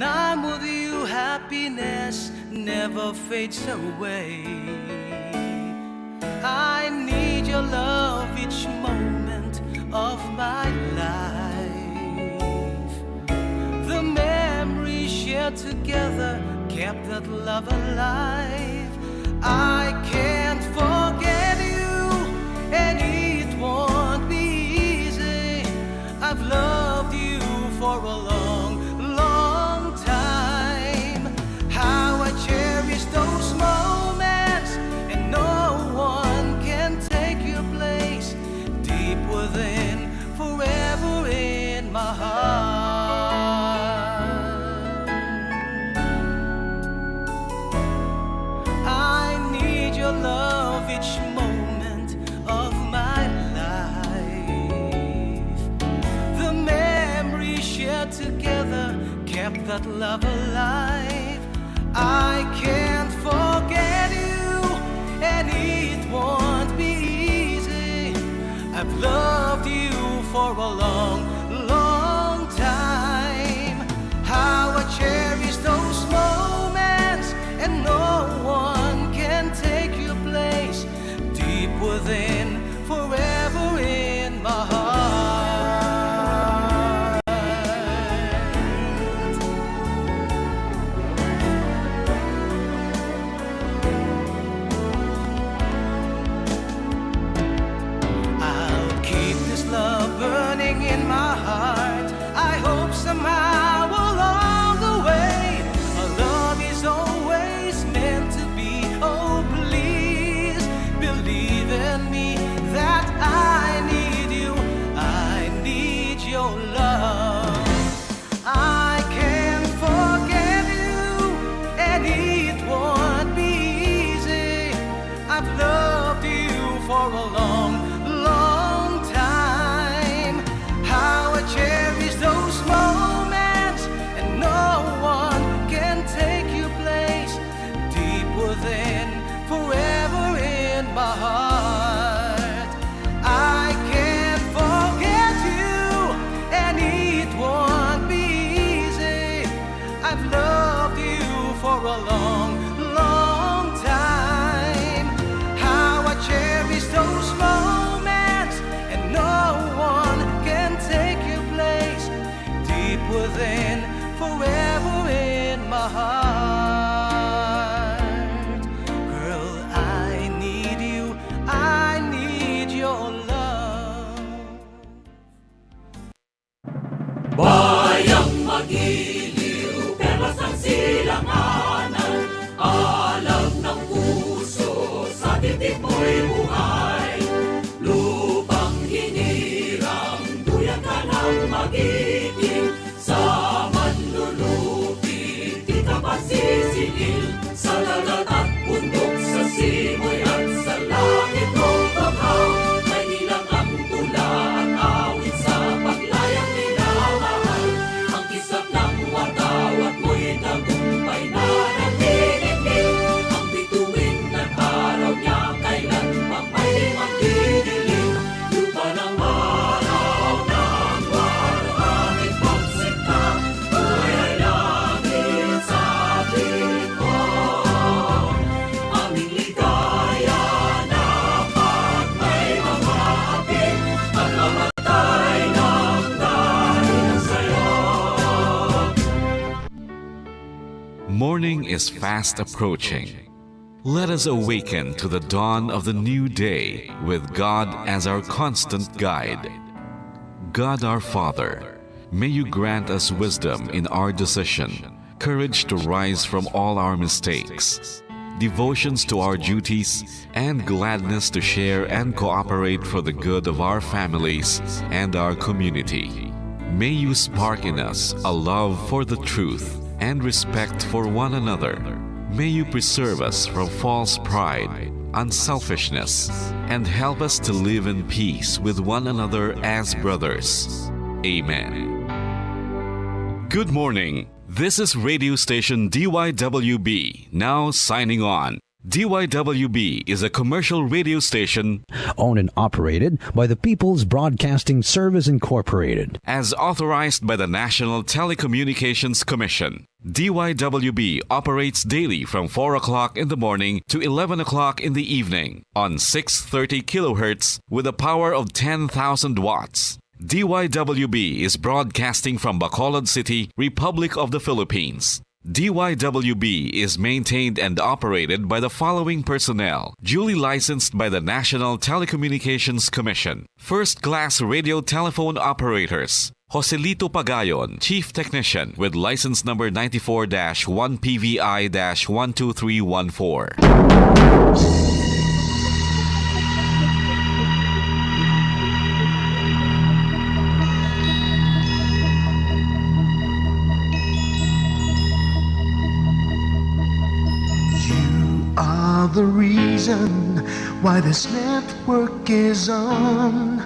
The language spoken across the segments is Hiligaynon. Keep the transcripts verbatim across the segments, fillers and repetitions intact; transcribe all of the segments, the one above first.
I'm with you, happiness never fades away. I need your love each moment of my life. The memories shared together kept that love alive. I can't forget you, and it won't be easy. I've loved you for a long, long time. How I cherish those moments, and no one can take your place. Deep within, forever in my heart. I need your love each moment of my life. The memories shared together kept that love alive. I can't forget you, and it won't be easy. I've loved you for a long, long time. How I cherish those moments, and no one can take your place. Deep within, forever in my heart. I'll keep this love burning in my heart. I hope somehow along the way, our love is always meant to be. Oh, please believe in me that I need you. I need your love. I can't forget you, and it won't be easy. I've loved you for a long, long time. How I cherish those moments, and no one can take your place. Deep within, forever in my heart. I can't forget you, and it won't be easy. I've loved you for a long, long time. How I cherish those moments, and no one can take your place. Deep within, forever in my heart. Girl, I need you, I need your love. Bayang magiliw, perlas ng silanganan, alam ng puso, sa titik mo'y buhay. Lupang hinirang, duyan ka ng magiting, sa manlulupi, di ka pasisingil, sa dagat at bundok, sa simoy at sa langit, o banghaw, may ilang ang tula at awit sa paglayang minamahal. Ang kislap ng watawat mo'y tagumpay na nanginginig. Ang bituin at araw niya kailan pang may di magdidilim. Lupa ng araw ng warawangit pagsinta, kulay langit sa atin mo. Aming ligaya na pag may mga hapit, pagmamatay ng dahil sa'yo. Morning is fast approaching. Let us awaken to the dawn of the new day with God as our constant guide. God our Father, may you grant us wisdom in our decision, courage to rise from all our mistakes, devotions to our duties, and gladness to share and cooperate for the good of our families and our community. May you spark in us a love for the truth and respect for one another. May you preserve us from false pride, unselfishness, and help us to live in peace with one another as brothers. Amen. Good morning. This is radio station D Y W B, now signing on. D Y W B is a commercial radio station owned and operated by the People's Broadcasting Service Incorporated. As authorized by the National Telecommunications Commission. D Y W B operates daily from four o'clock in the morning to eleven o'clock in the evening on six thirty kilohertz with a power of ten thousand watts. D Y W B is broadcasting from Bacolod City, Republic of the Philippines. D Y W B is maintained and operated by the following personnel, duly licensed by the National Telecommunications Commission. First class radio telephone operators, Joselito Pagayon, Chief Technician, with license number ninety-four dash one P V I dash one two three one four. You are the reason why this network is on.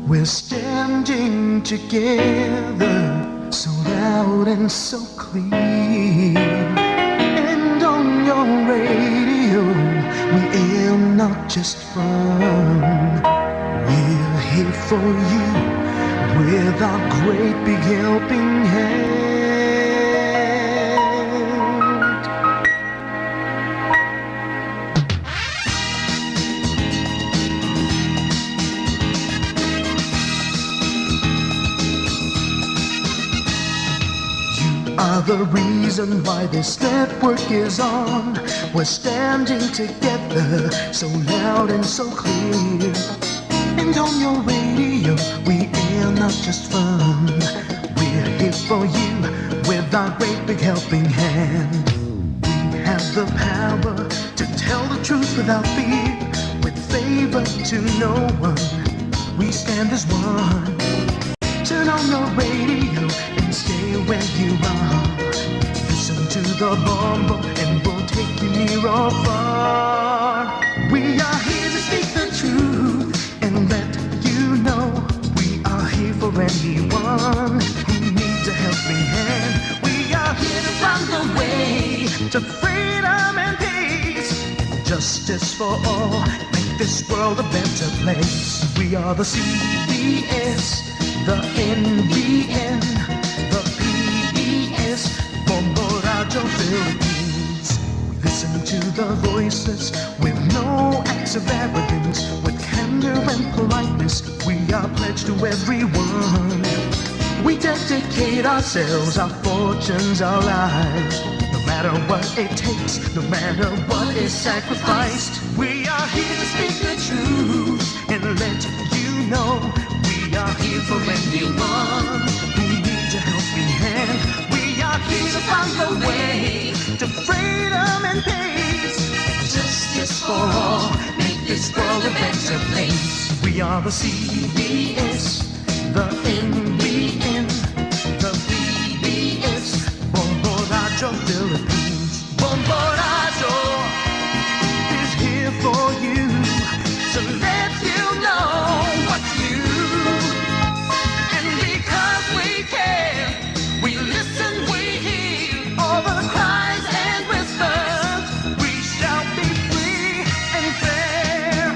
We're standing together, so loud and so clear. And on your radio, we air not just fun. We're here for you with our great big helping hand. You are the reason why this network is on. We're standing together, so loud and so clear. And on your radio, we air not just fun. We're here for you with our great big helping hand. We have the power to tell the truth without fear, with favor to no one. We stand as one. Turn on your radio and stay where you are. Listen to the Bombo and we'll take you near or far. We are here to speak the truth and let you know we are here for anyone who needs a helping hand. We are here to find the way to freedom and peace, justice for all, make this world a better place. We are the C B S, the N B N, the P B S, Bombo Radio Philippines. We listen to the voices with no acts of arrogance, with candor and politeness. We are pledged to everyone. We dedicate ourselves, our fortunes, our lives. No matter what it takes, no matter what is sacrificed, we are here to speak the truth and let you know we are here for anyone who needs a helping hand. We are here to find the way to freedom and peace. Justice for all, make this world a better place. We are the C B S, the N B N, the P B S, Bombo Radio Philippines. Bombo Radio is here for you to let you know what's new. And because we care, we listen, we hear all the cries and whispers. We shall be free and fair.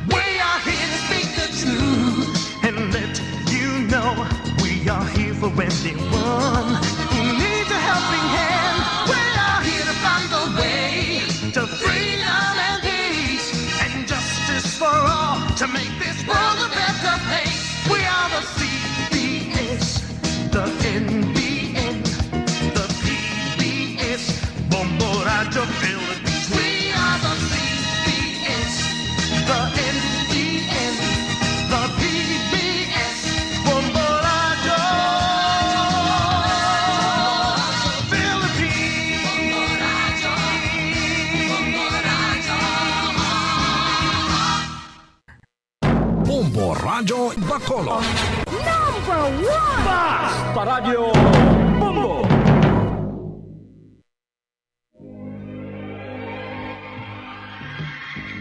We are here to speak the truth and let you know we are here for anyone who needs a helping hand. We are here to find the way to freedom and peace and justice for all to make this world a better place. We are the C B S, the N B N, the P B S, Bombo Radio Philippines. We are the C B S, the N B N, the P B S, Bombo Radio Philippines. Bombo Radio Bacolod. Number one! Basta Radyo Bombo!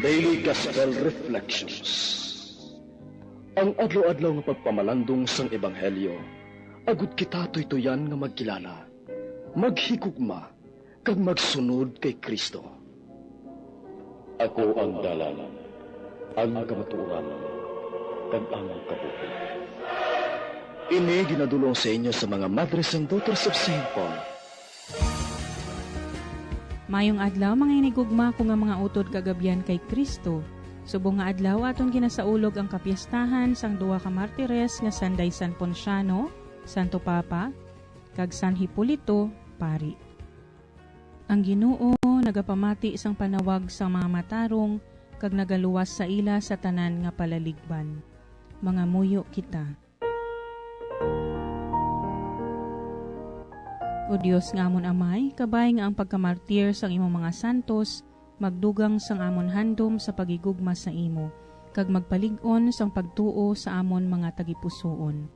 Daily Gospel Reflections. Ang adlaw-adlaw nga pagpamalandong sang Ebanghelyo, agud kita tuytuyan nga magkilala, maghigugma, kag magsunod kay Cristo. Ako ang dalan, ang kamatuoran, kag ang kabuhi. Ini ginadul-ong sa inyo sa mga Madres and Daughters of Saint Paul. Mayong adlaw, mga hinigugma ko nga mga utod kag abyan kay Kristo. Subong nga adlaw aton ginasaulog ang kapiestahan sang duha ka martires nga Sanday San Ponciano, Santo Papa, kag San Hipolito, Pari. Ang Ginoo nagapamati sang panawag sang mga matarong kag nagaluwas sa ila sa tanan nga palaligban. Mangamuyo kita. O Dios nga amon Amay, kabay nga ang pagkamartir sang imong mga santos magdugang sang amon handom sa paghigugma sa imo, kag magpalig-on sang pagtuo sa amon mga tagipusoon.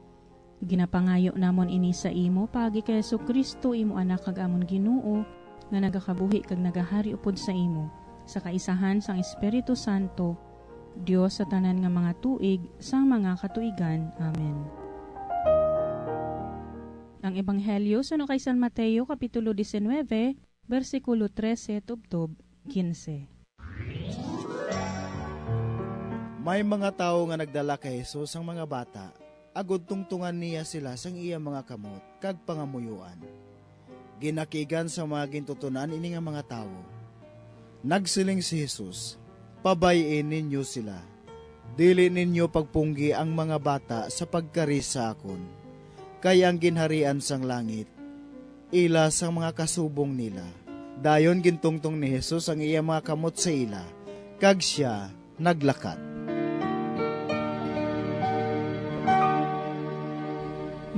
Ginapangayo namon ini sa imo paagi kay Jesu-Cristo, imo Anak kag amon Ginoo, nga nagakabuhi kag nagahari upod sa imo, sa kaisahan sang Espiritu Santo, Dios sa tanan nga mga tuig sang mga katuigan. Amen. Ang Ebanghelyo suno kay San Mateo, Kapitulo diecinueve, bersikulo trese tubtob quince. May mga tawo nga nagdala kay Jesus ang mga bata, agod tungtungan niya sila sang iya mga kamot kag pangamuyoan. Ginakigan sang mga gintuton-an ini nga mga tawo. Nagsiling si Jesus, "Pabay-i ninyo sila. Dili ninyo pagpunggi ang mga bata sa pagkari sa akon, kay ang ginharian sang langit ila sang mga kasubong nila." Dayon gintungtong ni Jesus ang iya mga kamot sa ila, kag sia naglakat.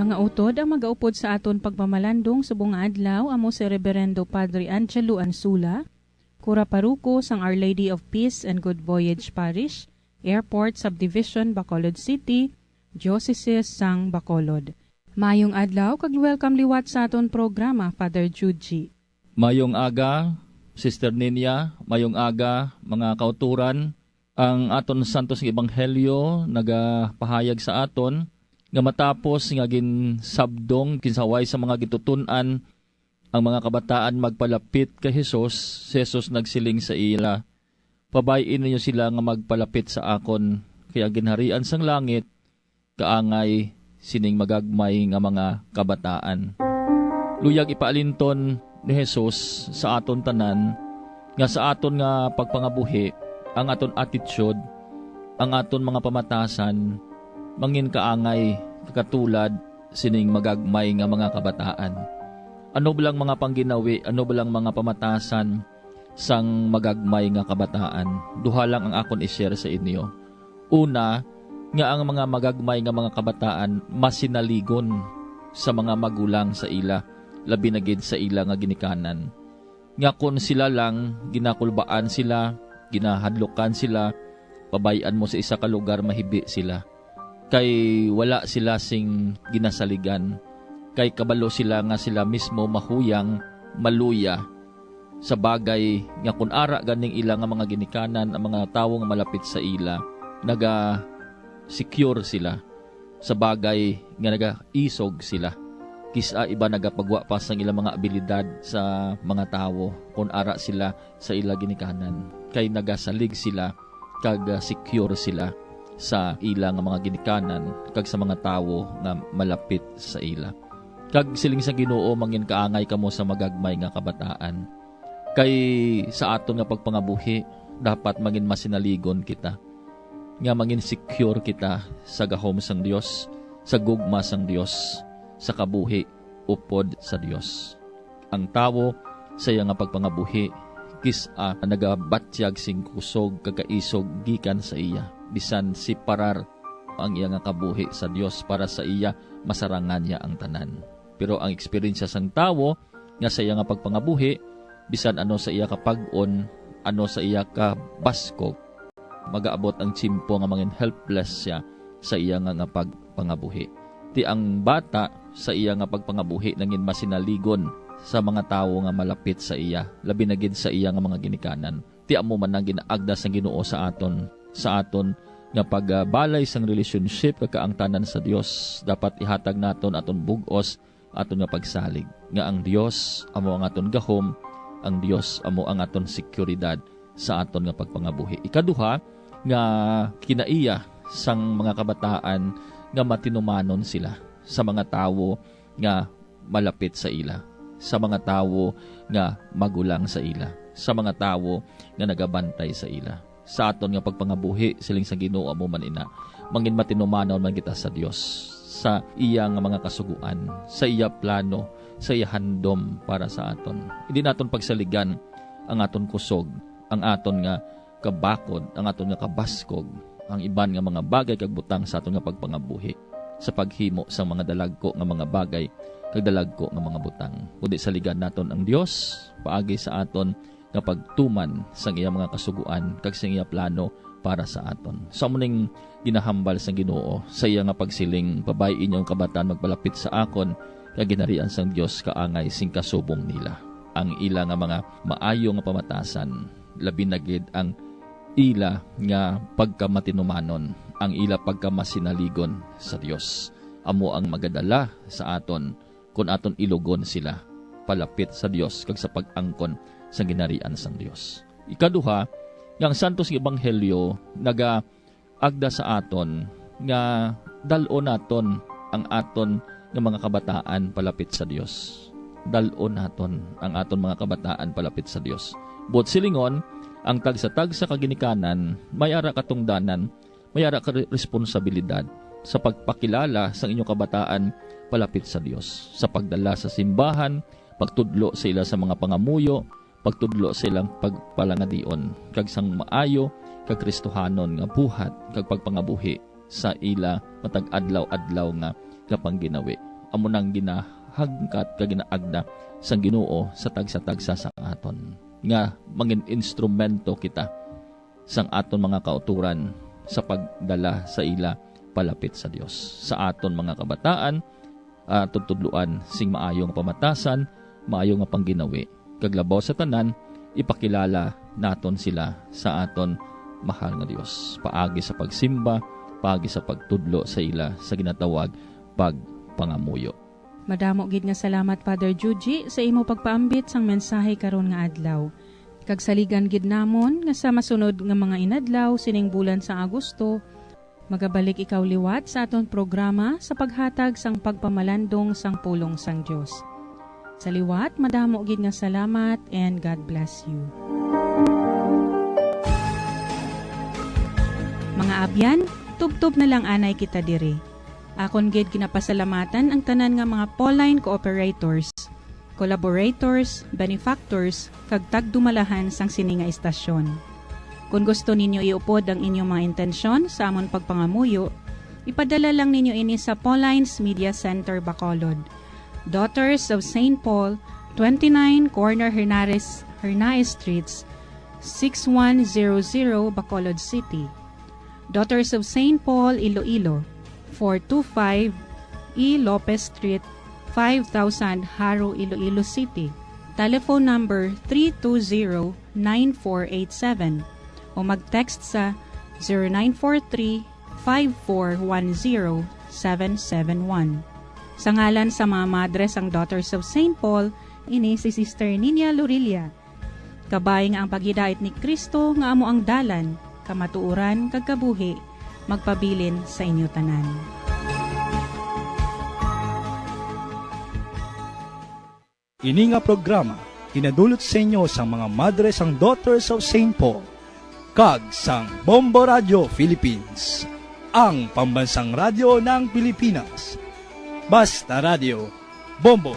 Mga utod, ang magaupod sa aton pagpamalandong subong nga adlaw amo si Reberendo Padre Angelo Ansula, Kura Paruko sang Our Lady of Peace and Good Voyage Parish, Airport Subdivision, Bacolod City, Diocese sang Bacolod. Mayong adlaw kag welcome liwat sa aton programa, Father Jude G. Mayong aga, Sister Ninia, mayong aga, mga kauturan. Ang aton santos nga ebanghelyo nagapahayag sa aton nga matapos nga ginsabdong, ginsaway sa mga gintutun-an ang mga kabataan magpalapit kay Jesus, si Jesus nagsiling sa ila, "Pabay-i ninyo sila nga magpalapit sa akon, kay ang ginharian sang langit kaangay sining magagmay nga mga kabataan." Luyag ipaalinton ni Jesus sa aton tanan nga sa aton nga pagpangabuhi, ang aton attitude, ang aton mga pamatasan, mangin kaangay kakatulad sining magagmay nga mga kabataan. Ano ba lang mga pangginawi, ano ba lang mga pamatasan sang magagmay nga kabataan? Duha lang ang akon i-share sa inyo. Una, nga ang mga magagmay nga mga kabataan masinaligon sa mga magulang sa ila, labi na gid sa ila nga ginikanan. Nga kon sila lang, ginakulbaan sila, ginahadlukan sila, pabay-an mo sa isa ka lugar, mahibi sila. Kay wala sila sing ginasaligan, kay kabalo sila nga sila mismo mahuyang maluya sa bagay nga kon ara ganing ila nga mga ginikanan, ang mga tawo nga malapit sa ila, naga-secure sila sa bagay nga nagaisog sila. Kis-a iban nagapagwa pa sang ilang mga abilidad sa mga tawo kon ara sila sa ila ginikanan, kay nagasalig sila kag, ah, secure sila sa ila nga mga ginikanan kag sa mga tawo nga malapit sa ila. Kag siling sa Ginoo, "Mangin kaangay kamo sa magagmay nga kabataan." Kay sa aton nga pagpangabuhi, dapat mangin masinaligon kita, nga mangin secure kita sa gahom sang Dios, sa gugma sang Dios, sa kabuhi upod sa Dios. Ang tawo sa iya nga pagpangabuhi, kis-a nagabatyag sing kusog kag kaisog gikan sa iya, bisan separar ang iya nga kabuhi sa Dios. Para sa iya, masarangan niya ang tanan. Pero ang eksperyensya sang tawo nga sa iya nga pagpangabuhi, bisan ano sa iya kapag-on, ano sa iya kabaskog, magaabot ang tiyempo nga mangin helpless sia sa iya nga, nga pagpangabuhi. Ti ang bata sa iya nga pagpangabuhi nangin masinaligon sa mga tawo nga malapit sa iya, labi na gid sa iya nga mga ginikanan. Ti amo man ang ginaagda sang Ginoo sa aton, sa aton nga pagbalay sang relationship kag kaangtanan sa Dios. Dapat ihatag naton aton bug-os, aton nga pagsalig nga ang Dios amo ang aton gahom, ang Dios amo ang aton seguridad sa aton nga pagpangabuhi. Ikaduha, nga kinaiya sang mga kabataan nga matinumanon sila sa mga tawo nga malapit sa ila, sa mga tawo nga magulang sa ila, sa mga tawo nga nagabantay sa ila. Sa aton nga pagpangabuhi, siling sa Ginoo, amo man ina, mangin matinumanon man kita sa Dios, sa iya nga mga kasugoan, sa iya plano, sa iya handom para sa aton. Hindi naton pagsaligan ang aton kusog, ang aton nga kabakod, ang aton nga kabaskog, ang iban nga mga bagay kag butang sa aton nga pagpangabuhi, sa paghimo sang mga dalagko nga mga bagay kag dalagko nga mga butang. Kundi saligan naton ang Dios paagi sa aton nga pagtuman sang iya mga kasugoan kag sang iya plano para sa aton. Sa amo ning ginahambal sang Ginoo sa iya nga pagsiling, "Pabay-i niyo ang kabataan magpalapit sa akon, kag ginharian sang Dios kaangay sing kasubong nila." Ang ila nga mga maayo nga pamatasan, labi na gid ang ila nga pagkamatinumanon, ang ila pagkamasinaligon sa Dios, amo ang magadala sa aton kon aton ilugon sila palapit sa Dios kag sa pag-angkon sang ginharian sang Dios. Ikaduha, nga ang Santos nga Ebanghelyo nagaagda sa aton nga dal-on naton ang aton nga mga kabataan palapit sa Dios. Dal-on naton ang aton mga kabataan palapit sa Dios. Buot silingon, ang tagsa-tagsa ka ginikanan may ara katungdanan, may ara ka re-, responsabilidad sa pagpakilala sang inyong kabataan palapit sa Dios, sa pagdala sa simbahan, pagtudlo sa ila sa mga pangamuyo, pagtudlo sa ilang pagpalangadion, kag sang maayo kag Kristohanon nga buhat kag pagpangabuhi sa ila matag adlaw-adlaw nga, nga pangginawi. Amo nang ginahangkat kag ginaagda sang Ginoo sa tagsa-tagsa sa aton, nga mangin instrumento kita sang aton mga kautoran sa pagdala sa ila palapit sa Dios. Sa aton mga kabataan, ah, tutudloan sing maayo nga pamatasan, maayo nga pangginawi, kag labaw sa tanan, ipakilala naton sila sa aton mahal nga Dios, paagi sa pagsimba, paagi sa pagtudlo sa ila sa ginatawag pagpangamuyo. Madamo gid nga salamat, Father Juji, sa imo pagpaambit sang mensahe karon nga adlaw. Kag saligan gid namon nga sa masunod nga mga inadlaw sining bulan sang Agosto, magabalik ikaw liwat sa aton programa sa paghatag sang pagpamalandong sang pulong sang Dios. Sa liwat, madamo gid nga salamat and God bless you. Mga abyan, tubtob na lang anay kita diri. Akon gid ginapasalamatan ang tanan nga mga Pauline cooperators, collaborators, benefactors, kag tagdumalahan sang sini nga istasyon. Kon gusto ninyo iupod ang inyong mga intensyon sa amon pagpangamuyo, ipadala lang ninyo ini sa Pauline's Media Center, Bacolod, Daughters of Saint Paul, twenty-nine Corner Hernares, Hernaez Streets, six one zero zero, Bacolod City. Daughters of Saint Paul, Iloilo, four two five E Lopez Street, five thousand, Jaro, Iloilo City. Telephone number three two zero, nine four eight seven o mag-text sa zero nine four three, five four one zero, seven seven one. Sa ngalan sa mga madre sang Daughters of Saint Paul, ini si Sister Ninia Lorilla. Kabay nga ang paghidait ni Cristo nga amo ang dalan, kamatuoran, kag kabuhi, magpabilin sa inyo tanan. Ini nga programa ginadulot sa inyo sang mga madre sang Daughters of Saint Paul kag sang Bombo Radio Philippines, ang pambansang radyo ng Pilipinas. Basta Radio, Bombo.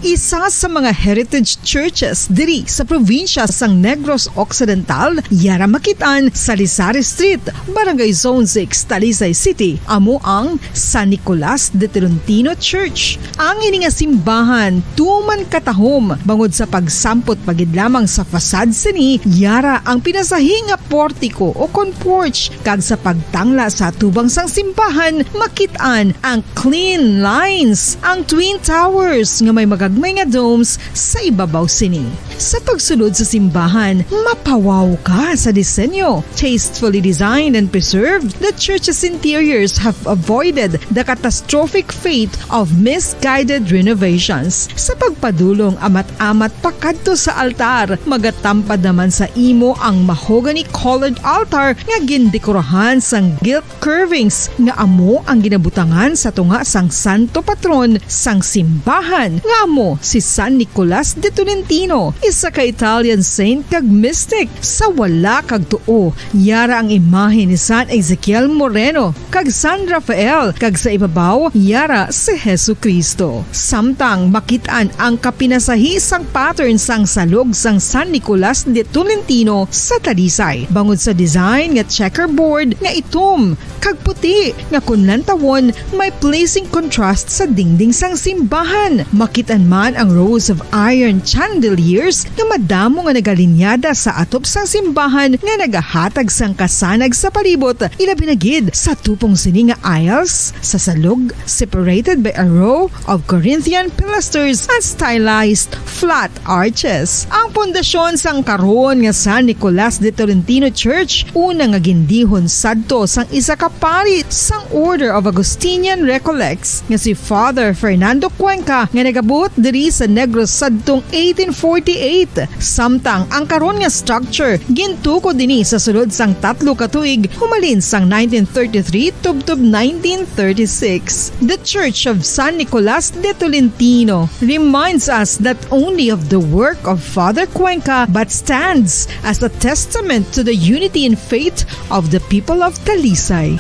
Isa sa mga heritage churches diri sa probinsya sang Negros Occidental, yara makit-an sa Lisari Street, Barangay Zone six, Talisay City, amo ang San Nicolas de Tolentino Church. Ang ini nga simbahan tuman katahom bangod sa pagsampot pa gid lamang sa facade sini, yara ang pinasahi nga portiko o kon porch, kag sa pagtangla sa atubang sang simbahan, makit-an ang clean lines, ang Twin Towers nga may magagmay nga domes sa ibabaw sini. Sa pagsulod sa simbahan, mapawaw ka sa disenyo. Tastefully designed and preserved, the church's interiors have avoided the catastrophic fate of misguided renovations. Sa pagpadulong amat-amat pakadto sa altar, magatampad naman sa imo ang mahogany-colored altar nga gindekorahan sang gilt curvings nga amo ang ginabutangan sa tunga sang santo patron sang simbahan, nga amo si San Nicolas de Tolentino, isa ka Italian saint kag mystic. Sa wala kag tuo, yara ang imahe ni San Ezekiel Moreno kag San Rafael, kag sa ibabaw yara si Jesu-Cristo. Samtang makit-an ang kapinasahi sang pattern sang salog sang San Nicolas de Tolentino sa Talisay, bangod sa design nga checkerboard nga itom kag puti nga kon lantawon may pleasing contrast sa dingding sang simbahan. Makit-an man ang rows of iron chandeliers nga madamo nga nagalinyada sa atop sang simbahan nga nagahatag sang kasanag sa palibot, ilabi na gid sa tupong sini nga aisles sa salog, separated by a row of Corinthian pilasters and stylized flat arches. Ang pundasyon sang karon nga San Nicolas de Tolentino Church, una nga gindihon sadto sang isa ka pari sang Order of Augustinian Recollects nga si Father Fernando Cuenca, nga nagabot diri sa Negros sadtong eighteen forty-eight. Samtang ang karon nga structure gintukod dinhi sa sulod sang tatlo ka tuig, humalin sang nineteen thirty-three tubtob nineteen thirty-six. The Church of San Nicolas de Tolentino reminds us not only of the work of Father Cuenca, but stands as a testament to the unity in faith of the people of Talisay.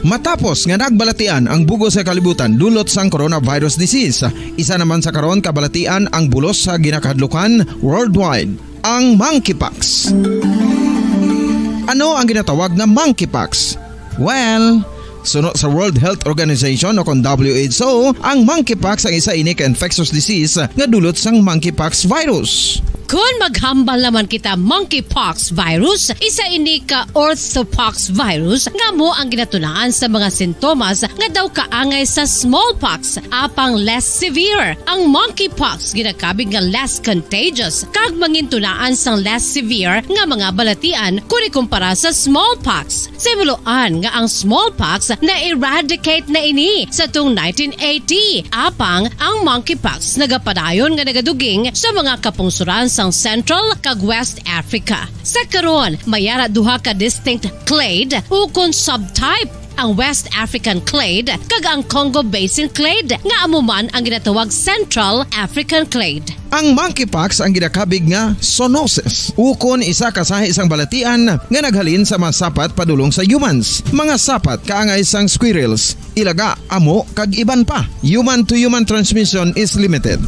Matapos nga nagbalatian ang bug-os nga kalibutan dulot sang coronavirus disease, isa naman sa karon kabalatian ang bulos sa ginakahadlukan worldwide, ang monkeypox. Ano ang ginatawag nga monkeypox? Well, suno sa World Health Organization o kon W H O, ang monkeypox ang isa ini ka infectious disease nga dulot sang monkeypox virus. Kon maghambal naman kita, monkeypox virus, isa ini ka orthopox virus nga amo ang ginatunaan sa mga sintomas nga daw kaangay sa smallpox, apang less severe. Ang monkeypox ginakabig nga less contagious kag mangintunaan sang less severe nga mga balatian kon ikumpara sa smallpox. Sa himuloan nga ang smallpox na-eradicate na ini sa tung nineteen eighty, apang ang monkeypox nagapadayon nga nagaduging sa mga kapungsoran sang Central kag West Africa. Sa karon, may ara duha ka distinct clade ukon subtype, ang West African clade kag ang Congo Basin clade, nga amo man ang ginatawag Central African clade. Ang monkeypox ang ginakabig nga zoonosis, ukon isa ka sahi sang balatian nga naghalin sa mga sapat padulong sa humans. Mga sapat kaangay sang squirrels, ilaga, amo, kag iban pa. Human-to-human transmission is limited.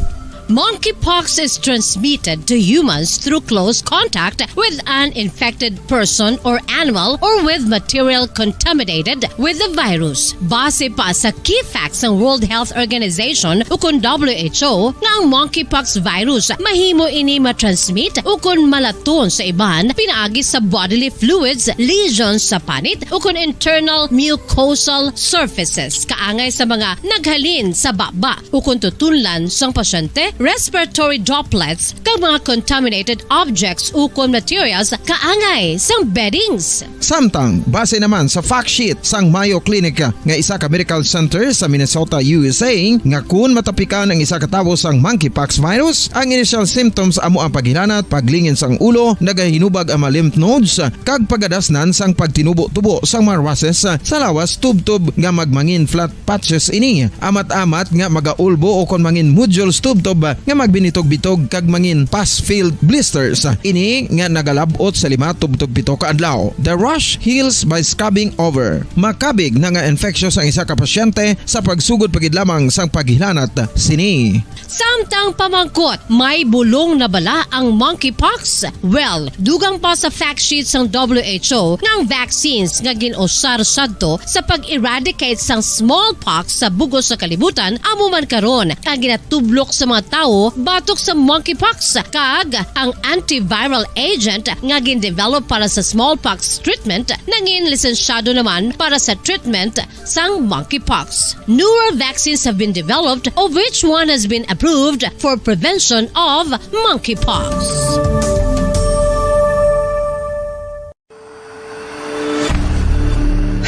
Monkeypox is transmitted to humans through close contact with an infected person or animal or with material contaminated with the virus. Base pa sa key facts sang World Health Organization ukon W H O, nga ang monkeypox virus mahimo ini matransmit ukon malaton sa iban pinaagi sa bodily fluids, lesions sa panit, ukon internal mucosal surfaces kaangay sa mga naghalin sa baba ukon tutunlan sang pasyente, respiratory droplets, kag mga contaminated objects ukon materials kaangay sang beddings. Samtang, base naman sa fact sheet sang Mayo Clinic nga isa ka medical center sa Minnesota, U S A, nga kun matapikan ang isa ka tawo sang monkeypox virus, ang initial symptoms amo ang paghilanat, paglingin sang ulo, nagahinubag ang mga lymph nodes, kag pagadasnan sang pagtinubo-tubo sang mga rushes sa lawas tubtob nga magmangin flat patches ini, amat-amat nga magaulbo ukon mangin nodules tubtob nga magbinitog-bitog kag mangin pus-filled blisters. Ini nga nagalab-ot sa lima tubtob pito ka adlaw. The rash heals by scabbing over. Makabig na nga infectious ang isa ka pasyente sa pagsugod pa gid lamang sang paghilanat sini. Samtang pamangkot, may bulong na bala ang monkeypox? Well, dugang pa sa fact sheet sang W H O nga ang vaccines nga gin-usar sadto sa pag-eradicate sang smallpox sa bug-os nga kalibutan amo man karon ang ginatublok sa mga tawo batok sa monkeypox, kag ang antiviral agent nga gindevelop para sa smallpox treatment nangin lisensyado naman para sa treatment sang monkeypox. Newer vaccines have been developed, of which one has been approved for prevention of monkeypox.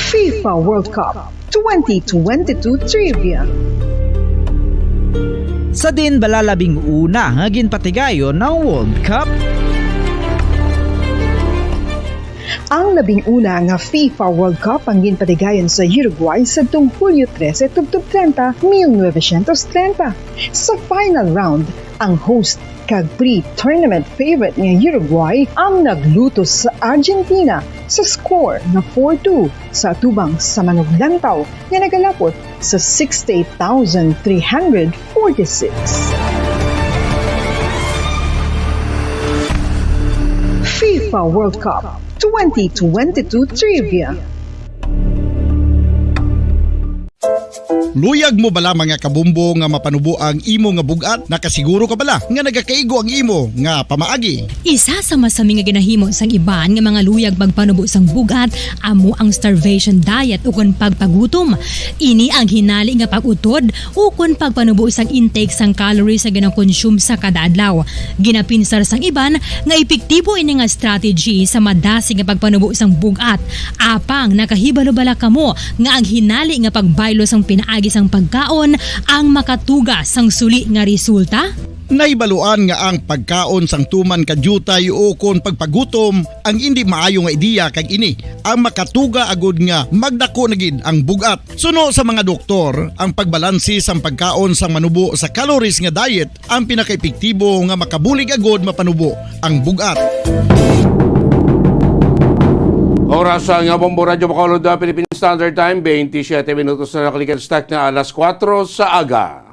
FIFA World Cup twenty twenty-two Trivia. Sa din bala labing una nga ginpatigayon ang World Cup? Ang labing una nga FIFA World Cup ang ginpatigayon sa Uruguay sadtong Hulyo trese tubtob treinta, mil novecientos treinta. Sa final round, ang host kag pre-tournament favorite nga Uruguay ang naglutos sa Argentina sa score nga four two sa atubang sa manuglantaw nga nagalapot sa sixty-eight thousand three hundred forty-six. FIFA World Cup twenty twenty-two Trivia. Luyag mo bala, mga kabombo, nga mapanubo ang imo nga bug-at? Nakasiguro ka bala nga nagakaigo ang imo nga pamaagi? Isa sa masami nga ginahimo sang iban nga mga luyag pagpanubo sang bug-at amo ang starvation diet ukon pagpagutom. Ini ang hinali nga pag-utod ukon pagpanubo sang intake sang calories nga ginakonsume sa kada adlaw. Ginapinsar sang iban nga epektibo ini nga strategy sa madasig nga pagpanubo sang bug-at. Apang nakahibalo bala kamo nga ang hinali nga pagbaylo sang pinaagi sang pagkaon ang makatuga sang suli nga resulta? Nahibaluan nga ang pagkaon sang tuman ka diutay ukon pagpagutom ang indi maayo nga ideya, kag ini ang makatuga agud nga magdako na gid ang bug-at. Suno sa mga doktor, ang pagbalanse sang pagkaon sang manubo sa calories nga diet ang pinakaepektibo nga makabulig agud mapanubo ang bug-at. Oras sa nga Bombo Radyo Bacolod, ah, Philippine Standard Time, twenty-seven minutos na nakalikan sa tak na alas kuwatro sa aga.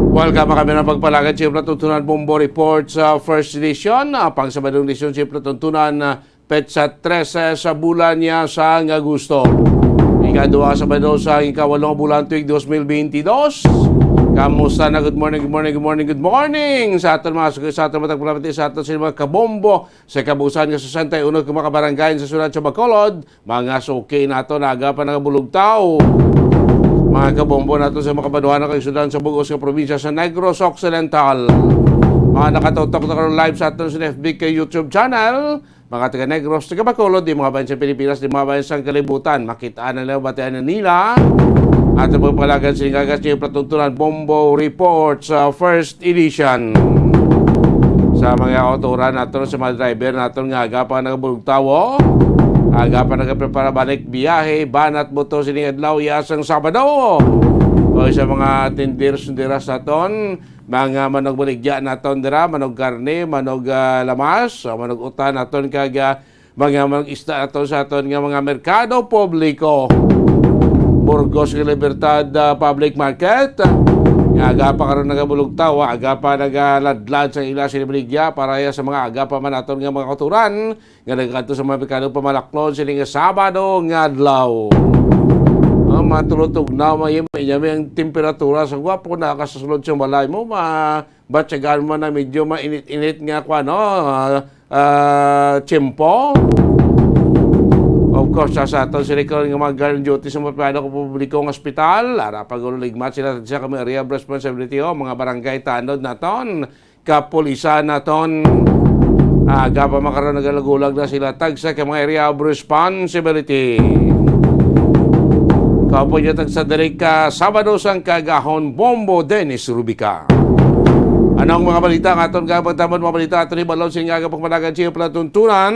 Welcome kami ng pagpalagad sa pagpatuntunan Bombo Report sa first edition, ah, pang Sabadong edisyon sa pagpatuntunan, ah, petsa trese sa bulan niya sang Agosto. Ikaduha sa Sabado sa ikawalo nga bulan tuig dos mil benti dos. Kamusta na? Good morning, good morning, good morning, good morning sa aton mga suki, sa aton matag pulapit, sa aton sa mga kabombo, sa kabuusan nga sesenta y uno ka mga barangay sa siyudad sa Bacolod, mga suki naton, aga pa nagabulugtaw. Mga kabombo naton sa mga kabanuhan kag siyudad sa bug-os nga probinsya sa Negros Occidental. Mga nakatutok na karon live sa aton sa F B kag YouTube channel. Mga taga Negros, taga Bacolod, di mga bayan sa Pilipinas, di mga bayan sa kalibutan, makita na nila, batian na nila. Ato pagpalagan sa ingagas niyo patuntunan Bombo Report sa first edition. Sa mga autoran naton, sa mga driver naton nga aga pa nagabulog tawo, aga pa nagaprepara balik biyahe, banat buto sining adlaw, iya sang Sabado. O sa mga tinders, tinderas naton, mga manugbaligya naton dira, manugkarne, manug, ah, lamas, o manug-utan naton kag, ah, mga manug-isda naton sa aton nga mga merkado publiko. Burgos nga Libertad, ah, Public Market, nga aga pa karon nagabulugtaw, aga pa nagaladlad sa ila sinibaligya para ya sa mga aga pa man naton nga mga kauturan nga nagkadto sa mga merkado pamalaklon sining Sabado nga adlaw. Ah, matulog-tugnaw, may, may, may ang temperatura sa gwapo na ka sa sulod sa balay mo, ma-, batyagan mo na medyo mainit-init nga kwa, no? Ah, ah, tiyempo. Of course, sa, sa aton sila karon nga mga guard duty sa mga pribado kag publikong ospital, ara pag-uligmat sila sa kami area of responsibility, o mga barangay tanod naton, kapulisan naton. Aga pa makaron nagalagulag na sila tagsa ka mga area of responsibility. Kaupod niya tagsa diri ka Sabado sang kagahon, Bombo Dennis Rubica. Anong mga balita nga aton gabagtaman, mga balita aton hibalon sa inyo nga pagpanagan sa inyo palatuntunan?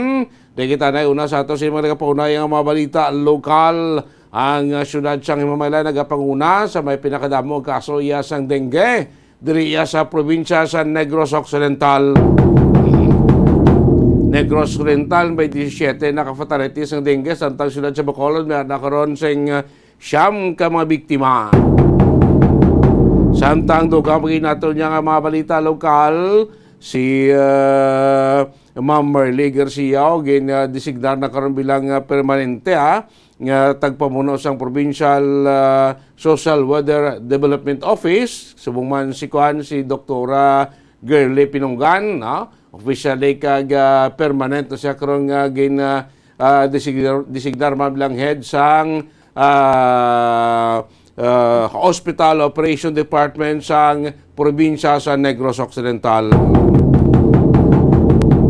Di kita na una sa ato sa mga nagapaunay ang mga balita lokal. Ang, ah, siyudad sang Himamaylan nagapanguna sa may pinakadamo nga kaso iya sang dengue diri iya sa probinsya sa Negros Occidental. Negros Oriental may disisiete na ka fatalities sang dengue, samtang siyudad sa Bacolod may nakaron sing, ah, siyam ka mga biktima. Samtang dugang paginato niya nga mga balita lokal, si, ah, Ma'am Marley Garcia, o gin, ah, designar na karon bilang, ah, permanente, ah, nga tagpamuno sang Provincial, ah, Social Welfare Development Office. Subong man si kuan, si Doktora Girly Pinunggan, no? Officially kag, ah, permanent na siya karon nga gin, ah, ah, designar, designar man bilang head sang, ah, ah, Hospital Operation Department sang probinsya sa Negros Occidental.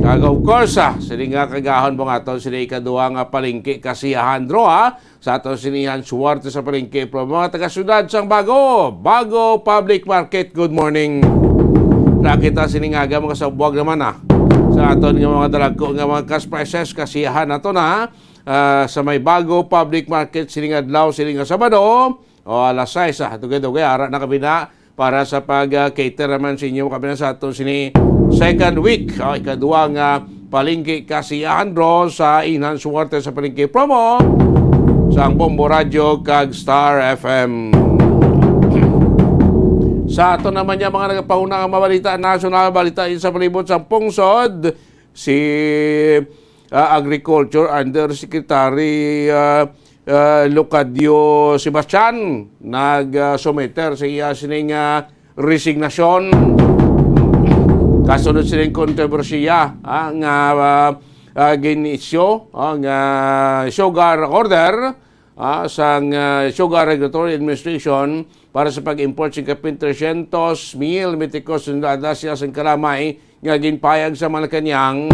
Kag of course, ah, sini nga kagahon mo nga aton sini ikaduha nga palengke kasiyahan, Dro, ha? Sa aton sinihan suwerte sa palengke, pro mga taga-syudad sang Bago, Bago Public Market. Good morning. Nakita sini nga aga, mga sabuag naman, ah. Sa aton nga mga dalagko nga mga cash prices, kasiyahan nato na, ah, sa may Bago Public Market sining adlaw, sining nga Sabado, o alas sais, ah, dugay-dugay, ara na kami na para sa pag, ah, cater naman sa inyo, kami na sa aton sini second week, o ikaduha nga palengke kasiyahan, Dro, sa Inhan Suwerte sa Palengke Promo sang Bombo Radyo kag Star F M. Sa ato naman niya mga nagapahuna nga mga balita, national balita sa palibot sa pungsod, si, ah, Agriculture Undersecretary, ah, ah, Lucadio Sebastian nag, ah, sumiter sa iya sining, ah, resignasyon. Kasunod sining kontrobersiya, ah, nga, ah, ah, gin-isyu, ah, nga sugar order, ah, sang, ah, Sugar Regulatory Administration para sa pag-import sing kapin trescientos mil metriko tonelada siya sang kalamay nga ginpayag sa Malacañang.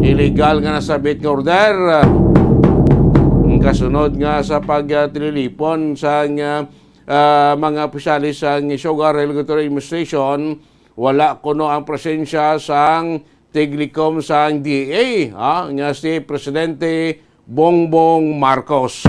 Illegal nga nasabit nga order. Ang kasunod nga sa pagtililipon sang, ah, ah, mga opisyales sang Sugar Regulatory Administration, wala kuno ang presensya sang tiglikom sang D E A, ah, nga si Presidente Bongbong Marcos.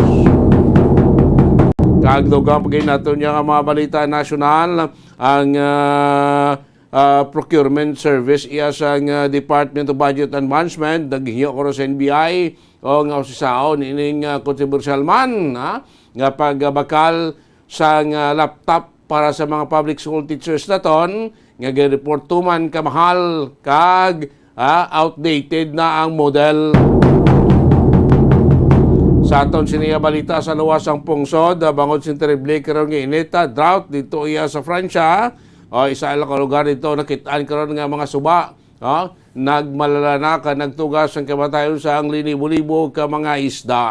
Kag dugang pa gid nato niya nga mga balita nasyonal, ang, ah, ah, procurement service iya sang, ah, Department of Budget and Management, naghingyo ko sa N B I, o nga usisaon ining, ah, kontrobersyal man, ha, nga pagbakal sang, ah, laptop para sa mga public school teachers naton nga gin-report to man kamahal kag, ah, outdated na ang model. Sa aton sini nga balita sa luwas sang pungsod, ah, bangod sing terrible karon nga init, ah, drought dito iya sa Francia, o isa lang ka lugar dito nakit-an karon nga mga suba, o, nagmalala na ka nagtugas ang kamatayon sa ang linibo-libo ka mga isda.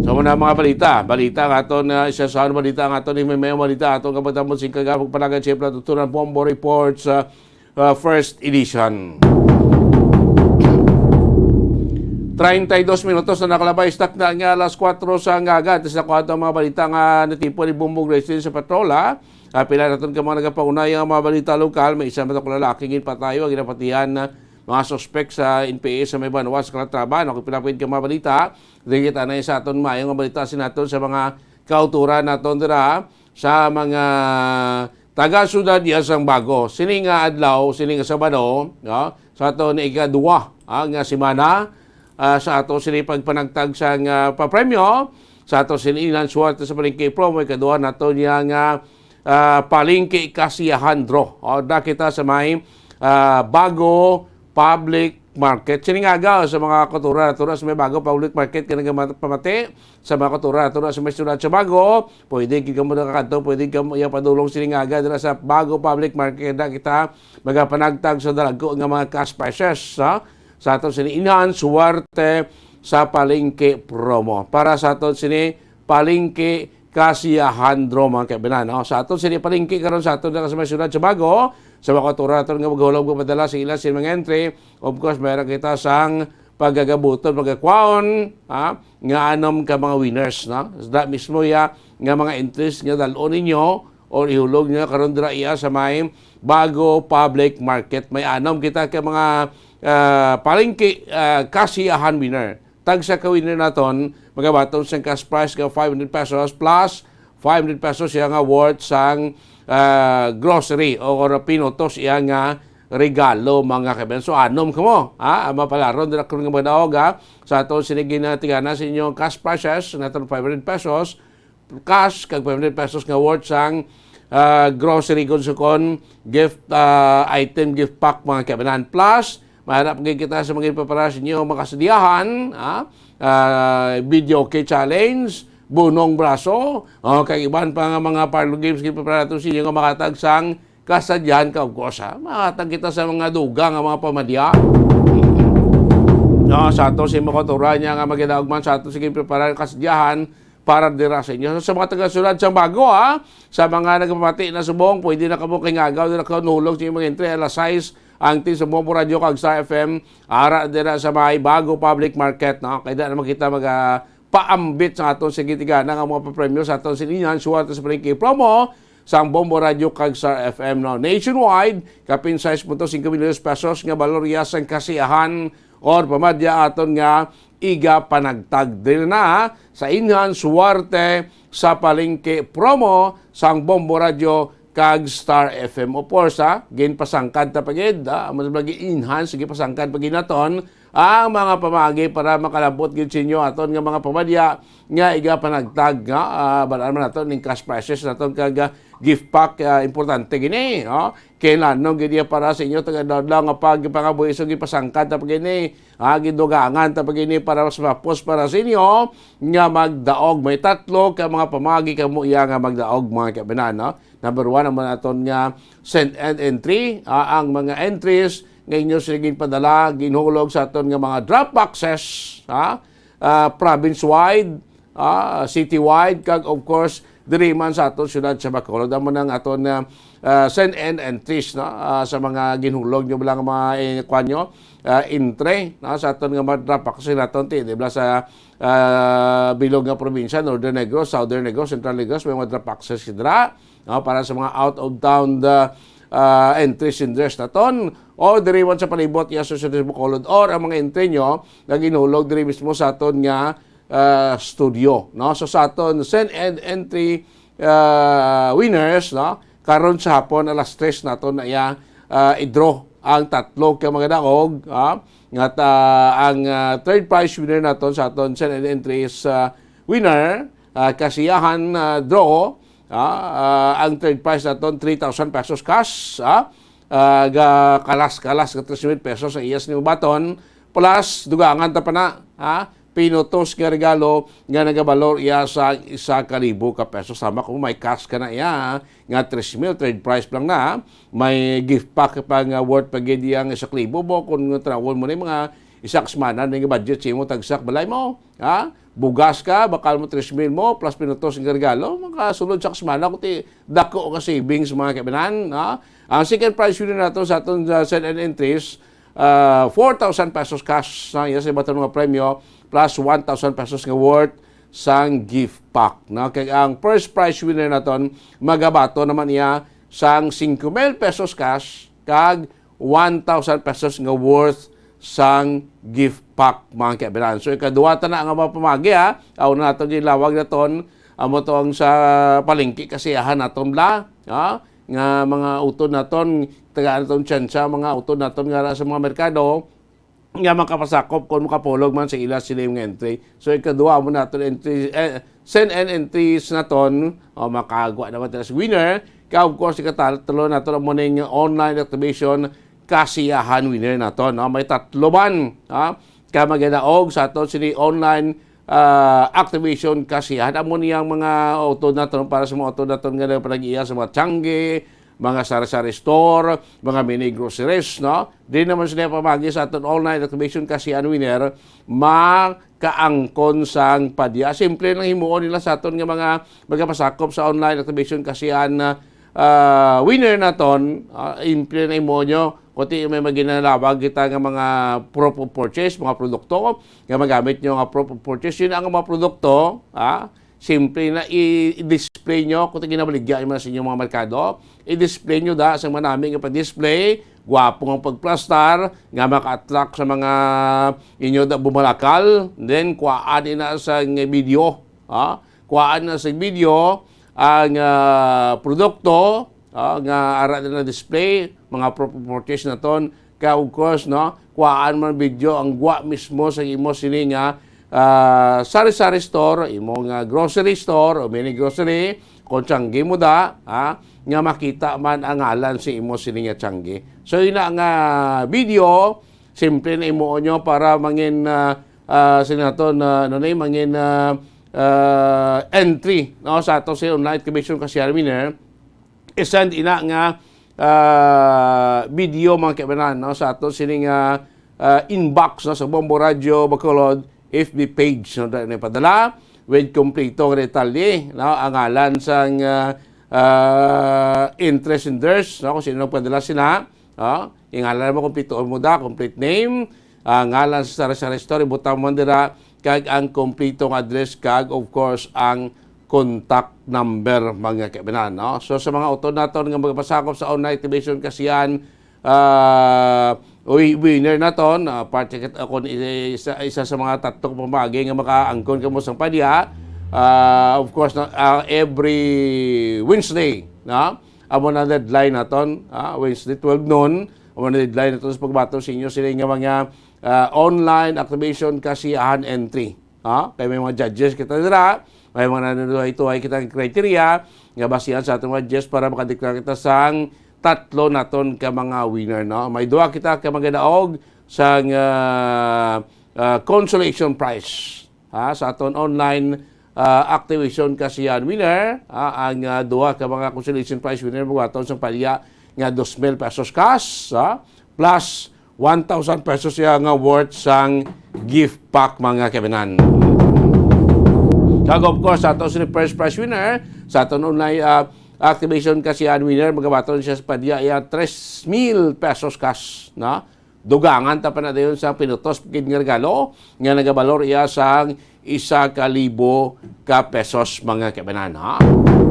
So, muna mga balita. Balita nga aton, ah, isa sa balita nga aton, may, may balita aton kapatapos sing kagapag panagan, siyempre, tutunan po ang Bombo Reports, ah, ah, first edition. Treinta y dos minutos na nakalabay, stuck na nga alas kuwatro sa ngaga. Tapos nakuha ang mga balita nga natipon ni Bumbong Grace sa patrola. Ah, pila naton ka mga nagapaunay ang mga balita lokal, may isa man ako lalaki ginpatay, ang ginapatihan na mga suspek sa N P A sa may Banwa sa Calatrava. Ako pila pwede ka mga balita, dikit anay sa aton maayong mga balita sinaton sa mga kauturan naton dira sa mga taga-syudad diya sang Bago. Sini nga adlaw, sini nga Sabado, no? Sa aton ikaduha, ah, nga semana, ah, sa ato sini pagpanagtag sang, ah, papremyo, sa ato sini Inhan Suwerte sa Palengke Promo, ikaduha nato niya nga, ah, palengke kasiyahan draw. O, da kita sa may, ah, Bago Public Market. Sini nga aga sa mga kultura, natura sa may Bago Public Market, kanang pamati sa mga kultura, natura sa may siyudad sa Bago. Pwede gid kamo nakakadto, pwede kamo iya padulong sini nga aga dira sa Bago Public Market. Da kita magapanagtag sa dalagko nga mga cash prizes, ha? Sa aton sini Inhan Suwerte sa Palengke Promo. Para sa aton sini Palengke Kasiyahan Draw, mga kaibigan, no? Sa aton sini palengke karon sa aton na sa may siyudad sa Bago, sa mga kultura naton nga maghulog magpadala sa ila sa mga entry. Of course, mayroon kita sang pagagabuton, pagakwaon, ha, nga anom ka mga winners, no? Sa mismo ya nga mga entries nga dal-on ninyo or ihulog ninyo karon dira iya sa may Bago Public Market. May anom kita ka mga, ah, palengke, ah, kasiyahan winner. Tagsa ka winner naton, magabaton sang cash prize nga five hundred pesos plus five hundred pesos iya nga worth sang, ah, grocery o, or pinutos iya nga regalo, mga kaibigan. So, anom kamo, ha? Ang mapalaron dira karon nga mga daog, ha? Sa aton sini ginatigana sa inyong cash prizes, naton five hundred pesos, cash, kag five hundred pesos nga worth sang, ah, grocery kon sukon, gift, ah, item, gift pack, mga kaibanan. Plus, mahanap gid kita sa mga ipaparas ninyo, mga kasadyahan, ah, ah, video okay challenge, bunong braso, oh, kag iban pa nga mga parlor games gid para nato sa inyo nga makatag sang kasadyahan ka, of course, ha. Makatag kita sa mga dugang nga mga pamadya. No, sa ato si Mokotura niya nga maginaog man sa ato, sige, preparar kasadyahan para dira sa inyo. So, sa mga taga-Syudad sang Bago, ha, sa mga nagpamati na subong, pwede na kamo kay ngagaw, dira ka nulog sa inyong mga entry, alas sais, ang team sa Bombo Radio kag Star F M, ara dira sa may Bago Public Market, no? Kaya na naman kita mag, ah, paambit sa aton, sige, tigana nga mga papremyo sa aton siningan, suwerte sa palengke promo, sang Bombo Radio kag Star F M, no? Nationwide, kapin sais punto singko milyones pesos nga balor iya sang kasiyahan or pamadya aton nga iga panagtag. Diri na sa inhan suwerte sa palengke promo sang Bombo Radio kag Star F M. Of course, ha, ginpasangkad ta pa gid, ha, amo lagi inhan, sige, pasangkad pa gid naton ang mga pamagi para makalabot gid sa inyo aton nga mga pamadya nga iga panagtag nga, ah, balaan man naton ning cash prizes naton kag, ah, gift pack, ah, importante gini, no? Kinahanglan gid iya para sa inyo taga-adlaw nga pagpangabuhi. So, gipasangkad ta pa gini, ah, gidugangan ta pa gini para mas mapos para sa inyo nga magdaog. May tatlo ka mga pamagi kamo iya nga magdaog, mga kaibanan, no? Number one, ang mga aton nga send and entry, ah, ang mga entries nga inyo sila ginpadala, ginhulog sa aton nga mga drop boxes, ha? Ah, province-wide, ah, city-wide, kag of course, diri man sa aton siyudad sa Bacolod. Amo nang aton, ah, ah, send and entries, no? Ah, sa mga ginhulog nyo lang mga, eh, kwan nyo, ah, entry, no? Sa aton nga mga drop boxes naton, ti, di ba, sa, ah, bilog nga probinsya, Northern Negros, Southern Negros, Central Negros, may mga drop boxes dira, no? Para sa mga out of town, ah, ah, entries and dress naton, or diri man sa palibot, iya sa Bacolod, or ang mga entry nyo nga ginhulog diri mismo sa aton nga ah, studio, no? So, sa aton send and entry, ah, winners, no? Karon sa hapon, alas tres naton na iya, ah, i-draw ang tatlo ka mga daog, ha? Nga ta-, ang, ah, third prize winner naton sa aton send and entry is, ah, winner, ah, kasiyahan, ah, draw, ah, ah, ang third prize naton, three thousand pesos cash, ha? Ah, ga kalas-kalas nga tres mil pesos ang iyas ni baton, plus dugangan ta pa na, ha? Pinutos nga regalo nga nagabalor iya sa isa ka libo ka pesos. Sama kung may cash ka na iya, ha? Nga tres mil, third prize lang na, ha? May gift pack pa nga worth pa gid iya nga isa ka libo mo kung tawon mo ni mga isa ka semana na nga budget sa imo tagsak balay mo, ha? Bugas ka, bakal mo tres mil mo, plus pinutos nga regalo, makasulod sa ka semana, kuti dako ka savings, mga kaibanan, ha? Ang second prize winner nato sa aton, uh, send and entries, ah, four thousand pesos cash na iya sa iba't nga premyo, plus one thousand pesos nga worth sang gift pack, no? Kag ang first prize winner naton, magabato naman iya sang singko mil pesos cash kag one thousand pesos nga worth sang gift pack, mga kaibanan. So, ikaduha ta na nga mga pamagi, ha. Aw na nato gilawag naton, amo to ang sa palengke kasiyahan naton bla, ha? Nga mga utod naton, tagaan naton tsansa, mga utod naton nga sa mga merkado, nga makapasakop kung makapulog man sa ila sila yung entry. So, ikaduha mo naton entry, eh, send and entries naton, o, makagwa naman tayo sa winner. Ka, of course, ikatalo naton ang muning online activation kasiyahan winner naton, no? May tatlo man, ha? Ka maginaog sa aton sini online, ah, activation kasiyahan. Amo niyang mga utod naton para sa mga utod naton nga nagpanag-iya sa mga tiyangge, mga sari-sari store, mga mini groceries, no? Di naman sila pamagi sa aton online activation kasiyahan winner, makaangkon sang padya. Simple lang himuon nila sa aton nga mga magapasakop sa online activation kasiyahan, ah, winner naton, ah, simple na himuon nyo. Kuti may maginalawag kita nga mga proof of purchase, mga produkto nga magamit nyo nga proof of purchase. Yun ang mga produkto, ah, simple na i-, i-display nyo kung ginabaligya man sa inyong mga merkado. I-display nyo da sa manami nga pag-display, gwapo nga pagplastar, nga maka-attract sa mga inyo da bumalakal. Then, kuhaan ina sa nga video, ha? Kuhaan na sa video ang, ah, produkto, ah, nga ara na display, mga proof of purchase naton. Kaya, of course, no, kuhaan man video ang gwa mismo sa imo sini nga, ah, sari-sari store, imo nga grocery store o mini grocery, Kung tiyanggi mo da, ha, nga makita man ang ngalan sa imo sini nga tiyanggi. So, ina nga video, simple na imo nyo para mangin, ah, ah, sino na to, na, ano na yun, mangin, ah, ah, entry, no, sa ato sa online activation cashier winner. I-send ina nga, ah, video, mga kaibanan, no, sa ato sini nga, ah, inbox, no, sa Bombo Radio Bacolod F B page, no, na padala with kompleto nga detalye, no, ang ngalan sang, ah, ah, interest endorse, no, kung sino nagpadala sina, no, ang ngalan mo, kompleto mo da, complete name, ang ngalan sa sari-sari store, ibutang mo dira, kag ang kompleto nga address, kag of course ang contact number, mga kaibanan, no? So, sa mga utod naton nga magpasakop sa online activation kasiyan, ah, wi-, winner naton, ah, parte kit-, ako ni isa, isa sa mga tatlo ka pamagi nga makaangkon kamo sang padya. Ah, of course, na, ah, every Wednesday, no? Amo na deadline naton, ah, Wednesday, twelve noon, amo na deadline naton sa pagbaton sa inyo sila nga mga, ah, online activation kasiyahan entry. Ha? Kay may mga judges kita dira, may mga nanunuhay-tuhay kita nga criteria nga basihan sa aton mga judges para makadeklara kita sang tatlo naton ka mga winner, no? May duha kita ka magadaog sang, ah, ah, consolation prize, ha, sa aton online, ah, activation kasiyahan winner, ha, ang, ah, duha ka mga consolation prize winner magbaton sang palya nga dos mil pesos cash, ha, plus one thousand pesos siya nga worth sang gift pack, mga kaibanan. Kag of course, sa ato sini first prize winner, sa aton online, ah, activation kasiyahan winner, magabaton siya sa padya iya tres mil pesos cash, no? Dugangan ta pa na dayon sa pinutos gid nga regalo nga nagabalor iya sang isa ka libo ka pesos, mga kaibanan, ha?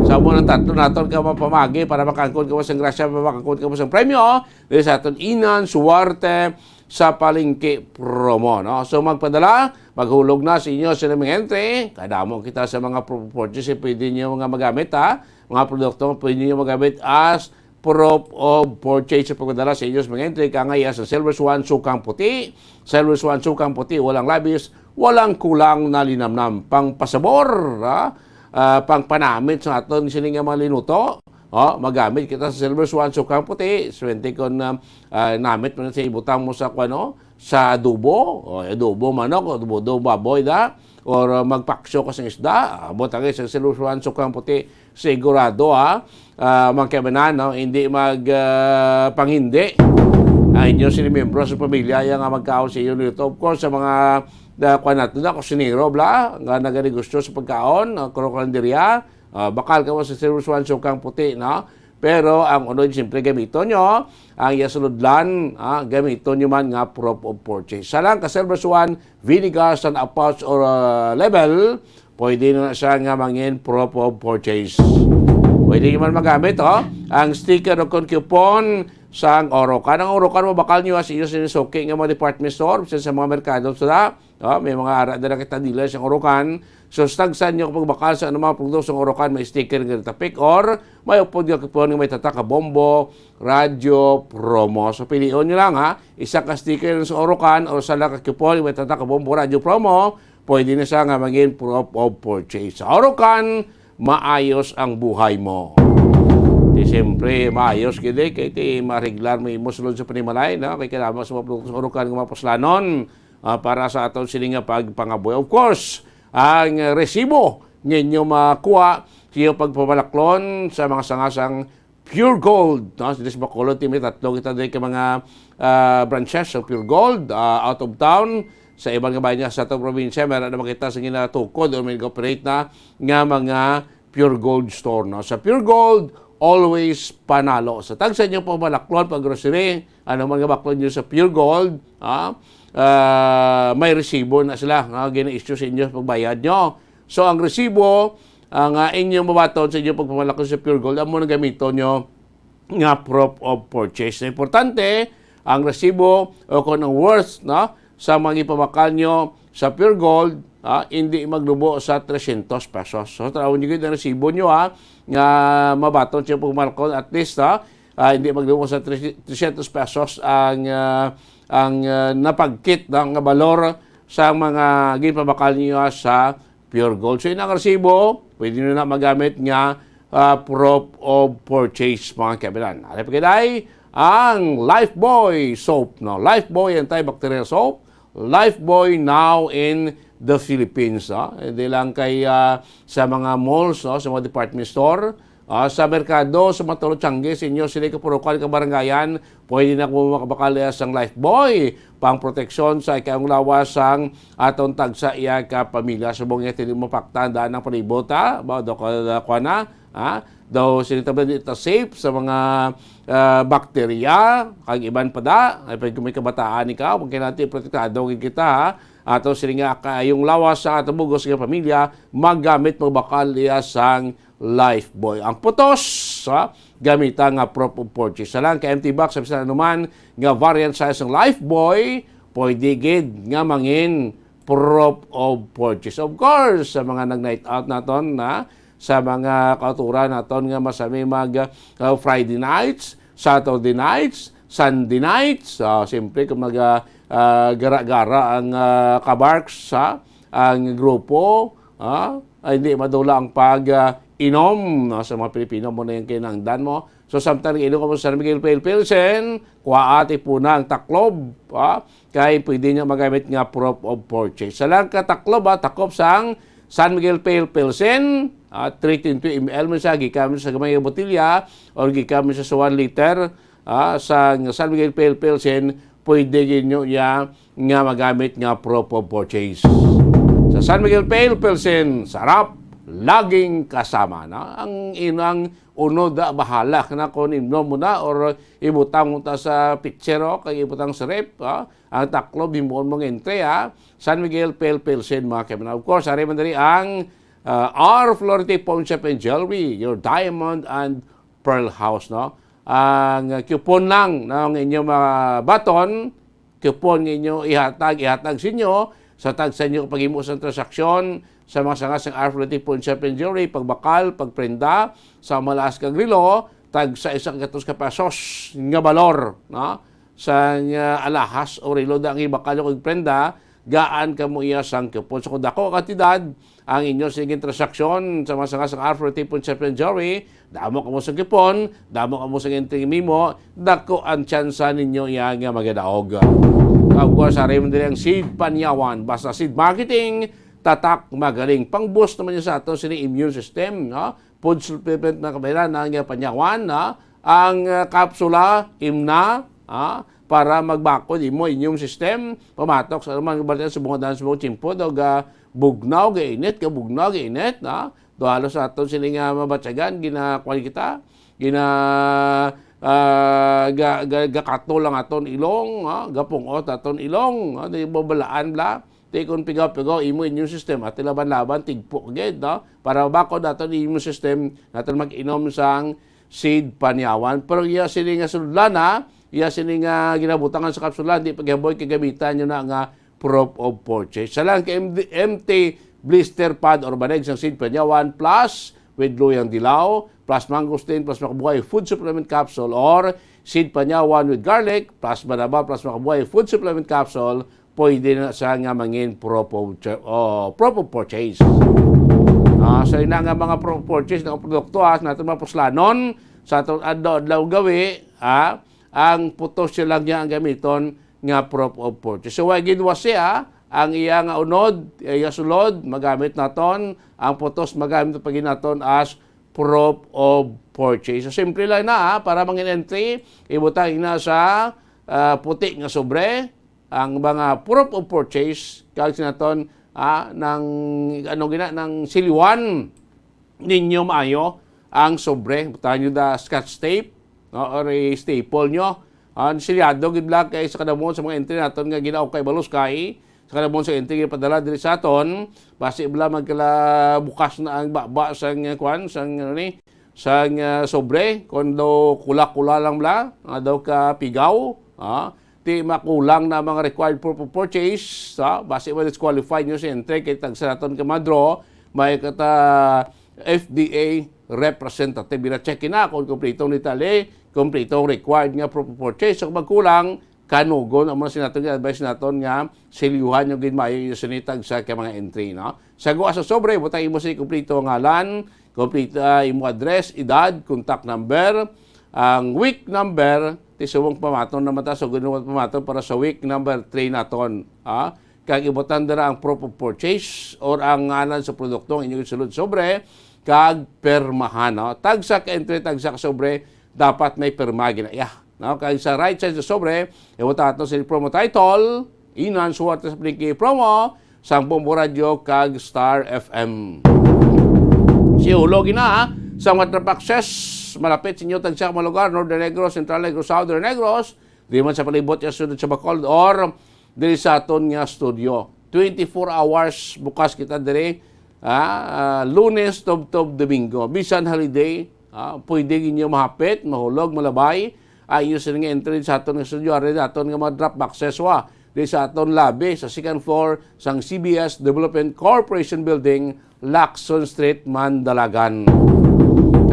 Sa mo ng tatlo naton ka mapamagi para makaangkon ka mo sang grasya, para makaangkon ka mo sang premyo, diri sa aton Inan Suwerte sa Palengke promo, no? So, magpadala, maghulog na sa inyo sa mga entry. Kadamo kita sa mga pro-, purchase, eh, pwede nyo nga magamit, ha? Mga produkto nga pwede nyo magamit as proof of purchase sa pagpadala sa inyo sa mga entry. Kangaya sa Silver Swan Sukang Puti. Silver Swan Sukang Puti, walang labis, walang kulang na linamnam. Pangpasabor, ha? Ah, pangpanamit sa aton sini nga mga linuto. Oh, magamit kita sa Silver Swan Sukang Puti. Swerte kon, ah, ah, namit mo na sa ibutang mo sa, kuno, sa adobo. Oh, adobo manok, adobo, adobo baboy da. Or, ah, magpaksyo ka sa isda. Ah, butang sa Silver Swan Sukang Puti. Sigurado, ha? Ah, mga kaibanan, no? Hindi mag, ah, pangindi ang inyo sini miyembro sa pamilya, ya nga magkaon sa inyo nito. Of course, sa mga, ah, kuwan nato na, kusinero, bla, nga naganegosyo sa pagkaon, ah, karinderya, ah, bakal ka mo sa Silver Swan Sukang Puti, no? Pero ang unod, siyempre, gamiton nyo ang iya sulodlan, ah, gamiton nyo man nga proof of purchase. Sa lang ka Silver Swan, vinegar, sa pouch or, ah, label, pwede na siya nga mangin proof of purchase. Pwede nyo man magamit, oh, ang sticker o kon coupon sang Orocan. Ang Orocan, mabakal nyo, ah, sa inyo sinisuki nga mga department store, sa, sa mga merkado, sa, oh, may mga ara na kita dealer sang Orocan. So, sa tagsa nyo pagbakal sa anumang produkto sang Orocan, may sticker nga tapik or may upod nga coupon nga may tatak ka Bombo Radyo Promo. So, pilion nyo lang, ha. Isa ka sticker sa Orocan o sa lang ka coupon nga may tatak ka Bombo Radyo Promo. Pwede na siya nga mangin proof of purchase. Sa Orocan, maayos ang buhay mo. Di siyempre, maayos gid, eh, kay ti mareglar mo imo sulod sa panimalay, no? Kay kailangan sa mga produkto sa Orocan nga mapuslanon, ah, para sa aton sini nga pagpangabuhi. Of course, ang resibo nga inyo makuha sa inyong pagpamalaklon sa mga sangasang Pure Gold, no? Sa Bacolod, may tatlo kita diri ka mga, ah, branches sa Pure Gold, ah, out of town, sa iban nga bayan sa atong probinsya, meron naman kita sa ginatukod o may operate na nga mga Pure Gold store, no? Sa Pure Gold, always panalo. Sa tag sa inyong pamalaklon, pag grocery, ano man nga baklon nyo sa Pure Gold, ah, ah, may resibo na sila nga gina-issue sa inyo sa pagbayad nyo. So, ang resibo, ang, ah, inyong mabaton sa inyong pagpamalaklon sa Pure Gold, amo na gamiton nyo nga proof of purchase. Na importante, ang resibo o kung ang worth, no, sa mga ipabakal nyo sa Pure Gold, ah, hindi maglubo sa trescientos pesos. So, tawon nyo gid ang resibo nyo, ha, nga mabaton sa pagpamalaklon, at least, ha, ah, hindi maglubo sa tres-, trescientos pesos ang, ah, ang, ah, napagkit, no, nga balor sa mga ginpabakal niyo, ah, sa Pure Gold. So, inang resibo, pwede nyo na magamit nga, ah, proof of purchase, mga kaibigan. Ari pa gid ay ang Lifebuoy soap, no? Lifebuoy antibacterial soap. Lifebuoy now in the Philippines, no? Hindi lang kay, ah, sa mga malls, no? Sa mga department store, ah, sa merkado, sa mga tulo Changi, sa inyo sila kapurukan, kabarangayan, pwede na mo makabakal sang Lifebuoy. Pang proteksyon sa ikayong lawas sang aton tagsa iya ka pamilya. Subong niya, hindi mo paktan daan ang palibot, ha? Ba, do ka, kuha na, ha? Daw, sila tabla di ta safe sa mga, ah, bakterya, kag iban pa da. Ay, pag may kabataan ikaw, kung kailangan protektado gid kita, ha? Ato sila nga kayong lawas sa ato bugos nga pamilya, magamit, magbakal iya sang Lifebuoy. Ang putos, ha? Gamita nga proof of purchase. Sa lang ka empty box, sa bisan anuman nga variant size ng Lifebuoy, pwede gid nga mangin proof of purchase. Of course, sa mga nag-night out naton na, sa mga kauturan naton nga masami mag, uh, Friday nights, Saturday nights, Sunday nights, ah, siyempre kung mag, ah, ah, gara-gara ang, ah, kabarks, ha, ang grupo, ha, ay hindi madula ang pag, ah, inom, no, sa mga Pilipino mo na yung kinangdan mo. So, samtang nag-inom ka mo sa San Miguel Pale Pilsen, kuha at ipuna ang taklob, ha? Kay pwede niya magamit nga proof of purchase. Sa lang ka taklob, ha, takop sang San Miguel Pale Pilsen, ah, three twenty M L man siya, gikan man sa gamay nga botelya, or gikan man sa one liter, ah, sa San Miguel Pale Pilsen, pwede gid nyo iya nga magamit nga proof of purchase. Sa San Miguel Pale Pilsen, sarap, laging kasama, no? Ang inang unod, ah, bahala ka na kung imnon mo na or ibutang mo ta sa pitcher, oh, kag ibutang sa ref, ah. Ang taklob, himuon mo nga entry, ah. San Miguel Pale Pilsen, mga kaibigan. Of course, ari man diri ang, ah, R Flority Pawn Shop and Jewelry, your diamond and pearl house, no? Ang coupon lang, no, ang inyo mabaton, coupon nga inyo ihatag, ihatag sa inyo, sa tagsa inyo paghimo sa transaksyon, sa mga sanga sang R Flority Pawn Shop and Jewelry, pagbakal, pagprenda, sa malas kag relo, tag sa isa ka gatos ka pesos nga balor, no? Sang, ah, alahas o relo da ang ibakal nyo kag prenda, gaan kamo iya sang coupon. So, kung dako ang kantidad, ang inyo sige transaksyon sa mga sanga sang R Flority Pawn Shop and Jewelry, damo kamo sang coupon, damo kamo sang entry mimo, dako ang tsansa ninyo iya nga magadaog. Of course, ari man diri ang Seed Panyawan, basta seed marketing, tatak, magaling. Pang-boost naman niya sa ato sini immune system, no? Food supplement na kabayaran na nga panyawan, no? Ang, ah, kapsula, imna, ah, para magbakod imo immune system, pamatok sa anuman nga balatian sa bunga daan sa buong tiyempo, daw ga bugnaw, ga init, ga bugnaw, ga init, no? Do halos aton sini nga mabatyagan, ginakuan kita, gina, ah, ga, ga, gakatol ang aton ilong, ah, gapungot aton ilong, ah, di mo balaan bla. Ti kon pigaw-pigaw imo immune system, at laban-laban, tigpo gid, no? Para mabakod naton immune system, naton mag-inom sang Seed Panyawan. Pero iya sini nga sudlana, iya sini nga ginabutangan sa kapsula, di paghaboy kay gamitan nyo na nga proof of purchase. Sa lang ka M D, M T blister pad or banig sang Seed Panyawan plus with luyang dilaw, plus mangosteen, plus makabuhay food supplement capsule, or Seed Panyawan with garlic, plus banaba, plus makabuhay food supplement capsule, pwede na siya nga mangin proof of, oh, proof of purchase. Ah, so, ina nga mga proof of purchase nga produkto, ah, natin mapuslanon sa atong adlaw-adlaw gawi, ah, ang putos siya lang niya ang gamiton nga proof of purchase. So, wa gid wa siya, ang iya nga unod, iya sulod, magamit naton, ang putos magamit pa gid naton as proof of purchase. So, simple lang na, ah, para mangin entry, ibutang ina sa, ah, puti nga sobre, ang mga proof of purchase, kag sinaton, ah, nang, ano gina, nang siliwan ninyo maayo ang sobre. Butang nyo da scotch tape, no, or i-staple nyo. Ah, silyado gid lang kay sa kadamon sa mga entry naton nga ginaukay balos kay sa kadamon sa entry nga padala diri sa aton, basi bala magkala bukas na ang baba sang, eh, kwan, sang, ano ni, sang, ah, sobre, kon daw kula-kula lang bala, nga daw ka pigaw, ah, ti makulang na mga required proof of purchase, ah, basi ma-disqualify nyo sa entry kay tagsa naton ka madro, may kata F D A representative. Gina-check na kung kompleto ang detalye, kompleto ang required nga proof of purchase. So, kung magkulang, kanugon ang mga sinaton nga advice naton nga silyuhan yung ginmayo yung sinitag sa ka mga entry, no? Sa guwa sa sobre, butang imo sa kompleto nga ngalan, Kompleto, ah, imo address, edad, contact number, ang week number, ti subong pamaton naman ta, so ginawa pamaton para sa week number three naton, ah. Kag ibutang dira ang proof of purchase or ang ngalan sa produkto nga inyong isulod sobre, kag pirmahan, no? Tagsa ka entry, tagsa ka sobre, dapat may pirma ginaiya, no? Kag sa right side sa sobre, ibutang ato sa promo title, Inan Suartes Blinky Promo, sang Bombo Radio kag Star F M. Si Hulogi na sa mga traffic access, malapit sa inyo, tagsa ka mga lugar, Northern Negros, Central Negros, Southern Negros, di man sa palibot nga siyudad sa Bacolod or diri sa aton nga studio. Twenty-four hours bukas kita diri, ah, ah, Lunes tubtob Domingo. Bisan holiday, ah, pwede ninyo mahapit, mahulog, malabay ang inyo sini nga entry sa aton nga studio, ari aton nga mga drop boxes, wa, di sa aton lobby sa second floor sang C B S Development Corporation Building, Lacson Street, Mandalagan.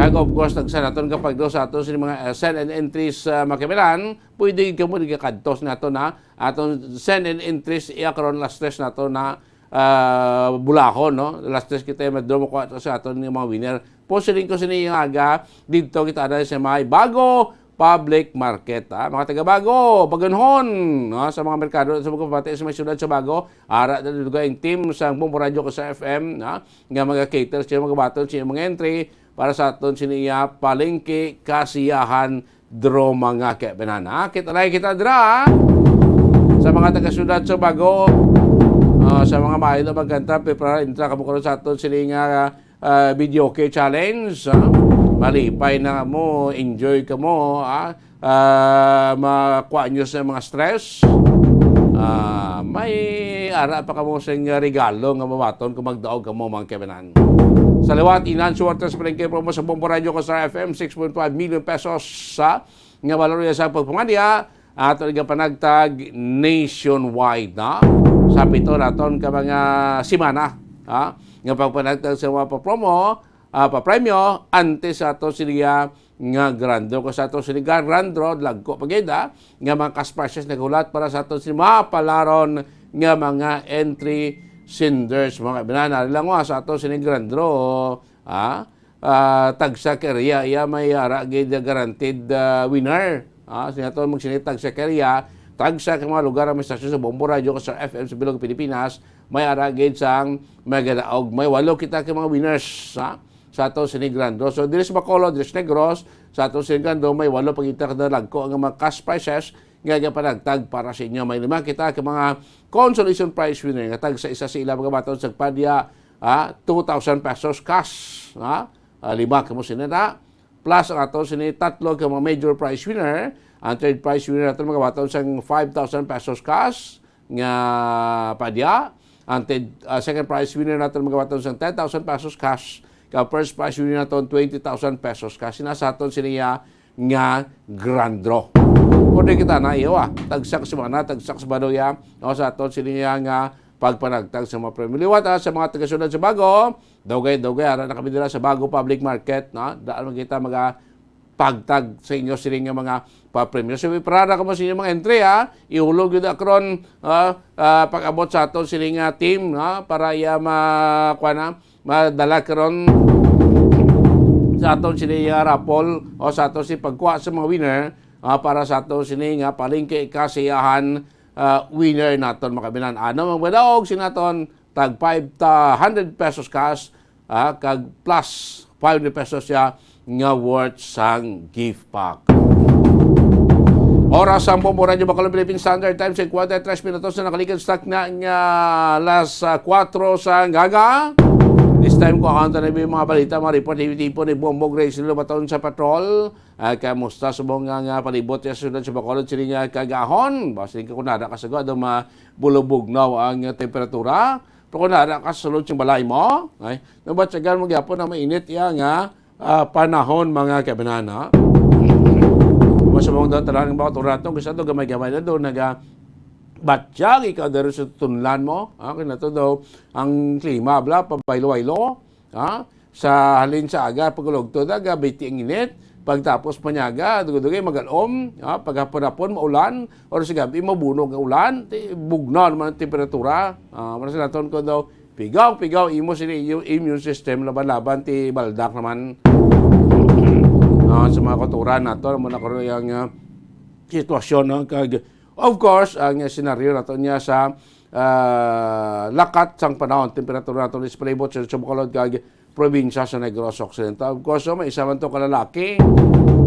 Kag of course, tagsa naton kapag do sa aton sini mga, eh, send and entries, ah, mga kaibigan, pwede gid kamo di kakadtos nato na aton send and entries iya karon last tres nato na, ah, bulahon, no? Last tres kita yung madro makuha to sa aton nga mga winner. Posiling ko sini nga aga, dito kita na sa may bago public market, ha? Mga taga Bago, Baganhon, no? Sa mga merkado, sa mga pati sa may syudad sa Bago, ara na dugay ang team sa Bombo Radio ko sa F M, ha? Nga mga cater siya, mga baton siya, mga entry para sa aton siniya palengke kasiyahan dro mga kaibigan, ha? Kita na kita dra, ha? Sa mga taga-syudad sa Bago, ah, sa mga maayo na magkanta, prepara, intra kamo karon sa aton sini nga, ah, video kay challenge, ha? Malipay na mo, enjoy ka mo, ha? Ah, makuha nyo sa mga stress. Ah, may ara pa kamo sa inyo regalo nga mabaton kung magdaog kamo, mga kaibigan. Sa liwat, Inan Suartes Palengke promo sa Bombo Radio ko sa F M, six point five million pesos sa nga valor sa pagpamanya ato nga panagtag nationwide na sa pito naton ka mga semana, ha? Nga pagpanagtag sa mga papromo, ah, papremyo antes sa ato sila nga grand draw. Kung sa ato sila grand draw, lagko pa gid, ah, nga mga cash prizes naghulat para sa ato sila mga palaron nga mga entry senders, mga binana lang, ah, sa ato sila grand draw, ah, ah, tagsa ka area, iya may ara gid guaranteed, ah, winner. Ah, sa ato magsinita, tagsa ka area, tagsa ka mga lugar ang may stasyon sa Bombo Radio, sa F M sa Bilog, Pilipinas, may ara gid sang magadaog. May walo kita ka mga winners, ha? Sa ato sini grand draw. So, diri sa Bacolod, diri sa Negros, sa ato sini grand draw, may walo pa kita ka lagko ang mga cash prizes nga gapanagtag para sa inyo. May lima kita ka mga consolation prize winner nga tagsa isa sa ila mga baton sa padya, ah, two thousand pesos cash, ha? Ah, lima kamo sini na. Plus ang ato sini tatlo ka mga major prize winner. Ang third prize winner nato mga baton sang five thousand pesos cash nga padya. Ang ted-, ah, second prize winner naton mga baton sang ten thousand pesos cash. Ka first prize winner naton twenty thousand pesos cash. Sina sa aton siniya nga grand draw. Pwede kita na iyo, ah. Tagsa ka semana, tagsa ka Sabado ya. O, sa aton siniya nga pagpanagtag sa mga premyo. Liwat, ah, sa mga taga-syudad sa Bago, dugay-dugay, ara na kami dira sa Bago Public Market, no? Daan man kita maga pagtag sa inyo sini nga mga papremyo. So, iparada ko mo sa inyo mga entry, ha? Ihulog yun akron, ah, ah, pag-abot sa aton sini nga team, no? Para iya ma-, kuha na, madala karon sa aton sini nga raffle o sa aton sini pagkuha sa mga winner, ah, para sa aton sini nga palengke kasiyahan, ah, winner naton, mga kabinan. Ano ang madaog sinaton? Tag five ta-, hundred pesos cash, ah, kag plus five hundred pesos siya nga worth sang gift pack. Oras ang Bombo Radyo Bacolod Philippine Standard Time, singkwenta y tres minutos na nakaligad sa takna nga alas, ah, kuwatro sa aga. This time, kuhaan ta na yung mga balita, mga report, tipo ni Bombo Grace Lubaton sa patrol. Ah, kamusta sa mga nga palibot ya sa syudad sa Bacolod, sini nga kagahon? Basta ka kunada ka sa gado, mabulubugnaw ang temperatura. Pero kung nara ka sa sulod sing balay mo, ay, nabatyagan mo gyapon na mainit iya nga, ah, panahon, mga kabanana. Masubong daw tanan nga mga turatong, kasi ito gamay-gamay na doon, naga batyag ikaw daro sa tunlan mo. Ah, kaya na to daw, ang klima, bla, pabaylo-baylo. Ha? Sa halin sa aga, pagulugtod, aga, biti ang init. Pagtapos panyaga, dugay-dugay, magalom. Ha? Paghapon-hapon, maulan. Or sa gabi, mabunog ang ulan. Ti-, bugnaw naman ang temperatura. Ah, mara sa naton ko daw, Pigaw, pigaw, imo sini, imo immune system, laban-laban, ti baldak naman. Ah, sa mga kultura nato, mo na karon ang, ah, sitwasyon, no? Kag, of course, ang senaryo nato niya sa, ah, lakat sang panahon, temperatura nato sa palibot sa, sa Bacolod kag probinsya sa Negros Occidental. Of course, oh, may isa man to ka lalaki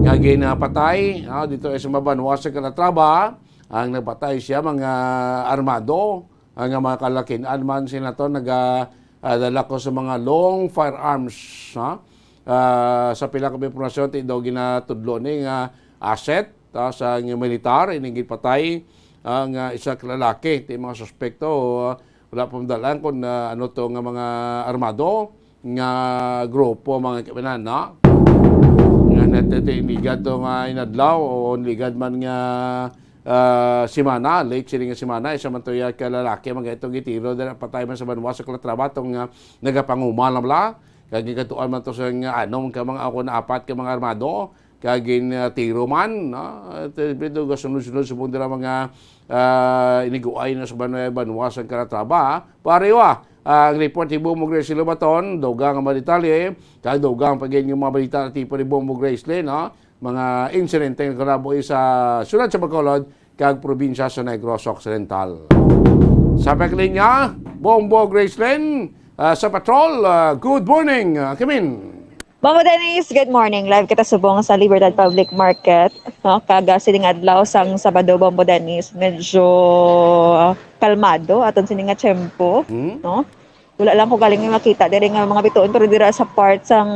nga ginapatay, ah, dito sa mabanwa sa Calatrava. Ang nagpatay siya, mga armado, ang mga kalakin-an man sila to, naga, ah, dala ko sa mga long firearms, ha? Ah, sa pila ka impormasyon, ti daw ginatudlo ni nga asset, ah, sa militar, ining gipatay ang, ah, isa ka lalaki. Ti mga suspekto, ah, wala pa madal-an kung, ah, ano to nga mga armado nga grupo, mga kaibigan, no? Nga nagtitiligad to nga inadlaw o ligad man nga, ah, semana, late sini nga semana, isa man to ya ka lalaki, mga itong gitiro, dala patay man sa banwa sa Calatrava, tong, ah, nagapangumal na bala. Kag gikatuan man to sa nga anom ka mga, ako na apat ka mga armado, kag gin, ah, tiro man, no? At, eh, pero gasunod-sunod subong dira mga, ah, iniguay na sa banwa, banwa sa Calatrava, ha? Pareho, ah, ang report ni Bumo Gracie Lobaton, dugang ang mga detalye, kag dugang pa gid yung mga balita na tipo ni Bumo Gracie, no? Mga insidente nga kalabo sa siyudad sa Bacolod kag probinsya sa Negros Occidental. Sa pagkalinya, Bombo Gracelyn, ah, sa Patrol, ah, good morning, ah, Kimin. Bombo Dennis, good morning. Live kita subong sa Libertad Public Market, no? Kag, ah, sining adlaw sang Sabado, Bombo Dennis, medyo kalmado aton sini nga tiyempo, Hmm? no? Wala lang ko galing nga makita diri nga mga bituon, pero dira sa part sang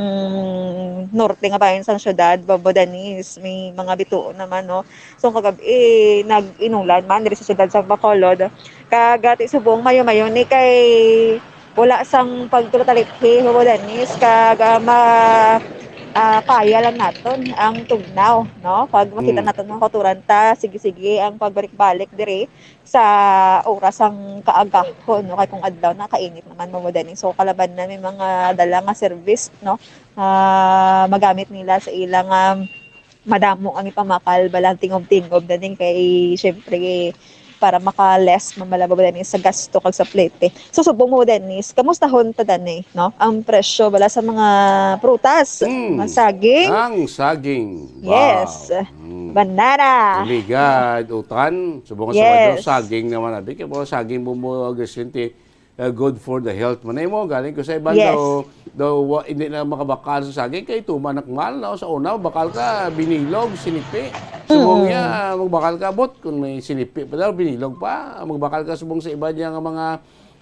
norte nga bahin sang syudad, Bombo Dennis, may mga bituon naman, no? So, kagab-i, nag-inulan man diri sa syudad sa Bacolod. Kag, ah, ti subong mayo-mayo ni kay wala sang pagtulatalikhi, Bombo Dennis, kag, ah, ma-, ah, kaya lang naton ang tugnaw, no? Kag makita Mm. naton mga kauturan ta, sige-sige ang pagbalik-balik diri sa oras sang kaagahon, no? Kay kung adlaw na, kainit naman, Bombo Dennis. So, kalaban na may mga dala nga service, no? Ah, magamit nila sa ilang, um, madamo ang ipamakal, balang tingob-tingob na din kay, syempre, para maka-less man bala, Bombo Dennis, sa gasto kag sa plete. So, subong, Bombo Dennis, kamustahon ta, dani, no? Ang presyo bala sa mga prutas, Mm. mga saging. Ang saging. Yes. Wow. Mm. Banana. Ligad, utan. Subong sa Yes. Sabado, saging naman, abi. Kaya mga saging, Bombo Gracelyn, ti, uh, good for the health. Manay mo, galing ko sa iban Yes. daw, daw, wa-, hindi na makabakal sa saging, kay tuman nakmal, no? Sa una, bakal ka, binilog, sinipi. Subong Mm. niya, magbakal ka, bot, kung may sinipi pa daw, binilog pa. Magbakal ka, subong sa iba niya nga mga,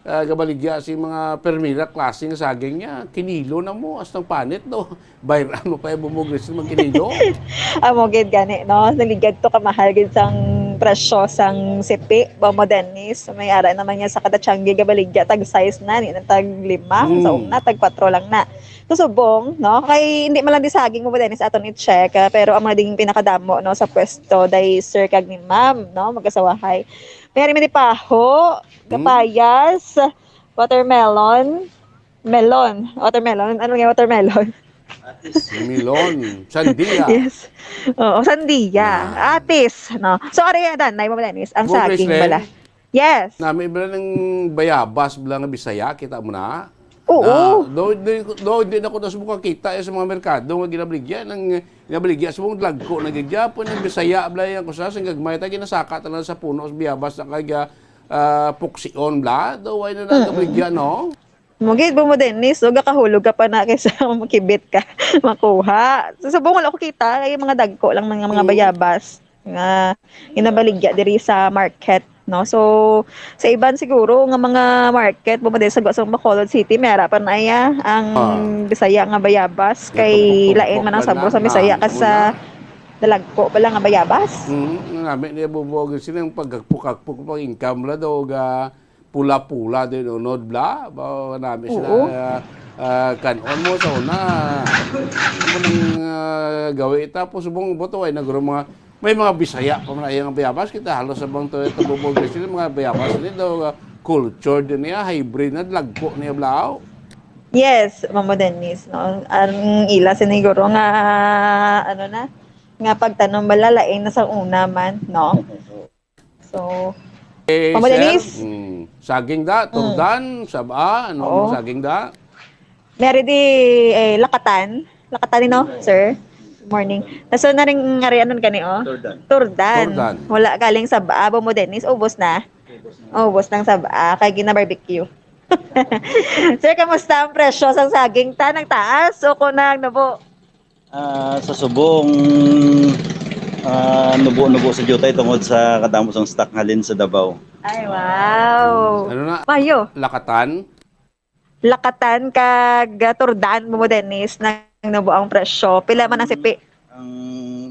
ah, gabaligya si mga primera klase nga saging niya, kinilo na mo, hasta ang panit, no? Bayran mo pa yung bumugris ng mga kinilo. Amo gid gani, no? Naligad to kamahal gid sang presyo sang sipi, Bombo Dennis. May ara naman niya sa kada tiyanggi gabaligya, tag size na, ni na tag lima, Mm. sa una, tag kwatro lang na. So, subong, no? Kay hindi man lang di saging, Bombo Dennis, aton i-check, ah, pero ang mga ding pinakadamo, no, sa pwesto, day sir kag ni ma'am, no? Mag-asawahay. May ari man di paho, Mm. kapayas, watermelon, melon, watermelon. Ano nga watermelon? Melon, sandia. Yes. Oo, sandia. Ah. Atis, no? So, ari, Danay, Bombo Dennis, ang Bombo saging Gracelyn? Bala. Yes. Nami bala ng bayabas bala nga Bisaya, kita mo na? Oo. Na, do, do, do, hindi na ko na subong kakita, eh, sa mga merkado nga ginabaligya, nang ginabaligya, subong dagko na gid gyapon, ang Bisaya bala yan, kusa, sing gagmay, ta, ginasaka talaga sa puno, sa bayabas, na kag, ah, puksion bala, do, why na Mm-mm. nagabaligya, no? Mo gid, Bombo Dennis, o gakahulog ka pa na kaysa makibit ka, makuha. Sa subong, wala ko kita, kay mga dagko lang mga, mga Mm. bayabas nga ginabaligya diri sa market, no? So, sa iban siguro nga mga market, Bombo Dennis, sa, sa Bacolod City, may ara pa na iya ang Ah. Bisaya nga bayabas, Yung kay tumpok-tumpok lain man ang ba sabor na? sa Bisaya Na, kas sa una. Dalagko bala nga bayabas. Mm, nami niya bubuog sila yung pagkakpok-kakpok, pag income la daw, ga, pula-pula din, unod, bla. Ba, nami sila, Oo. ah, ah, kanon mo sa una. Ano mo nang, ah, gawi? Tapos, subong buto ay nagro mga, may mga Bisaya pa man ang bayabas. Kita halos sa bang to, ito, bubog sila, mga bayabas nila, ah, culture din niya, hybrid na, lagko niya, bla. Yes, Bombo Dennis, no? Ang ila siniguro nga, ano na, nga pagtanom bala, lain na sa una man, no? So, Eh, Bombo sir, Dennis? Mm. Saging da, turdan, saba, ano mo saging da? Mary di, eh, lakatan. Lakatan ni, no, sir? Morning. Naso na rin nga rin, anong gani, oh? Turdan. Turdan. Turdan. Wala galing saba, abo mo, Dennis. Ubos na. Ubos ng saba. Kay gina-barbecue. Sir, kamusta ang presyo sa saging? Ta, nagtaas o kunang nubo? Ah, sa subong, ah, nubo-nubo sa jutay tungod sa kadamo sang stock halin sa Davao. Ay, wow. Ano na? Mayo. Lakatan? Lakatan kag turdan mo, Dennis, nang nubo ang presyo. Pila man ang sipi? Ang,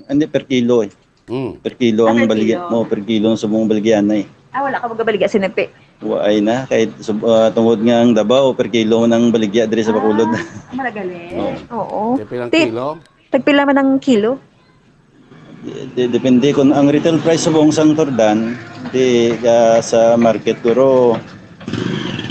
hindi, per kilo eh. Mm. Per kilo Ah, ang per baligya kilo. mo, per kilo ang subong baligyan na eh. Ah, wala ka magabaligya sinipi. Waay na, kahit sub-, ah, tungod nga ang Davao, per kilo man ang baligya diri sa Bacolod. Ah, malagali. Oo. Oo. Kaya pilang Ti-, kilo? Tagpila man ang kilo? De-, de-, depende kung ang retail price subong sang turdan, di, ah, sa market guro,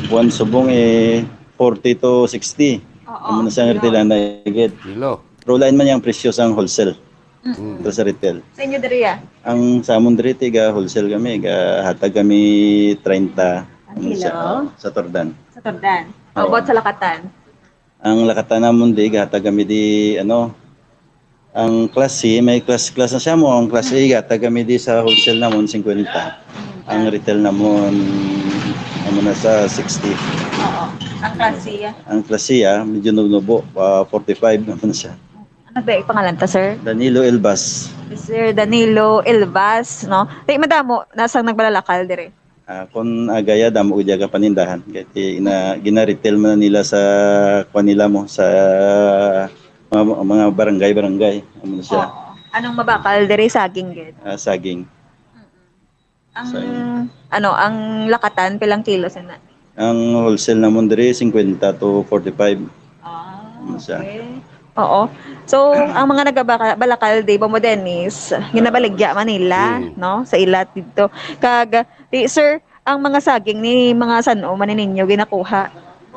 one subong eh, forty to sixty. Oo, Amo na siyang kilo. retail na igit. Kilo. Pero lain man yung presyo sang wholesale. Mm. Ito sa retail. Sa inyo diri, ah? Ang sa amon diri, tiga wholesale kami, gahatag kami treinta Ang ang sa, kilo? sa turdan. Sa turdan. Oo. About sa lakatan? Ang lakatan namon di, gahatag kami di, ano, ang class C, may class, class na siya mo, ang class A, gahatag kami di sa wholesale namon, cinquenta. Ang retail namon, amo na sa sixty. Oo. Ang class C, ah? Ang class C, ah, medyo nubo-nubo, ah, forty-five naman siya. Ano ba yung pangalan ta, sir? Danilo Elbas. Sir Danilo Elbas, no? Di madamo, nasang nagbalalakal dire? Ah, kung agaya, damo gid ka panindahan. Kay ti-, ina-, gina-retail man nila sa kwan nila mo, sa mga, mga barangay-barangay. Amo na siya. Oo. Anong mabakal dire? Saging gid? Ah, saging. Mm-mm. Ang, Saging. ano, ang lakatan, pilang kilo sana? Ang wholesale namon diri, cinquenta to forty-five. Ah, Ano siya? okay. Oo. So, ang mga nagabaka-, balakal, di ba mo, Dennis, ginabaligya man nila, Mm. no? Sa ilat dito. Kag, di, sir, ang mga saging ni mga san-o man ninyo ginakuha?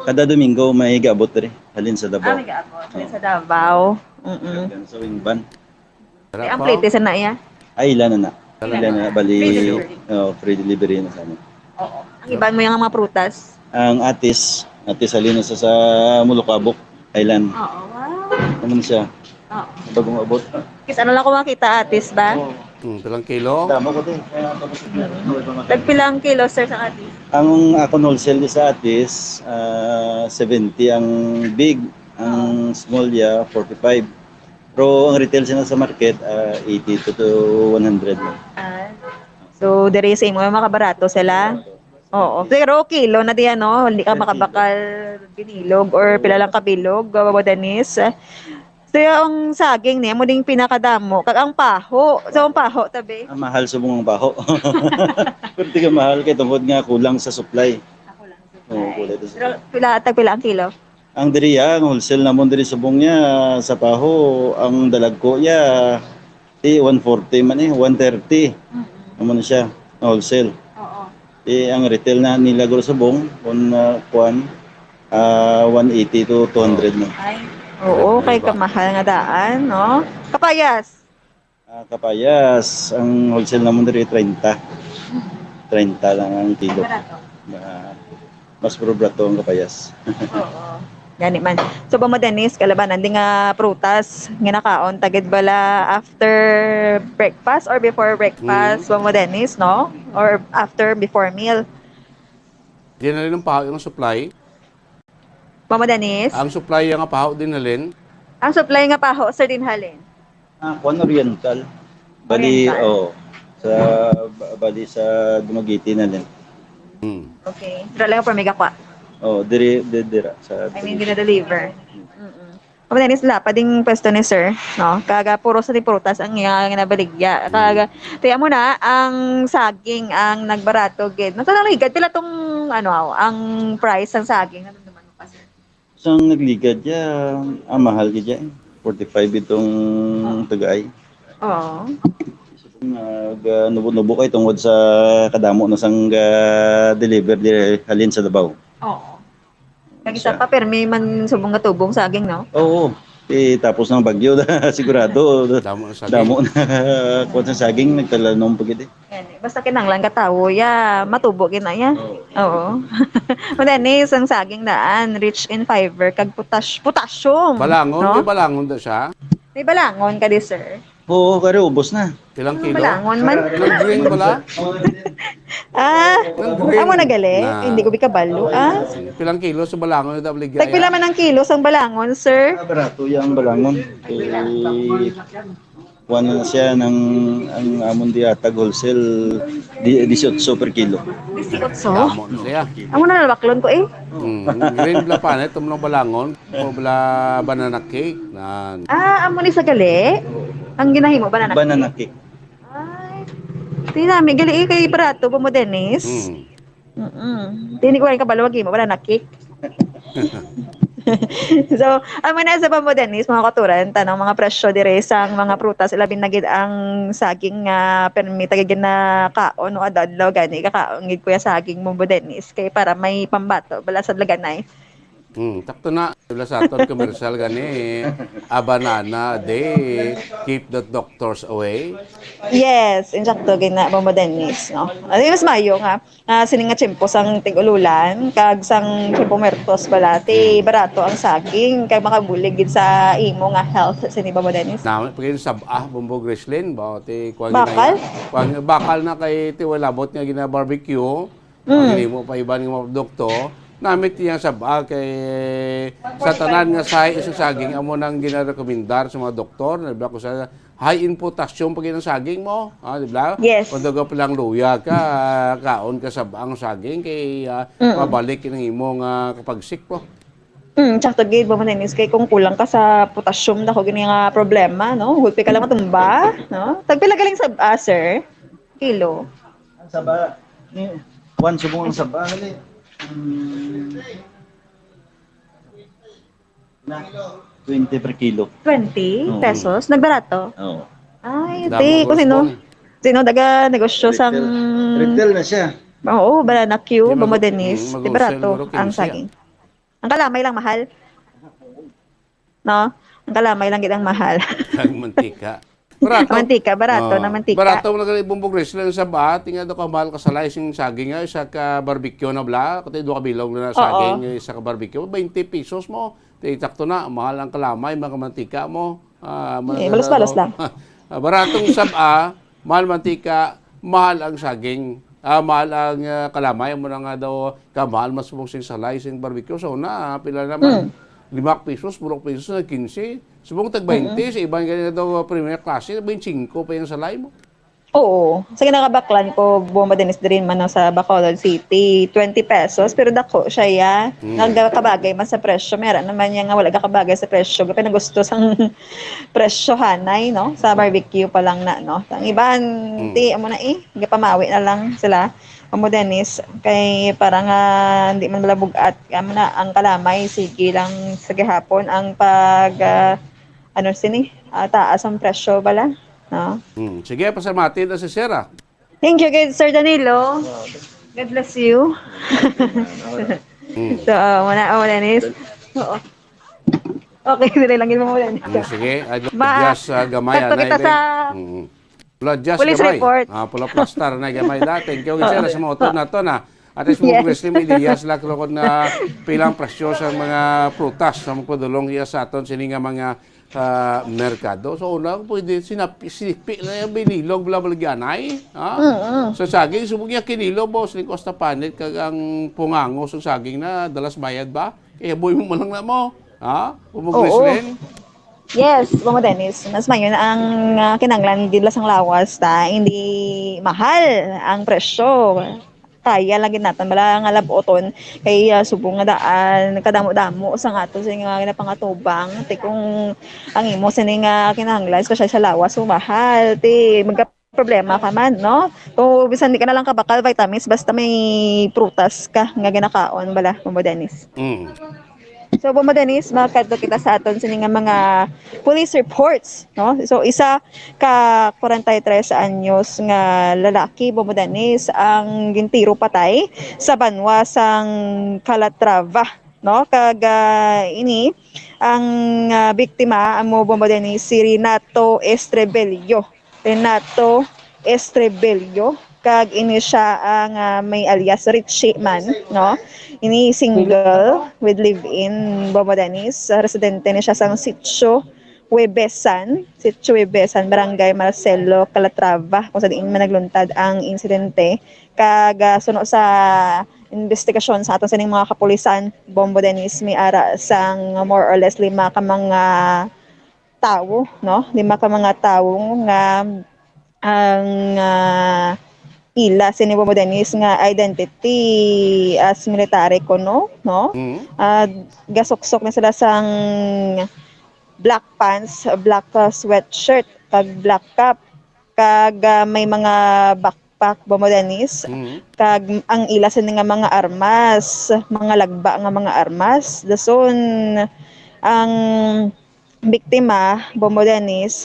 Kada Domingo may gaabot diri, halin sa Davao. Ah, may gaabot. Halin Oo. sa Davao. Mm-mm. Hanggang sa wing van. Wala Eh, ang pa. plete sa na iya? Ay, ilan na na. Ilan Ilan na na, na? bali, Free delivery. oh, free delivery na sana. Oo. Ang iban mo yung mga prutas? Ang atis, atis halin sa, sa Mulukabok Island. Oo, wow. Ano siya? Oo. Bagong abot. Kis ano lang ko makita, atis ba? Oo. Hmm, pilang kilo? Damo ko din. Kaya tapos na. Tagpila ang kilo, sir, sa atis? Ang akon wholesale sa atis, ah, seventy ang big, ang Oo. small ya, forty-five. Pero ang retail sila sa market, ah, eighty to, to one hundred lang. Ah. So, diri sa imo, makabarato sila? Oo. Pero kilo na diyan, no? Hindi ka Per kilo. makabakal binilog or pila lang ka bilog, Babo Dennis. So, ang saging niya, mo ding pinakadamo. Kag ang paho. So, ang paho, tabi? Ang mahal subong ang paho. Pero tiga mahal kay tungod nga kulang sa supply. Ako lang sa Oo, supply. kulang sa Pero supply. pila, tag pila ang kilo? Ang diri, ah, ang wholesale namon diri subong niya, sa paho, ang dalagko niya, di one forty man eh, one thirty. Mm-mm. Amo na siya, ang wholesale. Oo. Di ang retail na nila guro subong, kung, ah, kuwan, ah, one eighty to two hundred na. Ay. Oo, kay Diba? kamahal nga daan, no? Kapayas. Ah, kapayas, ang wholesale namon diri, treinta. Treinta lang ang kilo. Barato. Ah, mas barato ang kapayas. Oo. Gani man. So, ba mo, Dennis, kalabanan, di nga prutas, ginakaon, tagid bala after breakfast or before breakfast, Mm. ba mo, Dennis, no? Or after, before meal? Di na rin ang paho yung supply. Mama Danis? Ang supply nga paho din halin? Ang supply nga paho, sir, din halin? Ah, kuwan, Oriental. Bali, Oriental. Oh, sa, ba-, bali sa Dumaguete na din. Hmm. Okay. Dira lang pa may gakwa? Oh, diri, di-, dira sa I mean, gina-deliver. Mm-mm. Mama Danis, la, pa ding pwesto ni sir, no? Kaga puro sa di prutas ang iya nga ginabaligya. Mm. Kaga, tiyan mo na, ang saging ang nagbarato, gid. Nasa nang ligad, pila tong, ano, ang price ng saging? Naramdaman mo pa, sir? Sang nagligad ya, ah, mahal gid ya, eh. Forty-five itong Ah. tagay. Oo. Nag, ah, nubo-nubo kay tungod sa kadamo na sang, ah, deliver diri halin sa Davao. Oo. Kag isa Siya. pa, permi man subong nga tubong saging, no? Oo. Eh, tapos ng bagyo, sigurado, Damo na saging. Damo na kuwan sa saging, nagtalanom pa gid eh. Gani, basta kinahanglan ka tawo, ya, matubo gid na ya. Oo. Oo. Mao ni, ang saging daan, rich in fiber, kag potas-, potassium, Balangon, no? May balangon da siya? May balangon ka di, sir? Oo, kari ubos na. Pilang Ang kilo? Balangon man. Nang green pala? Ah, Nang green. Amo na gali? Na. Hindi ko bikabalo, ah. Pilang kilo sa balangon na dapat ligaya? Tagpila man ang kilo sang balangon, sir? Ah, barato yang balangon. Eh, kuwan na siya ng, ang amon di atag wholesale, di, disiotso per kilo. Disiotso? Damo na siya. Amo na nabaklon ko eh. Mm, green bala pa, eh, tumulong balangon, o bala banana cake, nan. Ah, amo ni sa gali? Ang ginahimo, banana cake? Banana cake. Ay, tinami, gali eh, kay barato, Bombo Dennis. Mm. Mm-mm. Dili ko kayo kabalo, agi mo, banana cake. So, amo na sa Bombo Dennis, mga kauturan, tanang mga presyo dire sang mga prutas, ilabi na gid ang saging nga permi ta gid ginakaon o adlaw-adlaw gani, kakaon gid kuya saging, Bombo Dennis, kay para may pambato bala sa laganay. Hmm, takto na. Wala sa aton commercial gani. A banana a day, keep the doctors away. Yes, insakto gid na, Bombo Dennis, no? Ay, mas mayo nga, ah, sini nga tiyempo sang tig-ululan, kag sang tiyempo muertos bala, ti Hmm. barato ang saging, kag makabulig gid sa imo nga health, sini, Bombo Dennis. Nami pa gid sab-a, Bombo Grislin, ba, ti kuwan Bakal? Ginaya. Kuwan, bakal na kay ti wala labot nga gina-barbecue. Mm. Ang ginimo pa iban nga mga produkto, namit niya sab-a kay sa tanan nga sahi sa saging, amo nang ginarekomendar sa mga doktor, na ba, ko sa high in potassium pa gid ang saging mo, ah, di ba? Yes. Kung daga pa lang luya ka, kaon ka sab-a ang saging kay, ah, Mm. mabalik ang imo nga kapagsik mo. Mm, sakto gid, Bombo Dennis, kay kung kulang ka sa potassium, dako gini nga problema, no? Gulpi ka lang matumba, no? Tagpila galing sab-a, sir? Kilo. Ang saba, ni, one subong ang saba, hali. Hmm. Na, twenty per kilo. Twenty Oo. pesos? Nagbarato? Oo. Ay, Damo di. Kung sino, gross sino daga negosyo sang Retail. Retail na siya. Oo, bala na Q, Di mag-, Bombo Dennis. Mm, Di mag-wholesale, barato bro, ang quince. Saging. Ang kalamay lang mahal. No? Ang kalamay lang gid ang mahal. Ang mantika. Barato. Mantika, barato Oh, na mantika. Barato mo na gali, Bombo Grislin, sa ba? Tinga do ka mahal ka salay sing saging nga, isa ka barbecue na bala, kundi do ka bilog na Oo. Saging, isa ka barbecue, twenty pesos mo. Ti, sakto na, mahal ang kalamay, mga mantika mo. Ah, Eh, mahal balos-balos na lang. Ah, baratong sab-a, mahal mantika, mahal ang saging. Ah, mahal ang, ah, kalamay, mo na nga daw, kamahal mas mo sing salay, sing barbecue. So na, ah, pila naman? Hmm. Lima pesos, puro pesos na quince. Subong tag twenty, Mm-mm. Sa iban gani daw, ah, premier klase, twenty-five pa yung salay mo. Oo. Sa ginakabaklan ko, Bombo Dennis, diri man sa Bacolod City, twenty pesos, pero dako siya, ya. Mm. Nagkabagay man sa presyo. Meron naman niya nga wala gakabagay sa presyo. Kaya nagusto sang presyo hanay, no? Sa barbecue pa lang na, no? Ang iban, Mm. Ti, amo na eh. Gapamawi na lang sila. Bombo Dennis, kay para nga hindi man malabog at, amo na, ang kalamay, sige lang sa gihapon ang pag, ah, ano sini, ah, taas ang presyo bala, no? Hmm. Sige, pasalamati na si Sir, ah. Thank you kay Sir Danilo. God bless you. Hmm. So, ah, wala, oh, wala, Nis. Oo. Okay, dili lang yun, wala, Nis. Hmm, sige. Ay, Ma-, just, ah, gamay, tatlo anay, kita be. Sa Mm. Wala just police gamay. Report. Ah, pula plastar na gamay da. Thank you, Oo. Sir, sa mga utod nato na. At least, Yes. Mo Grislin, may ideas lang kung na pilang presyo sa mga prutas sa magpadulong iya sa aton sini nga mga, ah, merkado. So, una, pwede sinap-, sinipi na yung binilog, bla, bla, gyanay, ha? Mm-mm. So, saging, subog niya kinilo, boss, ni Costa Panit, kag ang pungangos ng saging na dalas bayad ba? Kaya boy mo man lang na mo, ha? Kung mo Oo. Grislin? Yes, Mama Dennis, mas mayon ang, ah, kinanglan gid sang lawas ta, hindi mahal ang presyo. Kaya lang gid naton bala nga lab-oton kay, ah, subong nga daan kadamo-damo sa ato sa nga ginapangatubang. Ti kung ang imo sini nga kinahanglan, espesyal sa lawas, so mahal, ti magka-problema ka man, no? Kung bisan di ka na lang kabakal vitamins, basta may prutas ka nga ginakaon bala, Mama Dennis. Mm. So, Bombo Dennis, makadto kita sa aton sini nga mga police reports, no? So, isa ka kwarenta y tres anyos nga lalaki, Bombo Dennis, ang gintiro patay sa banwa sang Calatrava, no? Kag, ah, ini ang, ah, biktima amo, Bombo Dennis, si Renato Estrebello. Renato Estrebello, kag ini siya ang, ah, may alias Richie man, no? Ini single with live-in, Bombo Dennis. Ah, residente ni siya sang Sitio Huebesan, Sitio Huebesan, Barangay Marcelo Calatrava, kung sa diin man nagluntad ang insidente. Kag, ah, suno sa investigasyon sa aton sining mga kapulisan, Bombo Dennis, may ara sang more or less lima ka mga tawo, no? Lima ka mga tawo nga ang, ah, ila sini, Bombo Dennis, nga identity as military kuno, no? Mm. Ah, gasuksok na sila sang black pants, black, ah, sweatshirt, kag black cap, kag, ah, may mga backpack, Bombo Dennis, Mm. kag ang ila sini nga mga armas, mga lagba nga mga armas. Dason ang biktima, Bombo Dennis,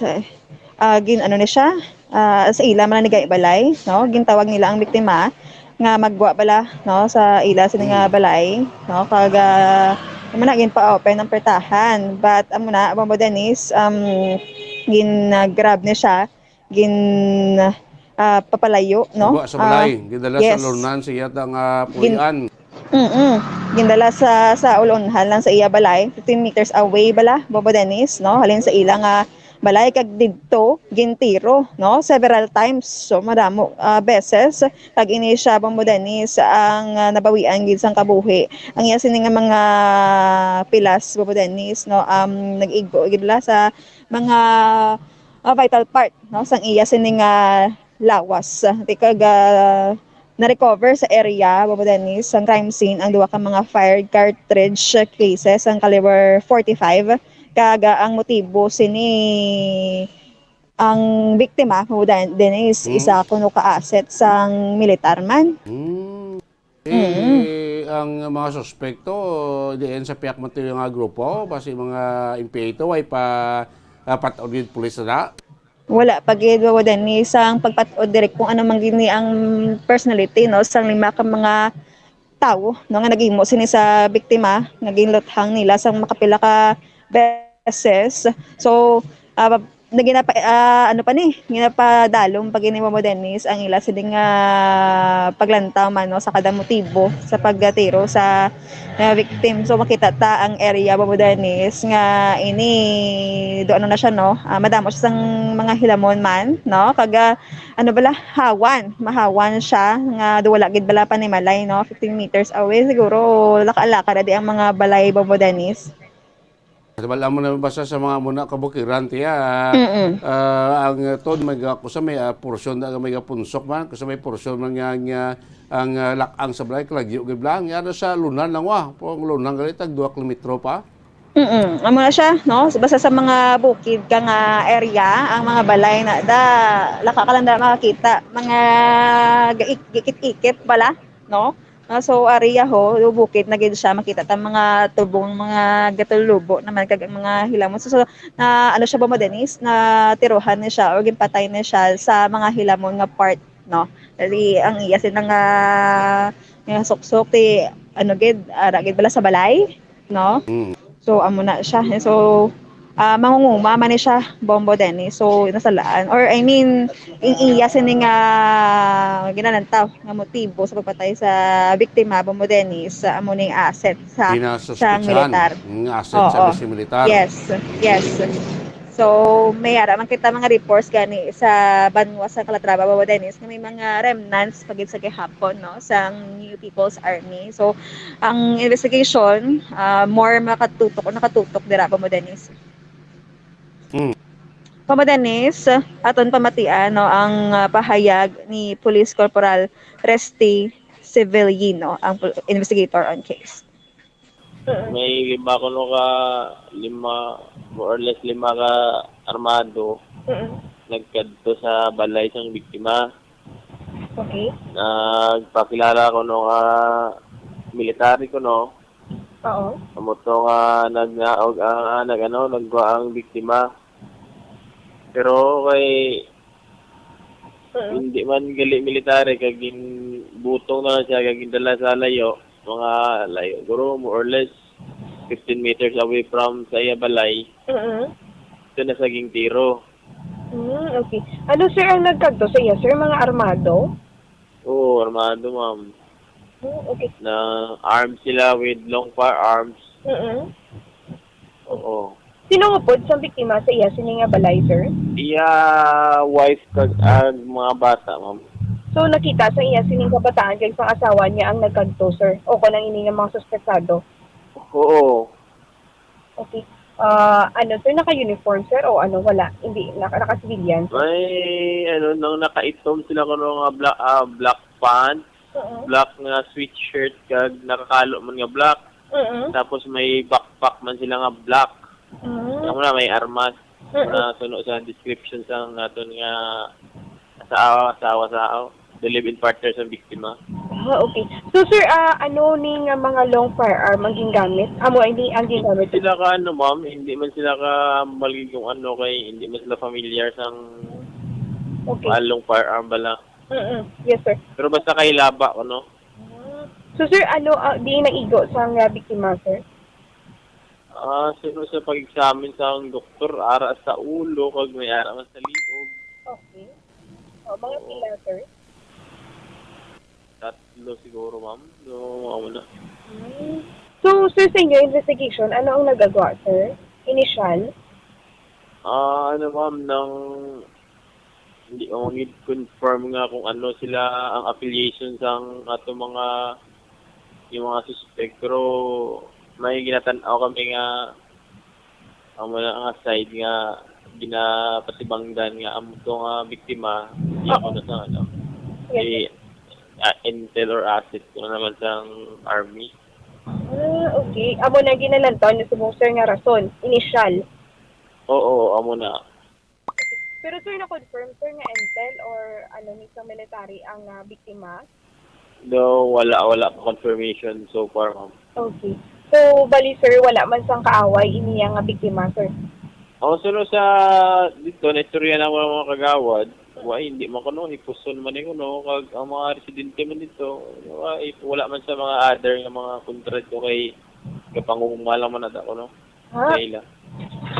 ah, gin-, ano ni siya, ah, sa ila man ni balay, no? Gintawag nila ang biktima nga magwa bala, no, sa ila sini nga Mm. balay, no? Kag, ah, amo na, ginpa-open ang pertahan. But amo na, Bombo Dennis, um, gin-grab ni siya, gin, ah, papalayo, no? Gwa sa Ah, balay, gidala sa yes. Lornan sa iyata nga Gin- puy-an. Mm-mm. Gindala sa, sa ulonhan lang sa iya balay, fifteen meters away bala, Bombo Dennis, no? Halin sa ila nga balay, kag didto gintiro, no? Several times, so madamo, ah, beses. Kag ini siya, Bombo Dennis, ang, ah, nabawian gid sang kabuhi. Ang iya sini nga mga pilas, Bombo Dennis, no? Um, nag-igo gid la sa mga, ah, vital part, no, sang iya sini nga lawas. Di kag, ah, na-recover sa area, Bombo Dennis, sang crime scene ang duha ka mga fired cartridge cases sang caliber forty-five. Kag, ah, ang motibo sini, ang biktima, Bombo Den-, Dennis, Hmm. isa kuno ka asset sang militar man. Hmm. Mm. Eh, ang mga suspekto, diin sa pihak man to yung mga grupo, basi mga N P A to, ay pa, ah, pat-od gid pulis na. Wala pa gid, Bombo Dennis, ang pagpat-od diri kung ano man gini ang personality, no, sang lima ka mga tawo, no, nga naghimo sini sa biktima, nga ginluthang nila sang makapila ka beses. So, ah, nagina pa, ah, ano pa ni, ginapadalom pa gini, Bombo Dennis, ang ila sini nga paglantaw man, no, sa kada motibo sa pagtiro sa, ah, victim. So, makita ta ang area, Bombo Dennis, nga ini, do ano na siya, no? Ah, madamo siya sang mga hilamon man, no? Kag, ah, ano bala, hawan, mahawan siya nga do wala gid bala panimalay, no? Fifteen meters away, siguro laka-laka na di ang mga balay, Bombo Dennis. Wala mo na basta sa mga muna kabukiran, tiya. Mm-mm. Ah, ang, ah, tod, may ga-, kusa may, ah, porsyon na may punsok man, kusa may porsyon man nga, nga ang, ah, lakang sa balay, kalagyo gid lang. Yan sa Lornan lang, wa. Pang Lornan gali, tag dua kilometro pa. Mm-mm. Amo na siya, no? Basta sa mga bukid ka nga area, ang mga balay na da, laka ka lang da makakita. Mga gaik-, ikit-ikit bala, no? Ah, so, area ho, do bukid na gid siya, makita ta mga tubong, mga gatulubo naman, kag ang mga hilamon. So, so, na, ano siya, Bombo Dennis, na tiruhan ni siya or ginpatay ni siya sa mga hilamon nga part, no? Kasi ang iya sila nga, nga suksok, ti, ano gid, ara gid bala sa balay, no? Mm. So, amo na siya. So, ah, mangunguma man ni siya, Bombo Dennis. So, nasalaan. Or, I mean, ang iya sini nga ginalantaw nga motibo sa pagpatay sa biktima, Bombo Dennis, sa amo ning asset sa, sa Ginasuspetsahan. militar. Ang asset sa Oo. Vice Militar. Yes, yes. So, may ara man kita mga reports gani sa banwa sa Calatrava, Bombo Dennis, nga may mga remnants pa gid sa gihapon, no, sang New People's Army. So, ang investigation, ah, more makatutok o nakatutok dira, Bombo Dennis. Mm. Bombo Dennis, aton pamatian, no, ang, ah, pahayag ni Police Corporal Resty Civiliano, ang pol-, investigator on case. May lima kuno ka, lima, more or less lima ka armado Mm. nagkadto sa balay sang biktima. Okay. Nagpakilala kuno nga military kuno. Oo. Amo to nga nag, ah, og, ah, nag, ano, nagkuha ang biktima. Pero kay Mm. hindi man gali military, kag ginbutong na lang siya, kag gindala sa layo, mga layo, guro, more or less, fifteen meters away from sa iya balay, Mm-mm. Ito na sa gintiro. Mm, okay. Ano, sir, ang nagkagto sa iya, sir? Mga armado? Oo, armado, ma'am. Mm, okay. Na armed sila with long firearms. Mm-mm. Oo. Sino nga pod sa biktima sa iya sini nga balay, sir? Iya wife kag ang mga bata, ma'am. So, nakita sa iya sining kabataan kag sang asawa niya ang nagkagto, sir? O kon ang ini nga mga suspetsado? Oo. Okay. Ah, ano, sir, naka-uniform, sir, o ano, wala? Hindi, naka, naka-civilian, sir? May, ano, nang nakaitom sila kuno nga black, ah, black pants, Mm-mm. black nga sweatshirt, kag nakakalo man nga black. Mm-mm. Tapos may backpack man sila nga black. Mm-mm. Amo na, may armas. Mm-mm. Muna suno sa description sa aton nga asawa, asawa sa the live-in partner sa biktima. Ah, okay. So, sir, ah, ano ni nga mga long firearm ang gingamit? Amo, hindi ang gingamit. Hindi sila ka ano, ma'am, hindi man sila ka maligid kung ano kay hindi man sila familiar sang Okay. ah, long firearm bala. Mm-mm. Yes, sir. Pero basta kay laba ko, no? Ah. So, sir, ano, ah, di naigo sa nga biktima, sir? Ah, suno sa pag-examine sa ang doktor, ara sa ulo kag may ara man sa liog. Okay. O, mga Oo. pila, sir? Tatlo siguro, ma'am. So, amo na. Hmm. So, sir, sa inyo investigation, ano ang nagagwa, sir? Initial? Ah, ano, ma'am, nang hindi ko gid confirm nga kung ano sila ang affiliation sang ato mga yung mga suspect, pero may ginatan-aw kami nga ang mga nga side nga ginapatibangdan nga ang to nga biktima di ako Oo. na sa ano Yes, sir. di ah, intel or asset ko naman sang army. Ah, okay. Amo na ginalantaw niyo subong, sir, nga rason, initial. Oo, amo na. Pero, sir, na-confirm, sir, nga intel or ano ni sa military ang ah, biktima? No, wala, wala pa confirmation so far, ma'am. Okay. So, bali, sir, wala man sang kaaway ini nga biktima, sir? Ang suno sa dito, naistorya na mga, mga kagawad, wa, hindi man kuno, hipuson man ni kuno, kag ang mga residente man dito, wa, eh, wala man sa mga other nga mga kontra dito kay kapangunguma lang man nata kuno. Ha? Sa ila.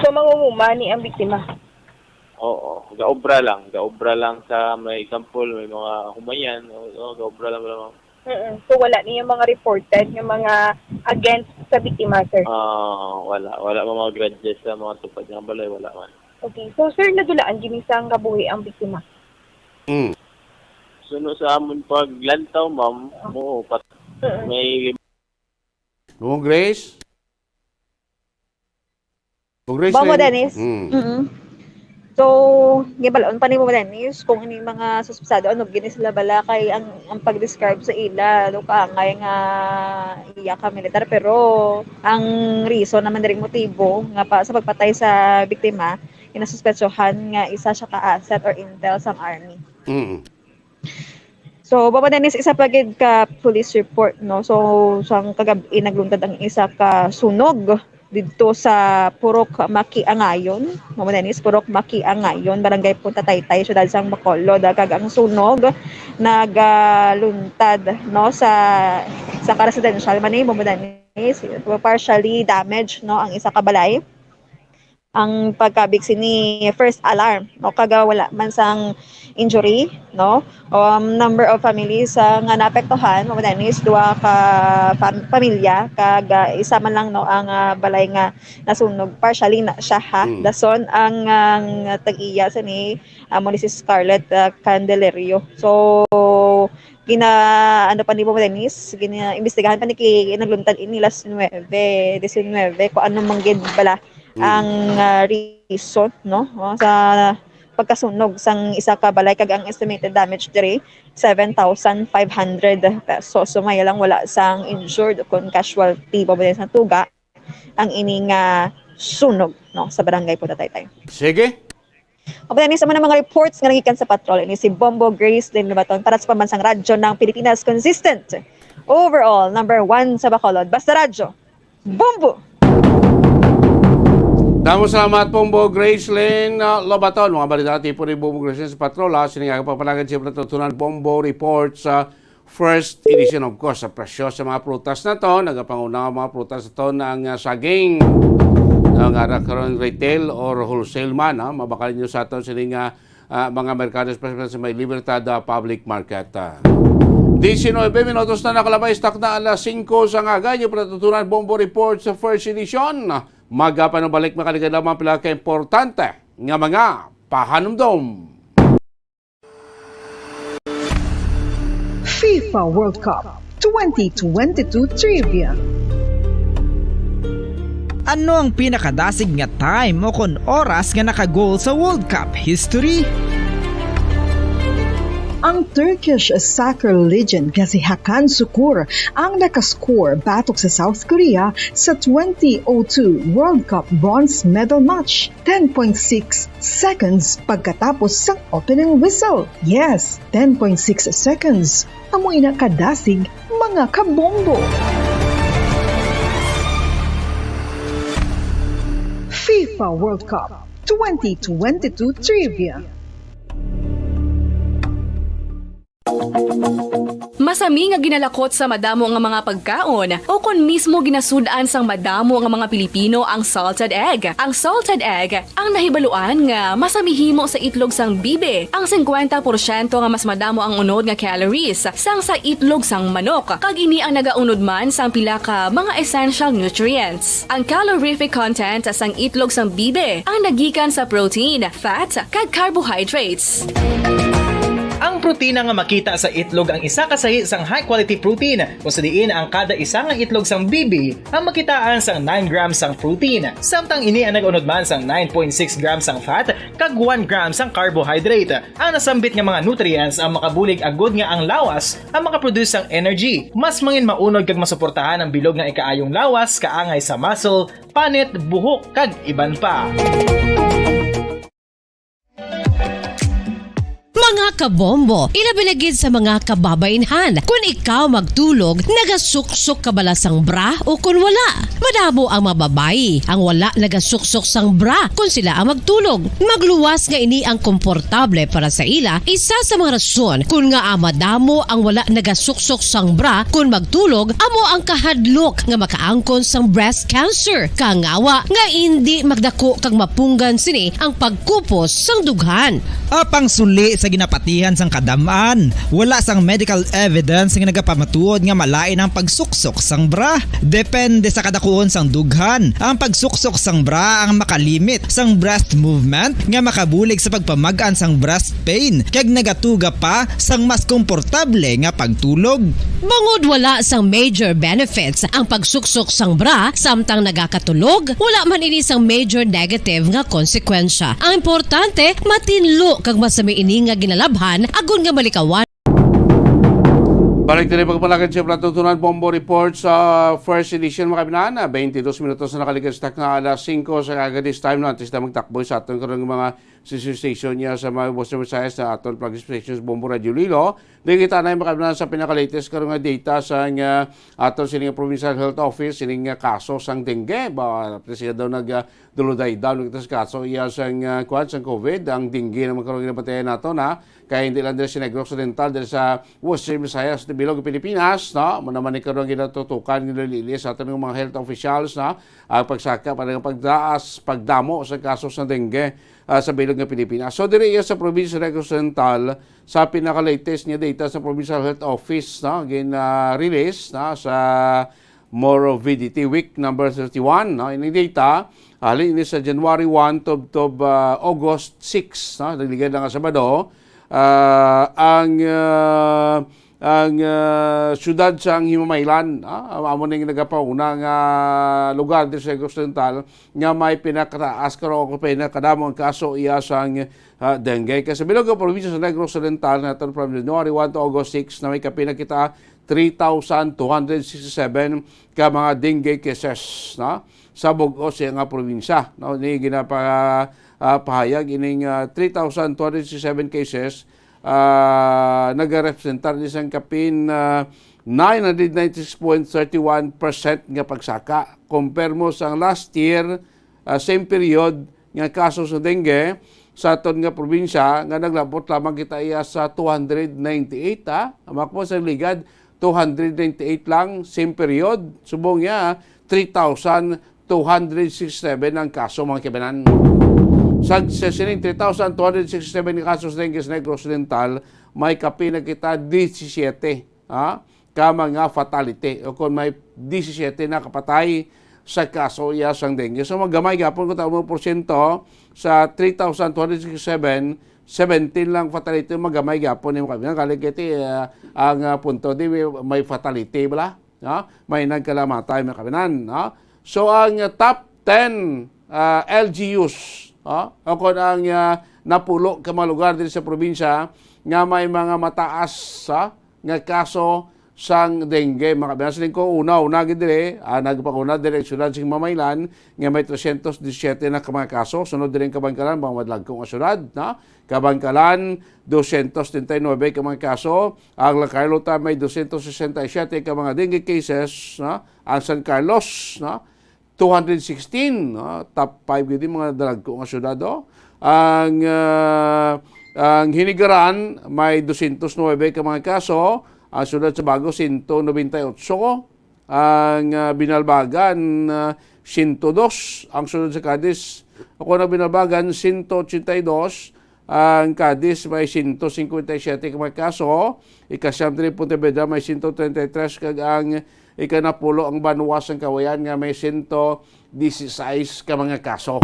So, mangunguma ni ang biktima? Oo, gaobra lang, gaobra lang sa may example, may mga humayan, o, o, gaobra lang lang. Mm-mm. So, wala niyo mga reported nga mga against sa biktima, sir? Ah, wala, wala man mga grudges sa mga tupad nga balay, wala man. Okay. So, sir, nadulaan gini sang kabuhi ang biktima? Mm. Suno sa amon paglantaw, ma'am, Oo. mo pat Mm-mm. may Mo, Grace? Congressman. Bobo Dennis. Mm. Mm-mm. So, gibal-on pa ni Bobo Dennis kung ini mga suspetsado, ano, gini sila bala kay ang, ang pag-describe sa ila, do kaangay nga iya ka militar, pero ang reason naman diri, motibo nga pa, sa pagpatay sa biktima, ginasuspetsohan nga isa siya ka asset or intel sang army. Mm. So, Papa Dennis, isa pa gid ka police report, no? So, sang kagab-i nagluntad ang isa ka sunog didto sa Purok Makiangayon, Mama Dennis, Purok Makiangayon, Barangay Punta Taytay, Siyudad sang Bacolod. Kag ang sunog nagaluntad, no, sa, sa ka residential man ni, Mama Dennis, partially damaged, no, ang isa ka balay. Ang pagkabig sini first alarm, no, kag wala man sang injury, no. Um, number of families, ah, nga naapektuhan, Mama Dennis, duha ka pam-, pamilya, kag, ah, isa man lang, no, ang, ah, balay nga nasunog. Partially na siya, ha. Mm. Dason ang, ang tag-iya sini, amo ni si Scarlett, ah, Candelerio. So, gina-, ano pa ni Mama Dennis, gina-, imbestigahan pa ni kay nagluntad ini last nuebe, diecinuebe, kung ano man gid bala Mm. ang, ah, reason, no? Oh, sa pagkasunog sang isa ka balay, kag ang estimated damage diri, seven thousand five hundred pesos. So, may lang wala sang injured o kon casualty, Mama Dennis, natuga ang ini nga sunog, no, sa barangay Punta Taytay. Sige. Mao na ni sa mga, mga reports nga nagikan sa patrol, ini si Bombo Grace Lynn Lubaton para sa Pambansang Radyo ng Pilipinas, consistent, overall, number one sa Bacolod. Basta Radyo, Bombo! Damo salamat, Bombo Grace Lynn, uh, Lobaton. Mga balita tipo ni Bombo Grace Lynn sa patrol, ha. Sini nga kapapanangan siya natutunan, Bombo Reports, uh, First edition, of course, sa presyo sa mga prutas na to. Nagapanguna ang mga prutas na to na ang, ah, saging. Ang ara karon retail or wholesale man, ha? Mabakal nyo sa aton sini nga, ah, mga merkado, especially sa may Libertad, ah, Public Market, ah. Diecinuebe minutos na nakalabay, stock na alas singko sa ngaga. Yung patutunan, Bombo Report sa first edition. Magapanubalik, makaligad lamang pila ka importante nga mga pahanumdom. FIFA World Cup twenty twenty-two Trivia. Ano ang pinakadasig nga time o kon oras nga naka-goal sa World Cup history? Ang Turkish soccer legend nga si Hakan Sukur ang nakascore batok sa South Korea sa twenty oh two World Cup bronze medal match, ten point six seconds pagkatapos sang opening whistle. Yes, ten point six seconds. Amo ina kadasig, mga kabombo. FIFA World Cup twenty twenty-two Trivia. Masami nga ginalakot sa madamo nga mga pagkaon o kon mismo ginasud-an sang madamo nga mga Pilipino ang salted egg. Ang salted egg ang nahibaluan nga masami himo sa itlog sang bibi. Ang singkwenta porsyento nga mas madamo ang unod nga calories sang sa itlog sang manok, kag ini ang nagaunod man sang pila ka mga essential nutrients. Ang calorific content sang itlog sang bibi ang nagikan sa protein, fat, kag carbohydrates. Ang protina nga makita sa itlog ang isa ka sahi sang high-quality protein, kung sa diin ang kada isa nga itlog sang bibi ang makitaan sang nine grams sang protein, samtang ini ang nag-unod man sang nine point six grams sang fat kag one gram sang carbohydrate. Ang nasambit nga mga nutrients ang makabulig agud nga ang lawas ang makaproduce sang energy, mas mangin maunod kag masuportahan ang bilog nga ikaayong lawas, kaangay sa muscle, panit, buhok, kag iban pa. Mga kabombo, ilabi na gid sa mga kababainhan. Kun ikaw magtulog, nagasuksok ka bala sang bra o kun wala? Madamo ang mga babayi ang wala nagasuksok sang bra kun sila ang magtulog. Magluwas nga ini ang komportable para sa ila, isa sa mga rason kun ngaa madamo ang wala nagasuksok sang bra kun magtulog amo ang kahadlok nga makaangkon sang breast cancer. Kangawa nga indi magdako kag mapunggan sini ang pagkupos sang dughan. Apang suli sa ginapatihan sang kadam-an, wala sang medical evidence nga nagapamatuod nga malain ang pagsuksok sang bra. Depende sa kadakuon sang dughan, ang pagsuksok sang bra ang makalimit sang breast movement nga makabulig sa pagpamag-an sang breast pain kag nagatuga pa sang mas komportable nga pagtulog. Bangod wala sang major benefits ang pagsuksok sang bra samtang nagakatulog, wala man ini sang major negative nga konsekwensya. Ang importante, matinlo kag masami ini nga ginalabhan agod nga malikawan. Balik diri pagpalagad sa Platutunan Bombo Report sa first edition, mga kabinan. Twenty-two minutos na nakaligad sa takna alas singko sa kaga this time, no? Antes na magtakbo sa aton karong mga sister station niya sa mga Western Visayas na aton flag stations, Bombo Radio Lilo. Di kita na yung mga kabinan sa pinaka-latest karong nga data sa nga aton sining provincial health office, sining nga kaso sang dengue. Ba, siya daw nag, ah, duluday daw kita sa kaso iya sang, ah, kwan, sang COVID. Ang dengue naman karong ginapatayan nato na kay hindi lang diri sa Negros Occidental, diri sa Western Visayas, sa bilog Pilipinas, no? Mo naman ni karong ginatutukan, ginalili sa aton nga mga health officials, no? Ang pagsaka para nga pagtaas, pagdamo sa kaso sa dengue, ah, sa bilog nga Pilipinas. So, diri iya sa probinsya sa Negros Occidental, sa pinaka-latest nga data sa Provincial Health Office, no? Gin, ah, release, no? Sa Morbidity Week number thirty-one, no? Ini data, halin ini sa January one to, to, ah, August six, no? Nagligad na nga Sabado, ah, ang, ah, ang, ah, siyudad sang Himamaylan, ah, amo ning nagapauna nga lugar diri sa Negros Occidental nga may pinakataas karon o pinakadamo ang kaso iya sang, ah, dengue. Kay sa bilog nga probinsya sa Negros Occidental, naton from January one to August six, na may kapin na kita three thousand two hundred sixty-seven ka mga dengue cases, no? Sa bug-os siya nga probinsya, no? Ni ginapa-, ah, pahayag ining, ah, three thousand two hundred sixty-seven cases, ah, nagarepresentar ni sang kapin, ah, nine hundred ninety-six point thirty-one percent nga pagsaka. Compare mo sang last year, ah, same period nga kaso sa dengue, sa aton nga probinsya nga naglabot lamang kita iya sa two hundred ninety-eight, ha? Ang mga sa ligad, two hundred ninety-eight lang, same period. Subong niya, three thousand two hundred sixty-seven ang kaso, mga kaibanan. Sa, sa sining three thousand two hundred sixty-seven nga kaso sa dengue sa Negros Occidental, may kapin na kita disisiete, ha? Ka mga fatality, o kung may disisiete na kapatay sa kaso iya sang dengue. So, magamay gapon kung tawag mo porsyento sa three thousand two hundred sixty-seven, seventeen lang fatality, magamay gapon yung kami. Galing kiti, ah, ang, ah, punto, di may, may fatality bala, no? May nagkalamatay, mga kabinan, no? So, ang, ah, top ten, ah, L G Us, no? O kung ang, ah, napulo ka mga lugar diri sa probinsya nga may mga mataas, ah, nga kaso sang dengue, mga kabinan. Siling ko, una, una gid diri, ah, nagpanguna diri ang siyudad sing Mamaylan nga may tresyentos disisiete na ka mga kaso. Sunod diri ang Kabankalan, mga madlagko nga siyudad, no? Kabankalan, dosyentos treinta y nuebe ka mga kaso. Ang La Carlota may dosyentos sesenta y siyete ka mga dengue cases, no? Ang San Carlos, no? Two hundred sixteen, no? Top five gid yung mga dalagko nga syudad, oh. Ang, ah, ang Hinigaran may dosyentos nuebe ka mga kaso, ang syudad sa Bago, sento nobenta y otso, ang, ah, Binalbagan, ah, sento dos, ang syudad sa Cadiz, ako na Binalbagan, sento ochenta y dos, ang Cadiz may sento singkwenta y siyete ka mga kaso, ikasyam diri Pontevedra may sento treinta y tres, kag ang ikanapulo ang Banwa sang Kawayan nga may sento disisais ka mga kaso.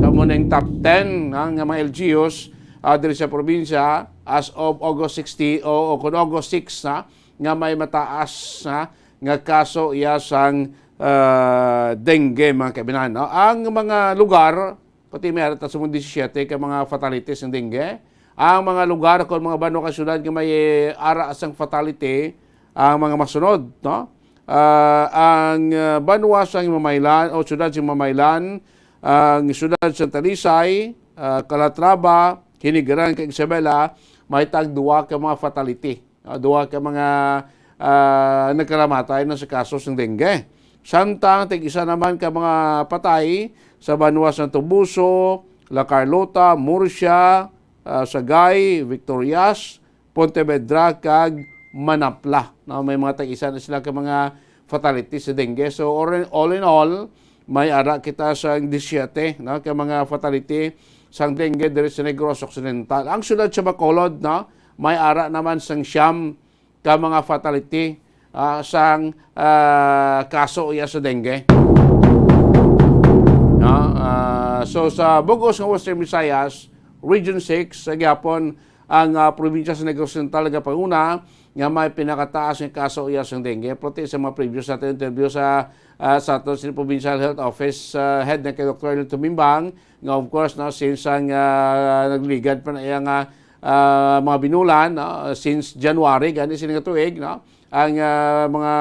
Sa mo ning top ten, ha, nga mga L G Us, ah, diri sa probinsya as of August sixty o, o kung August six, ha, nga may mataas, ha, nga kaso iya sang, ah, dengue, mga kaibinan, no? Ang mga lugar, pati may ara ta sa mga disisiete ka mga fatalities ng dengue. Ang mga lugar kon mga banwa ka syudad nga may, eh, ara sang fatality, ang mga masunod, no? Ah, ang, ah, banwa sa Mamaylan o syudad sa Mamaylan, ang syudad sa Talisay, ah, Calatrava, Hinigaran, kag Isabela, may tag duwa ka mga fatality. Ah, duha ka mga, ah, nagkalamatay na sa kaso sang dengue. Samtang tig-isa naman ka mga patay sa banwa sa Toboso, La Carlota, Murcia, ah, Sagay, Victorias, Pontevedra, kag Manapla. No, may mga tag-isa na sila ka mga fatalities sa dengue. So, or-, all in all, may ara kita sa disisiete, no, ka mga fatality sang dengue diri sa Negros Occidental. Ang siyudad sa Bacolod, no, may ara naman sang siyam ka mga fatality, ah, sang, ah, kaso iya sa dengue. No? Ah, so, sa bug-os nga Western Visayas, Region six, sa gihapon ang, ah, probinsya sa Negros Occidental nagapanguna nga may pinakataas nga kaso iya sang dengue. Pati sa mga previous natin interview sa, ah, sa aton sa Provincial Health Office, ah, head na kay Doktor Arnel Tumimbang, nga of course, no, since ang, ah, nagligad pa na iya nga, ah, mga binulan, no, since January gani sini nga tuig, no, ang, ah, mga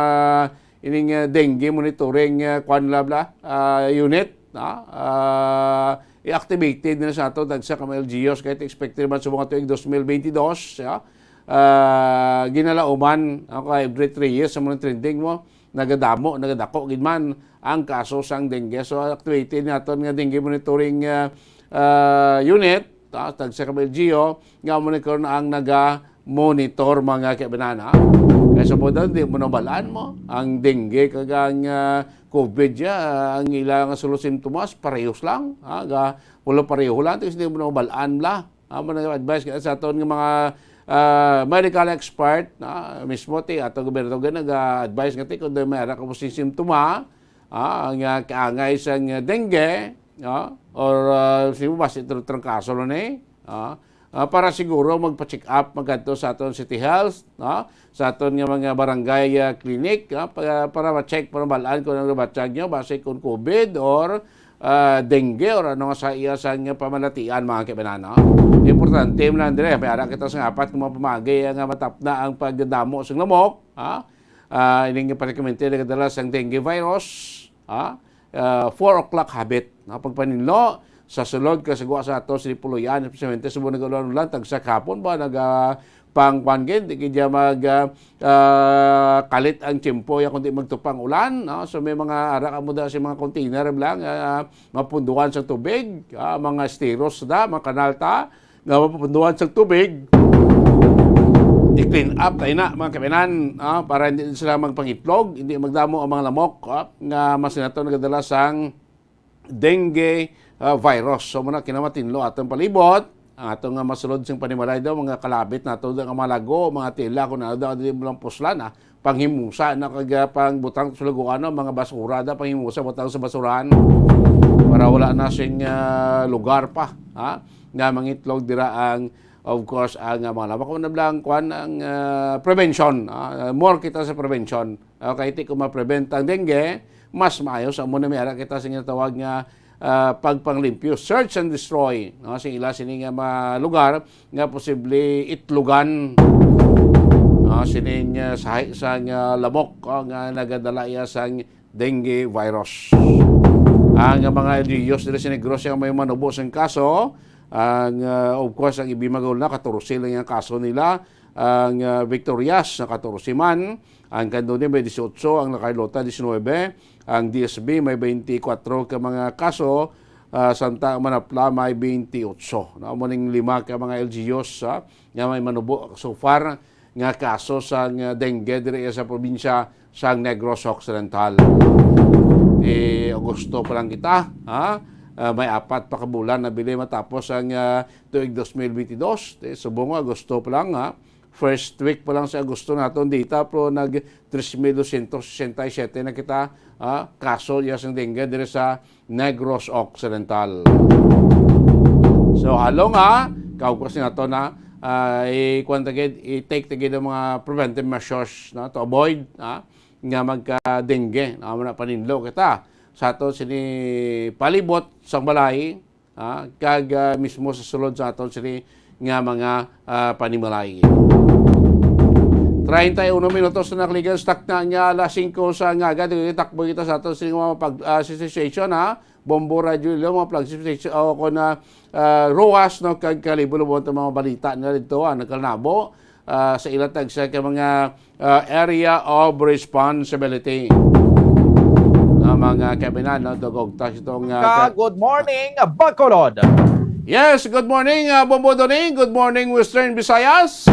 ining, ah, dengue monitoring, ah, kwan, bla, bla, ah, unit, no, ah, i-activated na sa ato tagsa ka mga L G Us, kahit expected man sa mga tuig twenty twenty-two, ya. Ah, ginalauman, no, kay every three years sa mga trending mo, nagadamo, nagadako gid man ang kaso sang dengue. So, activated naton nga dengue monitoring, ah, ah, unit, ah, tagsa ka L G U, nga mo ni karon ang naga-monitor, mga kaibanan, ha? Kay sa po daw, di mo nabalaan mo, ang dengue kag ang, ah, COVID, ya, ang ila nga sulo simptomas, parehos lang, ha? Ga, wala pareho lang, tapos di mo nabalaan la. Amo na yung advice nga sa aton nga mga, ah, medical expert, na mismo ti ato gobyerno gani nag-advise nga ti kung may ara ka mo sing simptoma, ah, nga kaangay sang dengue, ah, or, ah, sino ba si trangkaso na ni, ah, ah, para siguro magpa-check up, magkadto sa aton City Health, no? Sa aton nga mga barangay, ah, clinic, no? Para, para ma-check, para mabalaan kung ano batyag nyo, base kung COVID or, ah, dengue or ano nga sa iya sa nga pamalatian, mga kaibanan, no? Importante man, Andre, may ara kita sa apat nga mga pamagi nga matapna ang pagdamo sa lamok, ha? Ah, ining parekomende nagadala sang dengue virus, ha? Ah, four o'clock habit, no? Pagpaninlo sa sulod kag sa gwa sa ato sa Dipoluyan, especially sa buwan nag-ulan-ulan, tagsa kahapon ba, naga pang kuan gid, di gid siya mag, ah, ah, kalit ang tiyempo ya kundi magtupa ang ulan, no? So, may mga ara ka mo da sa mga container lang, ah, mapunduan sa tubig, ah, mga esteros da, mga kanal ta, nga mapunduan sa tubig. I-clean up tayo na, mga kaibigan, ah, para hindi sila magpangitlog, hindi magdamo ang mga lamok, ah, nga mas nato nagadala sang dengue, ah, virus. So, muna kinamatinlo atong palibot. Ang ato nga masulod sing panimalay daw, mga kalabit nato daw nga mga lago, mga tela, kung ano daw, di mo lang puslan, ah. Panghimusa na kag, ah, pangbutang sa laguan, no? Mga basura daw, panghimusa, butang sa basurahan. Para wala na sing, ah, lugar pa, ha? Nga mangitlog dira ang, of course, ang, ah, mga lawak. Kung nablang, kwan, ang, ah, prevention, ah, more kita sa prevention. Okay, ti kung ma-prevent ang dengue, mas maayo sa amo na may ara kita sa ginatawag nga, ah, pagpanglimpyo, search and destroy, no? Sing ila sini nga mga lugar nga posible itlogan, no? Sining, ah, sahi sang, ah, lamok, oh, nga nagadala iya sang dengue virus. Ang mga L G Us diri sa Negros ang may manubo sang kaso. Ang, ah, of course, ang Ibimagol na katorse lang ang kaso nila. Ang, ah, Victorias na katorse man. Ang Candoni may dieciocho, ang La Carlota diecinuebe, ang D S B may twenty-four ka mga kaso, ah, samtang ang Manapla may twenty-eight. No, amo ning lima ka mga L G Us, ah, nga may manubo so far nga kaso sang dengue diri sa probinsya sang Negros Occidental. Ti Agosto pa lang kita, ha? Ah, may apat pa ka bulan na bili matapos ang, ah, tuig dos mil bentidós. Ti subong Agosto pa lang, ha? First week pa lang sa Agosto naton data, pero nag tres mil dosyentos sesenta y siyete na kita, ah, kaso ya sang dengue diri sa Negros Occidental. So, halong, ha, kaugkos nato na, ah, i-, kuwan ta gid, i-take ta gid ang mga preventive measures, no, to avoid, ha, nga magka-dengue, no, amo na paninlo kita sa ato sini palibot sang balay, ah, kag, ah, mismo sa sulod sa aton sini nga mga, ah, panimalay. Treinta y uno minutos na nakaligan sa takna nga alas singko sa ngaga. Takbo kita sa aton sini nga mga pag, ah, station, ha? Bombo Radio Iloilo, mga flagship station, o kung na, ah, Roas, no, kag Kalibo-Lubon, ang mga balita nila dito, ah, nagkalnabo, ah, sa ilang tagsa ka mga, ah, area of responsibility. Na mga kabinan, no, dugog ta itong, ah, Ka, ka- good morning, Bacolod. Yes, good morning, ah, Bombo Doning. Good morning, Western Visayas.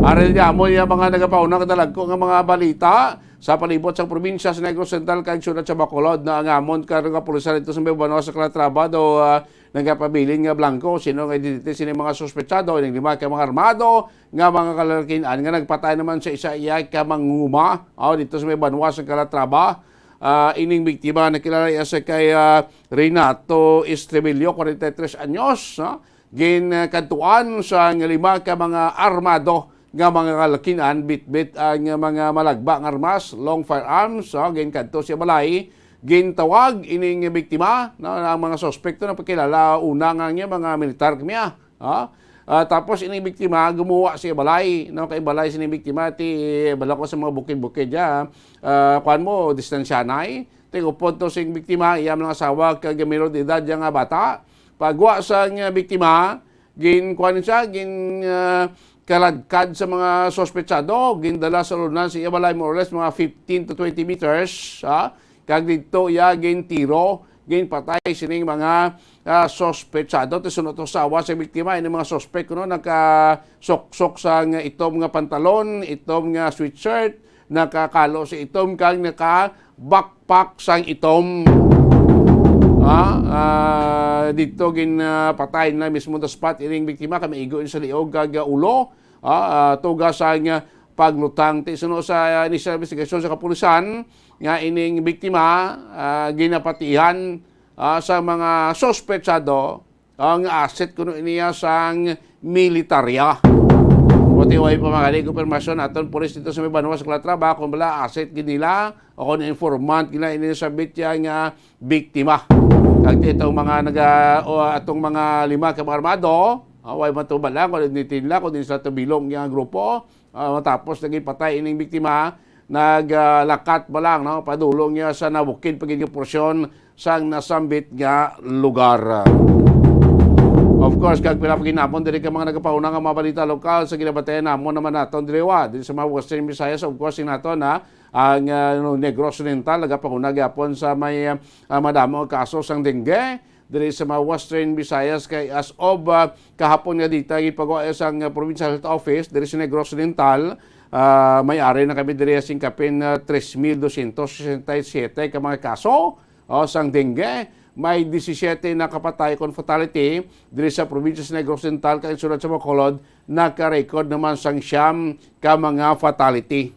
Ari niya mo yung mga nagapauna kadalagko nga mga balita sa palibot sa probinsya sa Negros Central kag siyudad sa Bacolod na ang amon karong kapulisan dito sa may banwa sa Calatrava do, ah, nagapabilin nga blanco sino nga identity sini mga suspetsado, ining lima ka mga armado nga mga kalalakin-an nga nagpatay naman sa isa iya ka manguma, oh, dito sa may banwa sa Calatrava. Ah, ining biktima nakilala iya sa kay, ah, Renato Estremillo, forty-three anyos, no? Ginkadtuan sa lima ka mga armado nga mga kalakin-an, bitbit ang mga malagba nga armas, long firearms, oh, ginkadto sa balay, gintawag ining biktima, no, ang mga suspek to nagpakilala una nga niya mga militar kami, ah. Ha? Ah, tapos ining biktima gumuwa sa balay, no, kay balay sa ining biktima ti bala ko sa mga bukid-bukid ya. Ah, kuan mo, distansyanay. Tig-upod to sing biktima, iya mga asawa kag minor de edad ya nga bata. Pagwa sa nga biktima, gin kuan siya, gin, ah, kaladkad sa mga suspetsado, gindala sa lunan sa iya balay, more or less mga fifteen to twenty meters, ha? Kag didto iya gintiro, ginpatay sining mga, ah, suspetsado. Ti suno to asawa sa biktima, ini mga suspek kuno nakasuksok sang itom nga pantalon, itom nga sweatshirt, nakakalo sa itom kag naka backpack sang itom. Ah, ah, dito gin, ah, patay na mismo the spot ining biktima kay maigo sa liog kag, ah, ulo. Ah, ah, tuga sang, ah, paglutang. Ti suno sa, ah, initial investigation sa kapulisan nga ining biktima, ah, ginapatihan, ah, sa mga suspetsado ang asset kuno niya sang militarya. Buti way pa mga kumpirmasyon aton pulis dito sa may banwa sa Calatrava kung bala asset gid nila o kung informant gila ini sa bitya nga biktima. Kag itong mga naga, o atong mga lima ka mga armado, ah, way matubal lang kung nitin lang kung din sa tubilong nga grupo, ah, matapos naging patay ining biktima, naglakat ba lang, no? Padulong niya sa nabukid pa gid nga porsyon sang nasambit nga lugar. Of course, kag pila pa ginamon diri ka mga nagapauna nga mga balita lokal sa ginabatayan namon naman naton diri, wa, diri sa mga Western Visayas, of course, naton, ha, ang, ah, ano, Negros Oriental nagapanguna gyapon sa may, ah, madamo nga kaso sang dengue diri sa mga Western Visayas, kay as of, ah, kahapon nga data gipagawa sang, ah, Provincial Health Office diri sa Negros Oriental, ah, may ari na kami diri sing kapin, ah, tres mil dosyentos sesenta y siyete ka mga kaso, o, sang dengue. May disisiete na kapatay kon fatality diri sa probinsya sa Negros Oriental, kag ang syudad sa Bacolod naka-record naman sang siyam ka mga fatality.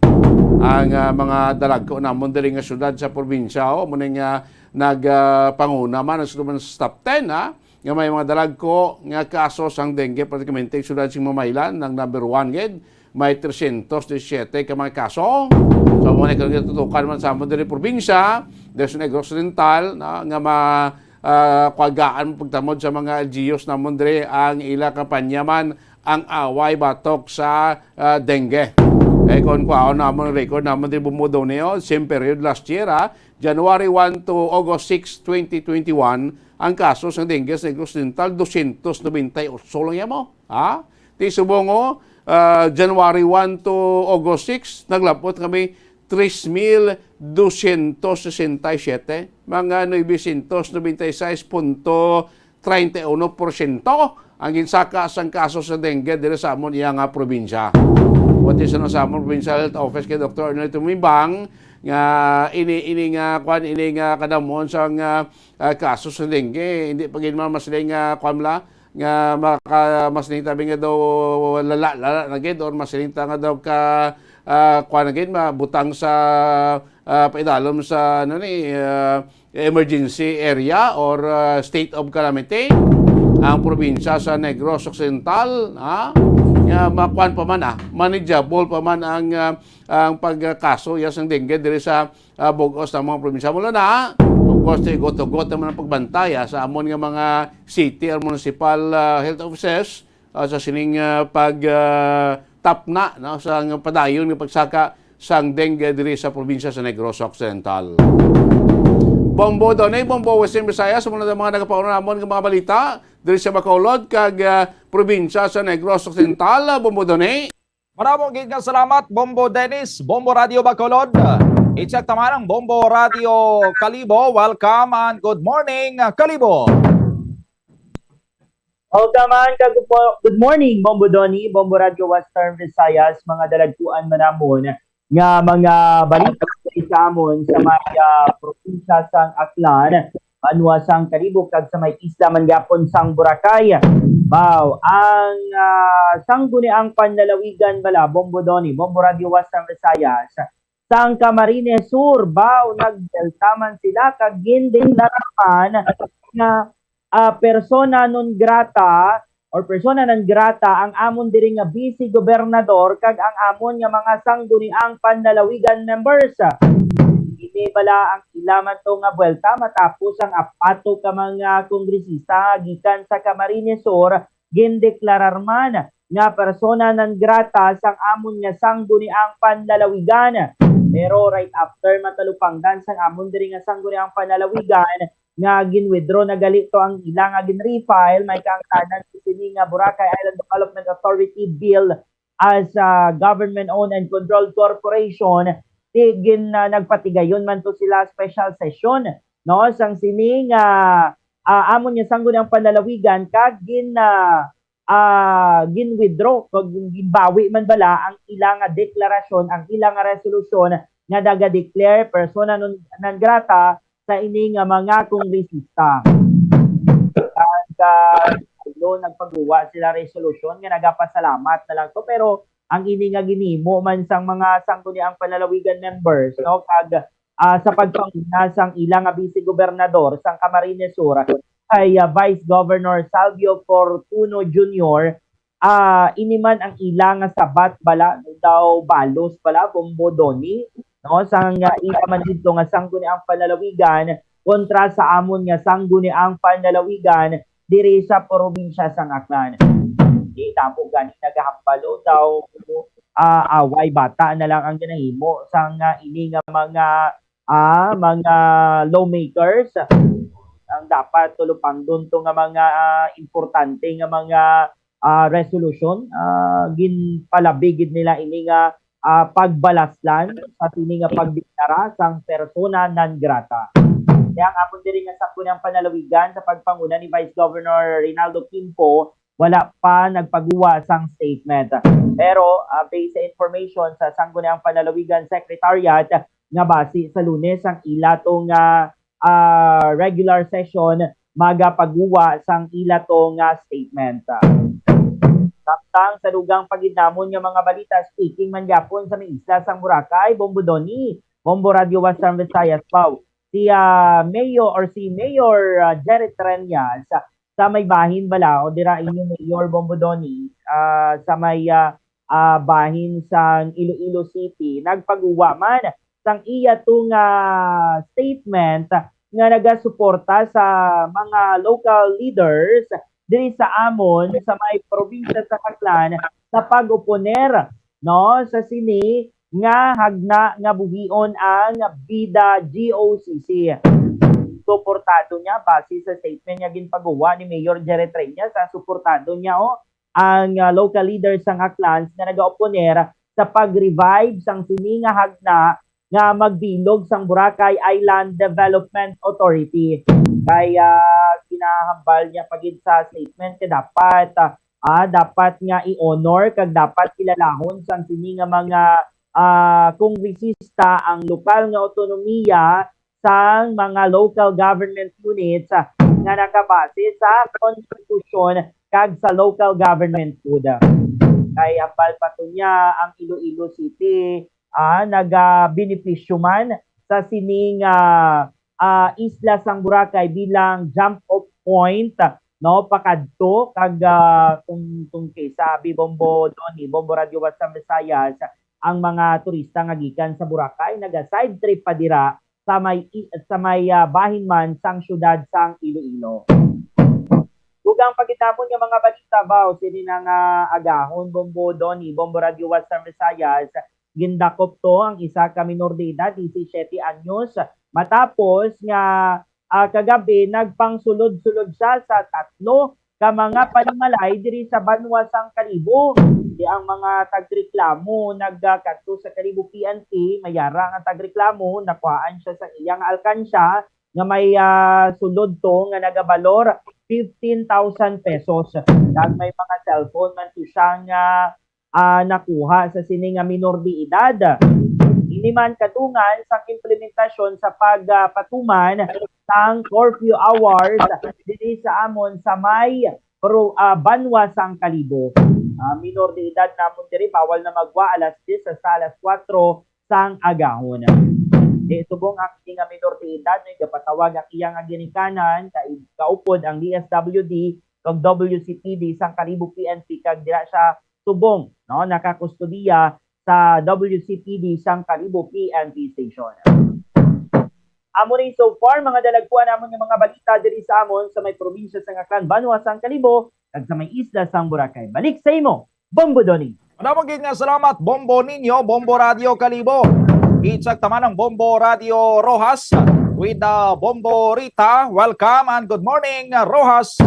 Ang, ah, mga dalagko namon diri nga syudad sa probinsya, o, muna nga nagpanguna man ang syudad sa top ten, ha, nga may mga dalagko nga kaso sang dengue, pratikamente ang syudad sa Mamaylan ang number one gid, may tresyentos disisiete ka mga kaso. So, mo na ikaw tutukan man sa amon diri probinsya, diri sa Negros Oriental, na, nga ma, ah, kwagaan pagtamod sa mga L G Us namon diri ang ila kampanya man ang away batok sa, ah, dengue. Eh, kung kwaon namon ang record namon diri Bumudoneo, same period last year, ha, January one to August six, twenty twenty-one, ang kaso sa dengue sa Negros Oriental, dosyentos nobenta y otso lang yan mo. Ha? Ti subong, oh, ah, January one to August six, naglapot kami tres mil dosyentos sesenta y siyete, mga novecientos nobenta y seis punto treinta y uno porsyento ang ginsaka sang kaso sa dengue diri sa amon iya nga probinsya. What is ano sa amon Provincial Health Office kay Doktor Arnel Tumimbang nga ini, ini nga kwan, ini nga kadamon sang, ah, ah, kaso sa dengue, hindi pa gid man masiling nga kwan la, nga maka-, masiling tabi nga daw lala, lala na gid, or masiling ta nga daw ka, ah, kuwan na gid, mabutang sa, ah, paidalom sa, ano ni, ah, emergency area or, ah, state of calamity ang probinsya sa Negros Occidental, ha? Nga makuan pa man, ah, manageable pa man ang, ah, ang pagkaso ya sang dengue diri sa ah, bug-os na mga probinsya. Mula na, of course, hugot-hugot naman ang pagbantay, ah, sa amon nga mga city or municipal, ah, health offices, ah, sa sining, ah, pag, ah, tapna, no, sa padayon nga pagsaka sang dengue diri sa probinsya sa Negros Occidental. Bombo Donay, Bombo Western Visayas, sa mga, mga nagapauna namon nga mga balita diri sa Bacolod kag, ah, probinsya sa Negros Occidental. Ah, Bombo Donay. Maramo gid nga salamat, Bombo Dennis, Bombo Radio Bacolod. I-check ta man ang Bombo Radio Kalibo. Welcome and good morning, Kalibo. Welcome and ka-, good mo-, good morning, Bombo Donny, Bombo Radio Western Visayas, mga dalagkuan man namon nga mga balita sa amon sa may, ah, probinsya sang Aklan, banwa sang Kalibo, kag sa may isla man gyapon sang Boracay. Baw, ang, ah, Sangguniang Panlalawigan bala, Bombo Donny, Bombo Radio Western Visayas, sang Camarines Sur, baw, nagdelta man sila kag gindeklara man nga, ah, persona non grata or persona non grata ang amon diri nga vice gobernador kag ang amon nga mga Sangguniang Panlalawigan members. Ini bala ang ila man to nga buwelta matapos ang apato ka mga kongresista nga gikan sa Camarines Sur gindeklarar man nga persona non grata sang amon nga Sangguniang Panlalawigan. Pero right after matalupangdan sang amon diri nga Sangguniang Panlalawigan nga gin-withdraw na gali to ang ila nga gin-refile, may kaangtanan sini nga Boracay Island Development Authority Bill as a government-owned and controlled corporation, ti gin, ah, nagpatigayon man to sila special session, no, sang sini nga, ah, amon nga Sangguniang Panlalawigan kag gin, ah, ah, gin-withdraw kag ginbawi man bala ang ila nga deklarasyon, ang ila nga resolusyon nga naga-declare persona non, non grata sa ini nga mga kongresista. Ang, ah, nagpaguwa sila resolusyon nga nagapasalamat na lang to, pero ang ini nga ginhimo man sang mga Sangguniang Panlalawigan members, no, kag, ah, sa pagpanguna sang ila nga vice gobernador sang Camarines Sur kay, ah, Vice Governor Salvio Fortuno Junior, ah, ini man ang ila nga sabat bala, daw balos bala, Bombo Donny, no, sang, ah, ila man didto nga Sangguniang Panlalawigan kontra sa amon nga Sangguniang Panlalawigan diri sa probinsya sang Aklan. Di tamo gani nagahambal, o, daw, ah, away bata na lang ang ginahimo sang, ah, ini nga mga, ah, mga lawmakers. Ang dapat tulupangdon to nga mga, ah, importante nga mga, ah, resolution, ah, ginpalabi gid nila ini nga, ah, pagbalaslan sa sini nga pagdeklara sang persona non grata. Kaya ang amon diri nga Sangguniang Panlalawigan sa pagpanguna ni Vice Governor Reynaldo Quimpo, wala pa nagpaguwa sang statement. Pero, ah, based sa information sa Sangguniang Panlalawigan Secretariat, nga basi sa Lunes ang ila to nga, ah, regular session, magapaguwa sang ila to nga statement. Samtang sa dugang pa gid namon nga mga balita, speaking man gyapon sa may isla sang Boracay, Bombo Donny, Bombo Radio Western Visayas, wow. Si, ah, Mayor or si Mayor, ah, Jerry Treñas, sa may bahin bala, o dira inyo Mayor Bombo Donny, ah, sa may, ah, ah, bahin sang Iloilo City, nagpaguwa man sang iya to nga statement nga nagasuporta sa mga local leaders diri sa amon sa may probinsya sa Aklan sa pag-oponer, no, sa sini nga hagna nga buhion ang Bida G O C C. Suportado niya, base sa statement nga ginpaguwa ni Mayor Jerry Treñas, sa suportado niya, oh, ang, ah, local leaders sang Aklan nga nagaoponer sa pag-revive sang sini nga hagna nga magbilog sang Boracay Island Development Authority. Kay, ah, ginahambal niya pa gid sa statement nga dapat, ah, ah, dapat nga i-honor kag dapat kilalahon sang sini nga mga, ah, kongresista ang lokal nga autonomiya sang mga local government units, ah, nga nakabase sa konstitusyon kag sa local government code. Kay hambal pa to niya ang Iloilo City, ah, nagabenepisyo man sa sining, ah, ah, isla sang Boracay bilang jump off point, no, pakadto kag, ah, kung, kung kay sabi Bombo Donny, Bombo Radio Western Visayas, ang mga turista nga gikan sa Boracay naga-side trip pa dira sa may i-, sa may, ah, bahin man sang siyudad sang Iloilo. Dugang pa gid namon nga mga balita, baw, sini na nga agahon, Bombo Donny, Bombo Radio Western Visayas, gindakop to ang isa ka minor de edad, disisete anyos, matapos nga, ah, kagabi nagpangsulod-sulod siya sa tatlo ka mga panimalay diri sa banwa sang Kalibo. Di ang mga tagreklamo nagkadto sa Kalibo P N P, may yara nga tagreklamo, nakuhaan siya sa iyang alkansya nga may, ah, sulod to nga nagabalor fifteen thousand pesos. Kag may mga cellphone man to siya nga, ah, nakuha sa sini nga minor de edad. Ini man kadungan sang implementasyon sa pagpatuman sang curfew hours diri sa amon sa may pro-, ah, banwa sang Kalibo. Ah, minor de edad namon diri bawal na magwa alas diyes hasta alas kuwatro sang agahon. Di subong ang ini nga minor de edad, no, gapatawag ang iya nga ginikanan, ka-, kaupod ang D S W D kag W C P D sang Kalibo P N P, kag dira siya subong, no, nakakustodiya sa W C P D sang Kalibo P N P station. Amo ni so far, mga dalagkuan namon nga mga balita diri sa amon sa may probinsya sang Aklan, banwa sang Kalibo, kag sa may isla sang Boracay. Balik sa imo, Bombo Donny. Madamo gid nga salamat, Bombo Ninyo, Bombo Radio Kalibo. Itsak taman ang Bombo Radio Roxas with, uh, Bombo Rita. Welcome and good morning, Roxas.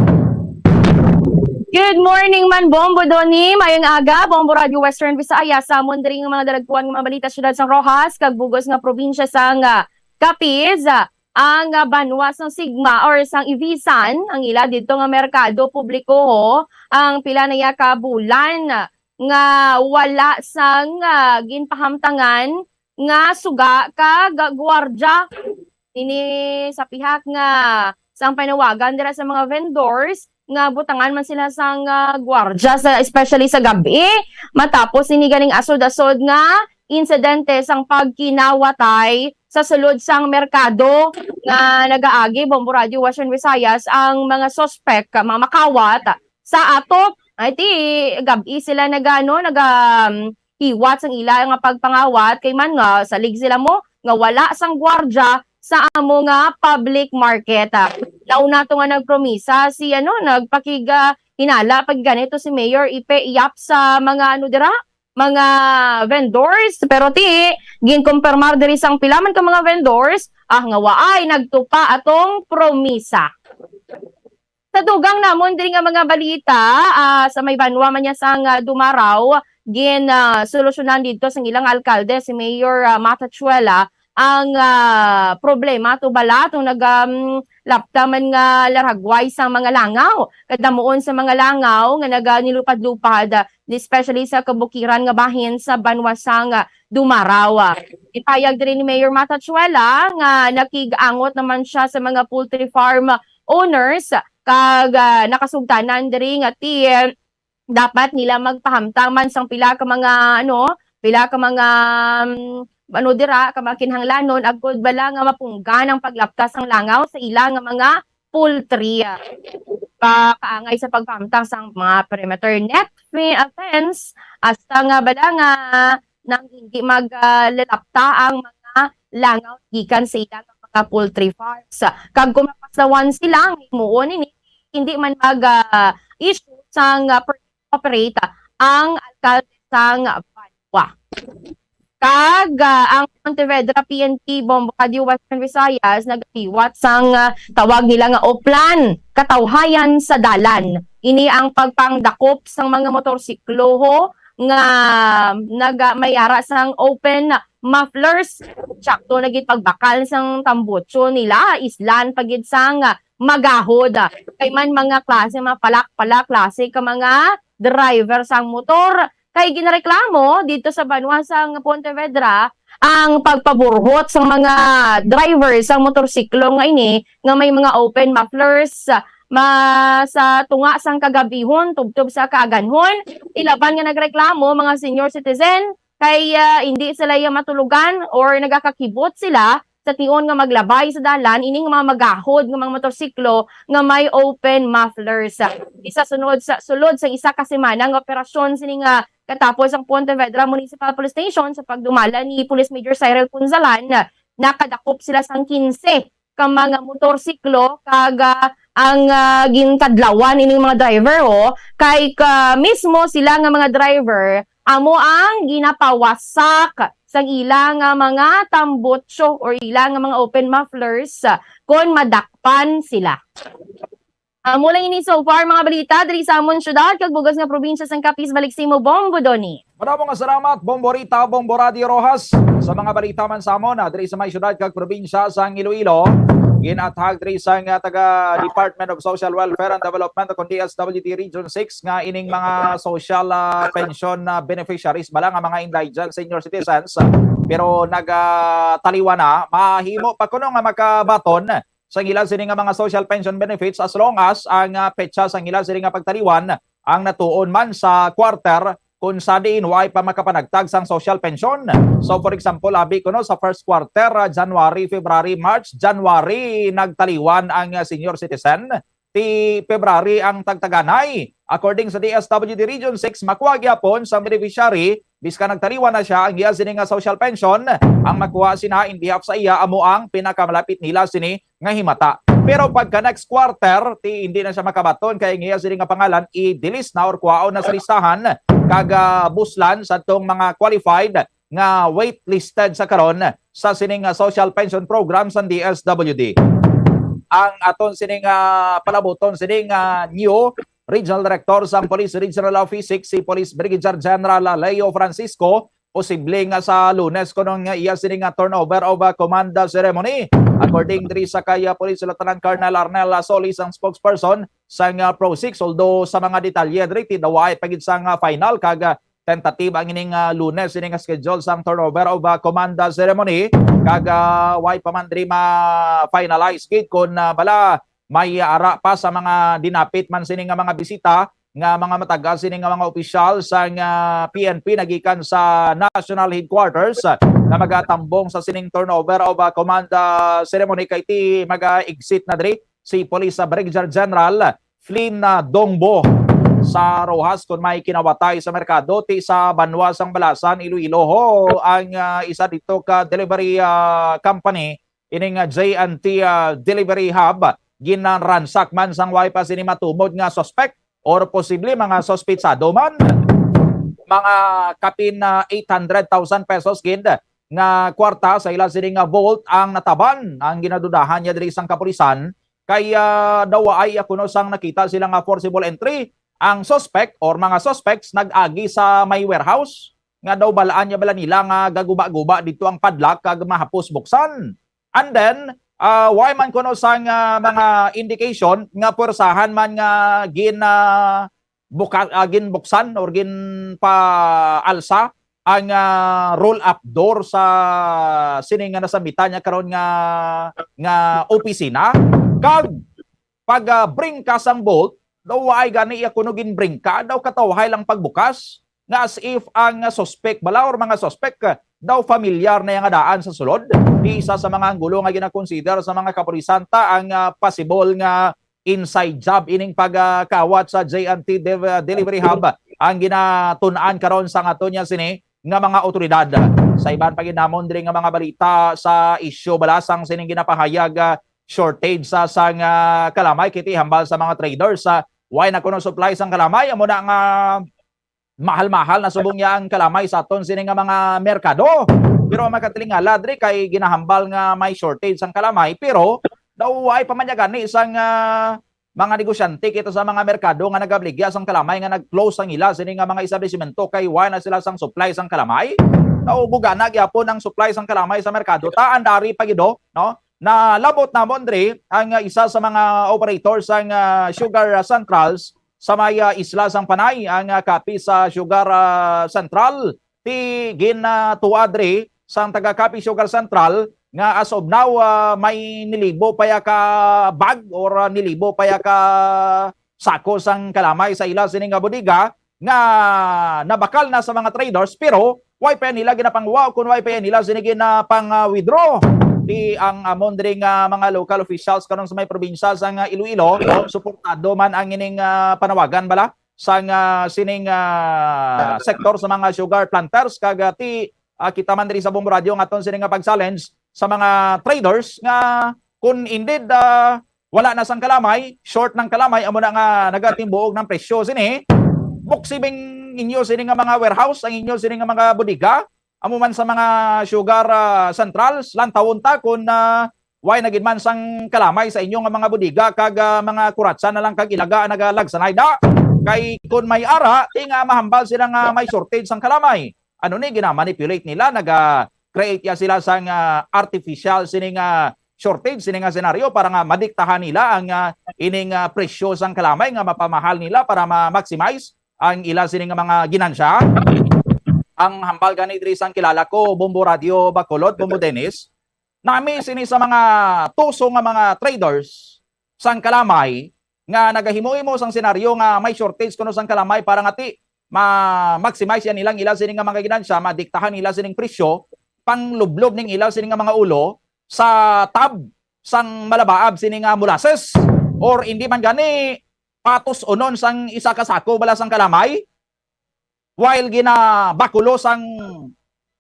Good morning man, Bombo Donny. Mayong aga, Bombo Radio Western Visayas. Sa amon diri nga mga dalagkuan nga mga balita, siyudad sang Roxas, kag bug-os nga probinsya sang, ah, Capiz, ah, ang, ah, banwa sang Sigma or sang Ivisan, ang ila didto nga merkado publiko, ho, ang pila na ya ka bulan nga wala sang, ah, ginpahamtangan nga suga kag gwardya. Ini sa pihak nga sang panawagan dira sa mga vendors nga butangan man sila sang, ah, gwardya sa, especially sa gab-i, matapos ini ganing asod-asod nga insidente sang pagkinawatay sa sulod sang merkado nga nagaagi, Bombo Radio Western Visayas, ang mga suspek, mga makawat sa ato. Ay, ti, gab-i sila naga-, ano, naga, um, hiwat sang ila nga pagpangawat, kay man nga salig sila mo nga wala sang gwardya sa amo nga public market. Ah, nauna to nga nagpromisa si, ano, nagpakig-, ah, hinala pag ganito si Mayor Ipe Yap sa mga, ano, dira, mga vendors, pero ti ginkumpirmar diri sang pila man ka mga vendors, ah, nga waay nagtupa atong promisa. Sa dugang namon diri nga mga balita, ah, sa may banwa man niya sang, ah, Dumaraw, gin, ah, solusyonan didto sang ilang alkalde, si Mayor, ah, Matachuela, ang, ah, problema tubala atong nag, um, lapta man nga laragway sa mga langaw. Kadamuon sa mga langaw nga naga nilupad-lupad, ah, especially sa kabukiran nga bahin sa banwa sang, ah, Dumaraw. Ipayag diri ni Mayor Matachuela nga nakig-angot naman siya sa mga poultry farm owners kag, ah, nakasugtanan diri nga ti dapat nila magpahamtang man sang pila ka mga, ano, pila ka mga, um, ano dira, ka mga kinahanglanon agud bala nga mapunggan ang paglapta sang langaw sa ila nga mga poultry. Pa-, kaangay sa pagpahamtang sang mga perimeter net fe-, uh, fence, hasta nga bala nga nang hindi mag, ah, lalapta ang mga langaw gikan sa ila nga mga poultry farms. Kag kung mapasawan sila nga himuon ini, hindi man mag, ah, issue sang, ah, permit to operate ang alkalde sang banwa. Kag, ah, ang Pontevedra P N P Bombo Radio Western Visayas nagaliwat sang, ah, tawag nila nga Oplan, katawhayan sa dalan. Ini ang pagpangdakop sang mga motorsiklo nga naga-, may ara sang open mufflers. Sakto na gid pagbakal sang tambutso nila, islan pa gid sang magahod. Kay man mga klase, mga palak-palak klase ka mga driver sang motor. Kay ginareklamo dito sa banwa sang Pontevedra ang pagpaburhot sang mga driver sang motorsiklo nga ini nga may mga open mufflers, ma-, sa tunga sang kagabihon tubtob sa kaaganhon. Ilaban nga nagreklamo mga senior citizen kay, ah, hindi sila iya matulogan or nagakakibot sila sa tion nga maglabay sa dalan ining mga magahod nga mga motorsiklo nga may open mufflers. Isa sunod sa, sulod sa isa ka semana nga operasyon sini nga katapos ang Pontevedra Municipal Police Station sa pagdumala ni Police Major Cyril Punzalan, nakadakop sila sang kinse ka mga motorsiklo kag, ah, ang, ah, ginkadlawan ining mga driver, oh, kay ka mismo sila nga mga driver amo ang ginapawasak sang ila nga mga tambutso or ila nga mga open mufflers, ah, kon madakpan sila. Amo lang ini so far mga balita diri sa amon syudad kag bugas nga probinsya sang Capiz. Balik sa imo, Bombo Donny. Madamo nga salamat, Bombo Rita, Bombo Radio Rojas. Sa mga balita man sa amon, ah, diri sa may syudad kag probinsya sang Iloilo, ginathag diri sang, ah, taga Department of Social Welfare and Development, kon D S W D Region six, nga ining mga social, ah, pension, ah, beneficiaries bala nga mga indigent senior citizens, ah, pero nag, ah, taliwan na, mahimo pa kuno nga makabaton sa ila sini nga mga social pension benefits as long as ang, ah, petsa sang ila sini nga pagtaliwan ang natuon man sa quarter kung sa diin way pa makapanagtag sang social pension. So, for example, abi kuno sa first quarter, ah, January, February, March, January, nagtaliwan ang, ah, senior citizen. Ti February ang tagtaganay. According sa D S W D Region six, makuha gyapon sang beneficiary, bisan nagtaliwan na siya, ang iya sini nga social pension. Ang makuha sina in behalf sa iya amo ang pinakamalapit nila sini nga himata. Pero pagka next quarter, ti hindi na siya makabaton kay ang iya sini nga pangalan i-delist na or kuhaon na sa listahan kag, ah, buslan sa tong mga qualified nga waitlisted sa karon sa sining, ah, social pension program sa D S W D. Ang aton sining, ah, palabuton sining, ah, new Regional Director sang Police Regional Office six, si Police Brigadier General Leo Francisco, posible nga sa Lunes kuno nga iya sini nga turnover of, ah, command ceremony. According diri sa kay, ah, Police Lieutenant Colonel Arnel Solis, ang spokesperson sang, ah, Pro six, although sa mga detalye diri ti daw way pa gid sang, ah, final kag, ah, tentative ang ining, ah, Lunes ini nga schedule sang turnover of, ah, command, ah, ceremony kag, ah, way pa man diri ma-finalize gid kon, ah, bala may ara pa sa mga dinapit man sini nga mga bisita nga mga matag-as sini nga mga opisyal sang, ah, P N P nagikan sa National Headquarters, ah, nga magatambong sa sining turnover of, ah, command, ah, ceremony kay ti maga-exit na diri si Police, ah, Brigadier General Flynn, ah, Dongbo sa Roxas kon may kinawatay sa merkado ti sa banwa sang Balasan, Iloilo. Ho, ang, ah, isa dito ka delivery, ah, company ining, ah, J and T, ah, Delivery Hub, ginaransak man sang way pa sini matumod nga suspect or posible mga suspitsado man. mga kapin na eight hundred thousand pesos gid nga kwarta sa ila sini nga vault ang nataban. Ang ginadudahan niya diri sang kapulisan kay, ah, daw waay kuno sang nakita sila nga forcible entry. Ang suspect or mga suspects nag-agi sa may warehouse nga daw balaan niya bala nila nga gaguba-guba dito ang padlock kag mahapos buksan. And then, ah, way man kuno sang, ah, mga indication nga puwersahan man nga gin, ah, buka-, ah, ginbuksan or ginpaalsa ang, ah, roll-up door sa sini nga nasambitan niya karon nga, nga opisina. Kag pag, ah, bringka sang bolt, daw waay gani iya kuno ginbringka, daw katawhay lang pagbukas, nga as if ang, ah, suspect bala or mga suspect, ah, daw familiar na iya nga daan sa sulod. Di isa sa mga anggulo nga ginakonsider sa mga kapulisan ta ang, ah, possible nga inside job ining pagkawat sa J and T Dev-, ah, Delivery Hub ang ginatun-an karon sang aton niya sini nga mga awtoridad. Sa iban pa gid namon diri nga mga balita sa isyu bala sang sining ginapahayag, ah, shortage sa, sang, ah, kalamay, kiti hambal sa mga traders sa way na kuno supply sang kalamay, amo na nga mahal-mahal na subong niya ang kalamay sa aton sini nga mga merkado. Pero ang makatilingala diri kay ginahambal nga may shortage sang kalamay, pero daw way pa man niya gani sang, ah, mga negosyante kita sa mga merkado nga nagabaligya sang kalamay nga nag-close ang ila sini nga mga establishmento kay way na sila sang supply sang kalamay. Daw bugana gyapon ang supply sang kalamay sa merkado. Ta andari pa gid, no? Nalabot namon diri ang, ah, isa sa mga operator sang, ah, sugar, ah, centrals sa may, ah, isla sang Panay, ang, ah, kapi sa sugar, ah, central. Ti ginatuwa diri sang taga Kapi Sugar Central nga as of now, ah, may nilibo pa ya ka bag or, ah, nilibo pa ya ka sako sang kalamay sa ila sini nga bodega nga nabakal na sa mga traders, pero way pa nila ginapangwa o kung way pa nila sini ginapang, ah, withdraw. Di ang amon diri nga mga local officials karon sa may probinsya sang, ah, Iloilo, suportado man ang ining, ah, panawagan bala sang, ah, sining, ah, sektor sa mga sugar planters kag, ah, ti, ah, kita man diri sa Bombo Radio ang aton sini nga pag-challenge sa mga traders nga kung indeed, ah, wala na sang kalamay, short ng kalamay, amo na nga nagatimbuog ng presyo sini. Buksibing inyo sini nga mga warehouse, ang inyo sini nga mga bodega, amo man sa mga sugar, ah, centrals, lantawon ta kung, ah, way na gid man sang kalamay sa inyo nga mga bodega kag, ah, mga kuratsa na lang kag ilaga nagalagsanay da. Kay kung may ara, ti nga mahambal sila nga may shortage sang kalamay. Ano ni, ginamanipulate nila, naga-create ya sila sang, ah, artificial sini nga shortage, sini nga senaryo para nga madiktahan nila ang, ah, ining, ah, presyo sang kalamay nga mapamahal nila para ma-maximize ang ila sini nga mga ginansya. Ang hambal gani diri sang kilala ko, Bombo Radio Bacolod, Bombo Dennis, nami sini sa mga tuso nga mga traders sang kalamay nga nagahimo-himo sang senaryo nga may shortage kuno sang kalamay para nga ti ma-maximize yan nilang ila sini nga mga ginansya, madiktahan nila sining presyo, panglublob ning ila sini nga mga ulo sa tab sang malabaab sini nga molasses or hindi man gani patos unon sang isa ka sako bala sang kalamay. While ginabakulo sang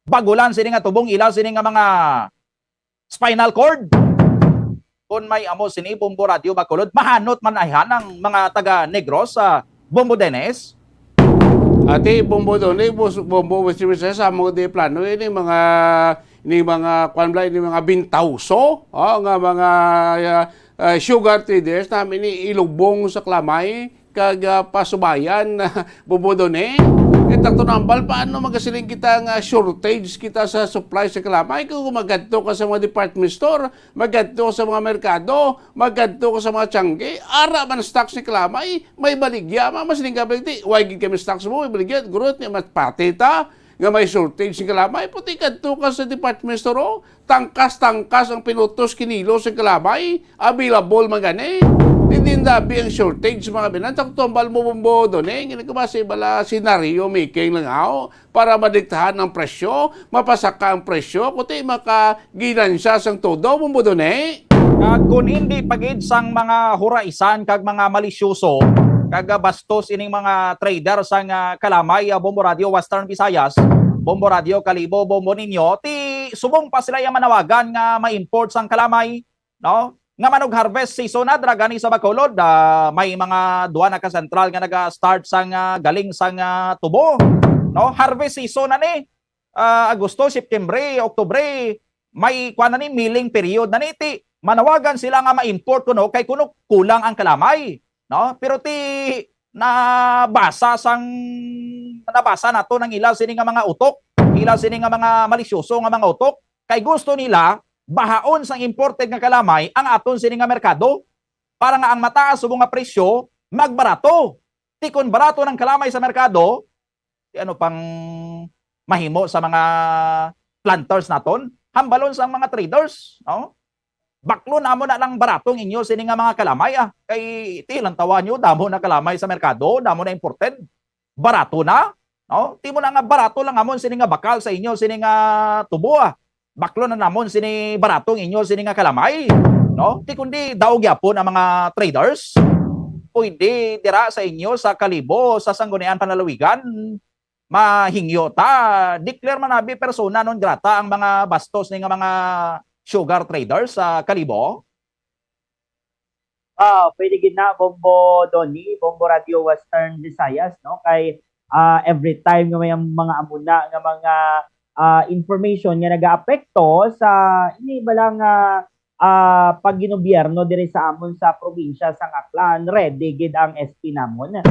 bagulan sini nga tubong ila sini nga mga spinal cord. Kung may amo sini Bombo Radio Bacolod, mahanot man ayhan ang mga taga Negros sa Bombo Dennis. Ati Bombo Doni, Bos-, Bombo West Visayas, amo di plano ini mga, ini mga, kwan bala, ini mga bintawso, oh, nga mga, ah, ah, sugar traders namin ni ilubong sa kalamay kag, ah, pasubayan, Bombo Doni. Kay takto nambal, paano magasiling kita nga shortage kita sa supply sa kalamay? Kung magadto ka sa mga department store, magadto ka sa mga merkado, magadto ka sa mga tiyangge, ara man stocks ni kalamay, may baligya, ma-, masiling ka, "Baliti, way gid kami stocks mo, may baligya, gurot ni, mapati ta nga may shortage ni kalamay." Puti kadto ka sa department store, oh, tangkas-tangkas ang pinutos, kinilos ang kalamay, available man gani. Hindi dabi ang shortage, mga binan. Takto nambal mo, Bombo Doni, eh. Hindi ko ba si bala scenario making lang, aw, para madiktahan ang presyo, mapasaka ang presyo, kuti makaginansya sang todo, Bombo Doni, eh. Kag kun hindi pa gid sang mga huraisan kag mga malisyoso, kag, ah, bastos ining mga trader sang, ah, kalamay, ah, Bombo Radio Western Visayas, Bombo Radio Kalibo, Bombo Ninyo, ti subong pa sila yang manawagan nga ma-import sang kalamay, no? Nga man og harvest season na dira gani sa Bacolod, ah, may mga duha na ka sentral nga naga-start sang, ah, galing sang, ah, tubo. No? Harvest season na ni. Ah, Agosto, September, October, may kuwan na ni, milling period na ni. Ti, manawagan sila nga ma-import kuno kay kuno kulang ang kalamay, no? Pero ti nabasa sang nabasa nato nang ila sini nga mga utok, ila sini nga mga malisyoso nga mga utok, kay gusto nila bahaon sang imported nga kalamay ang aton sini nga merkado para nga ang mataas subong nga presyo magbarato. Ti kon barato ng kalamay sa merkado, ti ano pang mahimo sa mga planters naton? Hambalon sang mga traders, no? Baklo namo na lang barato ang inyo sini nga mga kalamay, ah. Kay ti lang tawa nyo, damo na kalamay sa merkado, damo na imported. Barato na, no? Ti mo na nga barato lang amon sini nga bakal sa inyo sini nga tubo, ah. Baklo na namon sini barato ang inyo sini nga kalamay, no? Ti kundi daog gyapon ang mga traders. Pwede dira sa inyo sa Kalibo, sa Sangguniang Panlalawigan, mahingyo ta, declare man abi persona non grata ang mga bastos ni nga mga sugar traders sa Kalibo? Ah, pwede gid na, Bombo Donny, Bombo Radio Western Visayas, no? Kay ah, every time nga may ang mga amuna nga mga ah, information nga nagaapekto sa ini bala nga ah, pagginobierno diri sa amon sa probinsya sang Aklan, ready gid ang S P namon.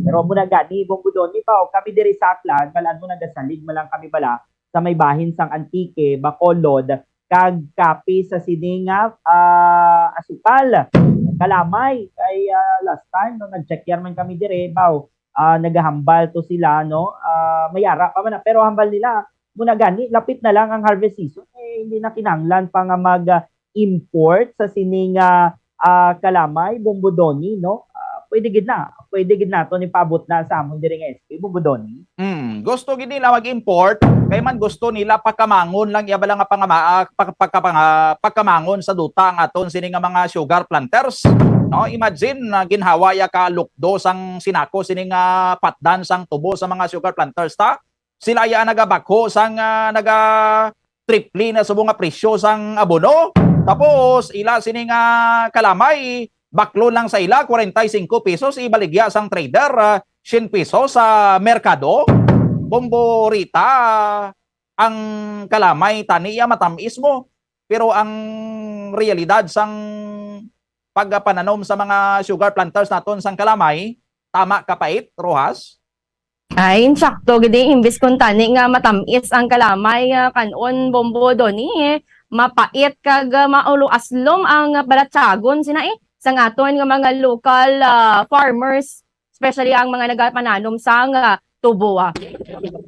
Pero muna gani, Bombo Donny, ba, kami diri sa Aklan, malan mo nagasalig man lang kami bala sa may bahin sang Antique, Bacolod, kag kapi sa sini nga ah, asukal, kalamay. Kay ah, last time, no, nag-check yan man kami dire, baw, ah, nagahambal to sila, no? Ah, mayara pa man, pero hambal nila, muna gani, lapit na lang ang harvest season, eh, hindi na kinahanglan pa nga mag-import sa sini nga ah, kalamay, Bombo Donny, no? Ah, pwede gid na. Pwede gid nato ni paabot na sa amon diri nga S P, Bombo Donny. Mm, gusto gid nila mag-import kay man gusto nila pakamangon lang iya bala nga pangama, ah, pag, pagkapanga, pagkamangon sa duta ang aton sini nga mga sugar planters. No, imagine na ginhawa ya ka lukdo sang sinako sini nga patdan sang tubo sa mga sugar planters ta. Sila iya nagabakho sang ah, naga triple na subong nga presyo sang abono. Tapos ila sini nga kalamay, baklo lang sa ila, kwarenta y singko pesos, ibaligya sang trader, ah, syen pesos sa merkado. Bombo Rita, ang kalamay tani iya matamis mo. Pero ang realidad sang pagpananom sa mga sugar planters naton sang kalamay, tama ka pait, Rojas? Ay, insakto gid, eh, imbis kun tani nga matamis ang kalamay nga kan-on, Bombo Donny, eh, mapait kag ah, maulo-aslom ang balatyagon sina, eh, sang aton nga mga local ah, farmers, especially ang mga nagapananom sang ah, tubo, ah.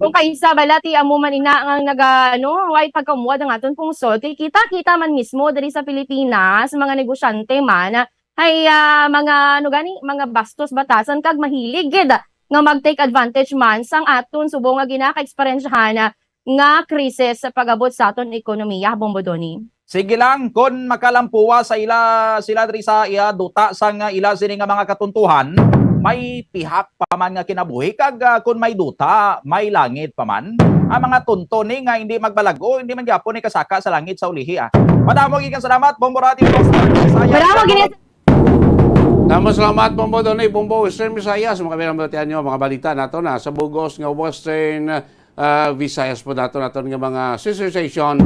Kung kaisa bala ti amo man ina nga naga, ano, way pagkamuwad ang aton pungsod, kay kita-kita man mismo diri sa Pilipinas, mga negosyante man, hay ah, mga, ano gani, mga bastos batasan kag mahilig gid nga mag-take advantage man sang aton subong nga ginaka-eksperyensyahan nga krisis sa pag-abot sa aton ekonomiya, Bombo Donny. Sige lang, kon makalampuwa sa ila sila diri sa iya duta sang ila sini nga mga katuntuhan, may pihak pa man nga kinabuhi kag ah, kon may duta, may langit pa man. Ang mga tunto ni nga hindi magbalago, hindi man gyapon ni kasaka sa langit sa ulihi, ah. Madamo gid kang salamat, Bombo Radio Boston, Bisaya. Madamo gid. Damo salamat, Bombo Donny, Bombo Western Visayas. Mga kabilang balatian nyo, mga balita nato na sa bugos nga Western ah, Visayas po nato naton nga mga sister station.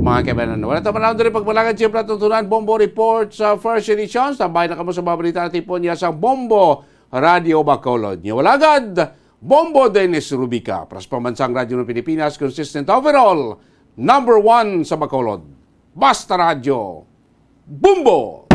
Mga kaibanan, wala ta manahon diri pagpalagad, siyempre, tutunan Bombo Report sa first edition. Tambay na kamo sa mga balita na tipon niya sa Bombo Radio Bacolod. Niya walagad, Bombo Dennis Rubica. Pras pamansang Radyo ng Pilipinas, consistent overall, number one sa Bacolod. Basta Radyo, Bombo!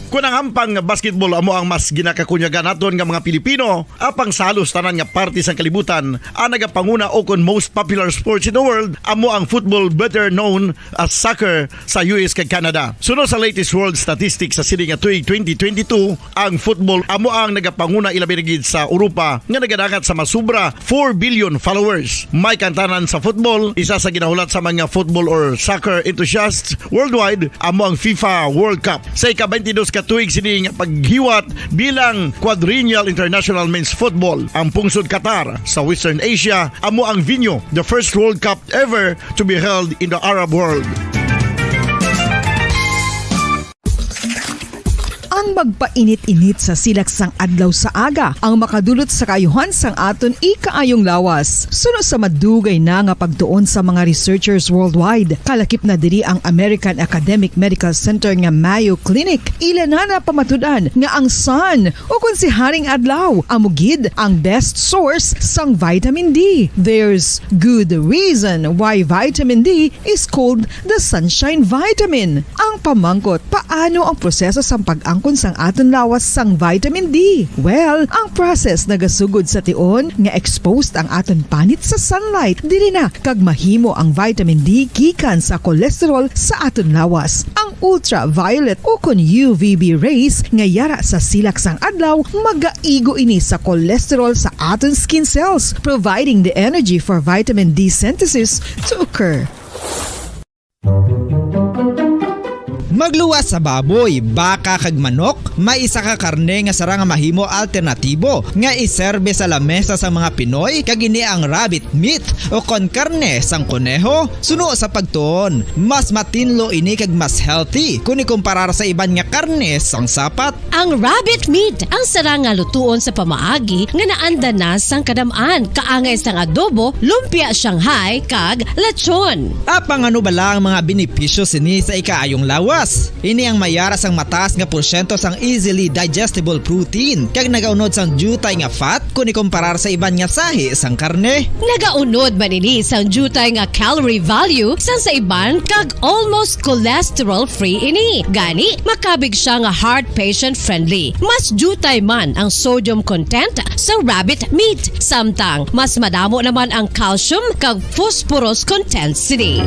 Kun ang hampang nga basketball amo ang mas ginakakunyagan naton nga mga Pilipino, apang sa halos tanan nga parte sang kalibutan, ang nagapanguna o kon most popular sports in the world amo ang football, better known as soccer, sa U S kag Canada. Suno sa latest world statistics sa sini nga tuig twenty twenty-two, ang football amo ang nagapanguna, ilabi na gid sa Europa, nga nagadangat sa masubra four billion followers. May kantanan sa football, isa sa ginahulat sa mga football or soccer enthusiasts worldwide amo ang FIFA World Cup. Sa ika-twenty-dos ka tuig sini nga paghiwat bilang Quadrennial International Men's Football, ang pungsod Qatar sa Western Asia amo ang venue, the first World Cup ever to be held in the Arab world. On Magpainit-init sa silak sang adlaw sa aga ang makadulot sa kaayuhan sang aton ikaayong lawas. Suno sa madugay na nga pagtuon sa mga researchers worldwide, kalakip na diri ang American Academic Medical Center nga Mayo Clinic, ila na napamatud-an nga ang sun, o kon si Haring Adlaw, amo gid ang best source sang vitamin D. There's good reason why vitamin D is called the sunshine vitamin. Ang pamangkot, paano ang proseso sang pag-angkon sang aton lawas sang vitamin D? Well, ang process nagasugod sa tion nga exposed ang aton panit sa sunlight. Diri na kag mahimo ang vitamin D gikan sa cholesterol sa aton lawas. Ang ultraviolet o kon U V B rays nga yara sa silak sang adlaw magaigo ini sa cholesterol sa aton skin cells, providing the energy for vitamin D synthesis to occur. Magluwas sa baboy, baka, kag manok, may isa ka karne nga sarang nga mahimo alternatibo nga iserbe sa lamesa sang mga Pinoy, kag ini ang rabbit meat o kon karne sang koneho. Suno sa pagtuon, mas matinlo ini kag mas healthy kon ikumparar sa iban nga karne sang sapat. Ang rabbit meat ang sarang nga lutuon sa pamaagi nga naanda na sang kadam-an, kaangay sang adobo, lumpia Shanghai, kag lechon. Apang ano bala ang mga benepisyo sini sa ikaayong lawas? Ini ang mayara sang mataas nga porsyento sang easily digestible protein, kag nagaunod sang diutay nga fat kon ikumparar sa iban nga sahi sang karne. Nagaunod man ini sang diutay nga calorie value sang sa iban, kag almost cholesterol-free ini. Gani, makabig sia nga heart patient-friendly. Mas diutay man ang sodium content sa rabbit meat, samtang mas madamo naman ang calcium kag phosphorus content sini.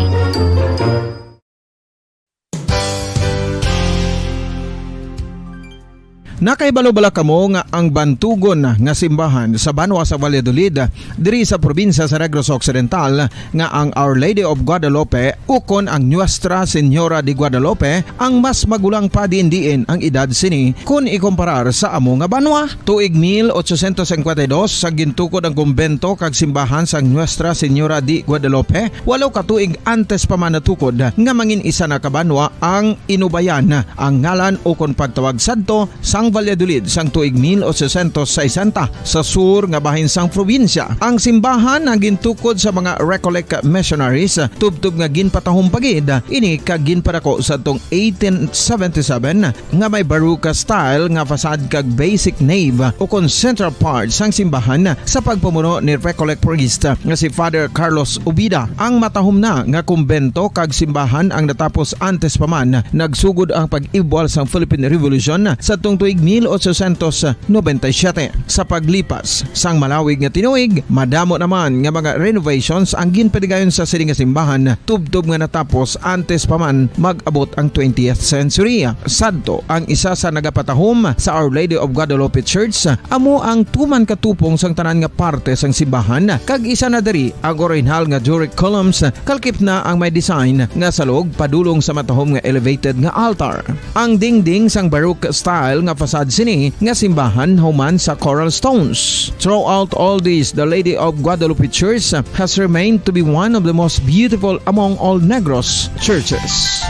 Nakahibalo bala kamo nga ang bantugon nga simbahan sa banwa sa Valladolid, diri sa probinsya sa Negros Occidental, nga ang Our Lady of Guadalupe ukon ang Nuestra Señora de Guadalupe ang mas magulang pa diin-diin ang edad sini kon ikumparar sa amo nga banwa? Tuig mil ochocientos cincuenta y dos, sa gintukod ang kumbento kag simbahan sang Nuestra Señora de Guadalupe, walo ka tuig antes pa man natukod nga mangin isa na ka banwa ang Inubayan, ang ngalan ukon pagtawag sadto sang Valladolid sang tuig mil ochocientos sesenta, sa sur nga bahin sang probinsya. Ang simbahan ang gintukod sa mga Recollect missionaries, tubtob nga ginpatahom pa gid ini kag ginpadako sadtong eighteen seventy-seven, nga may Baroque style nga facade kag basic nave ukon central part sang simbahan sa pagpamuno ni Recollect priest nga si Father Carlos Ubida. Ang matahom na nga kumbento kag simbahan ang natapos antes pa man nagsugod ang pag-ibwal sang Philippine Revolution sadtong tuig mil ochocientos noventa y siete. Sa paglipas sang malawig nga tinuig, madamo naman nga mga renovations ang ginpadigayon sa sini nga simbahan, tubtob nga natapos antes pa man mag-abot ang twentieth century. Sadto, ang isa sa nagapatahom sa Our Lady of Guadalupe Church amo ang tuman ka tupong sang tanan nga parte sang simbahan, kag isa na diri ang orihinal nga Doric columns, kalkip na ang may design nga salog padulong sa matahom nga elevated nga altar. Ang dingding sang Baroque style nga facade sini nga simbahan human sa coral stones. Throughout all this, the Lady of Guadalupe Church has remained to be one of the most beautiful among all Negros churches.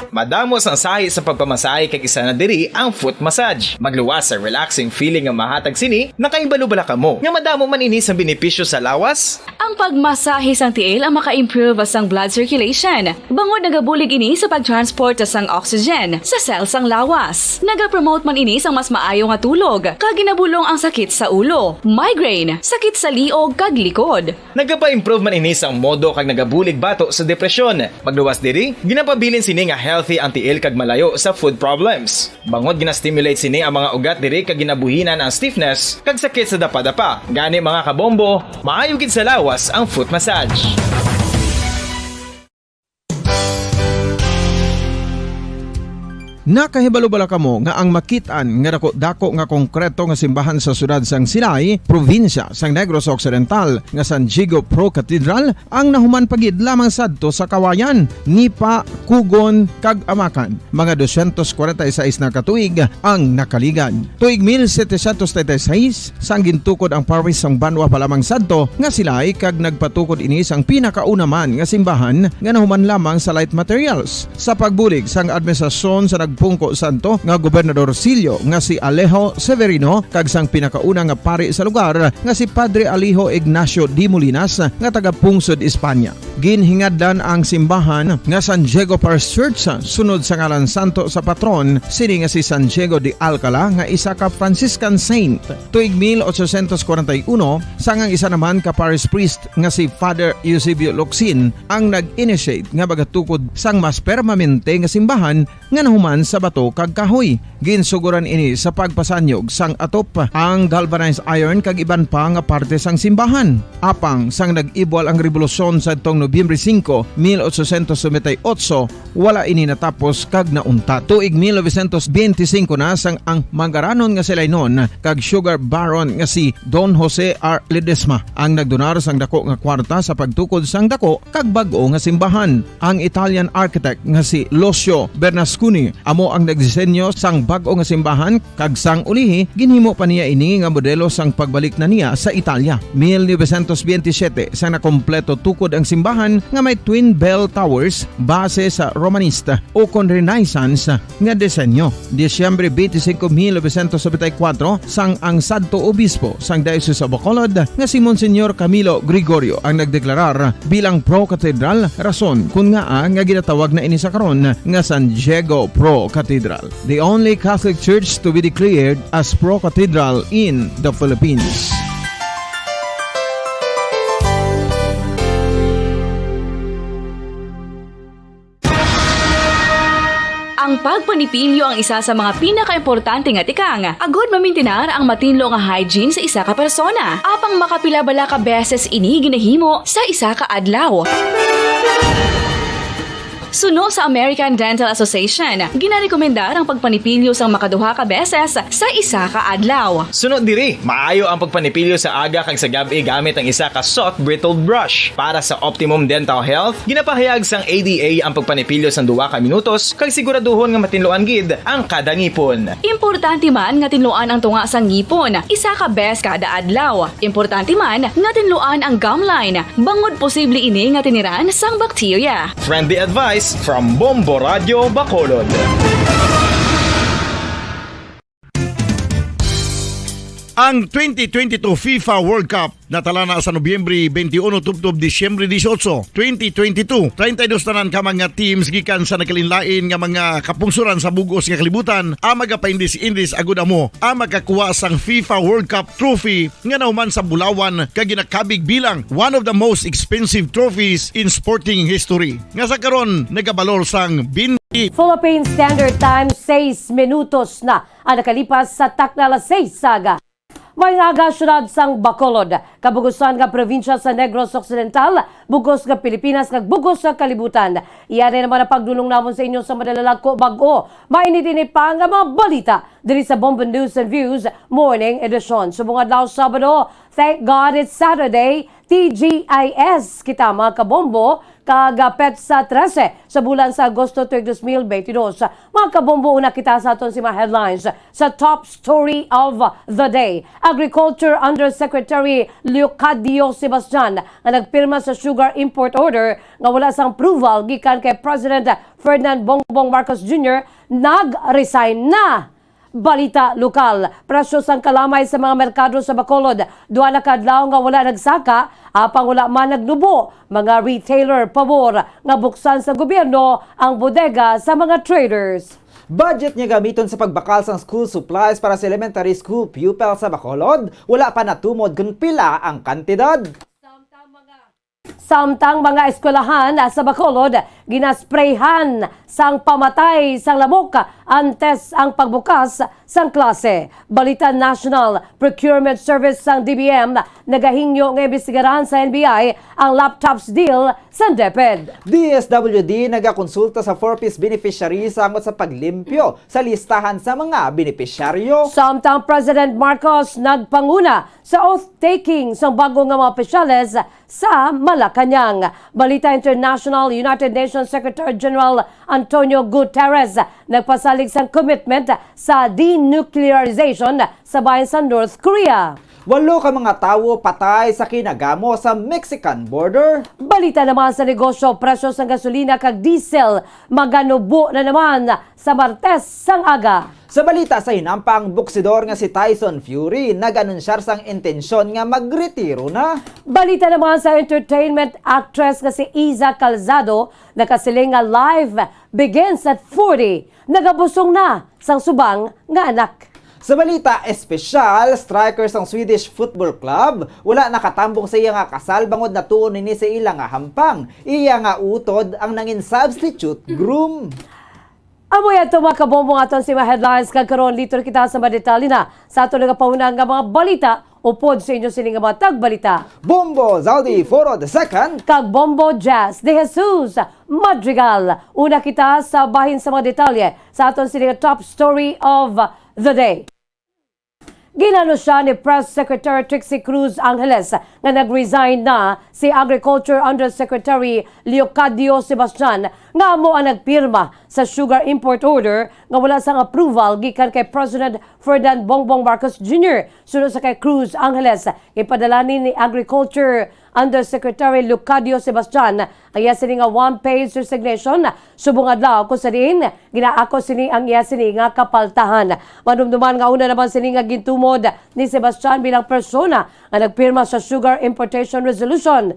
Madamo sang sahi sa pagpamasahe, kag isa na diri ang foot massage. Magluwas sa relaxing feeling nga mahatag sini. Nakahibalo bala kamo nga madamo man ini sang benepisyo sa lawas? Ang pagmasahe sang tiil ang maka-improve sang blood circulation, bangod nagabulig ini sa pag-transport sang oxygen sa cell sang lawas. Nagapromote man ini sang mas maayo nga tulog, kag ginabulong ang sakit sa ulo, migraine, sakit sa liog, kag likod. Nagapa-improve man ini sang modo kag nagabulig bato sa depresyon. Magluwas diri, ginapabilin sini nga healthy ang tiil kag malayo sa foot problems. Bangod gina-stimulate sini ang mga ugat diri kag ginabuhinan ang stiffness kag sakit sa dapadapa. Gani, mga kabombo, maayo gid sa lawas ang foot massage. Nakahibalo bala kamo nga ang makit-an nga dako-dako nga konkreto nga simbahan sa siyudad sang Silay, probinsya sang Negros Occidental, nga San Diego Pro Cathedral, ang nahuman pa gid lamang sadto sa kawayan, nipa, kugon, kag amakan? Mga dosyentos kwarenta y seis na ka tuig ang nakaligad. Tuig mil setecientos treinta y seis, sang gintukod ang parish sang banwa pa lamang sadto nga Silay, kag nagpatukod ini sang pinakauna man nga simbahan nga nahuman lamang sa light materials. Sa pagbulig sang administrasyon sa nagpungko sadto nga Gobernador Sillo nga si Alejo Severino kag sang pinakauna nga pari sa lugar nga si Padre Alejo Ignacio de Molinas nga taga-pungsod Espanya. Ginhingadlan ang simbahan nga San Diego Parish Church sunod sa ngalan santo sa patron sini nga si San Diego de Alcala nga isa ka Franciscan saint. Tuig mil ochocientos kwarenta y uno, sang ang isa naman ka parish priest nga si Father Eusebio Locsin ang nag-initiate nga magatukod sang mas permanente nga simbahan nga nahuman sa bato kag kahoy. Ginsugoran ini sa pagpasanyog sang atop, ang galvanized iron kag iban pa nga parte sang simbahan. Apang sang nag-ibwal ang rebolusyon sadtong Nobyembre singko, mil ochocientos noventa y ocho, wala ini natapos kag nauntat. Tuig mil novecientos benti singko na sang ang mangaranon nga si Lainon kag sugar baron nga si Don Jose R. Ledesma ang nagdonar sang dako nga kwarta sa pagtukod sang dako kag bag-o nga simbahan. Ang Italian architect nga si Lucio Bernasconi amo ang nagdisenyo sang bag-o nga simbahan, kag sang ulihi ginhimo pa niya ini nga modelo sang pagbalik na niya sa Italia. Mil novecientos benti siyete, sang nakompleto tukod ang simbahan nga may twin bell towers base sa Romanista o kon Renaissance nga disenyo. Disyembre twenty-five, mil novecientos noventa y cuatro, sang ang sadto obispo sang Diocese of Bacolod nga si Monsignor Camilo Gregorio ang nagdeklarar bilang Pro Cathedral, rason kun ngaa nga ginatawag na ini sa karon nga San Diego Pro Cathedral, the only Catholic church to be declared as Pro Cathedral in the Philippines. Ang pagpanipilyo ang isa sa mga pinakaimportante nga tikang agud mamintinar ang matinlo nga hygiene sa isa ka persona. Apang makapila bala ka beses ini ginahimo sa isa ka adlaw? Suno sa American Dental Association, ginarekomendar ang pagpanipilyo sang makaduha ka beses sa isa ka adlaw. Suno diri, maayo ang pagpanipilyo sa aga kag sa gab-i gamit ang isa ka soft bristled brush. Para sa optimum dental health, ginapahayag sang A D A ang pagpanipilyo sang duha ka minutos kag siguraduhon nga matinluan gid ang kada ngipon. Importante man nga tinluan ang tunga sang ngipon isa ka bes kada adlaw. Importante man nga tinluan ang gum line, bangod posible ini nga tiniran sang bakterya. Friendly advice from Bombo Radio Bacolod. Ang twenty twenty-two FIFA World Cup natala na sa Nobyembre twenty-one tubtob Disyembre dieciocho, twenty twenty-two. Treinta y dos tanan ka mga teams gikan sa nagkalainlain nga mga kapungsoran sa bug-os nga kalibutan ang magapaindis-indis agud amo ang makakuha sang FIFA World Cup trophy nga nahuman sa bulawan kag ginakabig bilang one of the most expensive trophies in sporting history, nga sa karon nagabalor sang twenty. Philippine Standard Time, seis minutos na ang nakalipas sa takna alas seis sa aga. Maayong aga, siyudad sang Bacolod, kabugusan nga probinsya sa Negros Occidental, bug-os nga Pilipinas, kag bug-os nga kalibutan. Iya na naman ang pagdulong namon sa inyo sa madala lang ko bag-o. Mainit-init pa nga mga balita diri sa Bombo News and Views Morning Edition. Subong adlaw, Sabado, thank God it's Saturday, T G I S kita, mga kabombo, kag, ah, petsa trese sa bulan sa Agosto tuig dos mil benti dos. Mga kabombo, una kita sa aton sa mga headlines. Sa top story of the day, Agriculture Undersecretary Leocadio Sebastian nga nagpirma sa sugar import order nga wala sang approval gikan kay President Ferdinand Bongbong Marcos Junior nag-resign na. Balita lokal, presyo sang kalamay sa mga merkado sa Bacolod, duha na ka adlaw nga wala nagsaka, apang wala man nagnubo. Mga retailer pabor nga buksan sa gobyerno ang bodega sa mga traders. Budget nga gamiton sa pagbakal sang school supplies para sa elementary school pupil sa Bacolod, wala pa natumod kon pila ang kantidad. Samtang mga Samtang mga eskwelahan sa Bacolod ginasprayhan sang pamatay sang lamok antes ang pagbukas sang klase. Balita national, procurement service sang D B M nagahingyo nga imbestigaran sa N B I ang laptops deal sa DepEd. D S W D nagakonsulta sa Four Ps beneficiaries angot sa paglimpyo sa listahan sa mga benepisyaryo. Samtang President Marcos nagpanguna sa oath-taking sang bago nga mga opisyales sa Malacañang. Balita international, United Nations Secretary General Antonio Guterres nagpasalig sang commitment sa denuclearization sa bahin sa North Korea. Walo ka mga tawo patay sa kinagamo sa Mexican border. Balita naman sa negosyo, presyo sang gasolina kag diesel maganubo na naman sa Martes sang aga. Sa balita sa hinampang, boksidor nga si Tyson Fury nag-anunsyar sang intensyon nga magretiro na. Balita naman sa entertainment, actress nga si Iza Calzado nakasiling nga life begins at forty, nagabusong na sang subang nga anak. Sa balita espesyal, striker sang Swedish Football Club wala nakatambong sa iya nga kasal bangod natuon ini sa ila nga hampang. Iya nga utod ang nangin substitute groom. Amo yan to, mga kabombo, aton si mga headlines, kag karon litor kita sa mga detalye na sa aton nagapahuna nga mga balita upod sa inyo sini nga mga tagbalita. Bombo Zaldi Foro the second. Kag Bombo Jazz de Jesus Madrigal. Una kita sa bahin sa mga detalye sa aton sini nga top story of the day. Ginanunsya ni Press Secretary Trixie Cruz Angeles nga nag-resign na si Agriculture Undersecretary Leocadio Sebastian, nga amo ang nagpirma sa sugar import order nga wala sang approval gikan kay President Ferdinand Bongbong Marcos Junior. Suno sa kay Cruz Angeles, ipadala ni, ni Agriculture Undersecretary Leocadio Sebastian ang iya sini nga one-page resignation subong adlaw, kung sa diin ginaako sini ang iya sini nga kapaltahan. Madumduman nga una naman sini nga gintumod ni Sebastian bilang persona nga nagpirma sa Sugar Importation Resolution.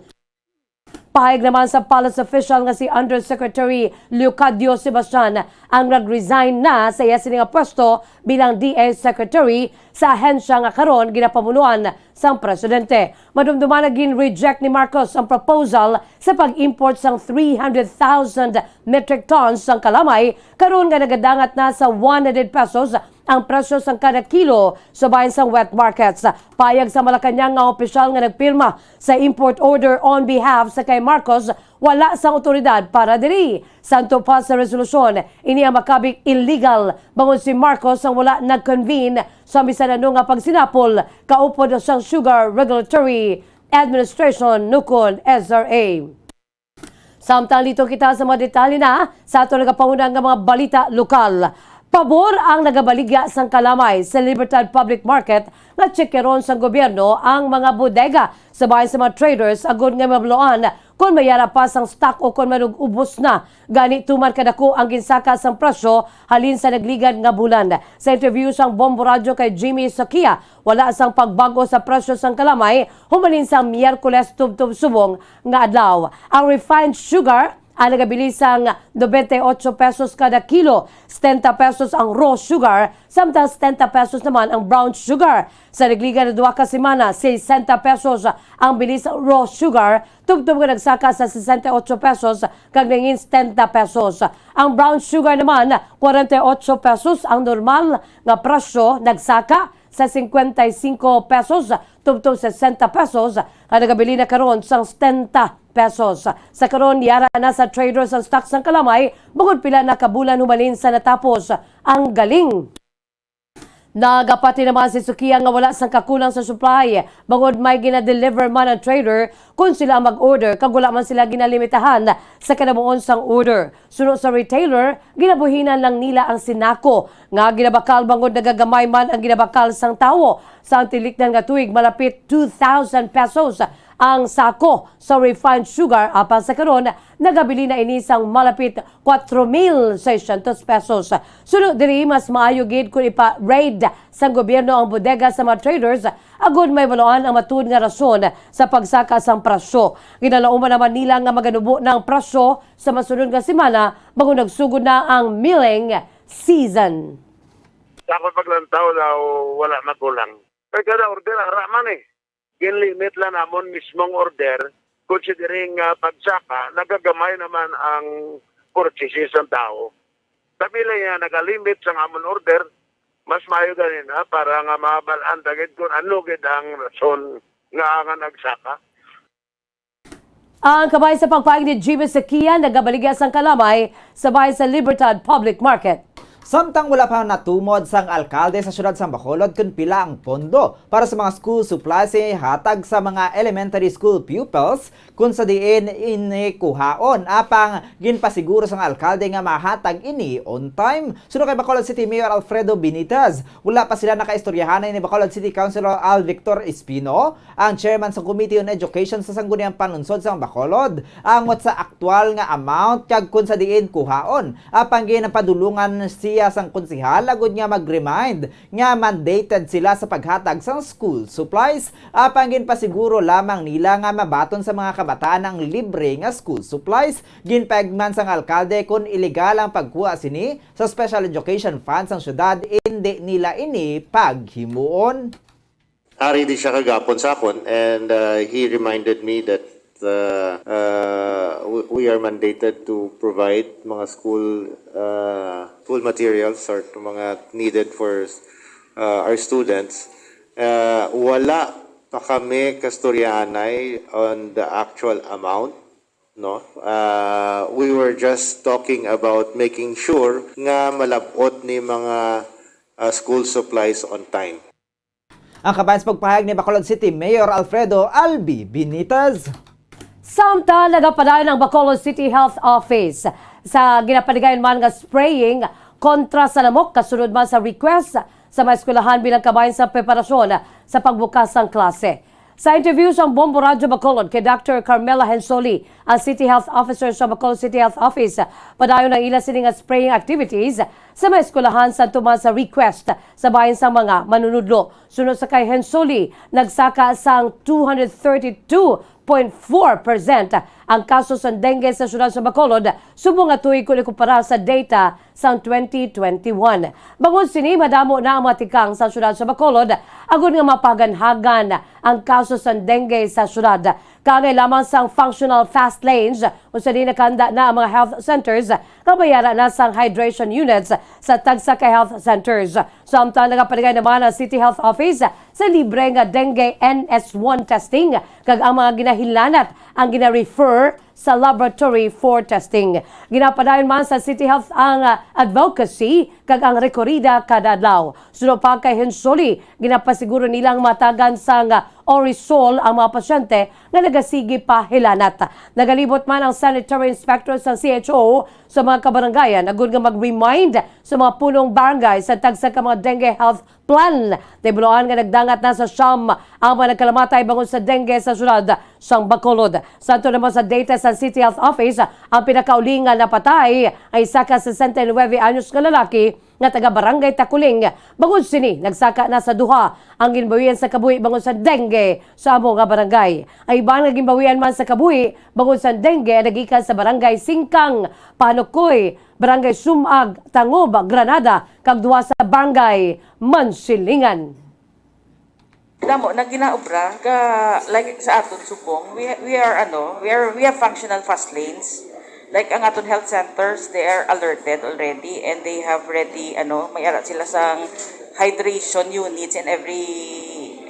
Pahayag naman sa palace official nga si Undersecretary Leocadio Sebastian ang nag-resign na sa iya sini nga pwesto bilang D A Secretary sa ahensya nga karon ginapamunuan sang presidente. Madumduman nga gin-reject ni Marcos ang proposal sa pag-import sang three hundred thousand metric tons sang kalamay, karon nga nagadangat na sa one hundred pesos ang presyo sang kada kilo sa bahin sang wet markets. Payag sa Malacañang nga opisyal nga nagpirma sa import order on behalf sa kay Marcos, wala sang awtoridad para diri. Santo pa sa resolusyon, ini ang makabig illegal bangod si Marcos ang wala nag-convene sa bisan ano nga pagsinapol kaupod sang Sugar Regulatory Administration, nukon S R A. Samtang litor kita sa mga detalye na sa aton nagapahuna nga mga balita lokal. Pabor ang nagabaligya sang kalamay sa Libertad Public Market nga tsikyaron sang gobyerno ang mga bodega sa bahin sa mga traders agod nga mabaloan kon may yara pa sang stock o kon manug-ubos na. Gani, tuman kadako ang ginsaka sang presyo halin sa nagligad nga bulan. Sa interview sang Bombo Radyo kay Jimmy Sakia, wala sang pagbag-o sa presyo sang kalamay humalin sa Miyerkules tubtob subong nga adlaw. Ang refined sugar ang nagabili sang nobenta y ocho pesos kada kilo, setenta pesos ang raw sugar, samtang setenta pesos naman ang brown sugar. Sa nagligad nga duha ka semana, sesenta pesos ang bili sa raw sugar, tubtob nga nagsaka sa sesenta y ocho pesos kag nangin setenta pesos. Ang brown sugar naman, kwarenta y ocho pesos ang normal nga presyo, nagsaka sa cincuenta y cinco pesos tubtob sesenta pesos, nga nagabili na karon sang setenta pesos. Sa karon, yara na sa traders ang stock sang kalamay bangod pila na ka bulan humalin sa natapos ang galing. Nagapati naman si Sukiya nga wala sang kakulang sa supply bangod may gina-deliver man ang trader kon sila ang mag-order kag wala man sila ginalimitahan sa kanamuon sang order. Suno sa retailer, ginabuhinan lang nila ang sinako nga ginabakal bangod nagagamay man ang ginabakal sang tawo. Sa tilikdan nga tuig, malapit two thousand pesos ang sako sa refined sugar, apan sa karon nagabili na ini sang malapit cuatro mil seiscientos pesos. Suno diri, mas maayo gid kon ipa-raid sang gobyerno ang bodega sa mga traders agod may baloan ang matuod nga rason sa pagsaka sang presyo. Ginalauman naman nila nga maganubo na ang presyo sa masunod nga semana bangod nagsugod na ang milling season. Sa akong paglantaw daw, wala magulang. Kay kada order, ara man eh. Ginlimit lang namon mismong order Kung si diri nga pagsaka, nagagamay naman ang purchases sang tawo. Kami lang nga nagalimit sang amon order, mas maayo gani na para nga mabal-an ta gid kung ano gid ang rason nga, nga nagsaka. Ang kabahin sa pagpahayag ni Jimmy Sequia nagabaligya sang kalamay sa bahin sa Libertad Public Market. Samtang wala pa natumod sang alkalde sa siyudad sang Bacolod kon pila ang pondo para sa mga school supplies nga ihatag sa mga elementary school pupils, kon sa diin ini kuhaon, apang ginpasiguro sang alkalde nga mahatag ini on time. Suno kay Bacolod City Mayor Alfredo Benitez, wala pa sila nakaistoryahanay ni Bacolod City Councilor Al Victor Espino, ang chairman sa Committee on Education sa Sangguniang Panlungsod sang Bacolod, angot sa aktual nga amount kag kon sa diin kuhaon. Apang ginpadulungan siya sang konsehal agud nga mag-remind nga mandated sila sa paghatag sang school supplies. Apang ginpasiguro lamang nila nga mabaton sa mga kabataan ang libre nga school supplies. Ginpaigman sang alkalde kon iligal ang pagkuha sini sa Special Education Fund sang syudad, indi nila ini paghimuon. Ari di siya kagapon sa akon, and uh, he reminded me that uh, uh, we- we are mandated to provide mga school uh, school materials or mga needed for uh, our students. Uh, wala pa kami kastoryahanay on the actual amount, no? Uh, we were just talking about making sure nga malabot ni mga uh, school supplies on time. Ang kabahin sa pagpahayag ni Bacolod City Mayor Alfredo Albi Benitez. Samtang nagapadayon ang Bacolod City Health Office sa ginapaligayon man nga spraying kontra sa lamok, kasunod man sa request sa mga eskwelahan bilang kabahin sa preparasyon sa pagbukas sang klase. Sa interview sang Bombo Radyo Bacolod kay Doctor Carmela Hensoli, ang City Health Officer sa Bacolod City Health Office, padayon ang ila sini nga spraying activities sa mga eskwelahan sa tuman sa request sa bahin sang mga manunudlo. Suno sa kay Hensoli, nagsaka sang two hundred thirty-two point four percent ang kaso sang dengue sa siyudad sa Bacolod subong nga tuig kon ikumpara sa data sang twenty twenty-one. Bangod sini, madamo na ang mga tikang sa siyudad sa Bacolod agud nga mapaganhagan ang kaso sang dengue sa siyudad. Kaangay lamang sang functional fast lanes, unsa din nakahanda na ang mga health centers nga bayara na sang hydration units sa tagsa ka health centers. Samtang nagapaligay naman ang City Health Office sa libre nga dengue N S one testing, kag ang mga ginahilanat ang gina-refer sa laboratory for testing. Ginapadayon man sa City Health ang, ah, advocacy kag ang rekorida kada adlaw. Suno pa kay Hensoli, ginapasiguro nila ang matagan sang, ah, Orisol ang mga pasyente nga nagasigi pa hilanat. Nagalibot man ang sanitary inspector sang C H O sa mga kabarangayan agud nga mag-remind sa mga punong barangay sa tagsa ka mga dengue health plan. Nahibaluan nga nagdangat na sa siyam ang mga nagkalamatay bangod sa dengue sa siyudad sang Bacolod. Santo naman sa data sa City Health Office, ang pinakauli nga napatay ay isa ka sesenta y nuebe anyos nga lalaki nga taga Barangay Taculing. Bangod sini, nagsaka na sa duha ang ginbawian sa kabuhi bangod sa dengue sa amo nga barangay. Ang iban nga ginbawian man sa kabuhi bangod sa dengue nagikan sa Barangay Singkang, Panukoy, Barangay Sumag, Tangob, Granada, kag duha sa Barangay Mansilingan. Damo na ginaobra ka, like, sa aton subong, we, we are ano, we are we have functional fast lanes. Like, ang aton health centers, they are alerted already and they have ready, ano, may ara sila sang hydration units in every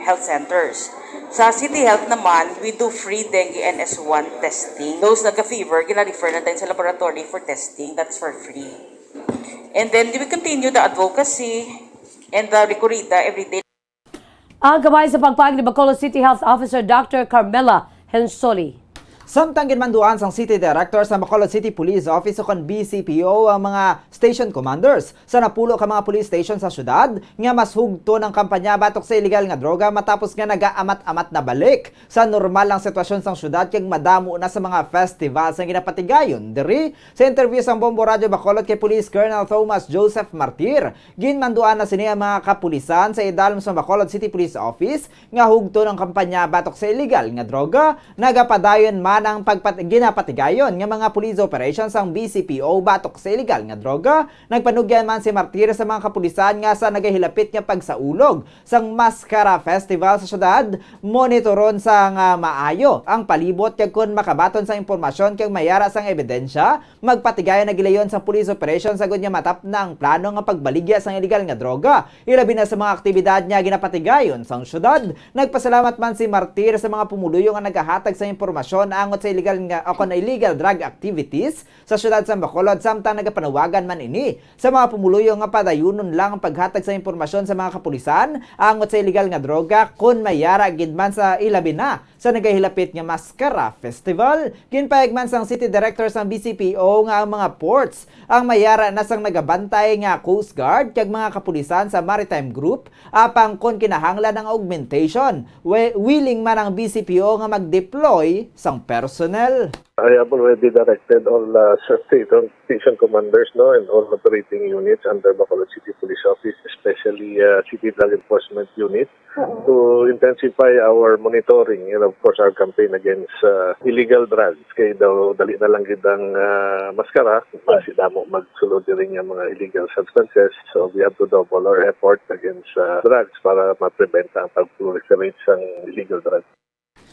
health centers. Sa City Health naman, we do free dengue N S one testing. Those nagka-fever, gina-refer na din sa laboratory for testing. That's for free. And then we continue the advocacy and the recorrida every day. Ang kabahin sa pagpahayag ni Bacolod City Health Officer Doctor Carmela Hensoli. Samtang ginmanduan sang City Director sa Bacolod City Police Office o kon B C P O ang mga station commanders sa napulo ka mga police station sa syudad nga mas hugton ang kampanya batok sa iligal nga droga matapos nga nagaamat-amat na balik sa normal ang sitwasyon sang syudad kag madamo na sa mga festival sang ginapatigayon diri. Sa interview sang Bombo Radyo Bacolod kay Police Colonel Thomas Joseph Martir, ginmanduan na sini ang mga kapulisan sa idalom sa Bacolod City Police Office nga hugton ang kampanya batok sa iligal nga droga. Nagapadayon man Ang pagpat-, ginapatigayon nga mga police operations sang B C P O batok sa iligal nga droga, nagpanugyan man si Martir sa mga kapulisan nga sa nagahilapit nga pagsaulog sang Mascara Festival sa syudad, monitoron sang, ah, maayo ang palibot kag kon makabaton sang impormasyon kag mayara sang ebidensya, magpatigayon na gilayon sang police operation sagod nga matapna ang plano nga pagbaligya sang iligal nga droga, ilabi na sa mga aktibidad nga ginapatigayon sang syudad. Nagpasalamat man si Martir sa mga pumuluyo nga nagahatag sa impormasyon angot sa iligal nga, o kon illegal drug activities sa siyudad sa Bacolod, samtang nagapanawagan man ini sa mga pumuluyo nga padayunon lang ang paghatag sa impormasyon sa mga kapulisan angot sa iligal nga droga kon may yara gid man sa ilabi na sa nagahilapit nga Mascara Festival. Ginpahayag man sang City Director sang B C P O nga ang mga ports ang may yara na sang nagabantay nga Coast Guard kag mga kapulisan sa Maritime Group, apang kon kinahanglan ang augmentation, we-, willing man ang B C P O nga mag-deploy sang personnel. I have already directed all, uh, station commanders, no, and all operating units under Bacolod City Police Office, especially, uh, City Drug Enforcement Unit, to intensify our monitoring and, of course, our campaign against, uh, illegal drugs. Kay daw dali na lang gid ang, uh, Mascara, basi damo magsulod diri nga mga illegal substances. So we have to double our effort against, uh, drugs para ma-prevent ang pag-proliferate sang illegal drugs.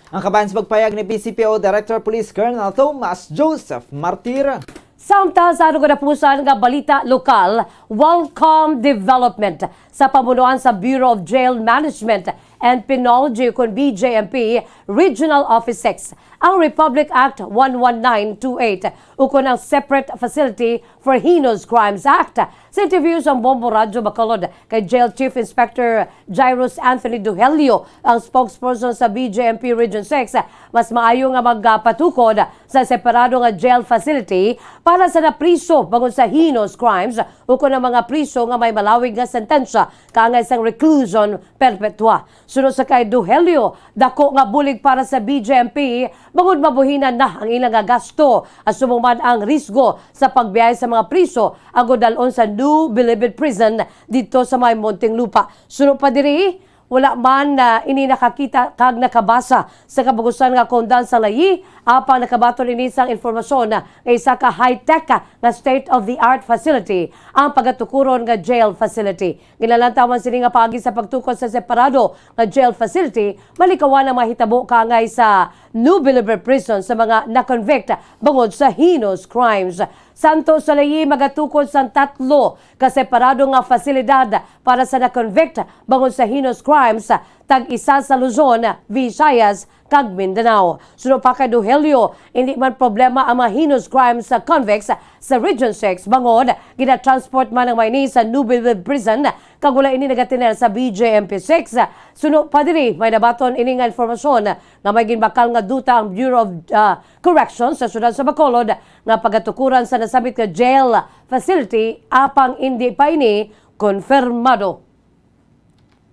Ang kabahin sa pagpahayag ni B C P O Director Police Colonel Thomas Joseph Martir. Samtang sa ano katapusan nga balita lokal, welcome development sa pamunuan sa Bureau of Jail Management and Penology, kun B J M P Regional Office six, ang Republic Act one one nine two eight, ukon ang Separate Facility for Heinous Crimes Act. Sa interview sa Bombo Radyo Bacolod kay Jail Chief Inspector Jairus Anthony Duhelio, ang spokesperson sa B J M P Region six, mas maayo nga magpatukod sa separado nga jail facility para sa napriso bangod sa heinous crimes ukon ang mga priso nga may malawig nga sentensya kaangay sang reclusion perpetua. Suno sa kay Duhelio, dako nga bulig para sa B J M P bangod mabuhinan na ang ila nga gasto, asubo man ang risgo sa pagbiyahe sa mga priso agud dal-on sa New Bilibid Prison didto sa may Muntinlupa. Suno pa diri, wala man, ah, ini nakakita kag nakabasa sa kabagusan nga kaundan sa layi, apang nakabaton ini sang informasyon nga isa ka high-tech nga state-of-the-art facility ang pagatukuron nga jail facility. Ginalantaw man sini nga paagi sa pagtukod sa separado nga jail facility, malikawan ang mahitabo kaangay sa New Bilibid Prison sa mga na-convict bangod sa heinous crimes. Santo Soleil magatukod sang tatlo ka separado nga fasilidad para sa na-convict bangod sa heinous crimes, tag-isa sa Luzon, Visayas, kag Mindanao. Suno pa kay Duhelio, hindi man problema ang mga heinous crimes sa convicts sa Region six, bangod ginatransport man ang mga ini sa New Bilibid Prison, kag wala ini nagatener sa B J M P six. Suno pa diri, may nabaton ini nga informasyon nga may ginbakal nga duta ang Bureau of, ah, Corrections sa siyudad sa Bacolod nga pagatukuran sa nasambit nga jail facility, apang indi pa ini konfirmado.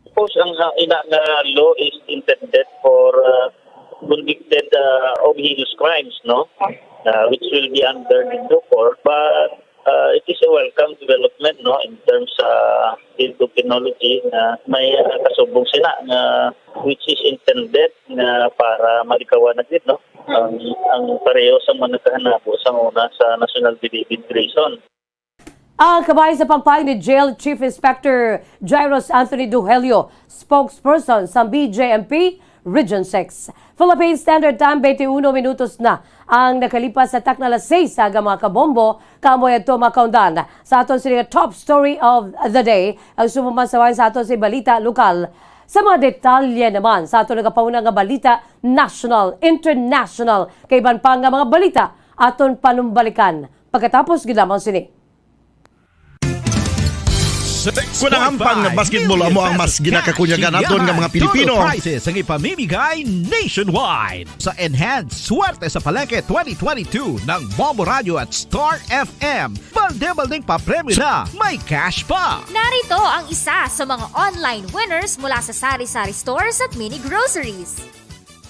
Of course, ang, ah, ina nga law is intended for, ah, convicted, ah, of heinous crimes, no? Ah, which will be under the four, but, ah, it is a welcome development, no, in terms sa field of penology na may, ah, kasubong sina nga which is intended nga para malikawan na gid, no, ang, ang pareho sa mga nagkahanabo sa una sa National Bilibid Prison. Ang kabahin sa pagpahayag ni Jail Chief Inspector Jairus Anthony Duhelio, spokesperson sa B J M P Region six. Philippine Standard Time, twenty-one minutos na ang nakalipas sa takna alas seis sa aga, mga kabombo. Kamoy adto, mga kaundan, sa aton sini nga top story of the day. Ang sumuman sa sa aton si balita lokal. Sa mga detalye naman sa aton nagapauna nga balita, national, international, kay iban pa nga mga balita, aton panumbalikan pagkatapos gid lamang sini. Kung ang hampang nga basketball amo ang mas ginakakunyagan naton nga mga Pilipino, prices ang ipamimigay nationwide. Sa Enhanced Swerte sa Palengke twenty twenty-two ng Bombo Radio at Star F M, balde-baldeng papremyo na may cash pa. Narito ang isa sa mga online winners mula sa Sari-Sari Stores at Mini Groceries.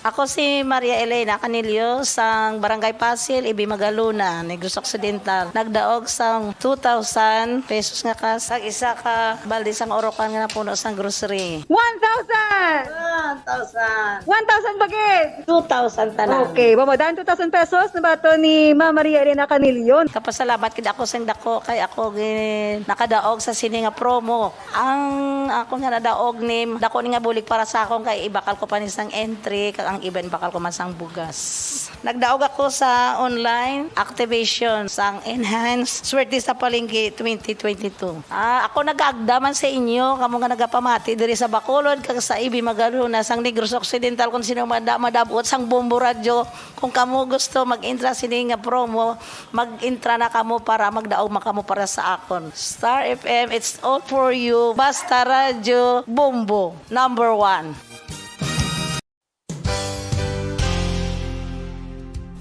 Ako si Maria Elena Canillo sang Barangay Pasil, Ibi Magalona, Negros Occidental. Nagdaog sang two thousand pesos nga cash, kag isa ka balde sang urukan nga napuno sang grocery. One thousand! One thousand! One thousand bagid! Two thousand tanan. Okay, baba dan two thousand pesos na ba to ni Ma'am Maria Elena Canillo? Kapasalamat gid ako sing dako kay ako gi-, nakadaog sa sini nga promo. Ang ako nga nadaog ni, dako ni nga bulig para sa akon kay ibakal ko pa ni sang entry, kag ang iban bakal ko man sang bugas. Nagdaog ako sa online activation sang Enhance Swerte sa Palengke twenty twenty-two. Ah, ako nagaagda man sa inyo, kamo nga nagapamati diri sa Bacolod kag sa Ibi Magalona sang Negros Occidental, kung sino mada-, madabot sang Bombo Radyo, kung kamo gusto mag-intra sini nga promo, mag-intra na kamo para magdaog man kamo para sa akon. Star F M, it's all for you. Basta Radyo Bombo, number one.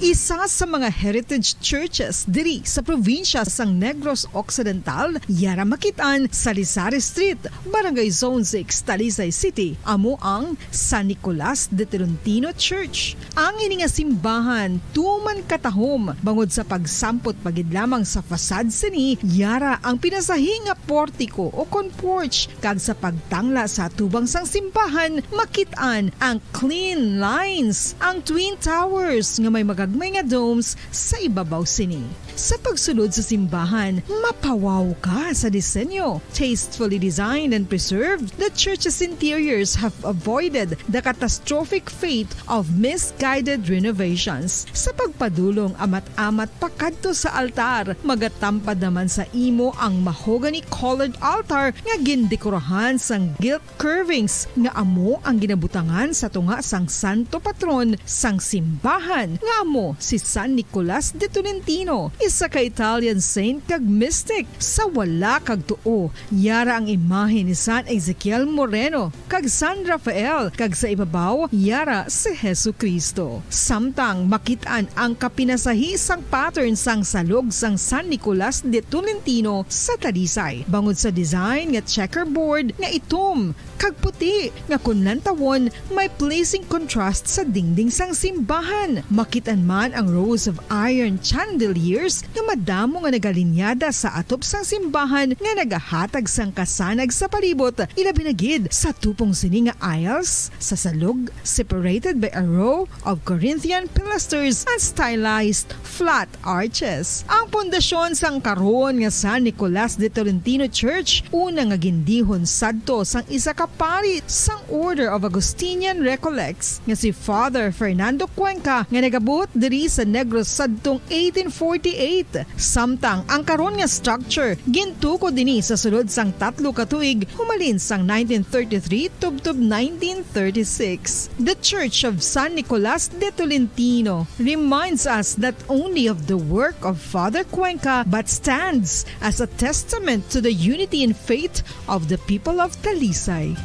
Isa sa mga heritage churches diri sa probinsya sang Negros Occidental, yara makit-an sa Lizares Street, Barangay Zone six, Talisay City, amo ang San Nicolas de Tolentino Church. Ang ini nga simbahan tuman katahom bangod sa pagsampot pa gid lamang sa facade sini, yara ang pinasahi nga portiko o kon porch, kag sa pagtangla sa atubang sang simbahan, makit-an ang clean lines, ang twin towers nga may magagmay nga domes sa ibabaw sini. Sa pagsulod sa simbahan, mapawaw ka sa disenyo. Tastefully designed and preserved, the church's interiors have avoided the catastrophic fate of misguided renovations. Sa pagpadulong amat-amat pakadto sa altar, magatampad naman sa imo ang mahogany-colored altar nga gindekorahan sang gilt curvings nga amo ang ginabutangan sa tunga sang santo patron sang simbahan, nga amo si San Nicolas de Tolentino, isa ka Italian saint kag mystic. Sa wala kag tuo, yara ang imahe ni San Ezekiel Moreno kag San Rafael, kag sa ibabaw, yara si Jesu-Cristo. Samtang makit-an ang kapinasahi sang pattern sang salog sang San Nicolas de Tolentino sa Talisay, bangod sa design nga checkerboard nga itom kag puti nga kon lantawon may pleasing contrast sa dingding sang simbahan. Makit-an man ang rows of iron chandeliers nga madamo nga nagalinyada sa atop sang simbahan nga nagahatag sang kasanag sa palibot, ilabi na gid sa tupong sini nga aisles sa salog, separated by a row of Corinthian pilasters and stylized flat arches. Ang pundasyon sang karon nga San Nicolas de Tolentino Church, una nga gindihon sadto sang isa ka pari sang Order of Augustinian Recollects nga si Father Fernando Cuenca, nga nagabuot diri sa Negros sadtong eighteen forty-eight. Samtang ang karon nga structure gintukod ini sa sulod sang tatlo ka tuig, humalin sang nineteen thirty-three tubtob nineteen thirty-six. The Church of San Nicolas de Tolentino reminds us not only of the work of Father Cuenca but stands as a testament to the unity in faith of the people of Talisay.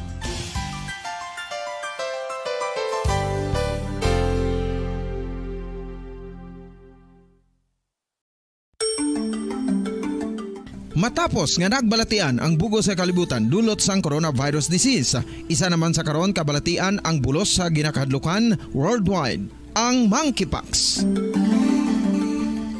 Matapos nga nagbalatian ang bug-os nga kalibutan dulot sang coronavirus disease, isa naman sa karon kabalatian ang bulos sa ginakahadlukan worldwide, ang monkeypox.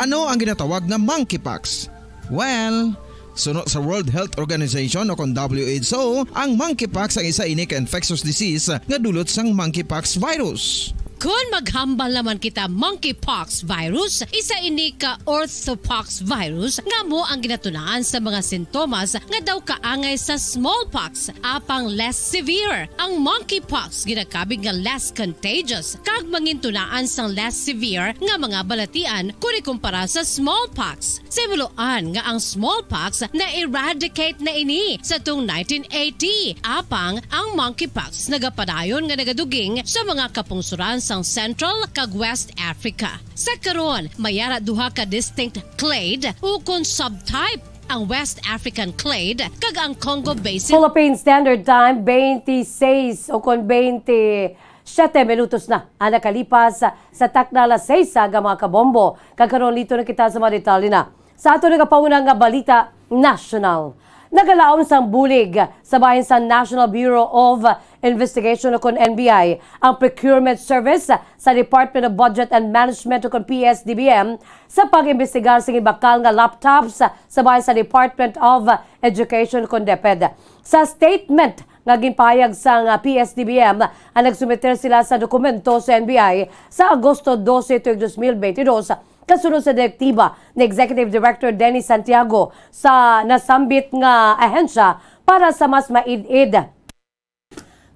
Ano ang ginatawag nga monkeypox? Well, suno sa World Health Organization o kon W H O, ang monkeypox ang isa ini ka infectious disease nga dulot sang monkeypox virus. Kon maghambal naman kita monkeypox virus, isa ini ka orthopox virus nga amo ang ginatunaan sa mga sintomas nga daw kaangay sa smallpox, apang less severe. Ang monkeypox ginakabig nga less contagious kag mangintunaan sang less severe nga mga balatian kon ikumpara sa smallpox. Sa himuloan nga ang smallpox na-eradicate na ini sa tung nineteen eighty, apang ang monkeypox nagapadayon nga nagaduging sa mga kapungsuran sang Central kag West Africa. Sa karon, may ara duha ka distinct clade ukon subtype, ang West African clade kag ang Congo Basin. Philippine Standard Time, twenty-six ukon twenty-siyete minutos na ang nakalipas sa takna alas seis aga, mga kabombo. Kag karon, lito na kita sa mga detalye na sa ato nagapauna nga balita nasyonal. Nagalaom sang bulig sa bahin sa National Bureau of Investigation o kon N B I ang procurement service sa Department of Budget and Management o kon P S D B M sa pag-imbestigar sa gibakal nga laptops sa bahin sa Department of Education o kon DepEd. Sa statement nga ginpahayag sang, ah, P S D B M, ang nagsumiter sila sa dokumento sa N B I sa Agosto dose tuig dos mil bente dos, kasunod sa direktiba ni Executive Director Dennis Santiago sa nasambit nga ahensya para sa mas maid-id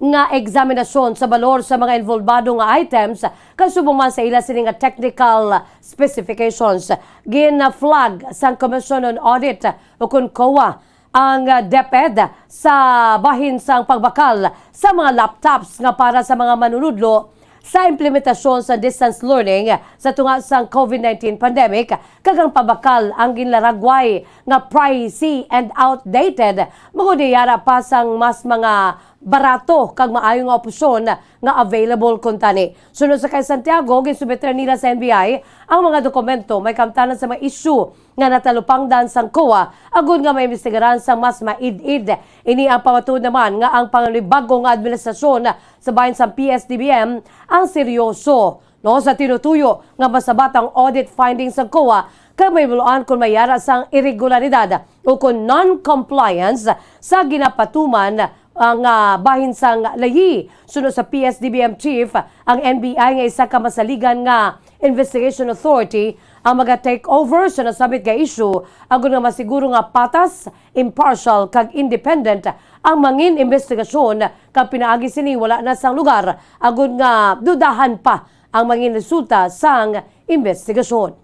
nga eksaminasyon sa balor sa mga involbado nga items, kasubong man sa ila sini nga technical specifications. Gin-flag sang Commission on Audit o kon COA ang, ah, DepEd sa bahin sang pagbakal sa mga laptops nga para sa mga manunudlo sa implementasyon sa distance learning sa tunga sang COVID nineteen pandemic, kag ang pabakal ang ginlaragway nga pricey and outdated, bangod iyara pa sang mas mga barato kag maayo nga opsyon nga available kuntani. Sunod sa kay Santiago, ginsubmit nila sa N B I ang mga dokumento may kamtanan sa mga isyu nga natalupangdan sang COA agud nga maimbestigaran sang mas maid-id. Ini ang pamatuod naman nga ang panibag-o nga administrasyon sa bahin sang P S D B M ang seryoso, no, sa tinutuyo nga masabat ang audit findings sang COA kag mahibaluan kon may ara sang iregularidad o kon non-compliance sa ginapatuman, ah, nga bahin sang layi. Suno sa P S D B M chief, ang N B I nga isa ka masaligan nga investigation authority ang maga-take over sa nasabit nga issue, agud nga masiguro nga patas, impartial, kag independent ang mangin investigasyon, kag pinaagi sini wala na sang lugar agud nga dudahan pa ang mangin resulta sang investigasyon.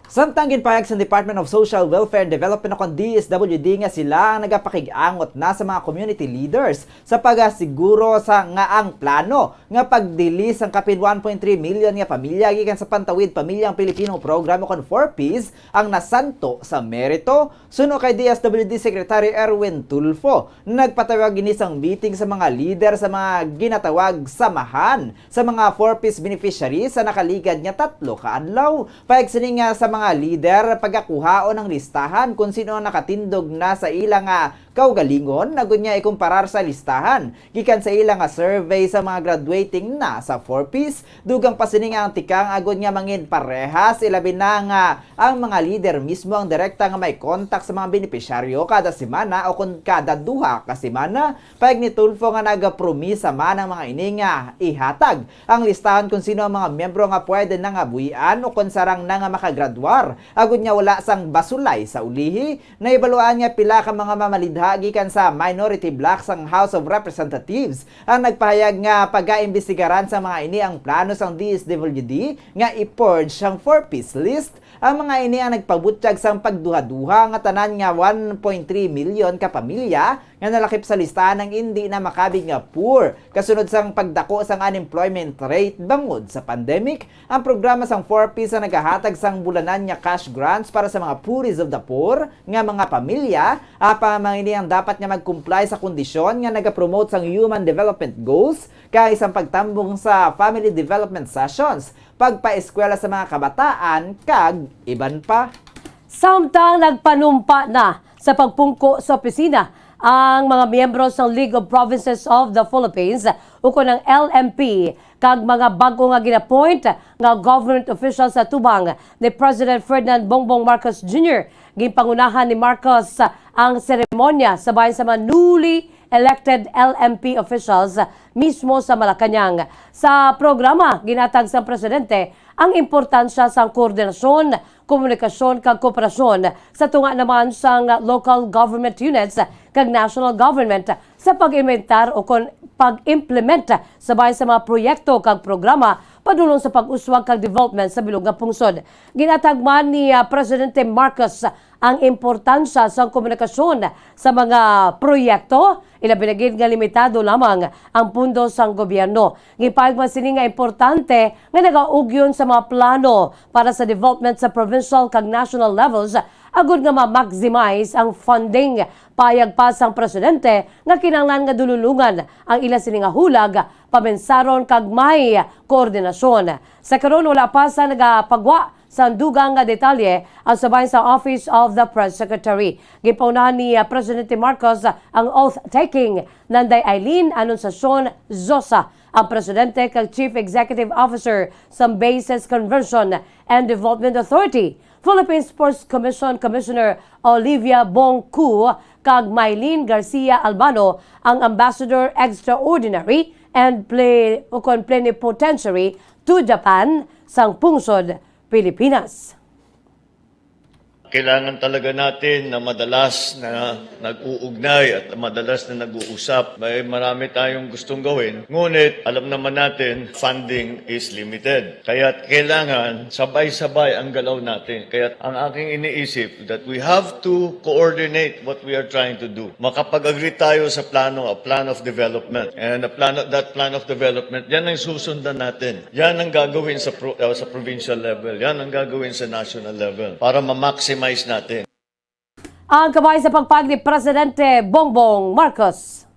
Samtang ginpahayag sa Department of Social Welfare and Development o kon D S W D nga sila ang nagapakig-angot na sa mga community leaders sa pagasiguro sa nga ang plano nga pagdili sang kapin one point three million nga pamilya gikan sa Pantawid Pamilyang Pilipino Program o kon four Ps ang nasanto sa merito. Suno kay D S W D Secretary Erwin Tulfo, nagpatawag ini sang meeting sa mga lider sa mga ginatawag samahan sa mga four Ps beneficiaries sa nakaligad nga tatlo ka adlaw. Pahayag sini nga sa mga lider, pagakuhaon ang listahan kung sino ang nakatindog na sa ila nga kaugalingon, agud nga ikumparar sa listahan gikan sa ila nga survey sa mga graduating na sa four Ps. Dugang pa sini nga ang tikang agud nga mangin parehas, ilabi na nga ang mga lider mismo ang direkta nga may kontak sa mga benepisyaryo kada semana o kon kada duha ka semana. Pahayag ni Tulfo nga nagapromisa man ang mga ini nga ihatag ang listahan kung sino ang mga miyembro nga pwede na nga buhian o kon sarang na nga makagradwar, agud nga wala sang basulay sa ulihi. Nahibaluan nga pila ka mga mamalidha gikan sa minority bloc sang House of Representatives ang nagpahayag nga pagaimbestigaran sa mga ini ang plano sang D S W D nga i-purge sang four Ps list. Ang mga ini ang nagpabutyag sang pagduhaduha nga tanan nga one point three million ka pamilya nga nalakip sa listahan ang indi na makabig nga poor, kasunod sang pagdako sang unemployment rate bangod sa pandemic. Ang programa sang four Ps ang nagahatag sang bulanan nga cash grants para sa mga poorest of the poor nga mga pamilya, apan ang mga ini ang dapat nga mag-comply sa kondisyon nga nagapromote sang Human Development Goals, kag sang pagtambong sa family development sessions, pagpaeskwela sa mga kabataan, kag iban pa. Samtang nagpanumpa na sa pagpungko sa opisina ang mga miyembro sang League of Provinces of the Philippines, ukon ang L M P, kag mga bag-o nga gin-appoint nga government officials sa tubang ni President Ferdinand Bongbong Marcos Junior, ginpangunahan ni Marcos ang seremonya sa bahin sa mga newly elected L M P officials mismo sa Malacañang. Sa programa, ginatag sang presidente ang importansya sang koordinasyon, komunikasyon kag kooperasyon sa tunga naman sang local government units kag national government sa pag-inventar o kon pag-implement sa bahin sa mga proyekto kag programa padulong sa pag-uswag kag development sa bilog nga pungsod. Ginatag man ni, ah, Presidente Marcos ang importansya sang komunikasyon sa mga proyekto, ilabi na gid nga limitado lamang ang pondo sang gobyerno. Ginpahayag man sini nga importante nga nagaugyon sa mga plano para sa development sa provincial kag national levels, agud nga ma-maximize ang funding. Pahayag pa sang presidente nga kinahanglan nga dululongan ang ila sini nga hulag, pamensaron kag may koordinasyon. Sa karon, wala pa sa nagapagwa Sa dugang nga detalye, ang sa bahin sa Office of the Press Secretary. Ginpauna ni, ah, Presidente Marcos ang oath-taking nanday Eileen Anunciacion Zosa, ang Presidente kag Chief Executive Officer sa Bases Conversion and Development Authority, Philippine Sports Commission Commissioner Olivia Bong Ku, kag Mylene Garcia Albano, ang Ambassador Extraordinary and Ple-, ukon Plenipotentiary to Japan sang pungsod Pilipinas. Kailangan talaga natin na madalas na nag-uugnay at madalas na nag-uusap. May marami tayong gustong gawin, ngunit alam naman natin, funding is limited. Kaya kailangan sabay-sabay ang galaw natin. Kaya ang aking iniisip that we have to coordinate what we are trying to do. Makapag-agree tayo sa plano, a plan of development. And a plan, that plan of development, yan ang susundan natin. Yan ang gagawin sa pro-, uh, sa provincial level. Yan ang gagawin sa national level para ma-maximize natin. Ang kamay sa pagpag ni Presidente Bongbong Marcos.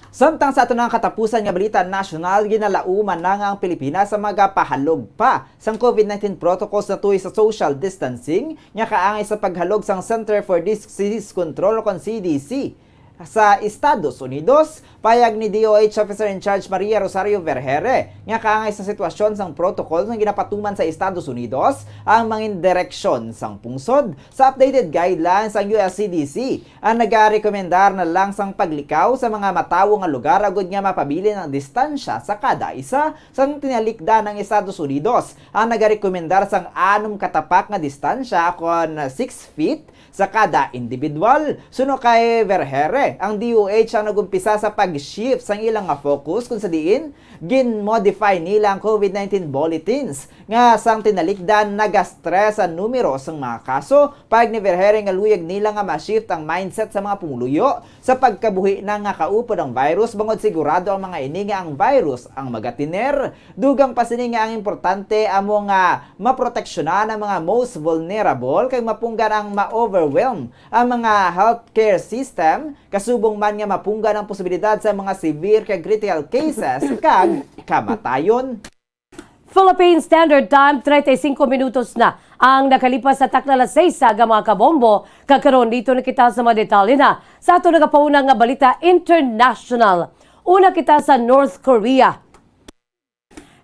Samtang sa aton nga katapusan nga balita nasyonal, ginalauman na nga ang Pilipinas sa magapahalog pa sang COVID nineteen protocols natuy sa social distancing nga kaangay sa paghalog sang Center for Disease Control o kon C D C sa Estados Unidos. Payag ni D O H Officer in Charge Maria Rosario Vergeire nga kaangay sa sitwasyon sang protocol nga ginapatuman sa Estados Unidos ang mangin direksyon sang pungsod. Sa updated guidelines, ang U S C D C ang nagarekomendar na lang sang paglikaw sa mga matawo nga lugar agud nga mapabilin ang distansya sa kada isa. Sang tinalikdan, ang Estados Unidos ang nagarekomendar sang anom ka tapak nga distansya, kon six feet, sa kada individual. Suno kay Vergeire, ang D O H ang nag-umpisa sa pag-shift sang ilang nga focus, kung sa diin gin-modify nila ang COVID nineteen bulletins nga sang tinalikdan nagastress ang numero sang mga kaso. Payag ni Vergeire nga luyag nila nga ma-shift ang mindset sa mga pumuluyo sa pagkabuhi na nga kaupod ang virus, bangod sigurado ang mga ini nga ang virus ang magatiner. Dugang pa sini nga ang importante amo nga maproteksyonan ang mga most vulnerable kag mapunggan ang ma-overwhelm ang mga healthcare system, kasubong man nga mapunggan ang posibilidad sa mga severe kag critical cases kag kamatayon. Philippine Standard Time, treinta y cinco minutos na ang nakalipas sa takna alas seis sa aga, mga kabombo. Kag karon, dito na kita sa mga detalye na sa ato nagapauna nga balita international. Una kita sa North Korea.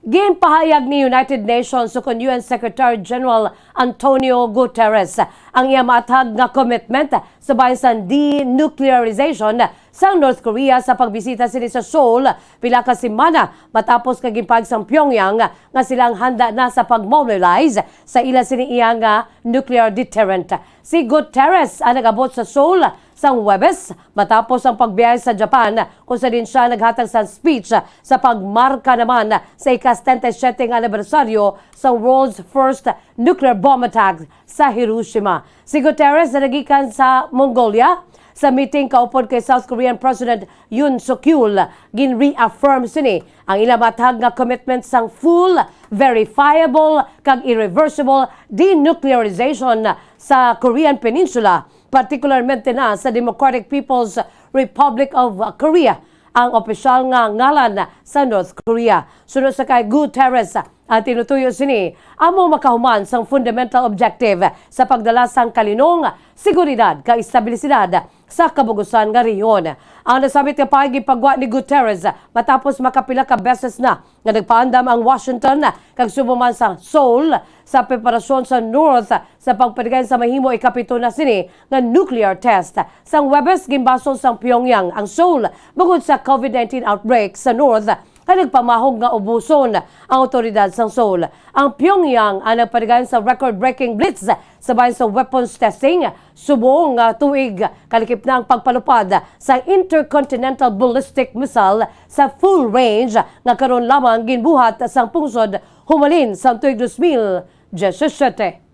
Ginpahayag ni United Nations ukon U N Secretary General Antonio Guterres ang iya maathag nga commitment sa bahin sa denuclearization sang North Korea sa pagbisita sini sa Seoul pila ka semana matapos nga ginpahayag sang Pyongyang nga sila ang handa na sa pag-mobilize sa ila sini iya nga nuclear deterrent. Si Guterres ang nag-abot sa Seoul sang Huwebes matapos ang pagbiyahe sa Japan, kung sa diin siya naghatag sa speech sa pagmarka naman sa ika-setenta y siyete nga anibersaryo sa world's first nuclear bomb attack sa Hiroshima. Si Guterres nagikan sa Mongolia sa meeting kaupod kay South Korean President Yoon Suk Yeol. Gin-reaffirm sini ang ila maathag nga commitment sang full, verifiable, kag irreversible denuclearization sa Korean Peninsula, partikularmente na sa Democratic People's Republic of Korea, ang opisyal nga ngalan sa North Korea. Suno sa kay Guterres, ang tinutuyo sini amo makahuman sang fundamental objective sa pagdala sang kalinong, seguridad, kag estabilidad sa kabug-usan nga rehiyon. Ang nasambit nga pahayag ginpagwa ni Guterres matapos makapila ka beses na nga nagpaandam ang Washington kag subong man sa Seoul sa preparasyon sa North sa pagpatigay sa mahimo ikapito na sini nga nuclear test. Sang Huwebes, ginbasol sang Pyongyang ang Seoul bangod sa COVID nineteen outbreak sa North kay nagpamahog nga ubuson ang awtoridad sang Seoul. Ang Pyongyang ang nagpatigayon sa record-breaking blitz sa bahin sa weapons testing subong nga tuig kalakip na ang pagpalupad sa intercontinental ballistic missile sa full range nga karon lamang ginbuhat sang pungsod humalin sa tuig dos mil diyasisiete.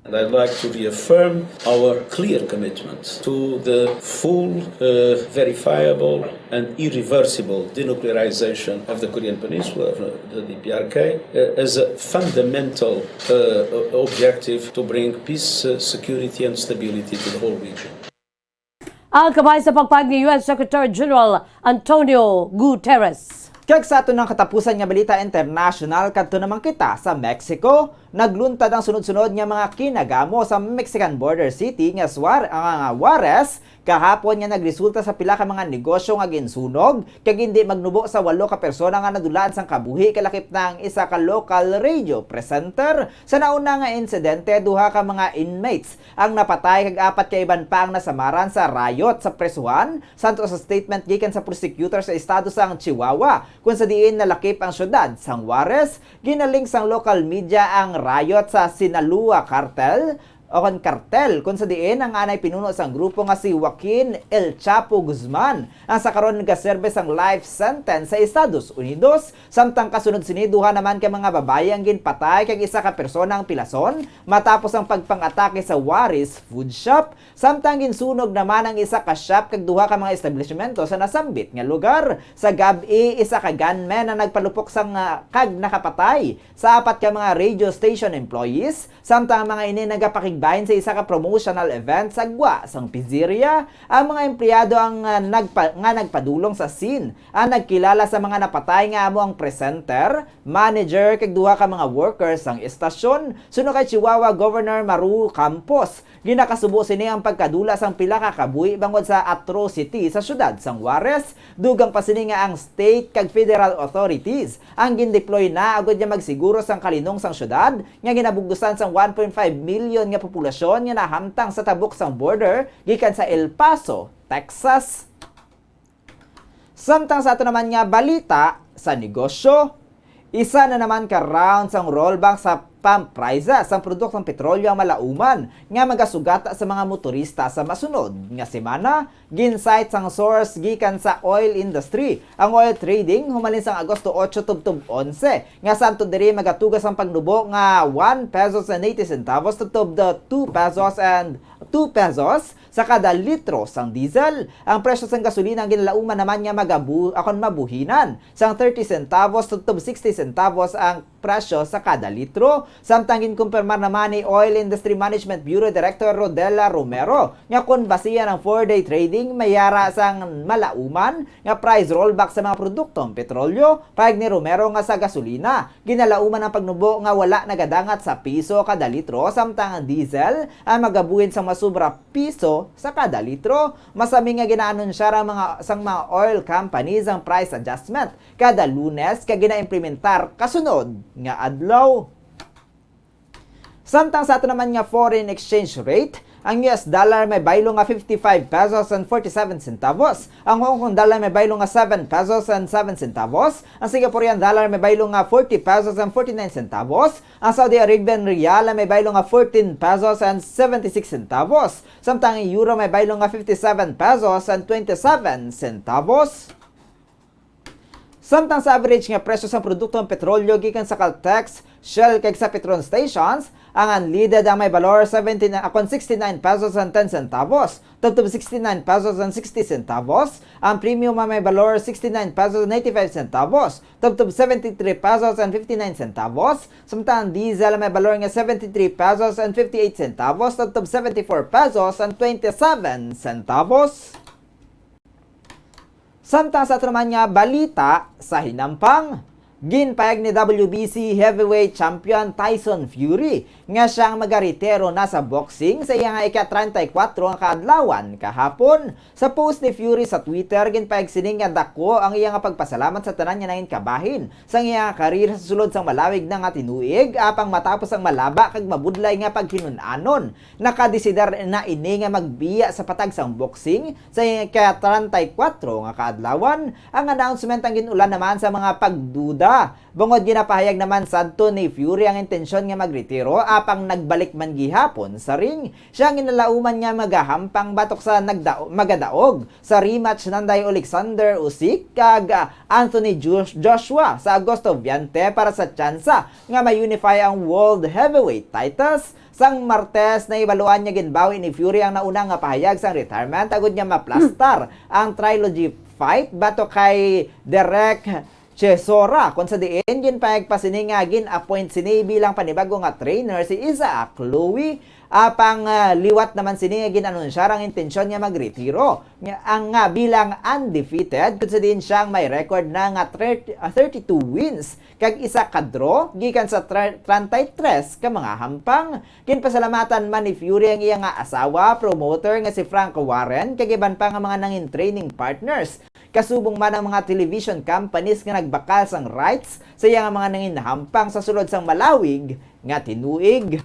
And I'd like to reaffirm our clear commitment to the full, uh, verifiable and irreversible denuclearization of the Korean Peninsula, of the D P R K, uh, as a fundamental, uh, objective to bring peace, uh, security and stability to the whole region. Ang kamay sa pagpahayag ni U N Secretary General Antonio Guterres. Kag sa aton ang katapusan nga balita international, kadto naman kita sa Mexico. Nagluntad ang sunod-sunod nga mga kinagamo sa Mexican border city nga Suar-, nga Juarez kahapon, nga nagresulta sa pila ka mga negosyo nga ginsunog kag hindi magnubo sa walo ka persona nga nadulaan sang kabuhi, kalakip na ang isa ka local radio presenter. Sa nauna nga insidente, duha ka mga inmates ang napatay kag apat ka iban pa ang nasamaran sa riot sa presuhan, santo sa statement gikan sa prosecutor sa estado sang Chihuahua, kung sa diin nalakip ang syudad sang Juarez. Ginalink sang local media ang riot sa Sinaloa cartel o kon kartel, kung sa diin ang anay pinuno sang grupo nga si Joaquin El Chapo Guzman, ang sa karon nagaserbe sang life sentence sa Estados Unidos. Samtang kasunod sini, duha naman ka mga babayi ang ginpatay kag isa ka persona ang pilason matapos ang pagpang-atake sa Juarez food shop. Samtang ginsunog naman ang isa ka shop kag duha ka mga establishmento sa nasambit nga lugar. Sa gab-i, isa ka gunman ang nagpalupok sang, ah, kag nakapatay sa apat ka mga radio station employees, samtang ang mga ini nagapakigbahin sa isa ka promotional event sa gwa sang pizzeria. Ang mga empleyado ang, ah, nagpa-, nga nagpadulong sa scene ang nagkilala sa mga napatay nga amo ang presenter, manager, kag duha ka mga workers sang estasyon. Suno kay Chihuahua Governor Maru Campos, ginakasubo sini ang pagkadula sang pila ka kabuhi bangod sa atrocity sa siyudad sang Juarez. Dugang pa sini nga ang state kag federal authorities ang gindeploy na agud nga magsiguro sang kalinong sang siyudad nga ginabugusan sang one point five million nga populasyon nga nahamtang sa tabok sang border gikan sa El Paso, Texas. Samtang sa ato naman nga balita sa negosyo, isa na naman ka round sang rollback sa pump prices sang produktong petrolyo ang malauman nga magasugata sa mga motorista sa masunod nga semana. Gin-cite sang source gikan sa oil industry ang oil trading humalin sang Agosto otso tubtob onse, nga sa anto diri magatuga sang pagnubo nga one pesos and eighty centavos tubtob the two pesos and two pesos sa kada litro sang diesel. Ang presyo sang gasolina ang ginalauman naman nga magabu-, akon mabuhinan sang thirty centavos tubtob sixty centavos ang presyo sa kada litro. Samtang ginkumpirmar naman ni Oil Industry Management Bureau Director Rodela Romero nga kon basihan ang four-day trading, may ara sang malauman nga price rollback sa mga produktong petrolyo. Pahayag ni Romero nga sa gasolina, ginalauman ang pagnubo nga wala nagadangat sa piso kada litro, samtang ang diesel ang magabuhin sang masubra piso sa kada litro. Masami nga ginaanunsyar ang mga, sang mga oil companies ang price adjustment kada Lunes kag ginaimplementar kasunod nga adlaw. Samtang sa ato naman nga foreign exchange rate, ang U S dollar may baylo nga fifty-five pesos and forty-seven centavos, ang Hong Kong dollar may baylo nga seven pesos and seven centavos, ang Singaporean dollar may baylo nga forty pesos and forty-nine centavos, ang Saudi Arabian riyal may baylo nga fourteen pesos and seventy-six centavos, samtang ang euro may baylo nga fifty-seven pesos and twenty-seven centavos. Samtang sa average nga presyo sang produktong petrolyo gikan sa Caltex, Shell, kag sa Petron stations, ang unleaded ang may balor seventeen, akon sixty-nine pesos and ten centavos, tubtob sixty-nine pesos and sixty centavos, ang premium ang may balor sixty-nine pesos and ninety-five centavos, tubtob seventy-three pesos and fifty-nine centavos, samtang ang diesel ang may balor nga seventy-three pesos and fifty-eight centavos, tubtob seventy-four pesos and twenty-seven centavos. Samtang sa ato naman nga balita sa hinampang, ginpahayag ni W B C heavyweight champion Tyson Fury nga siya ang magaretiro na sa boxing sa iya nga ika-treinta y cuatro nga kaadlawan kahapon. Sa post ni Fury sa Twitter, ginpahayag sini nga dako ang iya nga pagpasalamat sa tanan nga nangin kabahin sang iya nga karir sa sulod sang malawig na nga tinuig, apang matapos ang malaba kag mabudlay nga paghinun-anon, nakadesider na ini nga magbiya sa patag sang boxing sa ika-treinta y cuatro nga kaadlawan. Ang announcement ang gin-ulan naman sa mga pagduda, bangod ginapahayag naman sadto ni Fury ang intensyon nga magretiro, apang nagbalik man gihapon sa ring. Siya ang ginalauman nga magahampang batok sa nagdao-, magadaog sa rematch nanday Alexander Usyk kag, ah, Anthony Josh-, Joshua sa Agosto twenty para sa tsansa nga ma-unify ang world heavyweight titles. Sang Martes, nahibaluan nga ginbawi ni Fury ang nauna nga pahayag sang retirement agud nga maplastar ang trilogy fight batok kay Derek Chisora, kung sa diin ginpahayag pa sini nga gin-appoint sini bilang panibago nga trainer si Isaac Louie Apang, ah, liwat naman sini nga gin-anunsyar ang intensyon nga magretiro nga, ang, nga bilang undefeated, kun sa diin siya ang may record na nga thirty, ah, thirty-two wins kag isa ka draw gikan sa tre-, treinta y tres ka mga hampang. Ginpasalamatan man ni Fury ang iya nga asawa, promoter nga si Frank Warren, kag iban pa nga mga nangin training partners. Kasubong man ang mga television companies nga nagbakal sang rights sa iya nga mga nanginhampang sa sulod sang malawig nga tinuig.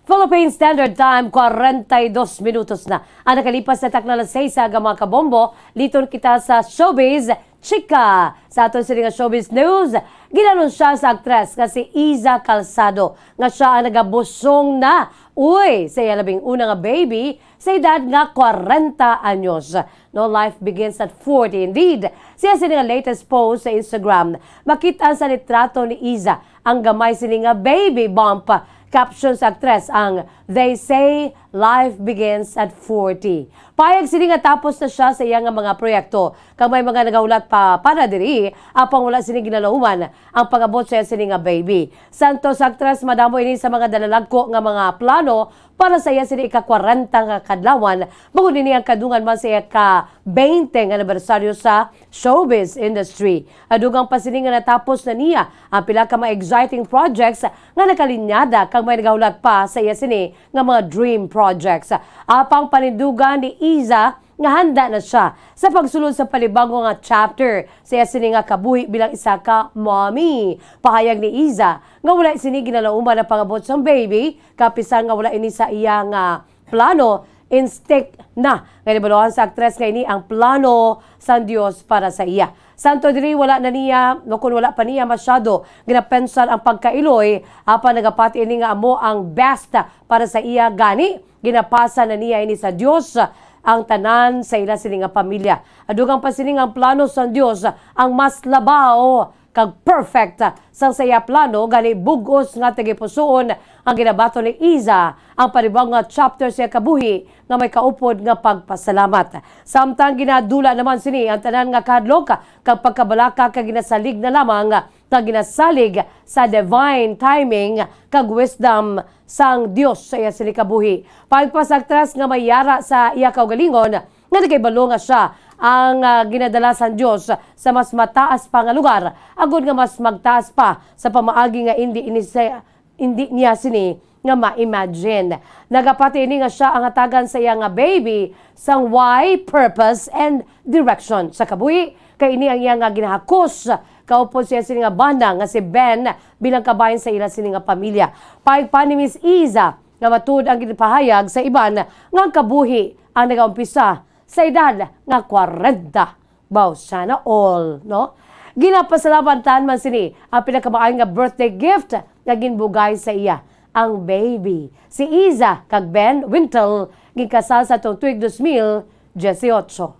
Philippine Standard Time, kwarenta y dos minutos na ang nakalipas sa takna alas seis sa aga, mga kabombo. Liton kita sa showbiz chika. Sa aton sini nga showbiz news, ginanunsya sa aktres nga si Iza Calzado nga siya ang nagabusong na, uy, sa iya labing una nga baby sa edad nga kwarenta anyos. No, life begins at forty. Indeed, siya sini nga latest post sa Instagram, makita sa litrato ni Iza ang gamay sini nga baby bump. Caption sa aktres ang "They say life begins at forty." Payag sini nga tapos na siya sa iya nga mga proyekto, kag may mga nagahulat pa para diri, apang wala sini ginalauman ang pag-abot sa iya sini nga baby. Santos aktres, madamo ini sa mga dalalagko nga mga plano para sa iya sini ika-kwarenta nga kadlawan, bangod ini ang kadungan man sa iya ka twenty nga anibersaryo sa showbiz industry. Adugang pa sini nga natapos na niya ang pila ka mga exciting projects nga nakalinyada, kag may nagahulat pa sa iya sini nga mga dream projects. Apang panindugan ni Iza nga handa na siya sa pagsulod sa panibago nga chapter sa iya sini nga kabuhi bilang isa ka mommy. Pahayag ni Iza nga wala sini ginalauman ang pag-abot sang baby, kapisan nga wala ini sa iya nga plano, instinct na nga nahibaluan sa aktres nga ini ang plano sang Dios para sa iya. Santo diri, wala na niya, no, kun wala pa niya masyado ginapensar ang pagkailoy, apan nagapati ini nga amo ang best para sa iya. Gani, ginapasa na niya ini sa Dios ang tanan sa ila sini nga pamilya. Adugang pa sini nga ang plano sang Dios ang mas labaw kag perfect sang sa iya plano, gani bug-os nga tagipusoon ang ginabaton ni Iza ang panibago nga chapter sa iya kabuhi nga may kaupod nga pagpasalamat. Samtang ginadula naman sini ang tanan nga kahadlok kag pagkabalaka, kag ginasalig na lamang kag ginasalig sa divine timing kag wisdom sang Dios sa iya sini kabuhi. Pagpas aktres nga may yara sa iya kaugalingon, nga nagahibalo nga siya ang, ah, ginadala sang Dios sa mas mataas pa nga lugar, agod nga mas magtaas pa sa pamaagi nga indi ini sa, indi niya sini nga ma-imagine. Nagapati ini nga siya ang hatagan sa iya nga baby sang why, purpose, and direction sa kabuhi, kay ini ang iya nga ginahakos kaupod siya sini nga bana nga si Ben bilang kabahin sa ila sini nga pamilya. Payag pa ni Miss Iza nga matud ang ginpahayag sa iban nga ang kabuhi ang nagaumpisa sa edad nga kwarenta. Baw, sana all, no? Ginapasalamatan man sini ang pinakamaayo nga birthday gift nga ginbugay sa iya, ang baby. Si Iza kag Ben Wintle ginkasal sa tuong tuig dos mil dieciocho.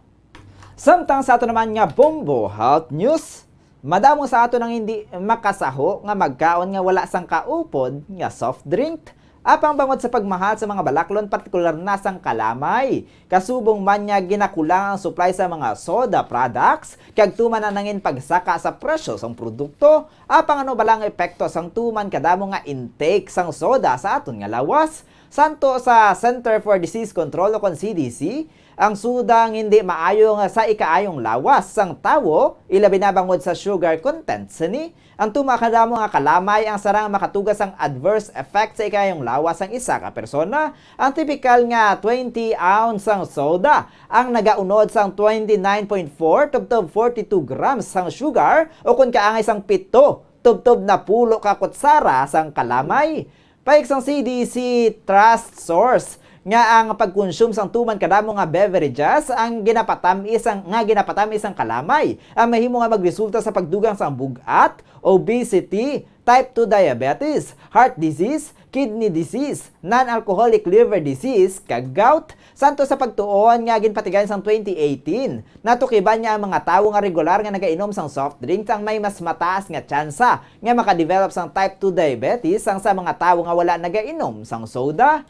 Samtang sa ato naman nga Bombo Health News, madamo sa ato nang hindi makasaho nga magkaon nga wala sang kaupod nga soft drink. Apang bangod sa pagmahal sa mga balaklon, partikular na sang kalamay, kasubong man nga ginakulang ang supply sa mga soda products, kag tuman na nangin pagsaka sa presyo sang produkto. Apang ano bala ang epekto sang tuman kadamo nga intake sang soda sa aton nga lawas? Santo sa Center for Disease Control o kon C D C, ang soda nga hindi maayo nga sa ikaayong lawas sang tawo, ilabi na bangod sa sugar content sini. Ang tuma kadamo nga kalamay ang sarang makatuga sang adverse effect sa ikaayong lawas sang isa ka persona. Ang tipikal nga twenty ounce sang soda ang nagaunod sang twenty-nine point four tubtob forty-two grams sang sugar, o kon kaangay sang pito tubtob napulo ka kutsara sang kalamay. Payag sang C D C trust source nga ang pagkonsum sang tuman kadamo nga beverages ang ginapatam-is ang, nga ginapatam-is ang kalamay, ang mahimo nga magresulta sa pagdugang sang bug-at, obesity, type two diabetes, heart disease, kidney disease, non-alcoholic liver disease, kag gout. Santo sa pagtuon nga ginpatigayon sang twenty eighteen, natukiban nga ang mga tawo nga regular nga nagainom sang soft drinks ang may mas mataas nga tsansa nga makadevelop sang type two diabetes sang sa mga tawo nga wala nagainom sang soda.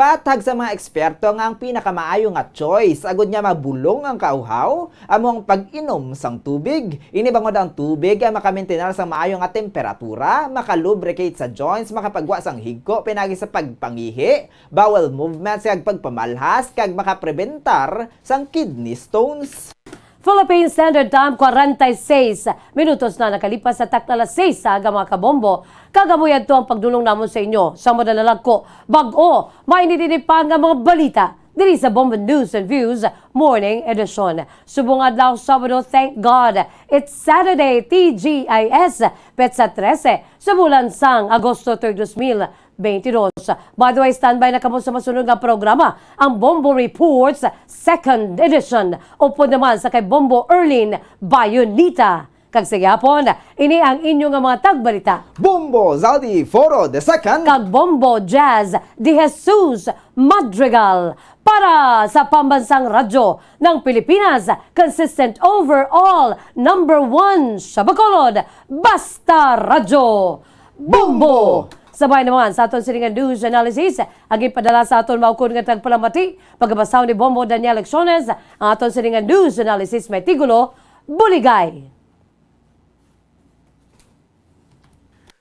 Patag sa mga eksperto nga ang pinakamaayo nga choice agud nga mabulong ang kauhaw amo ang pag-inom sang tubig. Ini bangod ang tubig ay makamintinar sang maayo nga temperatura, makalubricate sa joints, makapagwa sang higko pinagi sa pagpangihi, bowel movements kag pagpamalhas, kag makaprebentar sang kidney stones. Philippine Standard Time, kwarenta y seis minutos na nakalipas sa takna alas seis sa aga, mga kabombo. Kag amo yadto ang pagdulong namon sa inyo sa madalag ko. Bag-o, may ini dini pa nga mga balita diri sa Bombo News and Views Morning Edition. Subong adlaw Sabado, thank God, it's Saturday, T G I S, petsa trese sa bulan sang Agosto, third, dos mil twenty-two. By the way, standby na kamo sa masunod nga programa, ang Bombo Reports Second Edition, upod naman sa kay Bombo Erlin Bayonita. Kag sa gihapon, ini ang inyo nga mga tagbalita, Bombo Zaldi Foro the second. Kag Bombo Jazz de Jesus Madrigal. Para sa Pambansang Radyo ng Pilipinas, consistent overall, number one sa Bacolod, Basta Radyo. Bombo! Sabay naman sa aton sining news analysis, ang ipadala sa aton maukon nga tagpalamati, pagkabasa ni Bombo Daniel Lecciones, ang aton sining news analysis may tigulo, Buligay.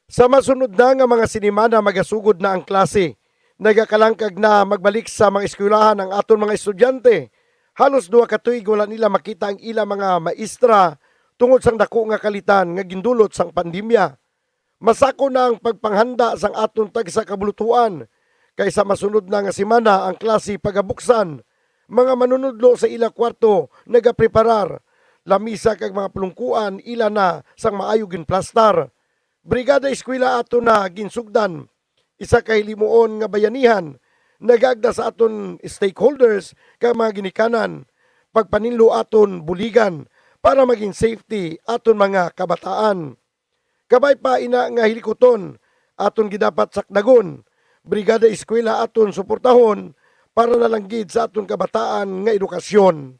Sa masunod na nga mga sinimana, magasugod na ang klase. Nagakalangkag na magbalik sa mga eskwelahan ang aton mga estudyante. Halos duha ka tuig wala nila makita ang ila mga maestra tungod sang dako nga kalitan nga gindulot sang pandemya. Masako na ang pagpanghanda sang aton tagsa ka bulutuan, kay sa masunod na nga semana ang klase pagabuksan. Mga manunudlo sa ila kwarto nagapreparar, lamisa kag mga pulungkuan ila na sang maayo ginplastar. Brigada Eskwela aton na ginsugdan, isa ka hilimuon nga bayanihan, nagaagda sa aton stakeholders kag mga ginikanan, pagpaninlo aton buligan para maging safety aton mga kabataan. Kabay pa ina nga hilikuton, aton gid dapat sakdagon, Brigada Eskwela aton suportahon para na lang gid sa aton kabataan nga edukasyon.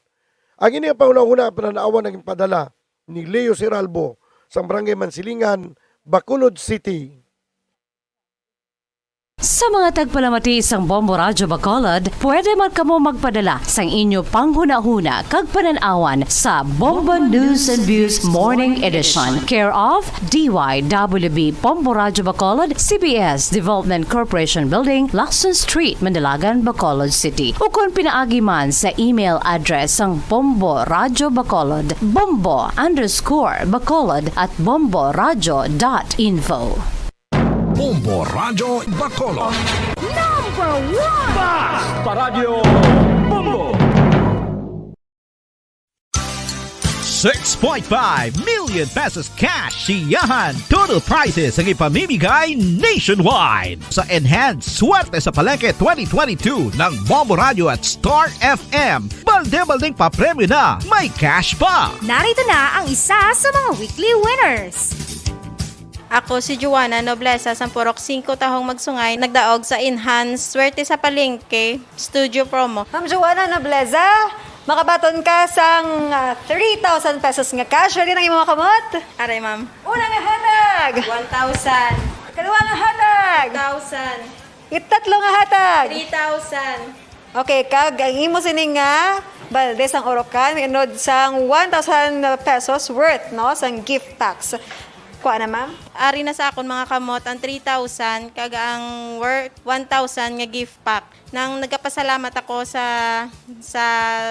Ang ini nga panghunahuna, panan-awan ang ipadala ni Leo Seralbo sang Barangay Mansilingan, Bacolod City. Sa mga tagpalamati sang Bombo Radyo Bacolod, pwede man kamo magpadala sang inyo panghunahuna kag panan-awan sa Bombo News and Views Morning Edition, care of D Y W B Bombo Radyo Bacolod, C B S Development Corporation Building, Lacson Street, Mandalagan, Bacolod City. Ukon pinaagi man sa email address sang Bombo Radyo Bacolod, bombo underscore bacolod at bombo radyo dot info. Bombo Radyo Bacolod. Number one! Basta Radyo Bombo! Six point five million pesos cash siyahan, total prizes ang ipamimigay nationwide. Sa Enhanced Swerte sa Palengke twenty twenty-two ng Bombo Radyo at Star F M, balde-baldeng papremyo na, may cash pa! Narito na ang isa sa mga weekly winners. Ako si Joanna Nobleza, sang Purok Singko, Tahong Magsungay, nagdaog sa Enhanced Swerte sa Palengke Studio Promo. Ma'am Joanna Nobleza, makabaton ka sang, ah, three thousand pesos nga cash. Ready na ang imong kamot? Aray, ma'am. Una nga hatag. One thousand. Ikaduha nga hatag. Two thousand. Itatlo nga hatag. Three thousand. Okay, kag ang imo sini nga balde sang urokan, inod sang one thousand pesos worth, no, sang gift packs. Kuha na, ma'am. Ari na sa akon mga kamot ang three thousand kag ang worth one thousand nga gift pack. Nang nagapasalamat ako sa, sa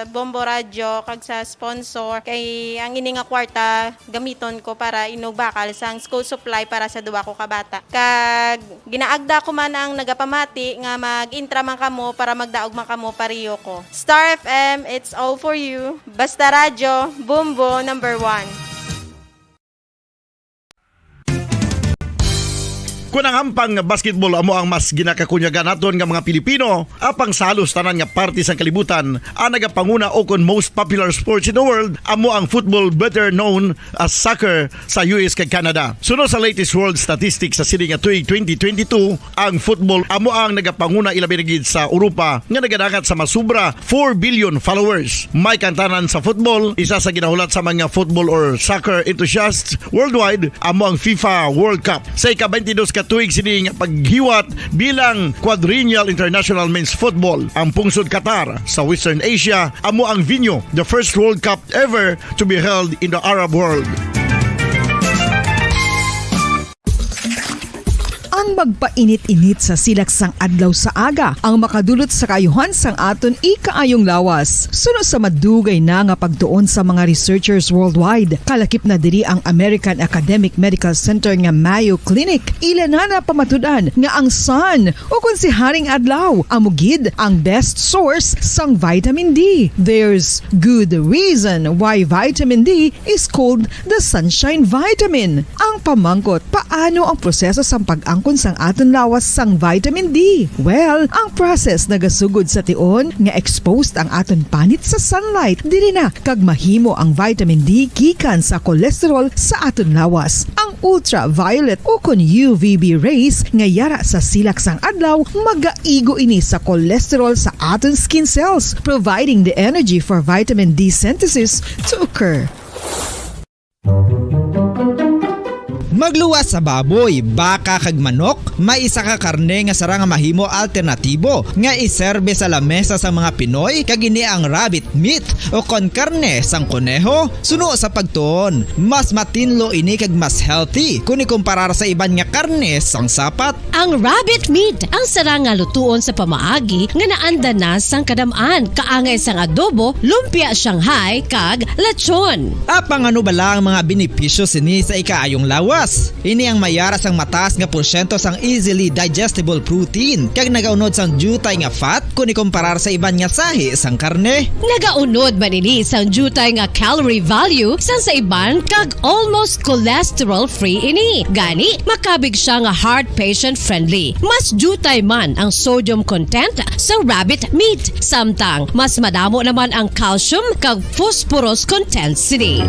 Bombo Radyo kag sa sponsor, kay ang ini nga kwarta gamiton ko para inugbakal sang school supply para sa duwa ko ka bata. Kag ginaagda ko man ang nagapamati nga mag-intra man kamo para magdaog man kamo pareho ko. Star F M, it's all for you. Basta Radyo, Bombo number one. Kun ang ampang nga basketball amo ang mas ginakakunyagan naton nga mga Pilipino, apang sa halos tanan nga parte sang kalibutan, ang nagapanguna o kon most popular sports in the world amo ang football, better known as soccer, sa U S kag Canada. Suno sa latest world statistics sa sini nga tuig twenty twenty-two, ang football amo ang nagapanguna, ilabi na gid sa Europa nga nagadangat sa masubra four billion followers. May kantanan sa football, isa sa ginahulat sa mga football or soccer enthusiasts worldwide amo ang FIFA World Cup. Sa ika-twenty-dos Katuig sini nga paghiwat bilang Quadrennial International Men's Football, ang pungsod Qatar sa Western Asia amo ang venue the first World Cup ever to be held in the Arab world. Ang magpainit-init sa silak sang adlaw sa aga ang makadulot sa kaayuhan sang aton ikaayong lawas. Suno sa madugay na nga pagtuon sa mga researchers worldwide, kalakip na diri ang American Academic Medical Center nga Mayo Clinic. Ila na napamatud-an nga ang sun, o kon si Haring Adlaw, amo gid ang best source sang vitamin D. There's good reason why vitamin D is called the sunshine vitamin. Ang pamangkot, paano ang proseso sang pag-angkon sang aton lawas sang vitamin D? Well, ang process nagasugod sa tion nga exposed ang aton panit sa sunlight. Diri na kag mahimo ang vitamin D gikan sa cholesterol sa aton lawas. Ang ultraviolet o kon U V B rays nga yara sa silak sang adlaw magaigo ini sa cholesterol sa aton skin cells, providing the energy for vitamin D synthesis to occur. Magluwas sa baboy, baka kag manok, may isa ka karne nga sarang nga mahimo alternatibo nga iserbe sa lamesa sang mga Pinoy, kag ini ang rabbit meat o kon karne sang koneho. Suno sa pagtuon, mas matinlo ini kag mas healthy kon ikumparar sa iban nga karne sang sapat. Ang rabbit meat ang sarang nga lutuon sa pamaagi nga naanda na sang kadam-an, kaangay sang adobo, lumpia Shanghai, kag lechon. Apang ano bala ang mga benepisyo sini sa ikaayong lawas? Ini ang may yara sang mataas nga porsyento sang easily digestible protein kag nagaunod sang diutay nga fat kon ikumparar sa iban nga sahi sang karne. Nagaunod man ini sang diutay nga calorie value sang sa iban kag almost cholesterol-free ini. Gani, makabig sia nga heart patient-friendly. Mas diutay man ang sodium content sa rabbit meat, samtang mas madamo naman ang calcium kag phosphorus content sini.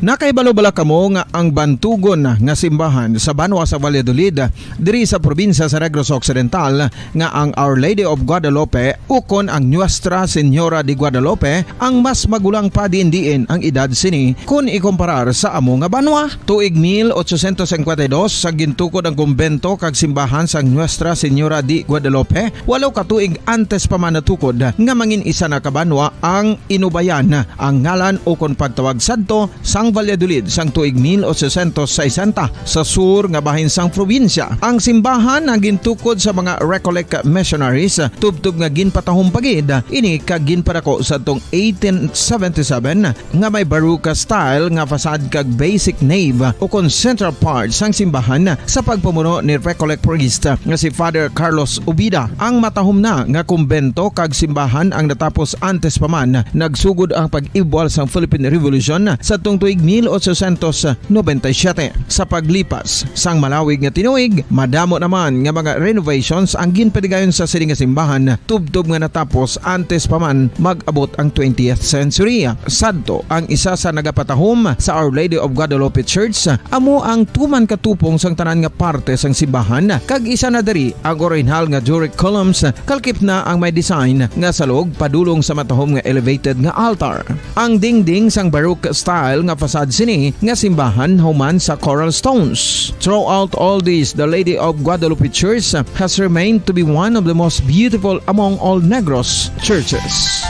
Nakahibalo bala kamo nga ang bantugon nga simbahan sa banwa sa Valladolid, diri sa probinsya sa Negros Occidental, nga ang Our Lady of Guadalupe ukon ang Nuestra Señora de Guadalupe ang mas magulang pa diin-diin ang edad sini kon ikumparar sa amo nga banwa? Tuig mil ochocientos cincuenta y dos, sa gintukod ang kumbento kag simbahan sang Nuestra Señora de Guadalupe, walo ka tuig antes pa man natukod nga mangin isa na ka banwa ang Inubayan, ang ngalan ukon pagtawag sadto sang Valladolid sang tuig mil ochocientos sesenta, sa sur nga bahin sang probinsya. Ang simbahan ang gintukod sa mga Recollect missionaries, tubtob nga ginpatahom pa gid ini kag ginpadako sadtong eighteen seventy-seven nga may Baroque style nga facade kag basic nave ukon central part sang simbahan sa pagpamuno ni Recollect priest nga si Father Carlos Ubida. Ang matahom na nga kumbento kag simbahan ang natapos antes pa man nagsugod ang pag-ibwal sang Philippine Revolution sadtong tuig mil ochocientos noventa y siete. Sa paglipas sang malawig nga tinuig, madamo naman nga mga renovations ang ginpadigayon sa sini nga simbahan, tubtob nga natapos antes pa man mag-abot ang twentieth century. Sadto, ang isa sa nagapatahom sa Our Lady of Guadalupe Church amo ang tuman ka tupong sang tanan nga parte sang simbahan, kag isa na diri ang orihinal nga Doric columns, kalakip na ang may design nga salog padulong sa matahom nga elevated nga altar. Ang dingding sang Baroque style nga facade sini nga simbahan human sa coral stones. Throughout all this, the Lady of Guadalupe Church has remained to be one of the most beautiful among all Negros churches.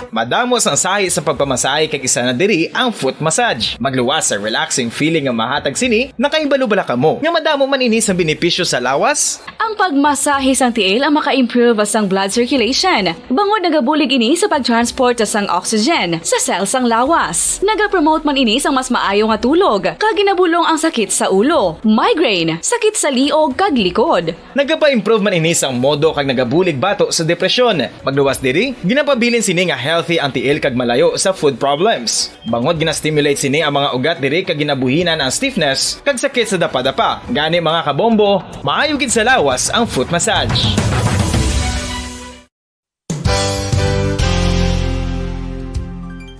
Madamo sang sahi sa pagpamasahe kag isa na diri ang foot massage. Magluwas sa relaxing feeling nga mahatag sini. Nakahibalo bala kamo nga madamo man ini sang benepisyo sa lawas? Ang pagmasahe sang tiil ang maka-improve sang blood circulation, bangod nagabulig ini sa pag-transport sang oxygen sa cell sang lawas. Nagapromote man ini sang mas maayo nga tulog, kag ginabulong ang sakit sa ulo, migraine, sakit sa liog kag likod. Nagapa-improve man ini sang modo kag nagabulig bato sa depresyon. Magluwas diri, ginapabilin sini nga healthy ang tiil kag malayo sa foot problems. Bangod gina-stimulate sini ang mga ugat diri kag ginabuhinan ang stiffness kag sakit sa dapadapa. Gani, mga kabombo, maayo gid sa lawas ang foot massage.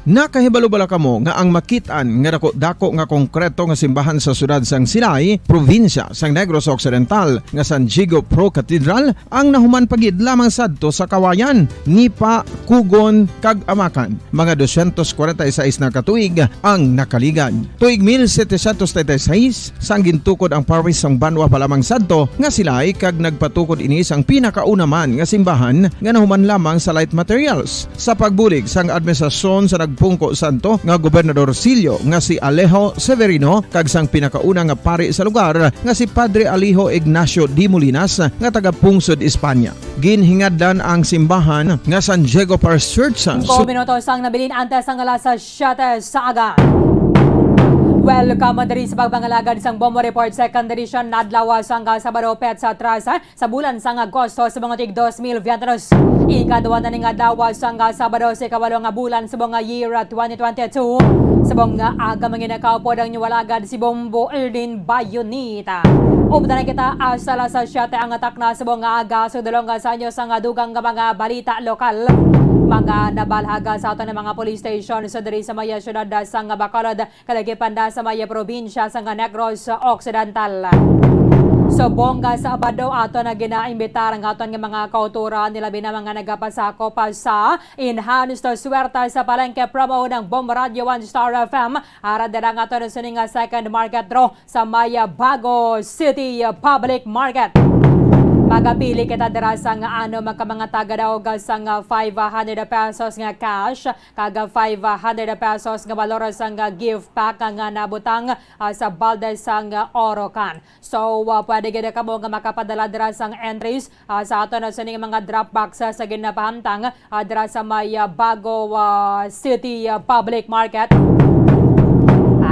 Nakahibalo bala kamo nga ang makit-an nga dako-dako nga konkreto nga simbahan sa siyudad sang Silay, probinsya sang Negros Occidental, nga San Diego Pro Cathedral, ang nahuman pa gid lamang sadto sa kawayan, nipa, kugon, kag amakan? Mga dosyentos kwarenta y seis na ka tuig ang nakaligad. Tuig mil setecientos treinta y seis, sang gintukod ang parish sang banwa pa lamang sadto nga Silay, kag nagpatukod ini sang pinakauna man nga simbahan nga nahuman lamang sa light materials. Sa pagbulig sang administrasyon sa nagpungko sadto nga Gobernador Sillo nga si Alejo Severino kag sang pinakauna nga pari sa lugar nga si Padre Alejo Ignacio de Molinas nga taga Pungsod, Espanya, ginhingadlan ang simbahan nga San Diego Parish Church. Singko minutos ang nabilin antes sang alas siyete sa aga. Welcome diri sa pagpangalagad sang Bombo Report Second Edition, adlaw sang Sabado, petsa trese sa bulan sang Agosto sa mga tig dos mil veintidos. Ikadua na ning adlaw sang Sabado sa ikawalo nga bulan sa mga year twenty twenty-two. Sa mga aga, manginakaupod ang inyong alagad si Bombo Erdin Bayonita. Updan na kita hasta alas siyete ang takna sa mga aga. Sudulong sa inyo sang dugang nga mga balita lokal. Mga nabalhaga sa aton nga mga police station sa diri sa maya siyudad sang Bacolod, kalagipan na sa maya probinsya sang Negros Occidental. Subong nga Sabado, aton nga ginaimbitar ang aton nga mga kautoran, nilabi na mga nagapasakop sa Enhanced Swerte sa Palengke promo ng Bombo Radio One Star F M. Ara dira nga aton sining nga second market draw sa may Bago City Public Market. Magapili kita dira sang ano, magka mga tagadaog sang five hundred pesos nga cash kag five hundred pesos nga balor sang gift pack nga nabutang, ah, sa balde sang Orocan. So, ah, pwede gid kamo nga makapadala dira sang entries, ah, sa aton sining mga drop boxes sa ginapahantang, ah, dira sa may, ah, Bago, ah, City, ah, Public Market.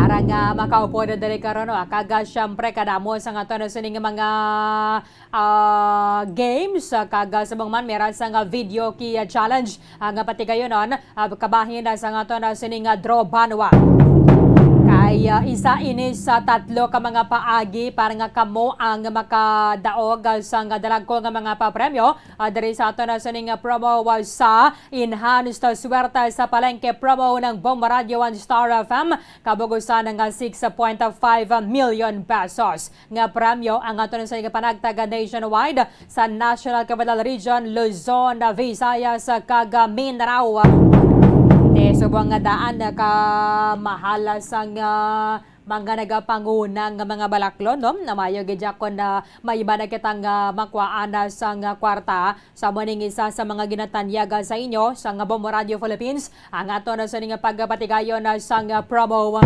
Para nga makaupod diri karon, ah, kag, ah, syempre, kadamo sa aton sining mga, ah, games, ah, kag, ah, subong man, meron sang, ah, video key, ah, challenge, ah, nga patigayonon, ah, kabahin na sa aton sining, ah, draw banwa. Kay, ah, isa ini sa tatlo ka mga paagi para nga kamo ang makadaog, ah, sang dalagko nga mga papremyo, ah, diri sa aton sining, ah, promo, ah, sa Enhanced Swerte sa Palengke promo ng Bombo Radio One Star F M, kabugusan nga six point five million pesos nga premyo ang aton sa panagtag nationwide, sa National Capital Region, Luzon, Visayas, kag Mindanao. Di subong nga daan ka mahal sang, ah, mga nagapanguna nga mga balaklon, no? Na mayo gid kon na may iba na kitang, ah, makuhaan na sang, ah, kwarta. Sa muning isa sa mga ginatanyaga sa inyo sa nga Bombo Radio Philippines, ang aton na sining pagpatigayon na sang promo.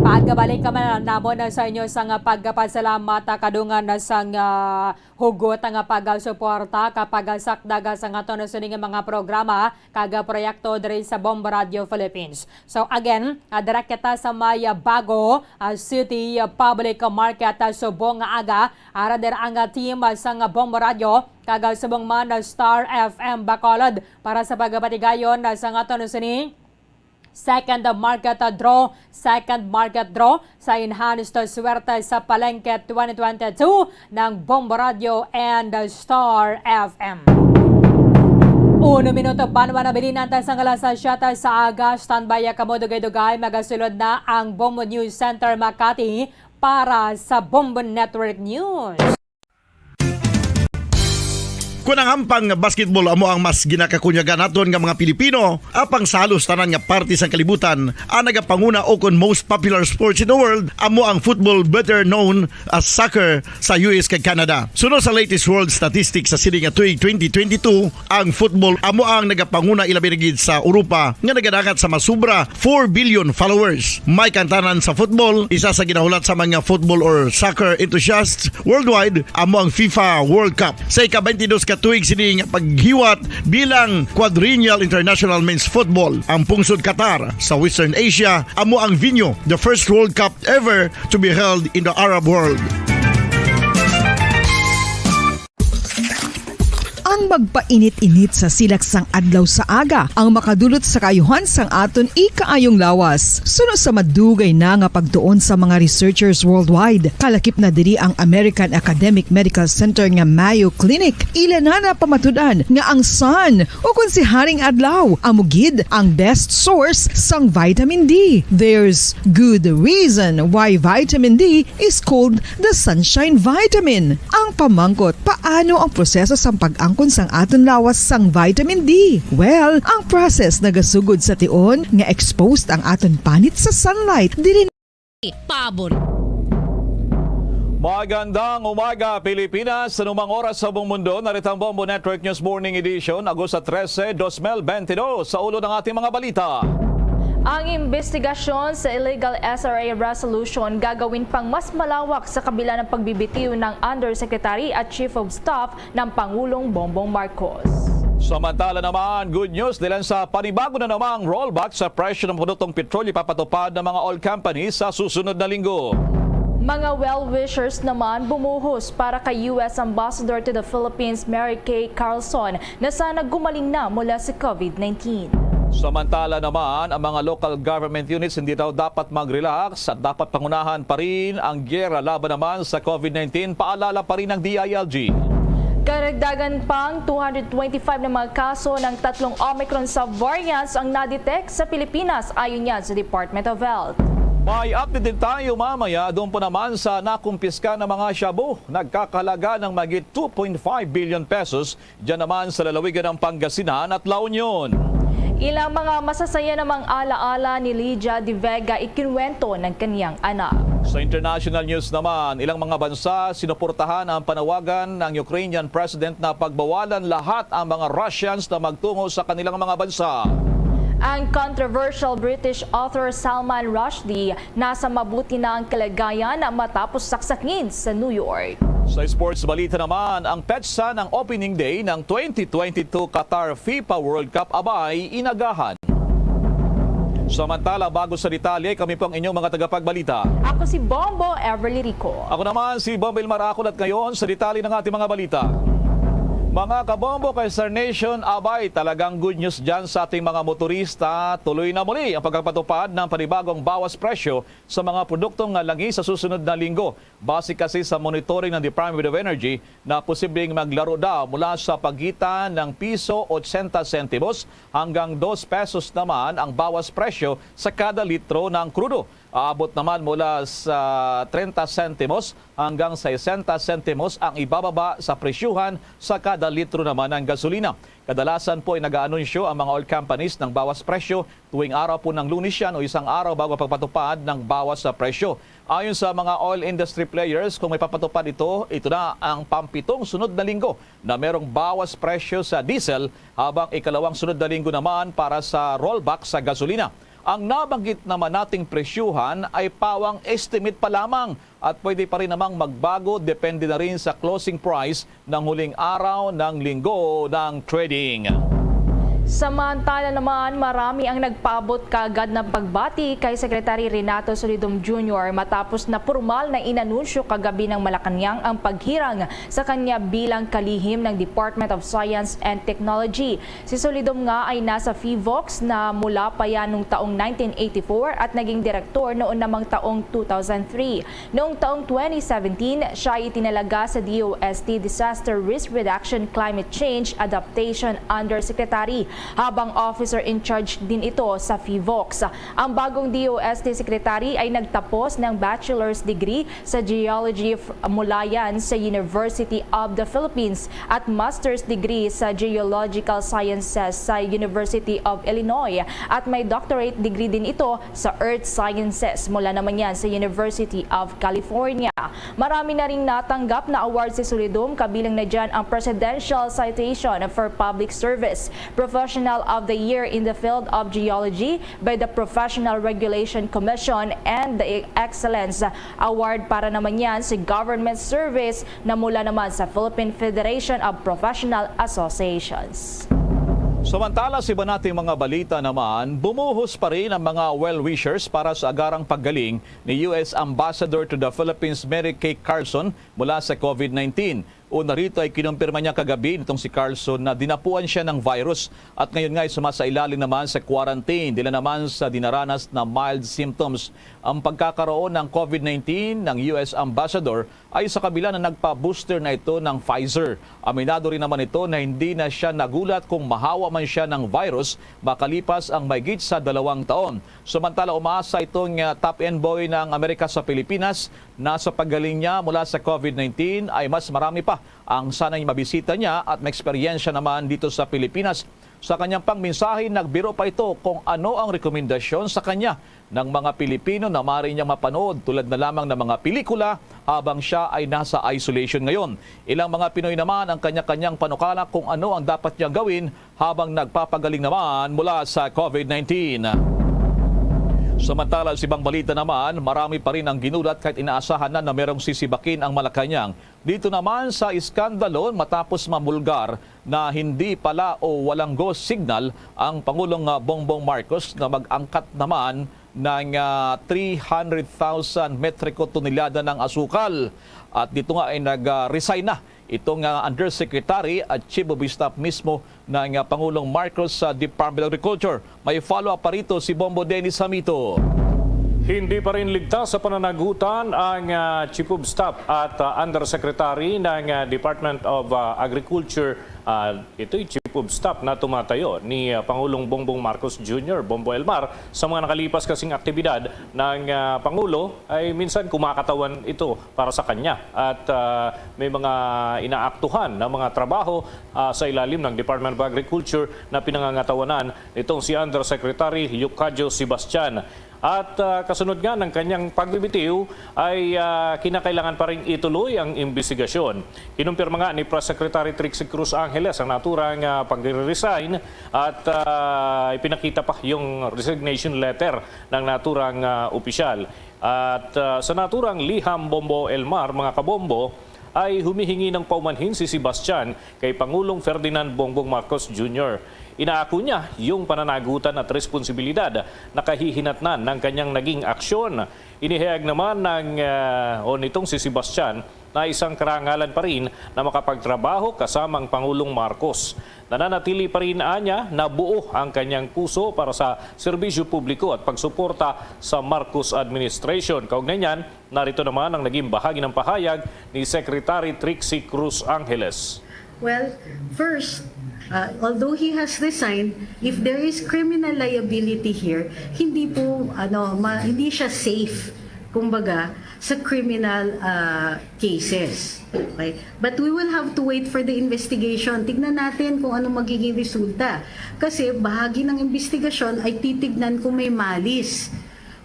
Pagbalik ka man namon na sa inyo sang pagpasalamat, ah, kadungan na sang, ah, hugot nga pagsuporta kag pagsakdag sa aton na sining mga programa kag proyekto diri sa Bombo Radio Philippines. So again, ah, dira kita sa may, ah, Bago, ah, City, ah, Public Market, ah, subong nga aga. Ara dira ang, ah, team, ah, sang Bombo Radio kag, ah, subong man, ah, Star F M Bacolod para sa pagpatigayon, ah, sang aton sini second market, ah, draw, second market draw sa Enhanced Swerte sa Palengke twenty twenty-two ng Bombo Radio and, ah, Star F M. Uno minuto pa na mabilin antes sang alas siyete sa aga. Standby kamo, dugay-dugay magasulod na ang Bombo News Center Makati para sa Bombo Network News. Kon ang hampang nga basketball amo ang mas ginakakunyagan naton nga mga Pilipino, apang sa halos tanan nga parte sang kalibutan, ang nagapanguna o kon most popular sports in the world amo ang football, better known as soccer, sa U S kag Canada. Suno sa latest world statistics sa sini nga tuig twenty twenty-two, ang football amo ang nagapanguna, ilabi na gid sa Europa nga nagadangat sa masubra four billion followers. May kantanan sa football, isa sa ginahulat sa mga football or soccer enthusiasts worldwide, amo ang FIFA World Cup. Sa ika-twenty-dos ka tuig sini nga paghiwat bilang Quadrennial International Men's Football, ang pungsod Qatar sa Western Asia amo ang venue, the first World Cup ever to be held in the Arab world. Ang Magpainit-init sa silak sang adlaw sa aga ang makadulot sa kaayuhan sang aton ikaayong lawas. Suno sa madugay na nga pagtuon sa mga researchers worldwide, kalakip na diri ang American Academic Medical Center nga Mayo Clinic. Ila na napamatud-an nga ang sun, o kon si Haring Adlaw, amo gid ang best source sang vitamin D. There's good reason why vitamin D is called the sunshine vitamin. Ang pamangkot, paano ang proseso sang pag-angkon sang aton lawas sang vitamin D? Well, ang process nagasugod sa tion nga exposed ang aton panit sa sunlight. Diri Pabor. Magandang umaga, Pilipinas. Sa anumang oras sa buong mundo, narito ang Bombo Network News Morning Edition, Agosto trese, dos mil bentidós. Sa ulo ng ating mga balita. Ang investigasyon sa illegal S R A resolution gagawin pang mas malawak sa kabila ng pagbibitiw ng Undersecretary at Chief of Staff ng Pangulong Bongbong Marcos. Samantala naman, good news dahil sa panibago na namang rollback sa presyo ng produktong petrolyo ipapatupad ng mga oil companies sa susunod na linggo. Mga well-wishers naman bumuhos para kay U S Ambassador to the Philippines Mary Kay Carlson na sana gumaling na mula sa COVID nineteen. Samantala naman, ang mga local government units hindi daw dapat mag-relax at dapat pangunahan pa rin ang giyera laban naman sa COVID nineteen, paalala pa rin ng D I L G. Karagdagan pang two hundred twenty-five na mga kaso ng tatlong Omicron subvariants ang na-detect sa Pilipinas, ayon yan sa Department of Health. May update din tayo mamaya doon po naman sa nakumpiska ng mga shabu. Nagkakalaga ng mahigit two point five billion pesos, dyan naman sa lalawigan ng Pangasinan at La Union. Ilang mga masasaya namang alaala ni Lydia de Vega ikinwento ng kaniyang anak. Sa international news naman, ilang mga bansa sinuportahan ang panawagan ng Ukrainian President na pagbawalan lahat ang mga Russians na magtungo sa kanilang mga bansa. Ang controversial British author Salman Rushdie nasa mabuti na ang kalagayan matapos saksakin sa New York. Sa sports balita naman, ang petsa ng opening day ng twenty twenty-two Qatar FIFA World Cup abay inagahan. Samantala, bago sa detalye, kami po ang inyong mga tagapagbalita. Ako si Bombo Everly Rico. Ako naman si Bombo Ilmar Acol at ngayon sa detalye ng ating mga balita. Mga kabombo kay Star Nation, abay, talagang good news dyan sa ating mga motorista. Tuloy na muli ang pagpapatupad ng panibagong bawas presyo sa mga produktong langi sa susunod na linggo. Base kasi sa monitoring ng Department of Energy na posibleng maglaro daw mula sa pagitan ng piso ochenta sentimos hanggang dos pesos naman ang bawas presyo sa kada litro ng krudo. Aabot naman mula sa trenta sentimos hanggang sesenta sentimos ang ibababa sa presyuhan sa kada litro naman ng gasolina. Kadalasan po ay nag-aanunsyo ang mga oil companies ng bawas presyo tuwing araw po ng Lunes yan o isang araw bago ang pagpatupad ng bawas sa presyo. Ayon sa mga oil industry players, kung may papatupad ito, ito na ang pampitong sunod na linggo na merong bawas presyo sa diesel, habang ikalawang sunod na linggo naman para sa rollback sa gasolina. Ang nabanggit naman nating presyuhan ay pawang estimate pa lamang at pwede pa rin namang magbago, depende na rin sa closing price ng huling araw ng linggo ng trading. Samantala naman, marami ang nagpaabot kaagad ng pagbati kay Secretary Renato Solidum Junior matapos na pormal na inanunsyo kagabi ng Malacañang ang paghirang sa kanya bilang kalihim ng Department of Science and Technology. Si Solidum nga ay nasa PHIVOLCS na mula pa yan nung taong nineteen eighty-four at naging direktor noon namang taong two thousand three. Noong taong twenty seventeen, siya ay itinalaga sa D O S T Disaster Risk Reduction Climate Change Adaptation Undersecretary, habang officer in charge din ito sa PHIVOLCS. Ang bagong D O S T secretary ay nagtapos ng bachelor's degree sa Geology f-, mula yan sa University of the Philippines at master's degree sa Geological Sciences sa University of Illinois at may doctorate degree din ito sa Earth Sciences mula naman yan sa University of California. Marami na ring natanggap na award si Solidum, kabilang na dyan ang Presidential Citation for Public Service, Professional of the Year in the Field of Geology by the Professional Regulation Commission, and the Excellence Award para naman yan sa government service na mula naman sa Philippine Federation of Professional Associations. Samantala, sa iba nating mga balita naman, bumuhos pa rin ang mga well-wishers para sa agarang paggaling ni U S Ambassador to the Philippines Mary Kay Carlson mula sa COVID nineteen. Una rito ay kinumpirma niya kagabi nitong si Carlson na dinapuan siya ng virus at ngayon nga ay sumasailalim naman sa quarantine. Dila naman sa dinaranas na mild symptoms ang pagkakaroon ng COVID nineteen ng U S ambassador ay sa kabila na nagpa-booster na ito ng Pfizer. Aminado rin naman ito na hindi na siya nagulat kung mahawa man siya ng virus makalipas ang mahigit sa dalawang taon. Samantala, umaasa itong, ah, top envoy ng Amerika sa Pilipinas na sa paggaling niya mula sa COVID nineteen ay mas marami pa ang sana'y mabisita niya at maeksperyensya naman dito sa Pilipinas. Sa kanyang pang mensahe, nagbiro pa ito kung ano ang rekomendasyon sa kanya ng mga Pilipino na maaari niyang mapanood, tulad na lamang ng mga pelikula, habang siya ay nasa isolation ngayon. Ilang mga Pinoy naman ang kanya-kanyang panukala kung ano ang dapat niyang gawin habang nagpapagaling naman mula sa COVID nineteen. Samantala, sa ibang balita naman, marami pa rin ang ginulat kahit inaasahan na na merong sisibakin ang Malacañang. Dito naman sa iskandalo, matapos mabulgar na hindi pala o walang go signal ang Pangulong, ah, Bongbong Marcos na mag-angkat naman ng, ah, three hundred thousand metriko tonelada ng asukal. At dito nga ay nag-resign na itong, ah, undersecretary at chief of staff mismo ng, ah, Pangulong Marcos sa Department of Agriculture. May follow-up pa rito si Bombo Dennis Hamito. Hindi pa rin ligtas sa pananagutan ang, ah, Chief of Staff at, ah, Undersecretary ng, ah, Department of, ah, Agriculture. Ah, ito'y Chief of Staff na tumatayo ni, ah, Pangulong Bongbong Marcos Junior, Bombo Elmar, sa mga nakalipas kasing aktibidad ng, ah, Pangulo ay minsan kumakatawan ito para sa kanya. At, ah, may mga inaaktuhan na mga trabaho, ah, sa ilalim ng Department of Agriculture na pinangangatawanan nitong si Undersecretary Leocadio Sebastian. At, ah, kasunod nga ng kanyang pagbibitiw ay, ah, kinakailangan pa ring ituloy ang imbestigasyon. Kinumpirma nga ni Press Secretary Trixie Cruz Angeles ang naturang, ah, pagre-resign at, ah, ipinakita pa yung resignation letter ng naturang, ah, opisyal. At, ah, sa naturang liham, Bombo Elmar, mga kabombo, ay humihingi ng paumanhin si Sebastian kay Pangulong Ferdinand Bongbong Marcos Junior. Inaako niya yung pananagutan at responsibilidad na kahihinatnan ng kanyang naging aksyon. Inihayag naman ng, ah, o nitong si Sebastian na isang karangalan pa rin na makapagtrabaho kasama ang Pangulong Marcos. Nananatili pa rin anya na buo ang kanyang puso para sa serbisyo publiko at pagsuporta sa Marcos administration. Kaugnay niyan, narito naman ang naging bahagi ng pahayag ni Secretary Trixie Cruz Angeles. Well, first, uh, although he has resigned, if there is criminal liability here, hindi po, ano, ma-, hindi siya safe, kumbaga, sa criminal, uh, cases. Okay? But we will have to wait for the investigation. Tignan natin kung ano magiging resulta. Kasi bahagi ng investigasyon ay titignan kung may malice.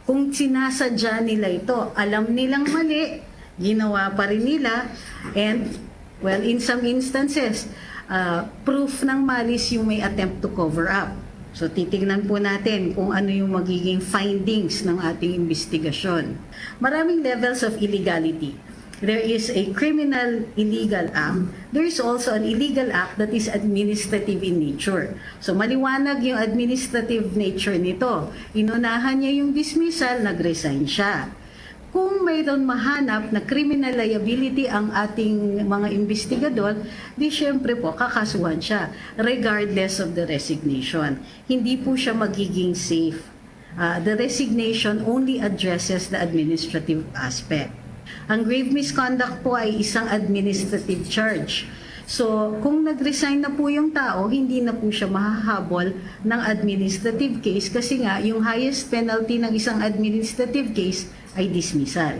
Kung sinasadya nila ito, alam nilang mali, ginawa pa rin nila, and, well, in some instances, ah, proof ng malice yung may attempt to cover up. So, titignan po natin kung ano yung magiging findings ng ating investigasyon. Maraming levels of illegality. There is a criminal illegal act. There is also an illegal act that is administrative in nature. So, maliwanag yung administrative nature nito. Inunahan niya yung dismissal, nag-resign siya. Kung mayroon mahanap na criminal liability ang ating mga investigador, di syempre po, kakasuhan siya, regardless of the resignation. Hindi po siya magiging safe. Ah, the resignation only addresses the administrative aspect. Ang grave misconduct po ay isang administrative charge. So, kung nag-resign na po yung tao, hindi na po siya mahahabol ng administrative case kasi nga, yung highest penalty ng isang administrative case ay dismissal.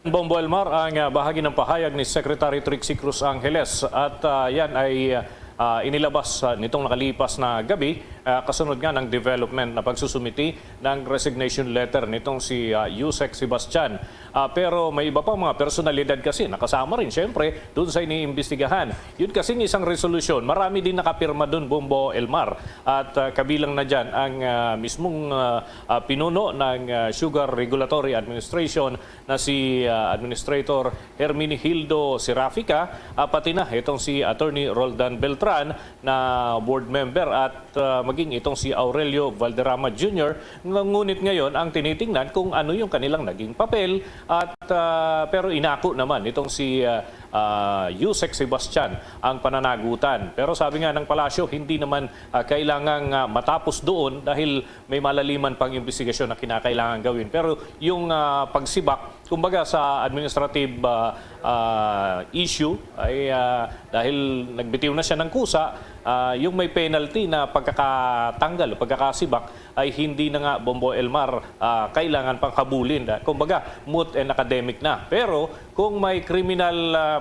Bombo Elmar ang, ah, bahagi ng pahayag ni Secretary Trixie Cruz Angeles at, ah, yan ay, ah, inilabas, ah, nitong nakalipas na gabi, ah, kasunod nga ng development na pagsusumiti ng resignation letter nitong si, ah, Usec Sebastian. Ah, pero may iba pang mga personalidad kasi nakasama rin, syempre, dun sa iniimbestigahan. Yun kasing isang resolusyon, marami din nakapirma dun, Bombo Elmar. At, ah, kabilang na dyan ang, ah, mismong, ah, ah, pinuno ng, ah, Sugar Regulatory Administration na si, ah, Administrator Herminihildo Serafica, ah, pati na itong si Attorney Roldan Beltran na board member at, ah, maging itong si Aurelio Valderrama Junior. Ng-, ngunit ngayon ang tinitingnan kung ano yung kanilang naging papel at, ah, pero inako naman itong si, ah, ah, Usec Sebastian ang pananagutan. Pero sabi nga ng palasyo, hindi naman, ah, kailangang, ah, matapos doon dahil may malaliman pang imbestigasyon na kinakailangan gawin. Pero yung, ah, pagsibak, kumbaga, sa administrative, ah, ah, issue ay, ah, dahil nagbitiw na siya ng kusa, ah, yung may penalty na pagkakatanggal o pagkakasibak ay hindi na nga, Bombo Elmar, ah, kailangan pang habulin. Kumbaga, moot and academic na. Pero kung may criminal, ah,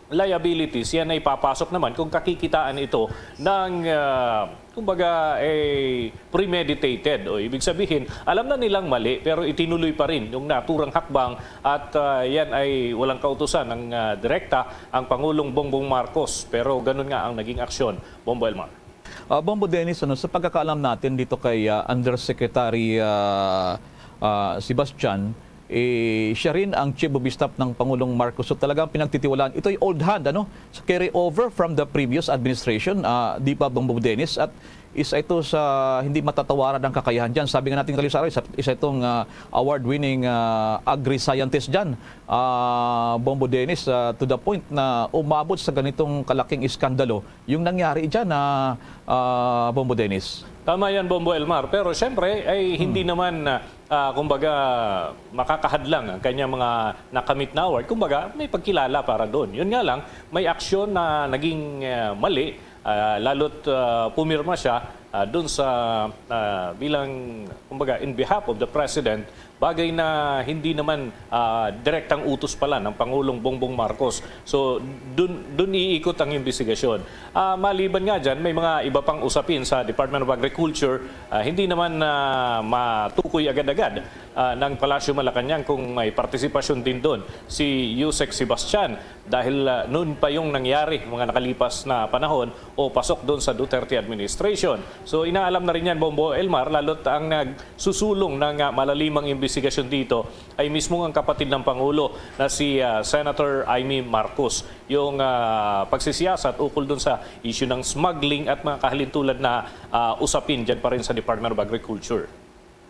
liabilities, yan ay papasok naman kung kakikitaan ito ng, ah, kumbaga, eh, premeditated. O ibig sabihin, alam na nilang mali, pero itinuloy pa rin yung naturang hakbang at, ah, yan ay walang kautusan ng, ah, direkta ang Pangulong Bongbong Marcos. Pero ganun nga ang naging aksyon, Bombo Elmar. Ah, Bombo Dennis, ano, sa pagkakaalam natin dito kay, ah, Undersecretary, ah, ah, Sebastian, eh, siya rin ang Chief of Staff ng Pangulong Marcos. So, talagang pinagtitiwalaan. Ito'y old hand, ano? So, carry over from the previous administration, ah, di ba, Bombo Dennis? At isa ito sa hindi matatawaran ang kakayahan dyan. Sabi nga natin, Kalisaro, isa, isa itong, ah, award-winning, ah, agri-scientist dyan, ah, Bombo Dennis, ah, to the point na umabot sa ganitong kalaking iskandalo yung nangyari dyan, ah, ah, Bombo Dennis. Tama yan, Bombo Elmar. Pero siyempre, ay hindi Hmm. naman, ah, ah, kumbaga, makakahadlang ang kanyang mga nakamit na award. Kumbaga, may pagkilala para doon. Yun nga lang, may aksyon na naging, ah, mali, ah, lalo't, ah, pumirma siya, ah, doon sa, ah, bilang, kumbaga, in behalf of the president, bagay na hindi naman, ah, direktang utos pala ng Pangulong Bongbong Marcos. So, dun, dun iikot ang imbestigasyon. Ah, maliban nga dyan, may mga iba pang usapin sa Department of Agriculture. Ah, hindi naman, ah, matukoy agad-agad, ah, ng Palasyo Malacañang kung may partisipasyon din doon si Usec Sebastian dahil, ah, noon pa yung nangyari mga nakalipas na panahon o pasok doon sa Duterte administration. So, inaalam na rin yan, Bombo Elmar, lalo't ang nagsusulong ng, ah, malalimang imbestigasyon dito ay mismo ang kapatid ng Pangulo na si, ah, Senator Imee Marcos. Yung, ah, pagsisiyasat ukol doon sa issue ng smuggling at mga kahalintulad na, ah, usapin dyan pa rin sa Department of Agriculture.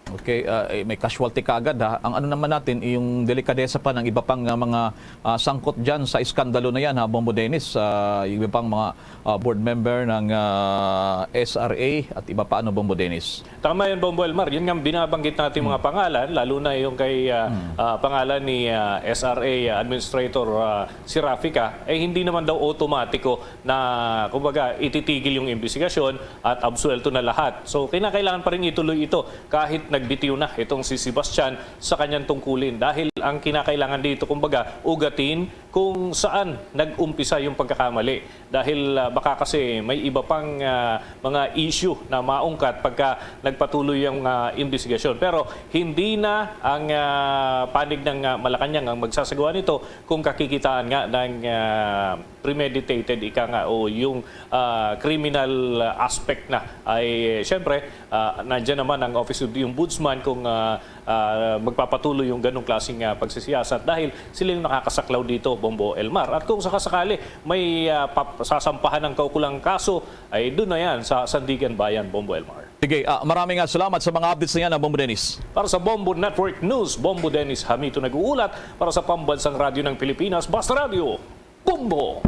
Okay, ah, eh, may casualty kaagad, ha. Ang ano naman natin, yung delikadesa pa ng iba pang, ah, mga, ah, sangkot dyan sa iskandalo na yan, ha, Bombo Dennis, ah, yung iba pang mga, ah, board member ng, ah, S R A at iba pa, ano, Bombo Dennis. Tama yun, Bombo Elmar. Yun nga ang binabanggit natin mga Hmm. pangalan, lalo na yung kay, ah, Hmm. ah, pangalan ni, ah, S R A Administrator, ah, Serafica, eh, hindi naman daw automatiko na, kumbaga, ititigil yung imbestigasyon at absuelto na lahat. So, kinakailangan pa rin ituloy ito kahit nagbitiw na itong si Sebastian sa kanyang tungkulin. Dahil ang kinakailangan dito, kumbaga, ugatin kung saan nag-umpisa yung pagkakamali. Dahil, ah, baka kasi may iba pang, ah, mga issue na maungkat pagka nagpatuloy ang, ah, imbestigasyon. Pero hindi na ang, ah, panig ng, ah, Malacañang ang magsasagawa nito kung kakikitaan nga ng, ah, premeditated, ika nga, o yung, ah, criminal aspect na. Ay, siyempre, ah, nandiyan naman ang Office of the Ombudsman kung, ah, ah, magpapatuloy yung ganong klaseng, ah, pagsisiyasat dahil sila yung nakakasaklaw dito, Bombo Elmar. At kung sakasakali may, ah, pap-, sasampahan ng kaukulang kaso, ay doon na yan sa Sandiganbayan, Bombo Elmar. Sige, ah, maraming, ah, salamat sa mga updates na yan, ah, Bombo Dennis. Para sa Bombo Network News, Bombo Dennis Hamito nag-uulat para sa Pambansang Radyo ng Pilipinas, Basta Radyo, Bombo!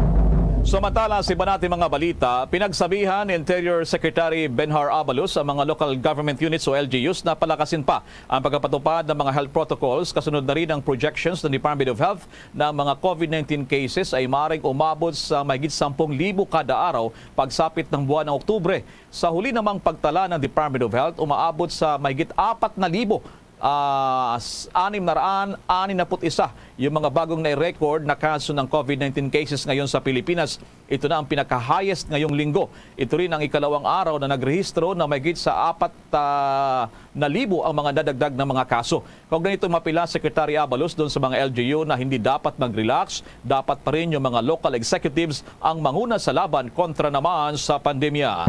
Samantala, sa iba nating mga balita, pinagsabihan ni Interior Secretary Benhur Abalos ang mga local government units o L G Us na palakasin pa ang pagpapatupad ng mga health protocols kasunod na rin ang projections ng Department of Health na ang mga COVID nineteen cases ay maaaring umabot sa mahigit sampung libo kada araw pagsapit ng buwan ng Oktubre. Sa huli namang pagtala ng Department of Health, umaabot sa mahigit apat na libo, ah, s-, anim na raan anim na put isa yung mga bagong nai-record na kaso ng COVID nineteen cases ngayon sa Pilipinas. Ito na ang pinaka-highest ngayong linggo. Ito rin ang ikalawang araw na nagrehistro na mahigit sa apat, ah, na libo ang mga nadagdag na mga kaso. Kaugnay nito, mapila, Secretary Abalos, doon sa mga L G U na hindi dapat mag-relax, dapat pa rin yung mga local executives ang manguna sa laban kontra naman sa pandemya.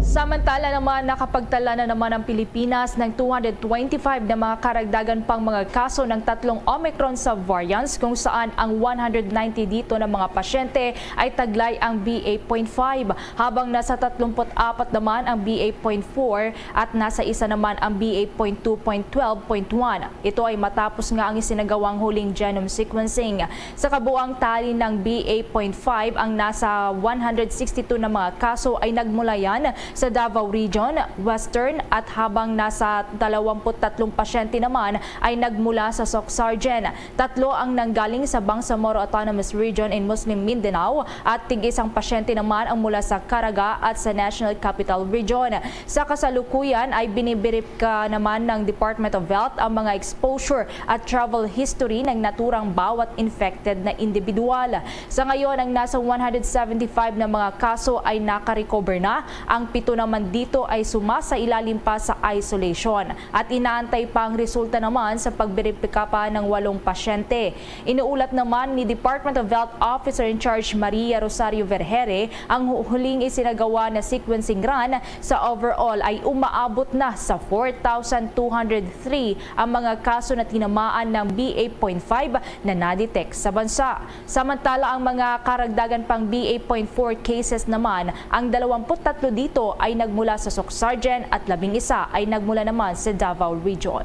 Samantala naman, nakapagtala na naman ang Pilipinas ng two hundred twenty-five na mga karagdagan pang mga kaso ng tatlong Omicron subvariants, kung saan ang one hundred ninety dito na mga pasyente ay taglay ang B A point five, habang nasa thirty-four naman ang B A point four at nasa isa naman ang B A point two point twelve point one. Ito ay matapos nga ang isinagawang huling genome sequencing. Sa kabuang tali ng B A point five, ang nasa one hundred sixty-two na mga kaso ay nagmula yan sa Davao Region, Western, at habang nasa dalawampu't tatlong pasyente naman ay nagmula sa Soccsksargen. Tatlo ang nanggaling sa Bangsamoro Autonomous Region in Muslim Mindanao at tig-isang pasyente naman ang mula sa Caraga at sa National Capital Region. Sa kasalukuyan ay binibiripka naman ng Department of Health ang mga exposure at travel history ng naturang bawat infected na individual. Sa ngayon, ang nasa one hundred seventy-five na mga kaso ay nakarecover na. Ang pito naman dito ay sumasailalim pa sa isolation at inaantay pa ang resulta naman sa pagberipika pa ng walong pasyente. Inuulat naman ni Department of Health Officer in Charge Maria Rosario Vergeire ang hu-, huling isinagawa na sequencing run. Sa overall ay umaabot na sa four thousand two hundred three ang mga kaso na tinamaan ng B A point five na na-detect sa bansa. Samantala, ang mga karagdagan pang B A point four cases naman, ang dalawampu't tatlo dito ay nagmula sa Soccsksargen at labing isa ay nagmula naman sa Davao Region.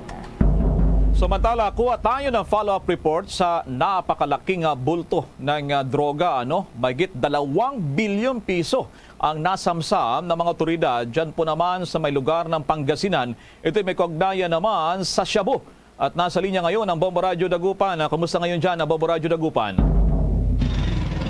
Samantala, kuha tayo ng follow-up report sa napakalaking, ah, bulto ng, ah, droga, ano? Mahigit dalawang bilyon piso ang nasamsam ng mga otoridad dyan po naman sa may lugar ng Pangasinan. Ito'y may kaugnayan naman sa shabu. At nasa linya ngayon ang Bombo Radyo Dagupan. Ah, kumusta ngayon dyan ang Bombo Radyo Dagupan?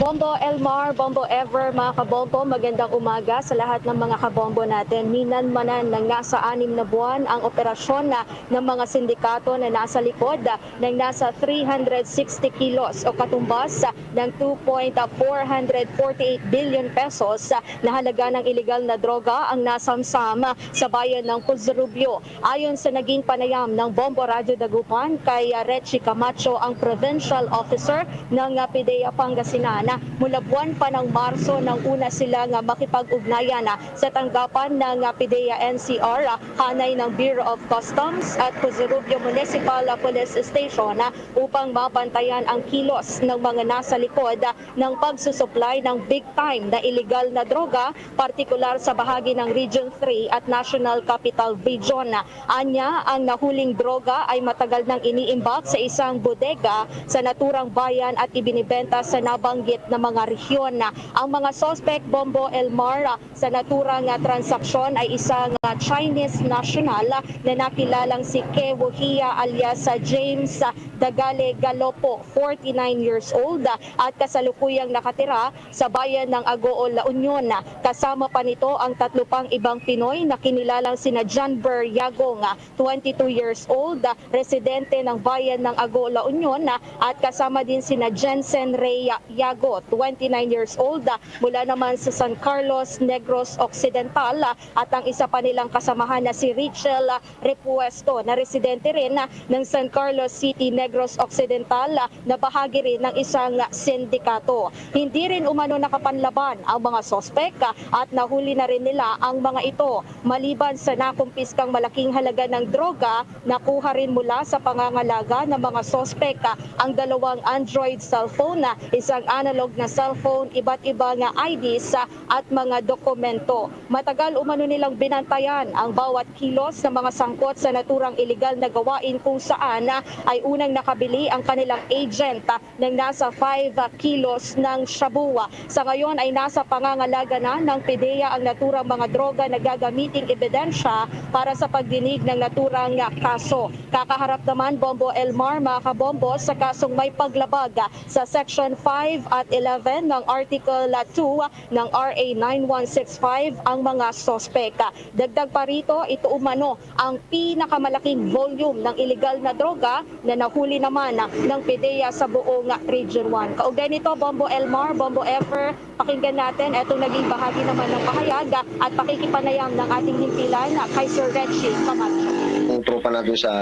Bombo Elmar, Bombo Ever, mga kabombo, magandang umaga sa lahat ng mga kabombo natin. Minanmanan ng nasa anim na buwan ang operasyon na ng mga sindikato na nasa likod ng nasa three hundred sixty kilos o katumbas ng two point four hundred forty-eight billion pesos na halaga ng iligal na droga ang nasamsam sa bayan ng Cozurubio. Ayon sa naging panayam ng Bombo Radyo Dagupan kay, ah, Richie Camacho, ang provincial officer ng, ah, PDEA Pangasinan, ah, mula buwan pa ng Marso nang una sila nga makipag-ugnayan, ah, sa tanggapan ng, ah, PDEA N C R, ah, hanay ng Bureau of Customs at Cozurubio Municipal, ah, Police Station, ah, upang mabantayan ang kilos ng mga nasa likod, ah, ng pagsusupply ng big time na iligal na droga, partikular sa bahagi ng Region three at National Capital Region. Anya, ang nahuling droga ay matagal nang iniimbak sa isang bodega sa naturang bayan at ibinibenta sa nabanggit na mga rehiyon. Ang mga suspect, Bombo Elmar, sa naturang, ah, transaksyon ay isang, ah, Chinese national na nakilalang si Ke Wuhia alias, ah, James, ah, Dagale Galopo, forty-nine years old, ah, at kasalukuyang nakatira sa bayan ng Agoo, La Union. Kasama pa nito ang tatlo pang ibang Pinoy na kinilalang sina John Burr Yagong, ah, twenty-two years old, ah, residente ng bayan ng Agoo, La Union, ah, at kasama din sina Jensen Rey Yago, twenty-nine years old, ah, mula naman sa San Carlos, Negros Occidental, ah, at ang isa pa nilang kasamahan na si Rachel, ah, Repuesto, na residente rin, ah, ng San Carlos City, Negros Occidental, ah, na bahagi rin ng isang sindikato. Hindi rin umano nakapanlaban ang mga suspek, ah, at nahuli na rin nila ang mga ito. Maliban sa nakumpiskang malaking halaga ng droga, nakuha rin mula sa pangangalaga ng mga suspek, ah, ang dalawang Android cellphone, ah, isang analog na cellphone, iba't ibang, ah, I Ds, ah, at mga dokumento. Matagal umano nilang binantayan ang bawat kilos sa mga sangkot sa naturang iligal na gawain, kung saan, ah, ay unang nakabili ang kanilang agent, ah, ng nasa five kilos ng shabu. Sa ngayon ay nasa pangangalaga na ng PDEA ang naturang mga droga na gagamiting ebidensya para sa pagdinig ng naturang kaso. Kakaharap naman, Bombo Elmar, mga kabombo, sa kasong may paglabag sa Section five at eleven ng Article two ng R A nine one six five ang mga suspek. Dagdag pa rito, ito umano ang pinakamalaking volume ng iligal na droga na nahuli naman ng PDEA sa buong Region one. Kaugnay nito, Bombo Elmar, Bombo Ever, pakinggan natin itong naging bahagi naman ng pahayag at pakikipanayam ng ating himpilan kay Sir Reggie Camacho. Ang tropa natin sa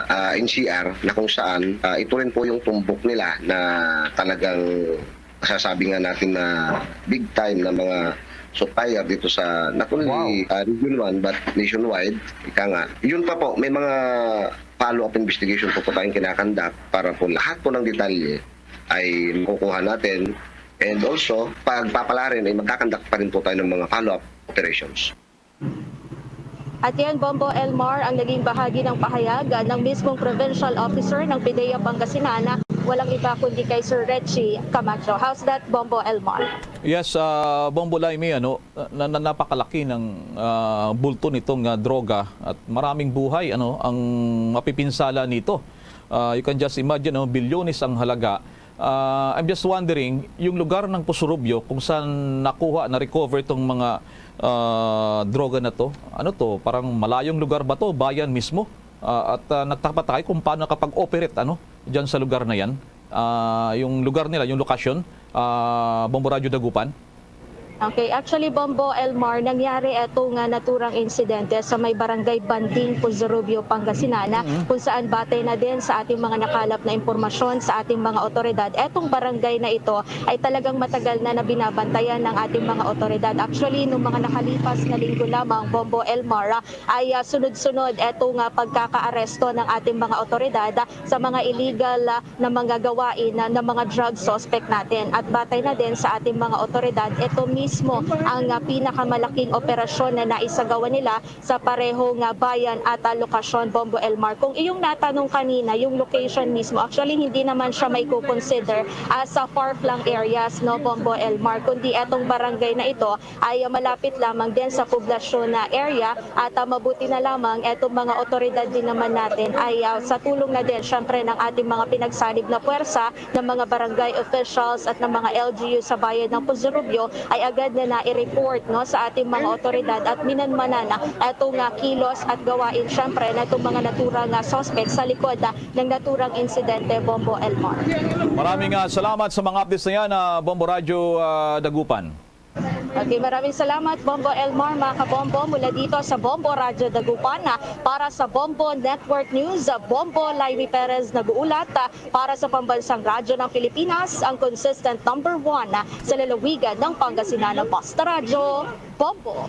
ah, N C R na kung saan ah, ito rin po yung tumbok nila na talagang masasabi nga natin na big time na mga supplier dito sa not only, Wow. uh, Region one but nationwide. Ika nga, yun pa po, may mga follow-up investigation po po tayong kinakandak para po lahat po ng detalye ay makukuha natin. And also, pagpapala rin ay magkakandak pa rin po tayo ng mga follow-up operations. At yan, Bombo Elmar, ang naging bahagi ng pahayag ng mismong provincial officer ng PDEA Pangasinan, walang iba kundi kay Sir Richie Camacho. How's that, Bombo Elmar? Yes, uh, Bombo Laimi, ano, na, na, napakalaki ng uh, bulto nitong uh, droga at maraming buhay ano ang mapipinsala nito. Uh, you can just imagine, no, bilyones ang halaga. Uh, I'm just wondering, yung lugar ng Pusurubyo kung saan nakuha, na-recover itong mga uh, droga na to, ano to, parang malayong lugar ba to, bayan mismo? Uh, at uh, nagtataka tayo kung paano nakapag-operate ano, dyan sa lugar na yan. Uh, yung lugar nila, yung lokasyon, uh, Bombo Radyo Dagupan. Okay, actually, Bombo Elmar, nangyari ito nga naturang insidente sa may barangay Banding, Puzurubio, Pangasinan, mm-hmm. kung saan batay na din sa ating mga nakalap na impormasyon sa ating mga otoridad. Etong barangay na ito ay talagang matagal na na binabantayan ng ating mga otoridad. Actually, nung mga nakalipas na linggo lamang, Bombo Elmar, ay uh, sunod-sunod etong uh, pagkakaaresto ng ating mga otoridad sa mga illegal uh, na mga gawain na, ng mga drug suspect natin. At batay na din sa ating mga otoridad, ito mismo ang uh, pinakamalaking operasyon na naisagawa nila sa pareho nga bayan at uh, lokasyon, Bombo Elmar. Kung iyong natanong kanina, yung location mismo, actually hindi naman siya may consider as sa far-flung areas, no, Bombo Elmar, kundi etong barangay na ito ay malapit lamang din sa poblasyon na area at uh, mabuti na lamang etong mga otoridad din naman natin ay uh, sa tulong na din syempre ng ating mga pinagsanib na puwersa ng mga barangay officials at ng mga L G U sa bayan ng Puzurubyo ay agad na na-report no sa ating mga otoridad at minanmanan etong uh, kilos at gawain syempre na itong mga naturang uh, suspect sa likod uh, ng naturang insidente, Bombo Elmar. Maraming uh, salamat sa mga updates na yan, uh, Bombo Radyo uh, Dagupan. Okay, maraming salamat, Bombo Elmar, mga kabombo, mula dito sa Bombo Radyo Dagupan. Para sa Bombo Network News, Bombo Laimi Perez nag-uulat. Para sa Pambansang Radyo ng Pilipinas, ang consistent number one sa lalawigan ng Pangasinan, Basta Radyo, Bombo.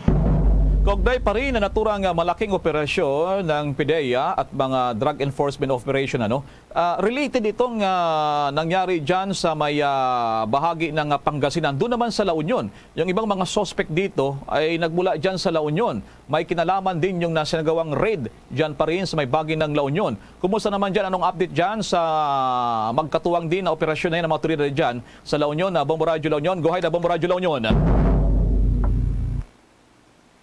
Kaugnay pa rin ang naturang malaking operasyon ng PDEA at mga drug enforcement operation, ano, Ah, related itong ah, nangyari dyan sa may ah, bahagi ng ah, Pangasinan. Doon naman sa La Union, yung ibang mga suspect dito ay nagmula dyan sa La Union. May kinalaman din yung nasinagawang raid dyan pa rin sa may bahagi ng La Union. Kumusta naman dyan? Anong update dyan sa magkatuwang din na operasyon na yan ng mga otoridad dyan sa La Union? Ah, Bombo Radyo La Union. Go ahead, ah, Bombo Radyo La Union.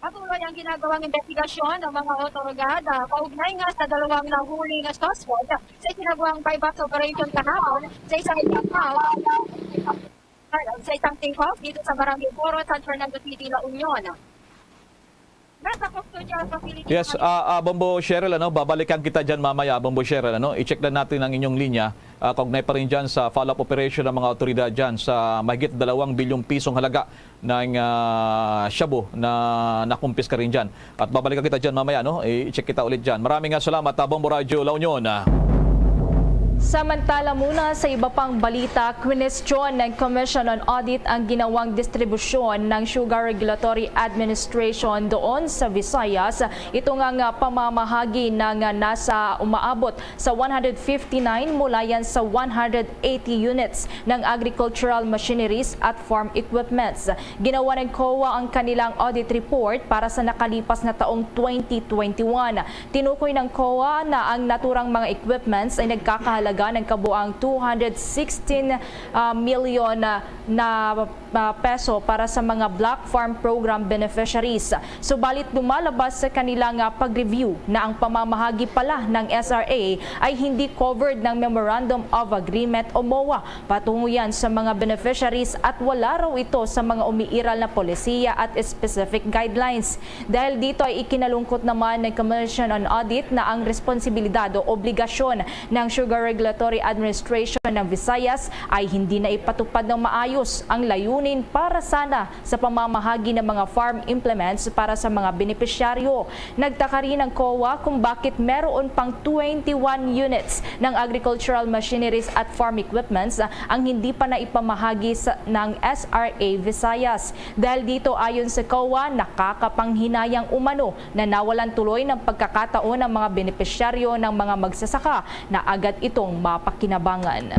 Patuloy ang ginagawang investigasyon ng mga otoridad ah, kaugnay nga sa dalawang nahuli nga suspect sa isinagawang buy-bust operation kahapon sa isang tingkop sa isang tingkop dito sa Barangay Poro, San Fernando City, La Union. Nasa kustodya sa Pilipinas. Yes, ah, ah, Bombo Cheryl, ano, babalikan kita dyan mamaya, Bombo Cheryl, ano, i-check lang natin ang inyong linya. Ah, kaugnay pa rin dyan sa follow-up operation ng mga otoridad dyan sa mahigit dalawang bilyong pisong halaga ng ah, shabu na nakumpiska rin dyan. At babalikan kita dyan mamaya, no? I-check kita ulit dyan. Maraming nga salamat, ah, Bombo Radyo La Union. Samantala muna, sa iba pang balita, kwinestiyon ng Commission on Audit ang ginawang distribusyon ng Sugar Regulatory Administration doon sa Visayas. Ito nga nga pamamahagi na nga nasa umaabot sa one hundred fifty-nine mula yan sa one hundred eighty units ng agricultural machineries at farm equipments. Ginawa ng COA ang kanilang audit report para sa nakalipas na taong twenty twenty-one. Tinukoy ng COA na ang naturang mga equipments ay nagkakahalaga ng kabuang two hundred sixteen, ah, million na, na, ah, peso para sa mga Block Farm Program beneficiaries. Subalit lumalabas sa kanila nga pag-review na ang pamamahagi pala ng S R A ay hindi covered ng Memorandum of Agreement o MOA patungo yan sa mga beneficiaries at wala raw ito sa mga umiiral na polisiya at specific guidelines. Dahil dito ay ikinalungkot naman ng Commission on Audit na ang responsibilidad o obligasyon ng Sugar Regulatory Administration ng Visayas ay hindi na ipatupad ng maayos. ang layunin para sana sa pamamahagi ng mga farm implements para sa mga benepisyaryo. Nagtaka rin ang COA kung bakit meron pang twenty-one units ng agricultural machineries at farm equipments ang hindi pa naipamahagi sa, ng S R A Visayas. Dahil dito, ayon sa COA, nakakapanghinayang umano na nawalan tuloy ng pagkakataon ang mga benepisyaryo ng mga magsasaka na agad itong mapakinabangan.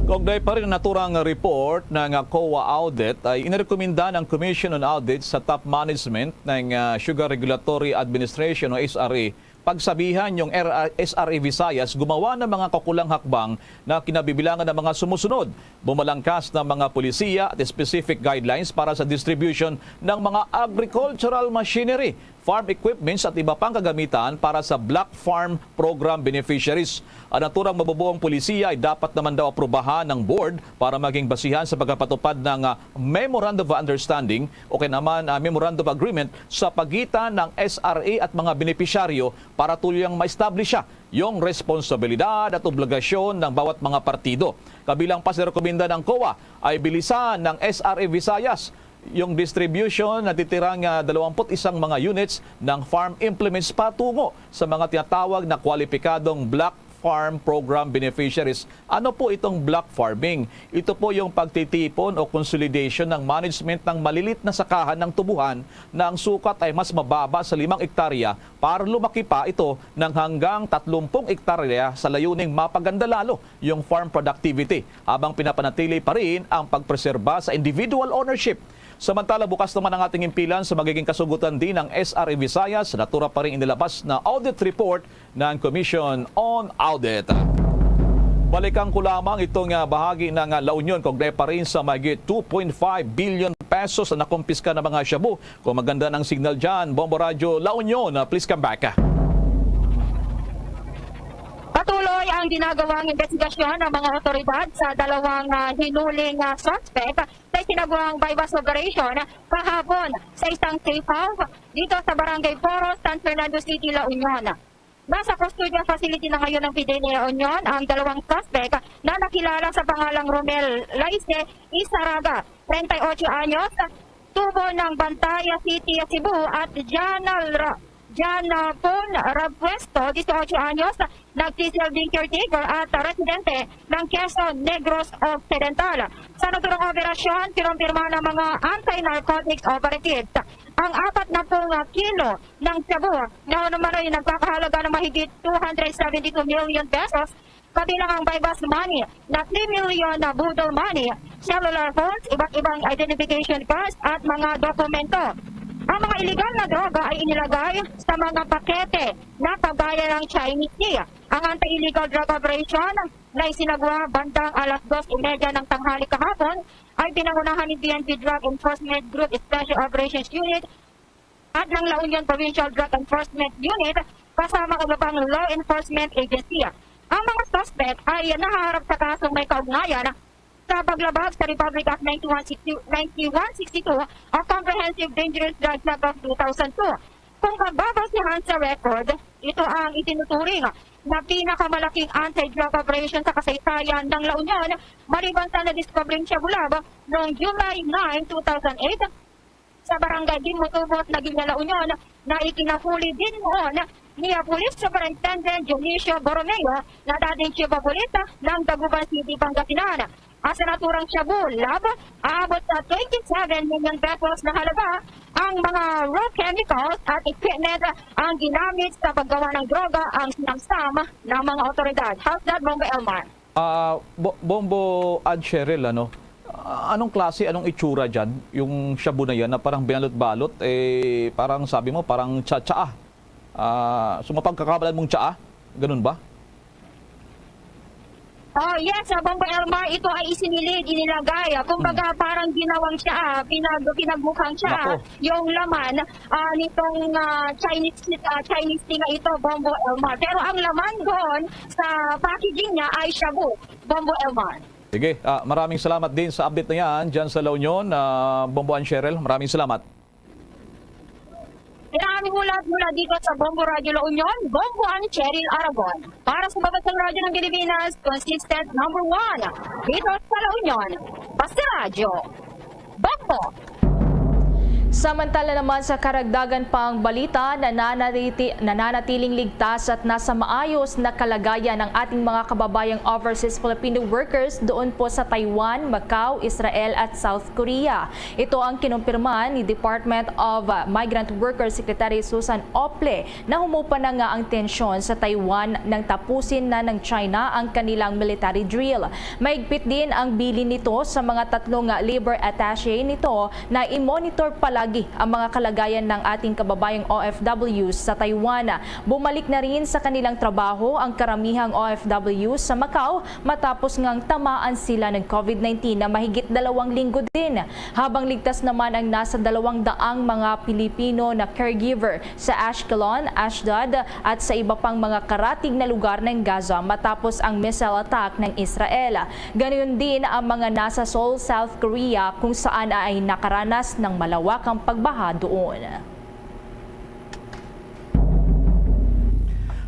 Kaugnay pa rin ang naturang report ng COA audit, ay inirekomenda ng Commission on Audit sa top management ng, ah, Sugar Regulatory Administration o S R A, pagsabihan yung R-, S R A Visayas gumawa ng mga kakulang hakbang na kinabibilangan ng mga sumusunod: bumalangkas ng mga polisiya at specific guidelines para sa distribution ng mga agricultural machinery, farm equipments at iba pang kagamitan para sa Block Farm Program beneficiaries. Ang naturang mabubuong polisiya ay dapat naman daw aprubahan ng board para maging basihan sa pagpapatupad ng, ah, Memorandum of Understanding o kaya naman, ah, Memorandum of Agreement sa pagitan ng S R A at mga benepisyaryo para tuluyang ma-establish yung responsibilidad at obligasyon ng bawat mga partido. Kabilang pa sa rekomenda ng COA ay bilisan ng S R A Visayas yung distribution ng natitirang, ah, dalawampu't isang mga units ng farm implements patungo sa mga tinatawag na kwalipikadong Block Farm Program beneficiaries. Ano po itong block farming? Ito po yung pagtitipon o consolidation ng management ng malilit na sakahan ng tubuhan na ang sukat ay mas mababa sa limang ektarya para lumaki pa ito ng hanggang tatlumpung ektarya sa layuning mapaganda lalo yung farm productivity habang pinapanatili pa rin ang pagpreserba sa individual ownership. Samantala, bukas naman ang ating himpilan sa magiging kasugutan din ng S R A Visayas sa natura pa rin inilabas na audit report ng Commission on Audit. Balikan ko lamang itong, ah, bahagi ng, ah, La Union, kaugnay pa rin sa mahigit two point five billion pesos na nakumpiska ng mga shabu. Kung maganda ng signal dyan, Bombo Radyo La Union, ah, please come back. Patuloy ang ginagawang investigasyon ng mga otoridad sa dalawang, ah, hinuling, ah, suspect sa isinagawang buy-bust operation kahapon sa isang safe house dito sa Barangay Poro, San Fernando City, La Union. Nasa custodial facility na ngayon ng P D L A La Union ang dalawang suspect na nakilala sa pangalang Romel Laise Isaraga, treinta y ocho anyos, tubo ng Bantaya City, Cebu, at Janal Ra-, Janapon Rapuesto, dieciocho anyos, nagsisilbing caretaker at residente ng Quezon, Negros Occidental. Sa naturang operasyon, kinumpirma ng mga anti-narcotics operatives ang apat na pung kilo ng shabu na umano'y nagkakahalaga ng mahigit two hundred seventy-two million pesos, kabilang ang buy-bust money na three million na boodle money, cellular phones, iba't ibang identification cards at mga dokumento. Ang mga iligal na droga ay inilagay sa mga pakete na kagaya ng Chinese tea. Ang anti-illegal drug operation na isinagawa bandang alas dos y media ng tanghali kahapon ay pinangunahan ng P N P Drug Enforcement Group Special Operations Unit at ng La Union Provincial Drug Enforcement Unit kasama ang iba pang law enforcement agency. Ang mga suspect ay nahaharap sa kasong may kaugnayan sa paglabag sa Republic Act ninety-one sixty, ninety-one sixty-two o Comprehensive Dangerous Drugs Act of two thousand two. Kung magbabasihan sa record, ito ang itinuturing na pinakamalaking anti-drug operation sa kasaysayan ng La Union, maliban sa nadiskubreng shabu lab noong July nine, two thousand eight, sa barangay Dimutubot, Naguia, La Union, na ikinahuli din noon ni Police Superintendent Dionisio Borromeo na dating Chief of Police ng Dagupan City, Pangasinan. Ang sa naturang shabu lab, aabot sa twenty-seven million pesos na halaga. Ang mga raw chemicals at equipment ang ginamit sa paggawa ng droga ang sinamsam ng mga otoridad. How's that, Bombo Elmar? Ah, Bo-, Bombo and Cheryl, ano? Ah, anong klase, anong itsura dyan? Yung shabu na yan na parang binalot-balot, eh, parang sabi mo, parang tsa-tsaa. Ah, so mapagkakamalan mong tsaa? Ganun ba? Oh, yes, ah, Bombo Elmar, ito ay isinilid, inilagay. Ah, kumbaga, Hmm. parang ginawang siya, ah, pinag-, pinagmukhang siya, Nako. ah, yung laman, ah, nitong, ah, Chinese, ah, Chinese tea na ito, Bombo Elmar. Pero ang laman doon sa packaging niya ay shabu, Bombo Elmar. Sige, ah, maraming salamat din sa update na yan dyan sa La Union, ah, Bombo and Cheryl. Maraming salamat. Maraming Ulat mula dito sa Bombo Radyo La Union, Bombo ang Cheryl Aragon. Para sa Babatang Radyo ng Pilipinas, consistent number one. Dito sa La Union, Basta Radyo. Bombo! Samantala naman sa karagdagan pang balita, nananariti-, nananatiling ligtas at nasa maayos na kalagayan ang ating mga kababayang overseas Filipino workers doon po sa Taiwan, Macau, Israel at South Korea. Ito ang kinumpirma ni Department of Migrant Workers Secretary Susan Ople na humupa na nga ang tensyon sa Taiwan nang tapusin na ng China ang kanilang military drill. Mahigpit din ang bilin nito sa mga tatlong labor attaché nito na i-monitor palagi ang mga kalagayan ng ating kababayang O F Ws sa Taiwan. Bumalik na rin sa kanilang trabaho ang karamihang O F Ws sa Macau matapos ngang tamaan sila ng COVID nineteen na mahigit dalawang linggo din. Habang ligtas naman ang nasa dalawang daang mga Pilipino na caregiver sa Ashkelon, Ashdod at sa iba pang mga karatig na lugar ng Gaza matapos ang missile attack ng Israel. Ganoon din ang mga nasa Seoul, South Korea, kung saan ay nakaranas ng malawakang pagbaha doon.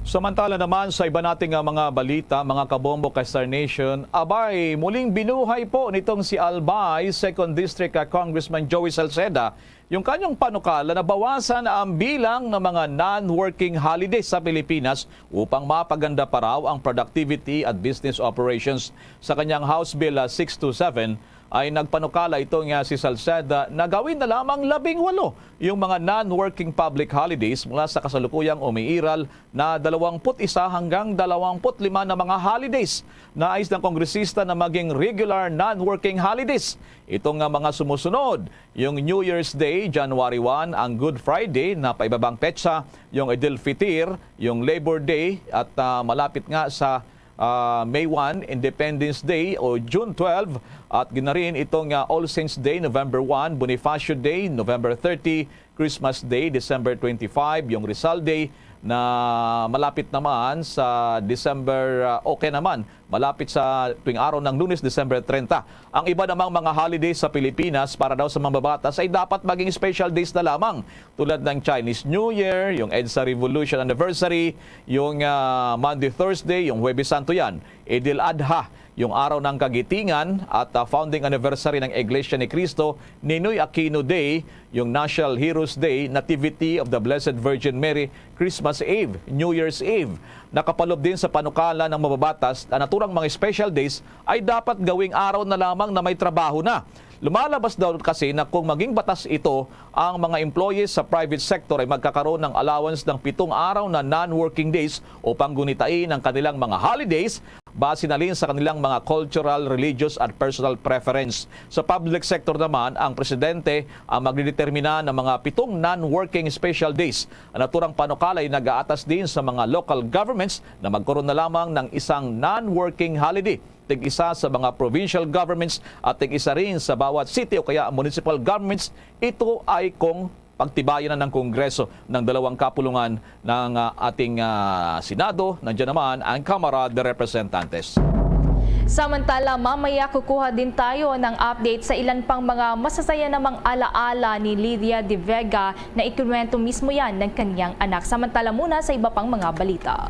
Samantala naman sa iba nating, ah, mga balita, mga kabombo kay Star Nation, abay, muling binuhay po nitong si Albay Second District, ah, Congressman Joey Salceda yung kanyang panukala na bawasan ang bilang ng mga non-working holidays sa Pilipinas upang mapaganda pa raw ang productivity at business operations. Sa kanyang House Bill, ah, six two seven, ay nagpanukala ito nga si Salceda na gawin na lamang labing walo yung mga non-working public holidays mula sa kasalukuyang umiiral na dalawampu't isa hanggang dalawampu't lima na mga holidays. Nais ng kongresista na maging regular non-working holidays ito nga mga sumusunod: yung New Year's Day, January one, ang Good Friday na paibabang petsa, yung Eid al-Fitr, yung Labor Day, at, ah, malapit nga sa ah, May one, Independence Day o June twelve, at ginarin itong, ah, All Saints Day, November one, Bonifacio Day, November thirty, Christmas Day, December twenty-five, yung Rizal Day na malapit naman sa December, ah, okay naman, malapit sa tuwing araw ng Lunes, December treinta. Ang iba namang mga holiday sa Pilipinas para daw sa mambabatas ay dapat maging special days na lamang, tulad ng Chinese New Year, yung EDSA Revolution Anniversary, yung, ah, Maundy Thursday, yung Huwebes Santo yan, Eid al-Adha, yung Araw ng Kagitingan, at, ah, founding anniversary ng Iglesia ni Cristo, Ninoy Aquino Day, yung National Heroes Day, Nativity of the Blessed Virgin Mary, Christmas Eve, New Year's Eve. Nakapalob din sa panukala ng mababatas, ang naturang mga special days ay dapat gawing araw na lamang na may trabaho na. Lumalabas daw kasi na kung maging batas ito, ang mga employees sa private sector ay magkakaroon ng allowance ng pitong araw na non-working days upang gunitain ang kanilang mga holidays base na rin sa kanilang mga cultural, religious at personal preference. Sa public sector naman, ang presidente ang magdedetermina ng mga pitong non-working special days. Ang naturang panukala ay nag-aatas din sa mga local governments na magkaroon na lamang ng isang non-working holiday, tig-isa sa mga provincial governments at tig-isa rin sa bawat city o kaya municipal governments. Ito ay kung pagtibayan na ng Kongreso ng dalawang kapulungan ng, ah, ating, ah, Senado, nandiyan naman ang Kamara de Representantes. Samantala, mamaya kukuha din tayo ng update sa ilan pang mga masasaya namang alaala ni Lydia de Vega na ikinuwento mismo yan ng kaniyang anak. Samantala muna sa iba pang mga balita.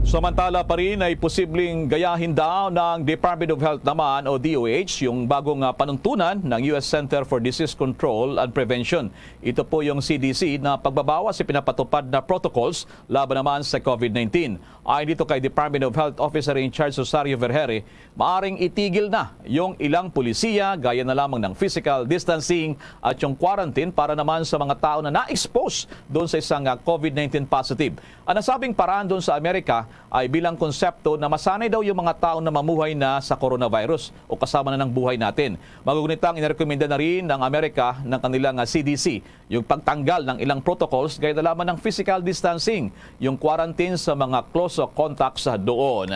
Samantala pa rin ay posibleng gayahin daw ng Department of Health naman o D O H yung bagong, ah, panuntunan ng U S Center for Disease Control and Prevention. Ito po yung C D C na pagbabawas sa pinapatupad na protocols laban naman sa COVID nineteen. Ayon dito kay Department of Health Officer in Charge Rosario Vergeire, maaring itigil na yung ilang pulisiya gaya na lamang ng physical distancing at yung quarantine para naman sa mga tao na na-expose doon sa isang, ah, COVID nineteen positive. Ang nasabing paraan doon sa Amerika ay bilang konsepto na masanay daw yung mga tao na mamuhay na sa coronavirus o kasama na ng buhay natin. Magugunit ang inirekomenda na rin ng Amerika ng kanilang, ah, C D C, yung pagtanggal ng ilang protocols gaya na lamang ng physical distancing, yung quarantine sa mga close contacts doon.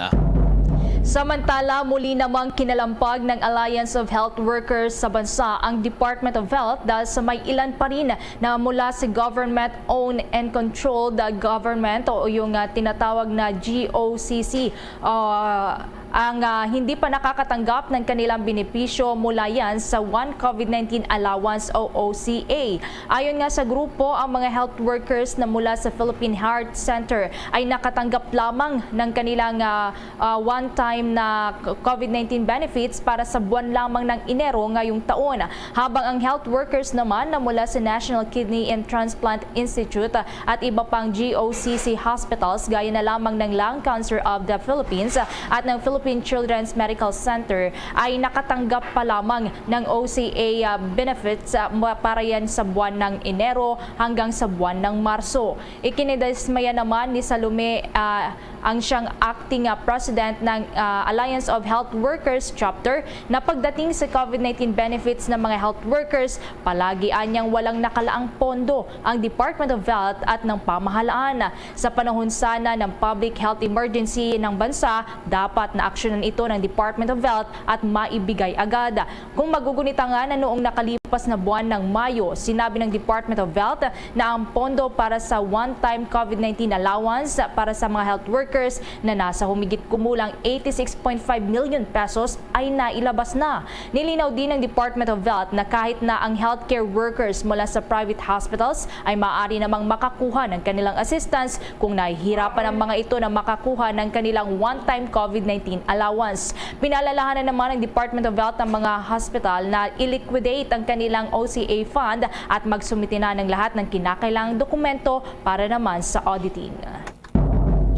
Samantala, muli namang kinalampag ng Alliance of Health Workers sa bansa ang Department of Health dahil sa may ilan pa rin na mula sa government-owned and controlled, uh, government o yung, uh, tinatawag na G O C C, uh, ang, ah, hindi pa nakakatanggap ng kanilang benepisyo mula yan sa One COVID nineteen Allowance o O C A. Ayon nga sa grupo, ang mga health workers na mula sa Philippine Heart Center ay nakatanggap lamang ng kanilang, ah, ah, one-time na COVID nineteen benefits para sa buwan lamang ng Enero ngayong taon, habang ang health workers naman na mula sa National Kidney and Transplant Institute at iba pang G O C C hospitals gaya na lamang ng Lung Cancer of the Philippines at ng Philippine Children's Medical Center ay nakatanggap pa lamang ng O C A, ah, benefits, ah, ma-, para yan sa buwan ng Enero hanggang sa buwan ng Marso. Ikinidismaya naman ni Salome, ah, ang siyang acting, ah, president ng, ah, Alliance of Health Workers Chapter, na pagdating sa COVID nineteen benefits ng mga health workers, palagi anyang walang nakalaang pondo ang Department of Health at ng pamahalaan. Sa panahon sana ng public health emergency ng bansa, dapat na aksyonan ito ng Department of Health at maibigay agad. Kung magugunita nga na noong nakalipas na buwan ng Mayo, sinabi ng Department of Health na ang pondo para sa one-time COVID nineteen allowance para sa mga health workers na nasa humigit kumulang eighty-six point five million pesos ay nailabas na. Nilinaw din ng Department of Health na kahit na ang healthcare workers mula sa private hospitals ay maaari namang makakuha ng kanilang assistance kung nahihirapan ang mga ito na makakuha ng kanilang one-time COVID nineteen allowance. Pinalalahanan naman ng Department of Health ang mga hospital na i-liquidate ang kanilang O C A fund at magsumite na ng lahat ng kinakailangang dokumento para naman sa auditing.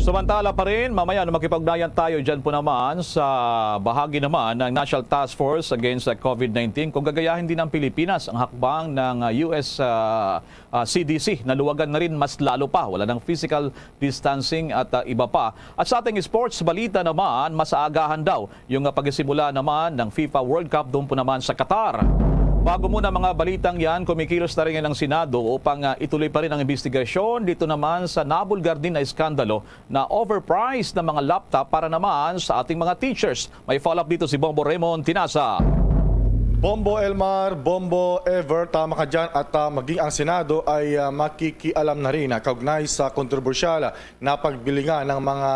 Samantala pa rin, mamaya, ano, makipag-ugnayan tayo dyan po naman sa bahagi naman ng National Task Force Against COVID nineteen. Kung gagayahin din ng Pilipinas ang hakbang ng, ah, U S, ah, ah, C D C, naluwagan na rin mas lalo pa. Wala ng physical distancing at, ah, iba pa. At sa ating sports balita naman, mas aagahan daw yung, ah, pagsisimula naman ng FIFA World Cup doon po naman sa Qatar. Bago muna mga balitang yan, kumikilos na rin ang Senado upang, ah, ituloy pa rin ang investigasyon dito naman sa nabulgar din na iskandalo na overpriced na mga laptop para naman sa ating mga teachers. May follow-up dito si Bombo Raymond Tinasa. Bombo Elmar, Bombo Ever, tama ka dyan, at, ah, maging ang Senado ay, ah, makikialam na rin, ah, kaugnay sa kontrobersyal na pagbilingan ng mga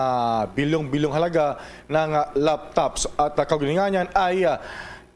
bilyong-bilyong halaga ng, ah, laptops. At, ah, kaugnay nga niyan ay, ah,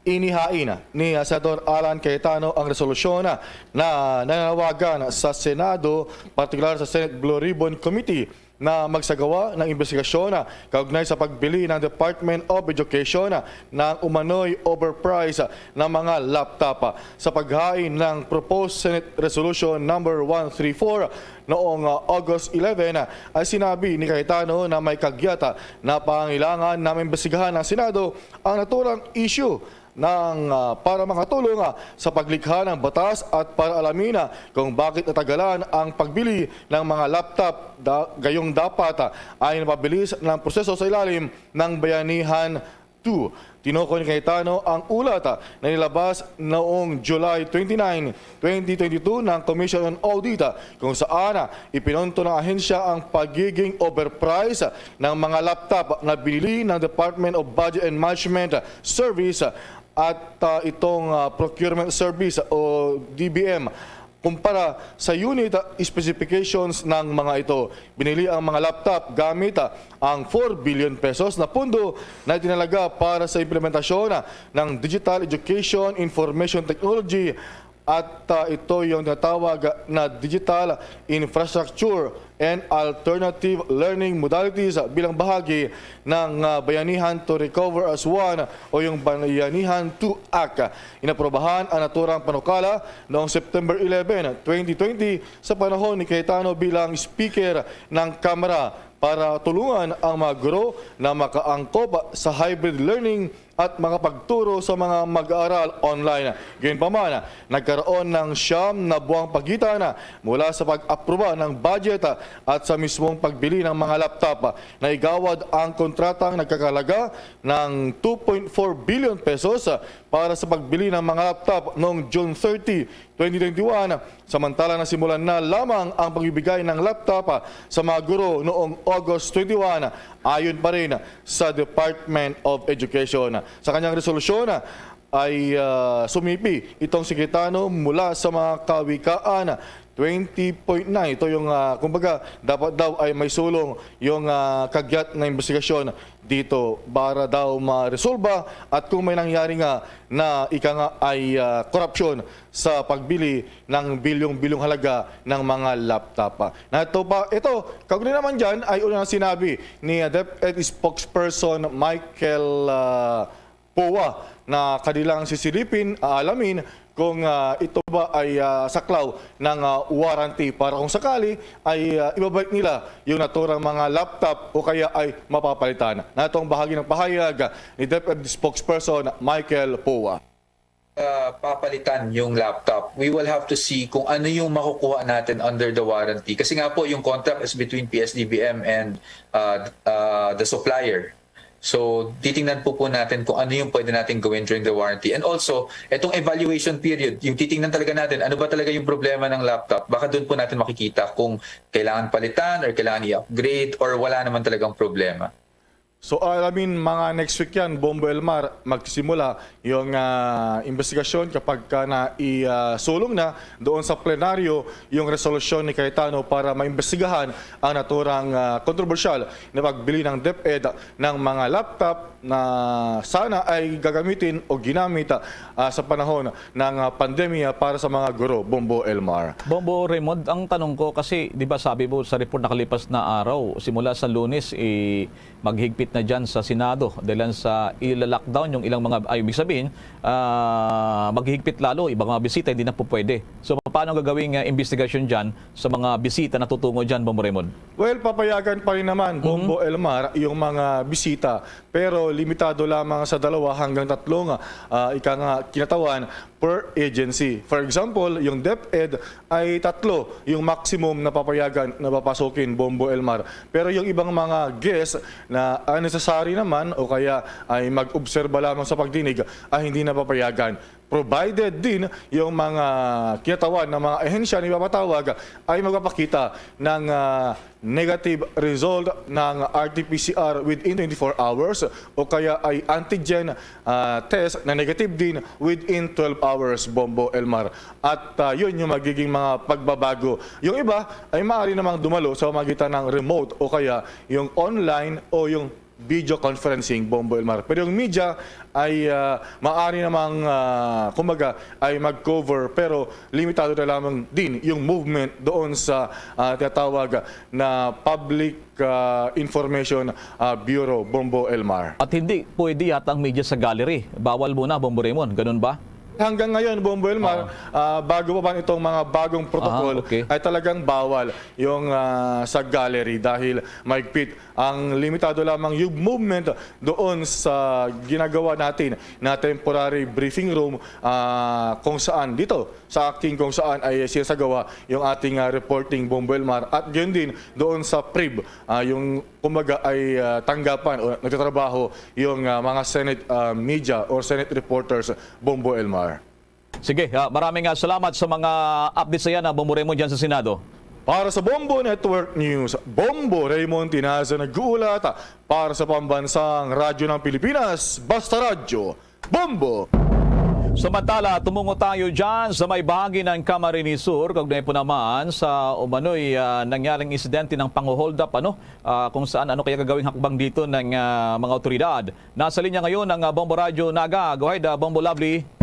inihain ni, ah, Senator Alan Cayetano ang resolusyon, ah, na nananawagan sa Senado, partikular sa Senate Blue Ribbon Committee, na magsagawa ng investigasyon, ah, kaugnay sa pagbili ng Department of Education, ah, ng umano'y overpriced, ah, na mga laptop. Ah, sa paghain ng Proposed Senate Resolution Number one three four noong, ah, August eleven, ah, ay sinabi ni Cayetano na may kagyat, ah, na pangangailangan na maimbestigahan ng Senado ang naturang issue ng, ah, para makatulong, ah, sa paglikha ng batas at para alamin, ah, kung bakit natagalan ang pagbili ng mga laptop da-, gayong dapat, ah, ay napabilis ng proseso sa ilalim ng Bayanihan two. Tinukoy ni Cayetano ang ulat, ah, na nilabas noong July twenty-nine, twenty twenty-two ng Commission on Audit, ah, kung saan, ah, ipinunto ng ahensya ang pagiging overpriced, ah, ng mga laptop na binili ng Department of Budget and Management Service, ah, at, ah, itong, ah, procurement service o D B M kumpara sa unit, ah, specifications ng mga ito. Binili ang mga laptop gamit, ah, ang four billion pesos na pundo na itinalaga para sa implementasyon, ah, ng Digital Education Information Technology at, ah, ito yung tinatawag na Digital Infrastructure and Alternative Learning Modalities bilang bahagi ng, ah, Bayanihan to Recover as One o yung Bayanihan two Act. Inaprobahan ang naturang panukala noong September eleven, twenty twenty, sa panahon ni Cayetano bilang Speaker ng Kamara para tulungan ang mga guro na makaangkop sa hybrid learning at makapagturo sa mga mag-aaral online. Gayunpaman, nagkaroon ng siyam na buwang pagitan mula sa pag-aproba ng budget at sa mismong pagbili ng mga laptop. Naigawad ang kontratang nagkakalaga ng two point four billion pesos para sa pagbili ng mga laptop noong June thirty, twenty twenty-one, samantala nasimulan na lamang ang pagbibigay ng laptop, ah, sa mga guro noong August twenty-one, ayon pa rin sa Department of Education. Sa kanyang resolusyon, ah, ay, ah, sumipi itong si Cayetano mula sa mga kawikaan twenty point nine. Ito yung, ah, kumbaga, dapat daw ay may sulong yung, ah, kagyat na investigasyon dito para daw maresolba at kung may nangyari nga na ika nga ay, ah, korupsyon sa pagbili ng bilyong-bilyong halaga ng mga laptop. Na ito pa, ito, kaugnay naman dyan ay una na sinabi ni, ah, DepEd spokesperson Michael, ah, Poa na kanilang sisilipin, aalamin kung, ah, ito ba ay, ah, saklaw ng, ah, warranty para kung sakali ay, ah, ibabalik nila yung naturang mga laptop o kaya ay mapapalitan. Natong bahagi ng pahayag ni DepEd spokesperson Michael Poa. Uh, papalitan yung laptop, we will have to see kung ano yung makukuha natin under the warranty. Kasi nga po, yung contract is between P S D B M and uh, uh, the supplier. So, titingnan po po natin kung ano yung pwede natin gawin during the warranty. And also, itong evaluation period, yung titingnan talaga natin, ano ba talaga yung problema ng laptop? Baka doon po natin makikita kung kailangan palitan or kailangan i-upgrade or wala naman talagang problema. So, alamin, mga next week yan, Bombo Elmar, magsisimula yung, ah, investigasyon kapag ka na isulong na doon sa plenaryo yung resolusyon ni Cayetano para maimbestigahan ang naturang, ah, kontrobersyal na pagbili ng DepEd ng mga laptop na sana ay gagamitin o ginamit, ah, sa panahon ng, ah, pandemya para sa mga guro, Bombo Elmar. Bombo Raymond, ang tanong ko kasi, di ba, sabi mo sa report nakalipas na araw, simula sa Lunes, eh, maghigpit na dyan sa Senado dahil sa ila-lockdown yung ilang mga, ay, ibig sabihin, ah, maghihigpit lalo, ibang mga bisita hindi na po pwede. So, paano gagawing, ah, investigasyon dyan sa mga bisita na tutungo dyan, Bombo Raymond? Well, papayagan pa rin naman, Bombo Elmar, yung mga bisita, pero limitado lamang sa dalawa hanggang tatlong, ah, ika nga, kinatawan per agency. For example, yung DepEd ay tatlo yung maximum na papayagan na papasukin, Bombo Elmar. Pero yung ibang mga guest na unnecessary naman o kaya ay mag-obserba lamang sa pagdinig ay hindi na papayagan. Provided din yung mga kinatawan ng mga ahensya na ipapatawag ay magpapakita ng, ah, negative result ng R T P C R within twenty-four hours o kaya ay antigen, ah, test na negative din within twelve hours, Bombo Elmar. At, ah, yun yung magiging mga pagbabago. Yung iba ay maaari namang dumalo sa pamagitan ng remote o kaya yung online o yung video conferencing, Bombo Elmar. Pero yung media ay, ah, maaari namang, ah, kumbaga, ay mag-cover, pero limitado na lamang din yung movement doon sa, ah, tinatawag na Public, ah, Information, ah, Bureau, Bombo Elmar. At hindi pwede yata ang media sa gallery. Bawal muna, Bombo Raymond. Ganun ba? Hanggang ngayon, Bombo Elmar, ah, bago pa man itong mga bagong protocol, Ah, okay. ay talagang bawal yung, ah, sa gallery dahil mahigpit ang limitado lamang yung movement doon sa ginagawa natin na temporary briefing room, ah, kung saan dito sa aking kung saan ay sinasagawa yung ating, ah, reporting, Bombo Elmar, at gayon din doon sa PRIB, ah, yung kumbaga ay, ah, tanggapan o nagtatrabaho yung, ah, mga Senate, ah, media or Senate reporters, Bombo Elmar. Sige, ah, maraming, ah, salamat sa mga updates na yan, ah, Bombo Raymond, dyan sa Senado. Para sa Bombo Network News, Bombo Raymond Tinaza nag-uulat para sa Pambansang Radyo ng Pilipinas, Basta Radyo, Bombo! Samantala, tumungo tayo dyan sa may bahagi ng Camarines Sur, kaugnay po naman sa umano'y, ah, nangyaring insidente ng pangho-hold up, ano? Ah, kung saan, ano kaya gagawing hakbang dito ng, ah, mga otoridad? Nasa linya ngayon ang, ah, Bombo Radyo Naga. Go ahead, ah, Bombo Lovely.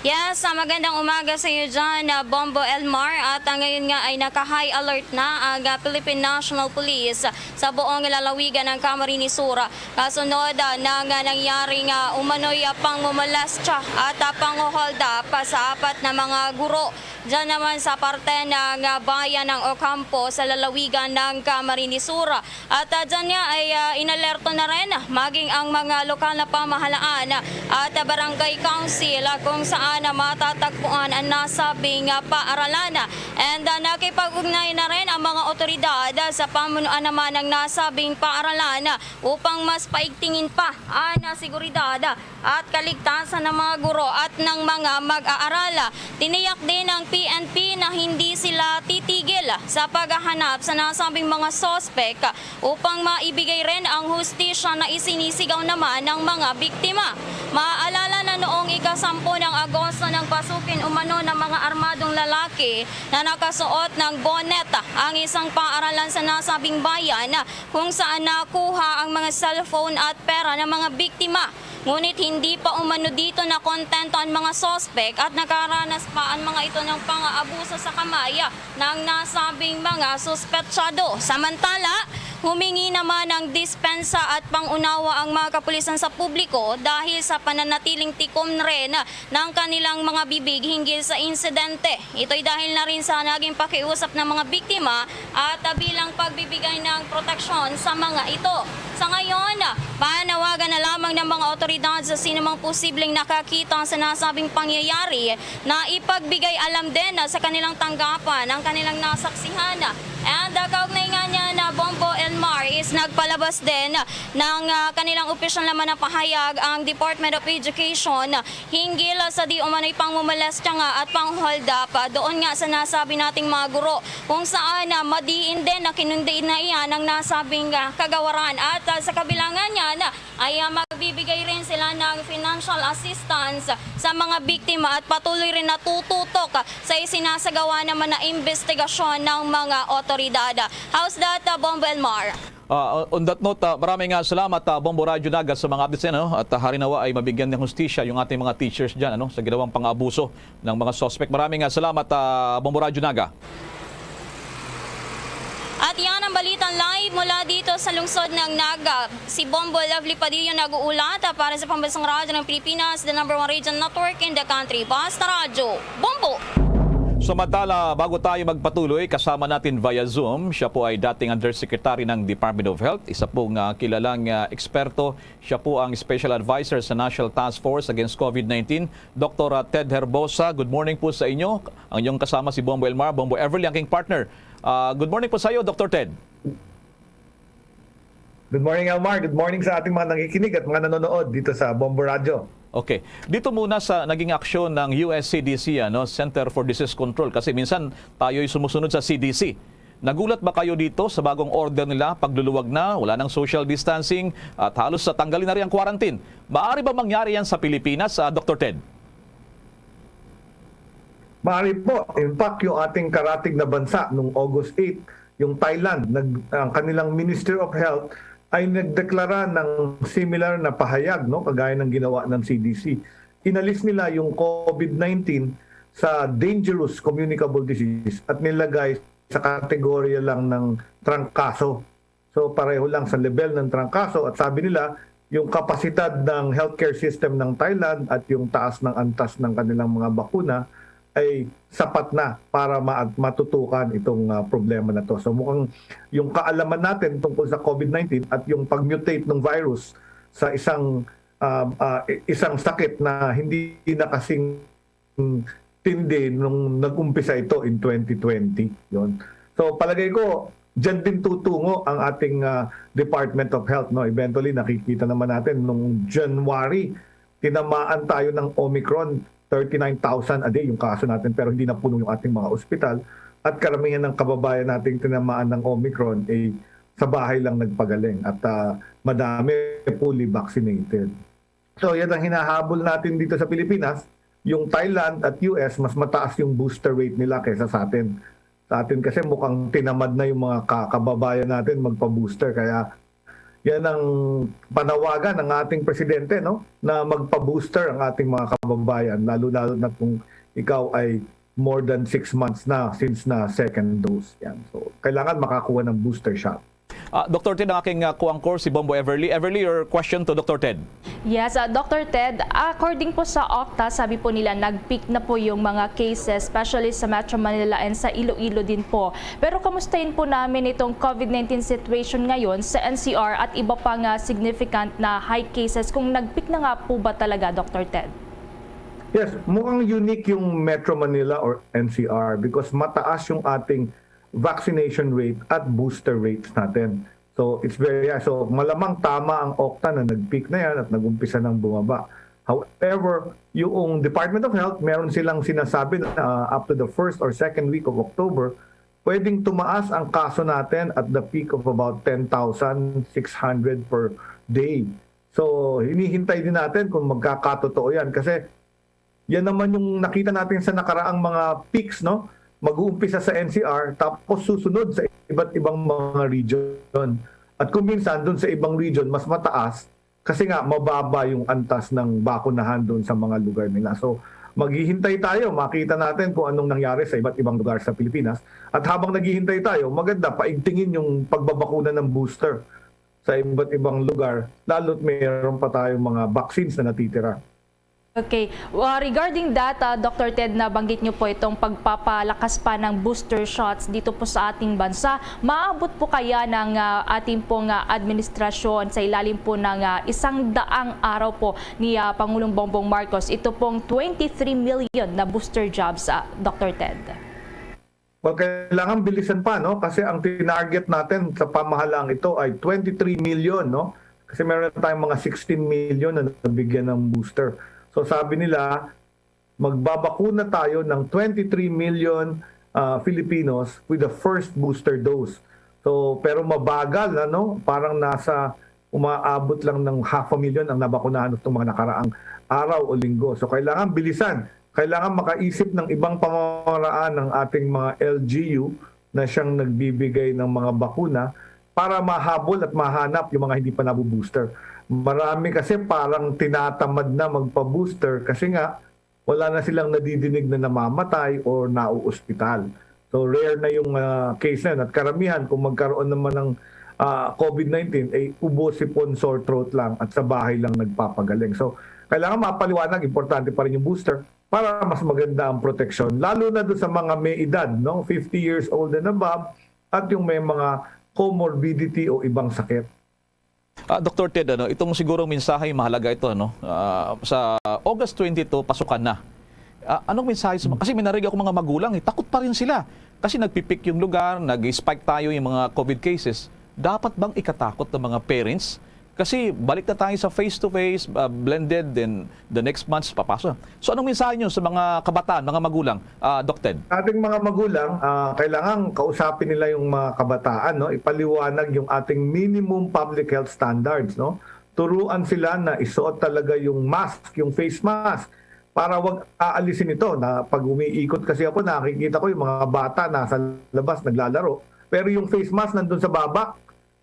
Yes, ah, magandang umaga sa iyo dyan, ah, Bombo Elmar. At, ah, ngayon nga ay naka-high alert na ang, ah, Philippine National Police sa buong lalawigan ng Camarines Sur. Kasunod, ah, ng, ah, nangyaring, ah, umano'y, ah, pangmumolestya at, ah, pangho-hold up, ah, sa apat na mga guro dyan naman sa parte ng, ah, bayan ng Ocampo sa lalawigan ng Camarines Sur. At, ah, dyan nga ay, ah, inalerto na rin maging ang mga lokal na pamahalaan at, ah, barangay council, ah, kung saan, ah, matatagpuan ang nasabing, ah, paaralan. And, ah, nakipag-ugnay na rin ang mga otoridad, ah, sa pamunuan naman ng nasabing paaralan, ah, upang mas paigtingin pa ang, ah, seguridad, ah, at kaligtasan ng mga guro at ng mga mag-aaral. Tiniyak din ng P N P na hindi sila titigil sa paghahanap sa nasabing mga suspek upang maibigay rin ang hustisya na isinisigaw naman ng mga biktima. Maaalala na noong ika-sampu ng Agosto nang pasukin umano ng mga armadong lalaki na nakasuot ng bonnet ang isang paaralan sa nasabing bayan kung saan nakuha ang mga cellphone at pera ng mga biktima. Ngunit hindi pa umano dito nakontento ang mga suspek at nakaranas pa ang mga ito ng pang-aabuso sa kamay ng nasabing mga suspetsado. Samantala, humingi naman ng dispensa at pangunawa ang mga kapulisan sa publiko dahil sa pananatiling tikom rin ng kanilang mga bibig hinggil sa insidente. Ito'y dahil na rin sa naging pakiusap ng mga biktima at, ah, bilang pagbibigay ng proteksyon sa mga ito. Sa ngayon, panawagan na lamang ng mga otoridad sa sinumang posibleng nakakita sa nasabing pangyayari na ipagbigay alam din sa kanilang tanggapan ang kanilang nasaksihan. And, ah, kaugnay nga niyan, Bombo Elmar, is nagpalabas din ng, ah, kanilang opisyal naman na pahayag ang Department of Education hinggil sa di umano'y pangmumolestya nga at pang-hold up, ah, doon nga sa nasabi nating mga guro, kung saan, ah, madiin din na kinundi na iyan ang nasabing, ah, kagawaran. At, ah, sa kabilangan niyan, ah, ay, ah, magbibigay rin sila ng financial assistance sa mga biktima at patuloy rin natututok sa isinasagawa naman na investigasyon ng mga otoridad. How's that, ah, Bombo Elmar? Ah, on that note, ah, maraming, ah, salamat, ah, Bombo Radyo Naga, sa mga updates, ano? At, ah, hari nawa ay mabigyan ng hustisya yung ating mga teachers dyan, ano, sa ginawang pang-abuso ng mga suspect. Maraming, ah, salamat, ah, Bombo Radyo Naga. At yan ang balitang live mula dito sa lungsod ng Naga. Si Bombo Lovely Padilla nag-uulat, ah, para sa Pambansang Radyo ng Pilipinas, the number one radio network in the country. Basta Radyo, Bombo! Samantala, bago tayo magpatuloy, kasama natin via Zoom, siya po ay dating Undersecretary ng Department of Health, isa pong, ah, kilalang, ah, eksperto. Siya po ang Special Advisor sa National Task Force Against COVID nineteen, Doktor Ted Herbosa. Good morning po sa inyo. Ang inyong kasama si Bombo Elmar, Bombo Everly, ang aking partner. Ah, good morning po sa iyo, Doktor Ted. Good morning, Elmar. Good morning sa ating mga nakikinig at mga nanonood dito sa Bombo Radyo. Okay. Dito muna sa naging aksyon ng U S C D C, ano, Center for Disease Control, kasi minsan tayo'y sumusunod sa C D C. Nagulat ba kayo dito sa bagong order nila? Pagluluwag na, wala nang social distancing, at halos sa tanggalin na rin ang quarantine. Maaari ba mangyari yan sa Pilipinas, ah, Doktor Ted? Maaari po. In fact, yung ating karatig na bansa nung August eight, yung Thailand, nag-, ang kanilang Ministry of Health ay nagdeklara ng similar na pahayag, no, kagaya ng ginawa ng C D C. Inalis nila yung COVID nineteen sa dangerous communicable disease at nilagay sa kategorya lang ng trangkaso. So, pareho lang sa level ng trangkaso at sabi nila, yung kapasidad ng healthcare system ng Thailand at yung taas ng antas ng kanilang mga bakuna ay sapat na para ma-, matutukan itong, ah, problema na to. So, mukhang yung kaalaman natin tungkol sa COVID nineteen at yung pag-mutate ng virus sa isang, ah, ah, i-, isang sakit na hindi na kasing tindi nung nag-umpisa ito in twenty twenty. Yon. So, palagay ko, diyan din tutungo ang ating, ah, Department of Health, no? Eventually, nakikita naman natin nung January, tinamaan tayo ng Omicron, thirty-nine thousand a day yung kaso natin, pero hindi napuno yung ating mga ospital. At karamihan ng kababayan nating tinamaan ng Omicron, eh, sa bahay lang nagpagaling. At, ah, madami fully vaccinated. So, yan ang hinahabol natin dito sa Pilipinas. Yung Thailand at U S, mas mataas yung booster rate nila kaysa sa atin. Sa atin kasi mukhang tinamad na yung mga ka-, kababayan natin magpa-booster. Kaya yan ang panawagan ng ating presidente, no? Na magpa-booster ang ating mga kababayan, lalo-lalo na kung ikaw ay more than six months na since na second dose. Yan. So, kailangan makakuha ng booster shot. Ah, Doktor Ted, ang aking, ah, co-anchor, si Bombo Everly. Everly, your question to Doktor Ted. Yes, ah, Doktor Ted, according po sa OCTA, sabi po nila nag-peak na po yung mga cases, especially sa Metro Manila and sa Iloilo din po. Pero kamustahin po namin itong COVID nineteen situation ngayon sa N C R at iba pang, ah, significant na high cases, kung nag-peak na nga po ba talaga, Doktor Ted? Yes, mukhang unique yung Metro Manila or N C R because mataas yung ating vaccination rate at booster rates natin. So, it's very high. So, malamang tama ang OCTA na nag-peak na yan at nag-umpisa nang bumaba. However, yung Department of Health, meron silang sinasabi na, uh, up to the first or second week of October, pwedeng tumaas ang kaso natin at the peak of about ten thousand six hundred per day. So, hinihintay din natin kung magkakatotoo yan. Kasi yan naman yung nakita natin sa nakaraang mga peaks, no? Mag-uumpisa sa N C R, tapos susunod sa iba't ibang mga region. At kung minsan, dun sa ibang region, mas mataas kasi nga mababa yung antas ng bakunahan doon sa mga lugar nila. So, maghihintay tayo, makita natin kung anong nangyari sa iba't ibang lugar sa Pilipinas. At habang naghihintay tayo, maganda paigtingin yung pagbabakuna ng booster sa iba't ibang lugar, lalo't mayroon pa tayong mga vaccines na natitira. Okay. Uh, regarding that, uh, Doctor Ted, nabanggit niyo po itong pagpapalakas pa ng booster shots dito po sa ating bansa. Maabot po kaya ng uh, ating pong uh, administrasyon sa ilalim po ng uh, isang daang araw po ni uh, Pangulong Bongbong Marcos ito pong twenty-three million na booster jobs, uh, Doctor Ted? Well, kailangan bilisan pa, no? Kasi ang tinarget natin sa pamahalaan ito ay twenty-three million, no? Kasi meron na tayong mga sixteen million na nabigyan ng booster. So sabi nila, magbabakuna tayo ng twenty-three million uh, Filipinos with the first booster dose. So, pero mabagal, ano? Parang nasa umaabot lang ng half a million ang nabakunahan itong mga nakaraang araw o linggo. So, kailangan bilisan. Kailangan makaisip ng ibang pamamaraan ng ating mga L G U na siyang nagbibigay ng mga bakuna para mahabol at mahanap yung mga hindi pa nabubooster. Marami kasi parang tinatamad na magpa-booster kasi nga wala na silang nadidinig na namamatay or nauospital. So rare na yung uh, case na yun. At karamihan kung magkaroon naman ng uh, COVID nineteen, ay ubo, sipon, sore throat lang at sa bahay lang nagpapagaling. So kailangan mapaliwanag, importante pa rin yung booster para mas maganda ang proteksyon, lalo na doon sa mga may edad, no? fifty years old and above, at yung may mga comorbidity o ibang sakit. Ah, Doctor Ted, ano, itong siguro mensahe mahalaga ito, ano? Ah, sa August twenty-two, pasukan na. Ah, anong mensahe sa kasi may narinig ako mga magulang, eh, takot pa rin sila. Kasi nagpipik yung lugar, nag-spike tayo yung mga COVID cases. Dapat bang ikatakot ng mga parents? Kasi balik na tayo sa face-to-face, ah, blended, then the next month papasok. So anong mensahe nyo sa mga kabataan, mga magulang, ah, Doc Ted? Ating mga magulang, ah, kailangan kausapin nila yung mga kabataan, no? Ipaliwanag yung ating minimum public health standards, no? Turuan sila na isuot talaga yung mask, yung face mask, para wag aalisin ito. Na pag umiikot kasi ako, nakikita ko yung mga bata nasa labas naglalaro, pero yung face mask nandun sa baba.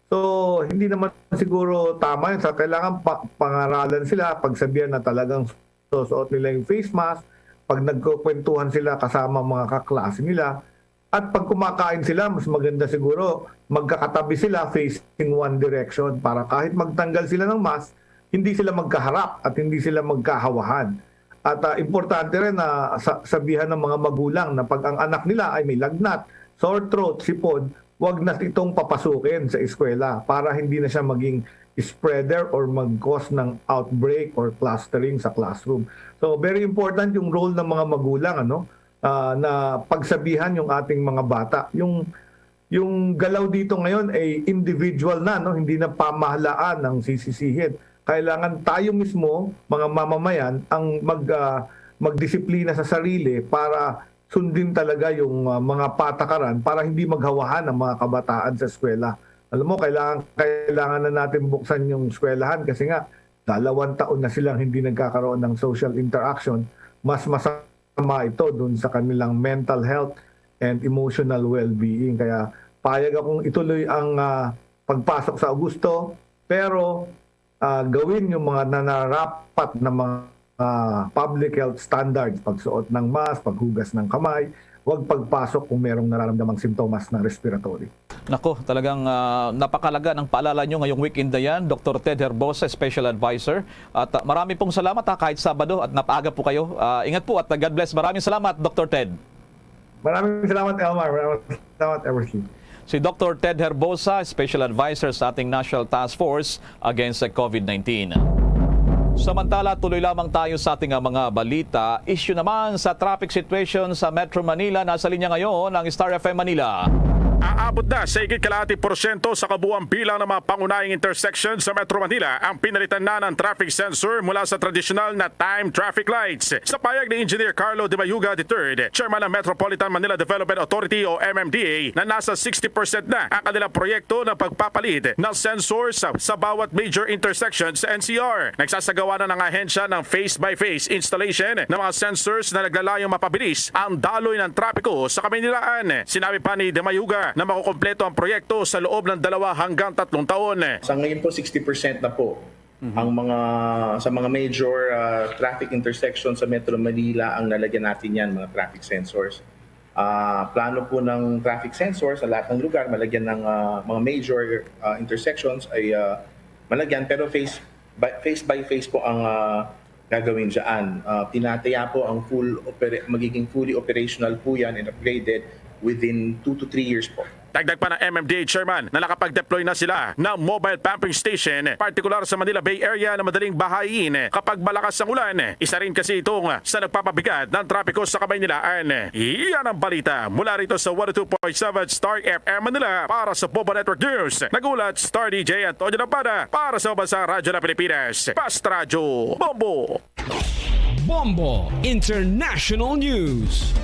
So hindi naman siguro tama yun. Sa kailangan pa, pangaralan sila, pagsabihan na talagang susuot nila yung face mask pag nagkukwentuhan sila kasama mga kaklase nila. At pag kumakain sila, mas maganda siguro magkakatabi sila facing one direction para kahit magtanggal sila ng mask, hindi sila magkaharap at hindi sila magkahawahan. At uh, importante rin na sa, sabihan ng mga magulang na pag ang anak nila ay may lagnat, sore throat, sipon, wag na itong papasukin sa eskwela para hindi na siya maging spreader or mag-cause ng outbreak or clustering sa classroom. So very important yung role ng mga magulang, ano, uh, na pagsabihan yung ating mga bata. Yung yung galaw dito ngayon ay individual na, no, hindi na pamahalaan ang sisisihin. Kailangan tayo mismo, mga mamamayan, ang mag uh, magdisiplina sa sarili para sundin talaga yung uh, mga patakaran para hindi maghawahan ang mga kabataan sa eskwela. Alam mo, kailangan kailangan na natin buksan yung eskwelahan kasi nga dalawang taon na silang hindi nagkakaroon ng social interaction. Mas masama ito dun sa kanilang mental health and emotional well-being. Kaya payag akong ituloy ang uh, pagpasok sa Augusto, pero uh, gawin yung mga nanarapat na mga uh, public health standards, pagsuot ng mask, paghugas ng kamay, wag pagpasok kung merong nararamdamang sintomas ng respiratory. Nako, talagang uh, napakalaga ng paalala nyo ngayong weekend na yan, Doctor Ted Herbosa, Special Advisor. At uh, marami pong salamat ha, kahit Sabado at napaaga po kayo. Uh, ingat po at uh, God bless. Maraming salamat, Doctor Ted. Maraming salamat, Elmar. Maraming salamat, Eversley. Si Doctor Ted Herbosa, Special Advisor sa ating National Task Force against COVID nineteen. Samantala, tuloy lamang tayo sa ating mga balita. Issue naman sa traffic situation sa Metro Manila. Nasa linya ngayon ang Star F M Manila. Aabot na sa higit kalahati porsyento sa kabuang bilang ng mga pangunahing intersection sa Metro Manila ang pinalitan na ng traffic sensor mula sa tradisyonal na time traffic lights. Sa payag ni Engineer Carlo de Mayuga the third, chairman ng Metropolitan Manila Development Authority o M M D A, na nasa sixty percent na ang kanilang proyekto ng pagpapalit ng sensors sa, sa bawat major intersection sa N C R. Nagsasagawa na ng ahensya ng phase-by-phase installation ng mga sensors na naglalayong mapabilis ang daloy ng trapiko sa Kamaynilaan. Sinabi pa ni de Mayuga na makukumpleto ang proyekto sa loob ng dalawa hanggang tatlong taon. Sa ngayon po, sixty percent na po ang mga sa mga major ah, traffic intersections sa Metro Manila ang nalagyan natin yan, mga traffic sensors. Ah, plano po ng traffic sensors sa lahat ng lugar, malagyan ng ah, mga major ah, intersections ay ah, malagyan, pero phase by phase, by phase po ang ah, gagawin dyan. Ah, tinataya po ang full opera- magiging fully operational po yan and upgraded within two to three years po. Dagdag pa ng M M D A chairman na nakapag-deploy na sila ng mobile pumping station, partikular sa Manila Bay Area, na madaling bahain kapag malakas ang ulan. Isa rin kasi itong sa nagpapabigat ng trapiko sa Kamaynilaan. Iyan ang balita mula rito sa one oh two point seven Star F M Manila. Para sa Bombo Network News, nagulat Star D J Antonio Lampana para sa Bansang Radyo ng Pilipinas, Fast Radyo, Bombo. Bombo International News.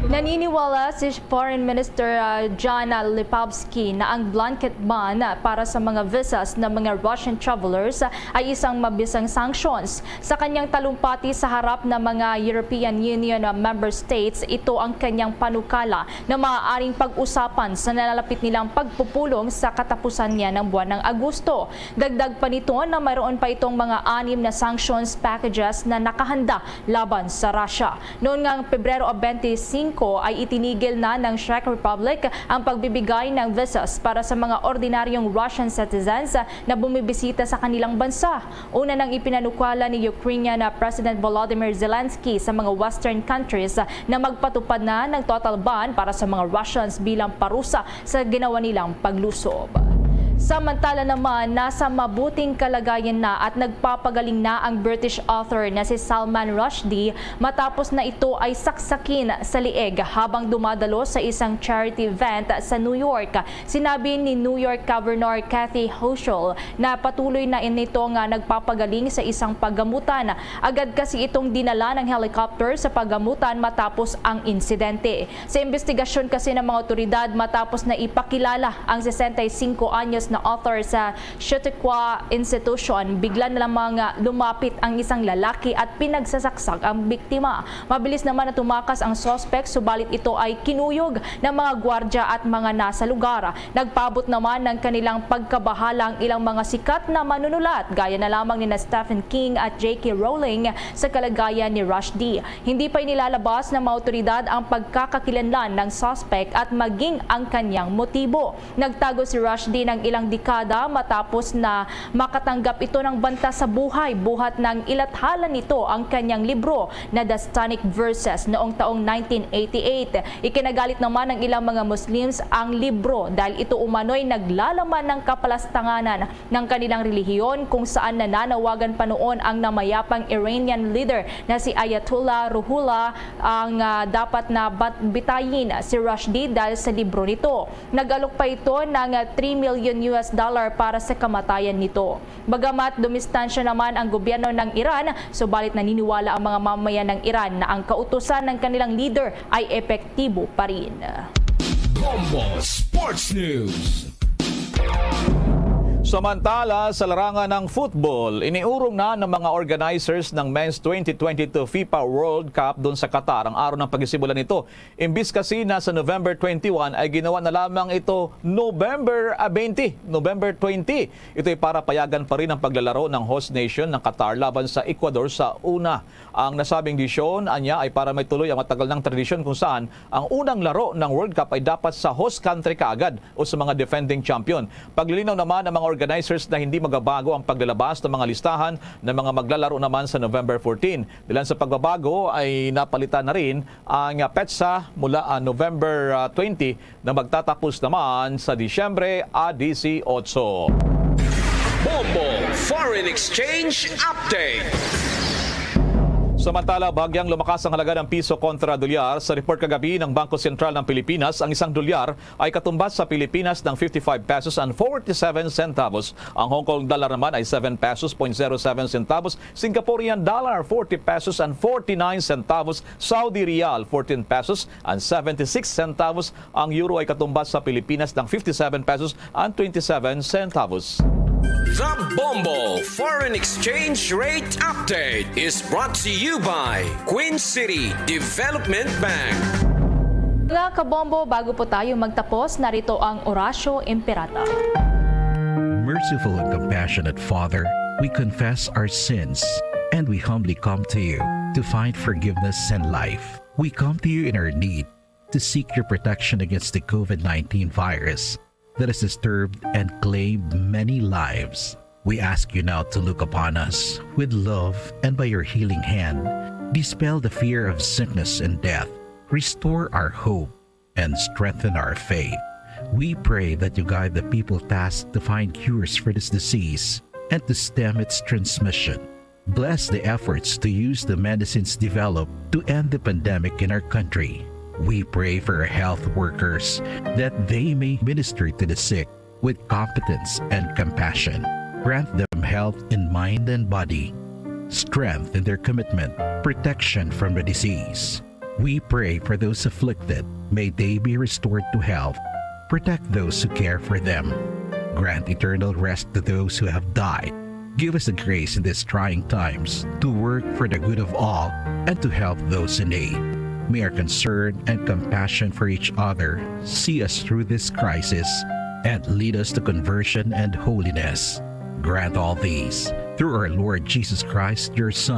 Naniniwala si Foreign Minister uh, John Lipovsky na ang blanket ban para sa mga visas ng mga Russian travelers ay isang mabisang sanctions. Sa kanyang talumpati sa harap ng mga European Union uh, member states, ito ang kanyang panukala na maaaring pag-usapan sa nalalapit nilang pagpupulong sa katapusan niya ng buwan ng Agosto. Dagdag pa nito na mayroon pa itong mga anim na sanctions packages na nakahanda laban sa Russia. Noon ngang Pebrero twenty-five ay itinigil na ng Czech Republic ang pagbibigay ng visas para sa mga ordinaryong Russian citizens na bumibisita sa kanilang bansa. Una nang ipinanukala ni Ukrainian na President Volodymyr Zelensky sa mga Western countries na magpatupad na ng total ban para sa mga Russians bilang parusa sa ginawa nilang paglusob. Samantala naman, nasa mabuting kalagayan na at nagpapagaling na ang British author na si Salman Rushdie matapos na ito ay saksakin sa lieg habang dumadalo sa isang charity event sa New York. Sinabi ni New York Governor Kathy Hochul na patuloy na nito nga nagpapagaling sa isang paggamutan. Agad kasi itong dinala ng helicopter sa paggamutan matapos ang insidente. Sa imbestigasyon kasi ng mga otoridad, matapos na ipakilala ang sesenta y cinco anyos na author sa Chautauqua Institution, bigla na lamang lumapit ang isang lalaki at pinagsasaksak ang biktima. Mabilis naman na tumakas ang suspect, subalit ito ay kinuyog ng mga gwardya at mga nasa lugar. Nagpaabot naman ng kanilang pagkabahala ang ilang mga sikat na manunulat, gaya na lamang nina Stephen King at J K Rowling, sa kalagayan ni Rushdie. Hindi pa inilalabas ng mga awtoridad ang pagkakakilanlan ng suspect at maging ang kanyang motibo. Nagtago si Rushdie ng ilang dekada matapos na makatanggap ito ng banta sa buhay, buhat nang ilathala nito ang kanyang libro na The Satanic Verses noong taong nineteen eighty-eight. Ikinagalit naman ng ilang mga Muslims ang libro dahil ito umano'y naglalaman ng kapalastanganan ng kanilang relihiyon, kung saan nananawagan pa noon ang namayapang Iranian leader na si Ayatollah Ruhollah ang ah, dapat na bat- bitayin si Rushdie dahil sa libro nito. Nag-alok pa ito ng ah, three million U S dollar para sa kamatayan nito. Bagamat dumistansya naman ang gobyerno ng Iran, subalit naniniwala ang mga mamamayan ng Iran na ang kautusan ng kanilang leader ay epektibo pa rin. Bombo Sports News. Samantala, sa larangan ng football, iniurong na ng mga organizers ng Men's twenty twenty-two FIFA World Cup doon sa Qatar ang araw ng pagsisimula nito. Imbis kasi na sa November twenty-one, ay ginawa na lamang ito November ah, twenty, November twenty. Ito'y para payagan pa rin ang paglalaro ng host nation ng Qatar laban sa Ecuador sa una. Ang nasabing desisyon, anya, ay para maituloy ang matagal ng tradisyon kung saan ang unang laro ng World Cup ay dapat sa host country kaagad o sa mga defending champion. Paglilinaw naman ng mga organizers na hindi magbabago ang paglalabas ng mga listahan ng mga maglalaro naman sa November fourteen. Dahilan sa pagbabago ay napalitan na rin ang petsa mula ah, November ah, twenty na magtatapos naman sa Disyembre ah, dieciocho. Bombo Foreign Exchange Update. Sa Samantala, bahagyang lumakas ang halaga ng piso kontra dolyar. Sa report kagabi ng Bangko Sentral ng Pilipinas, ang isang dolyar ay katumbas sa Pilipinas ng fifty-five pesos and forty-seven centavos. Ang Hong Kong dollar naman ay seven pesos point zero seven centavos, Singaporean dollar, forty pesos and forty-nine centavos, Saudi riyal, fourteen pesos and seventy-six centavos. Ang euro ay katumbas sa Pilipinas ng fifty-seven pesos and twenty-seven centavos. The Bombo Foreign Exchange Rate Update is brought to you by Queen City Development Bank. Mga kabombo, bago po tayo magtapos, narito ang Oratio Imperata. Merciful and compassionate Father, we confess our sins and we humbly come to you to find forgiveness and life. We come to you in our need to seek your protection against the COVID nineteen virus that has disturbed and claimed many lives. We ask you now to look upon us with love and by your healing hand, dispel the fear of sickness and death, restore our hope, and strengthen our faith. We pray that you guide the people tasked to find cures for this disease and to stem its transmission. Bless the efforts to use the medicines developed to end the pandemic in our country. We pray for our health workers that they may minister to the sick with competence and compassion. Grant them health in mind and body, strength in their commitment, protection from the disease. We pray for those afflicted. May they be restored to health. Protect those who care for them. Grant eternal rest to those who have died. Give us the grace in these trying times to work for the good of all and to help those in need. May our concern and compassion for each other see us through this crisis and lead us to conversion and holiness. Grant all these through our Lord Jesus Christ, your Son,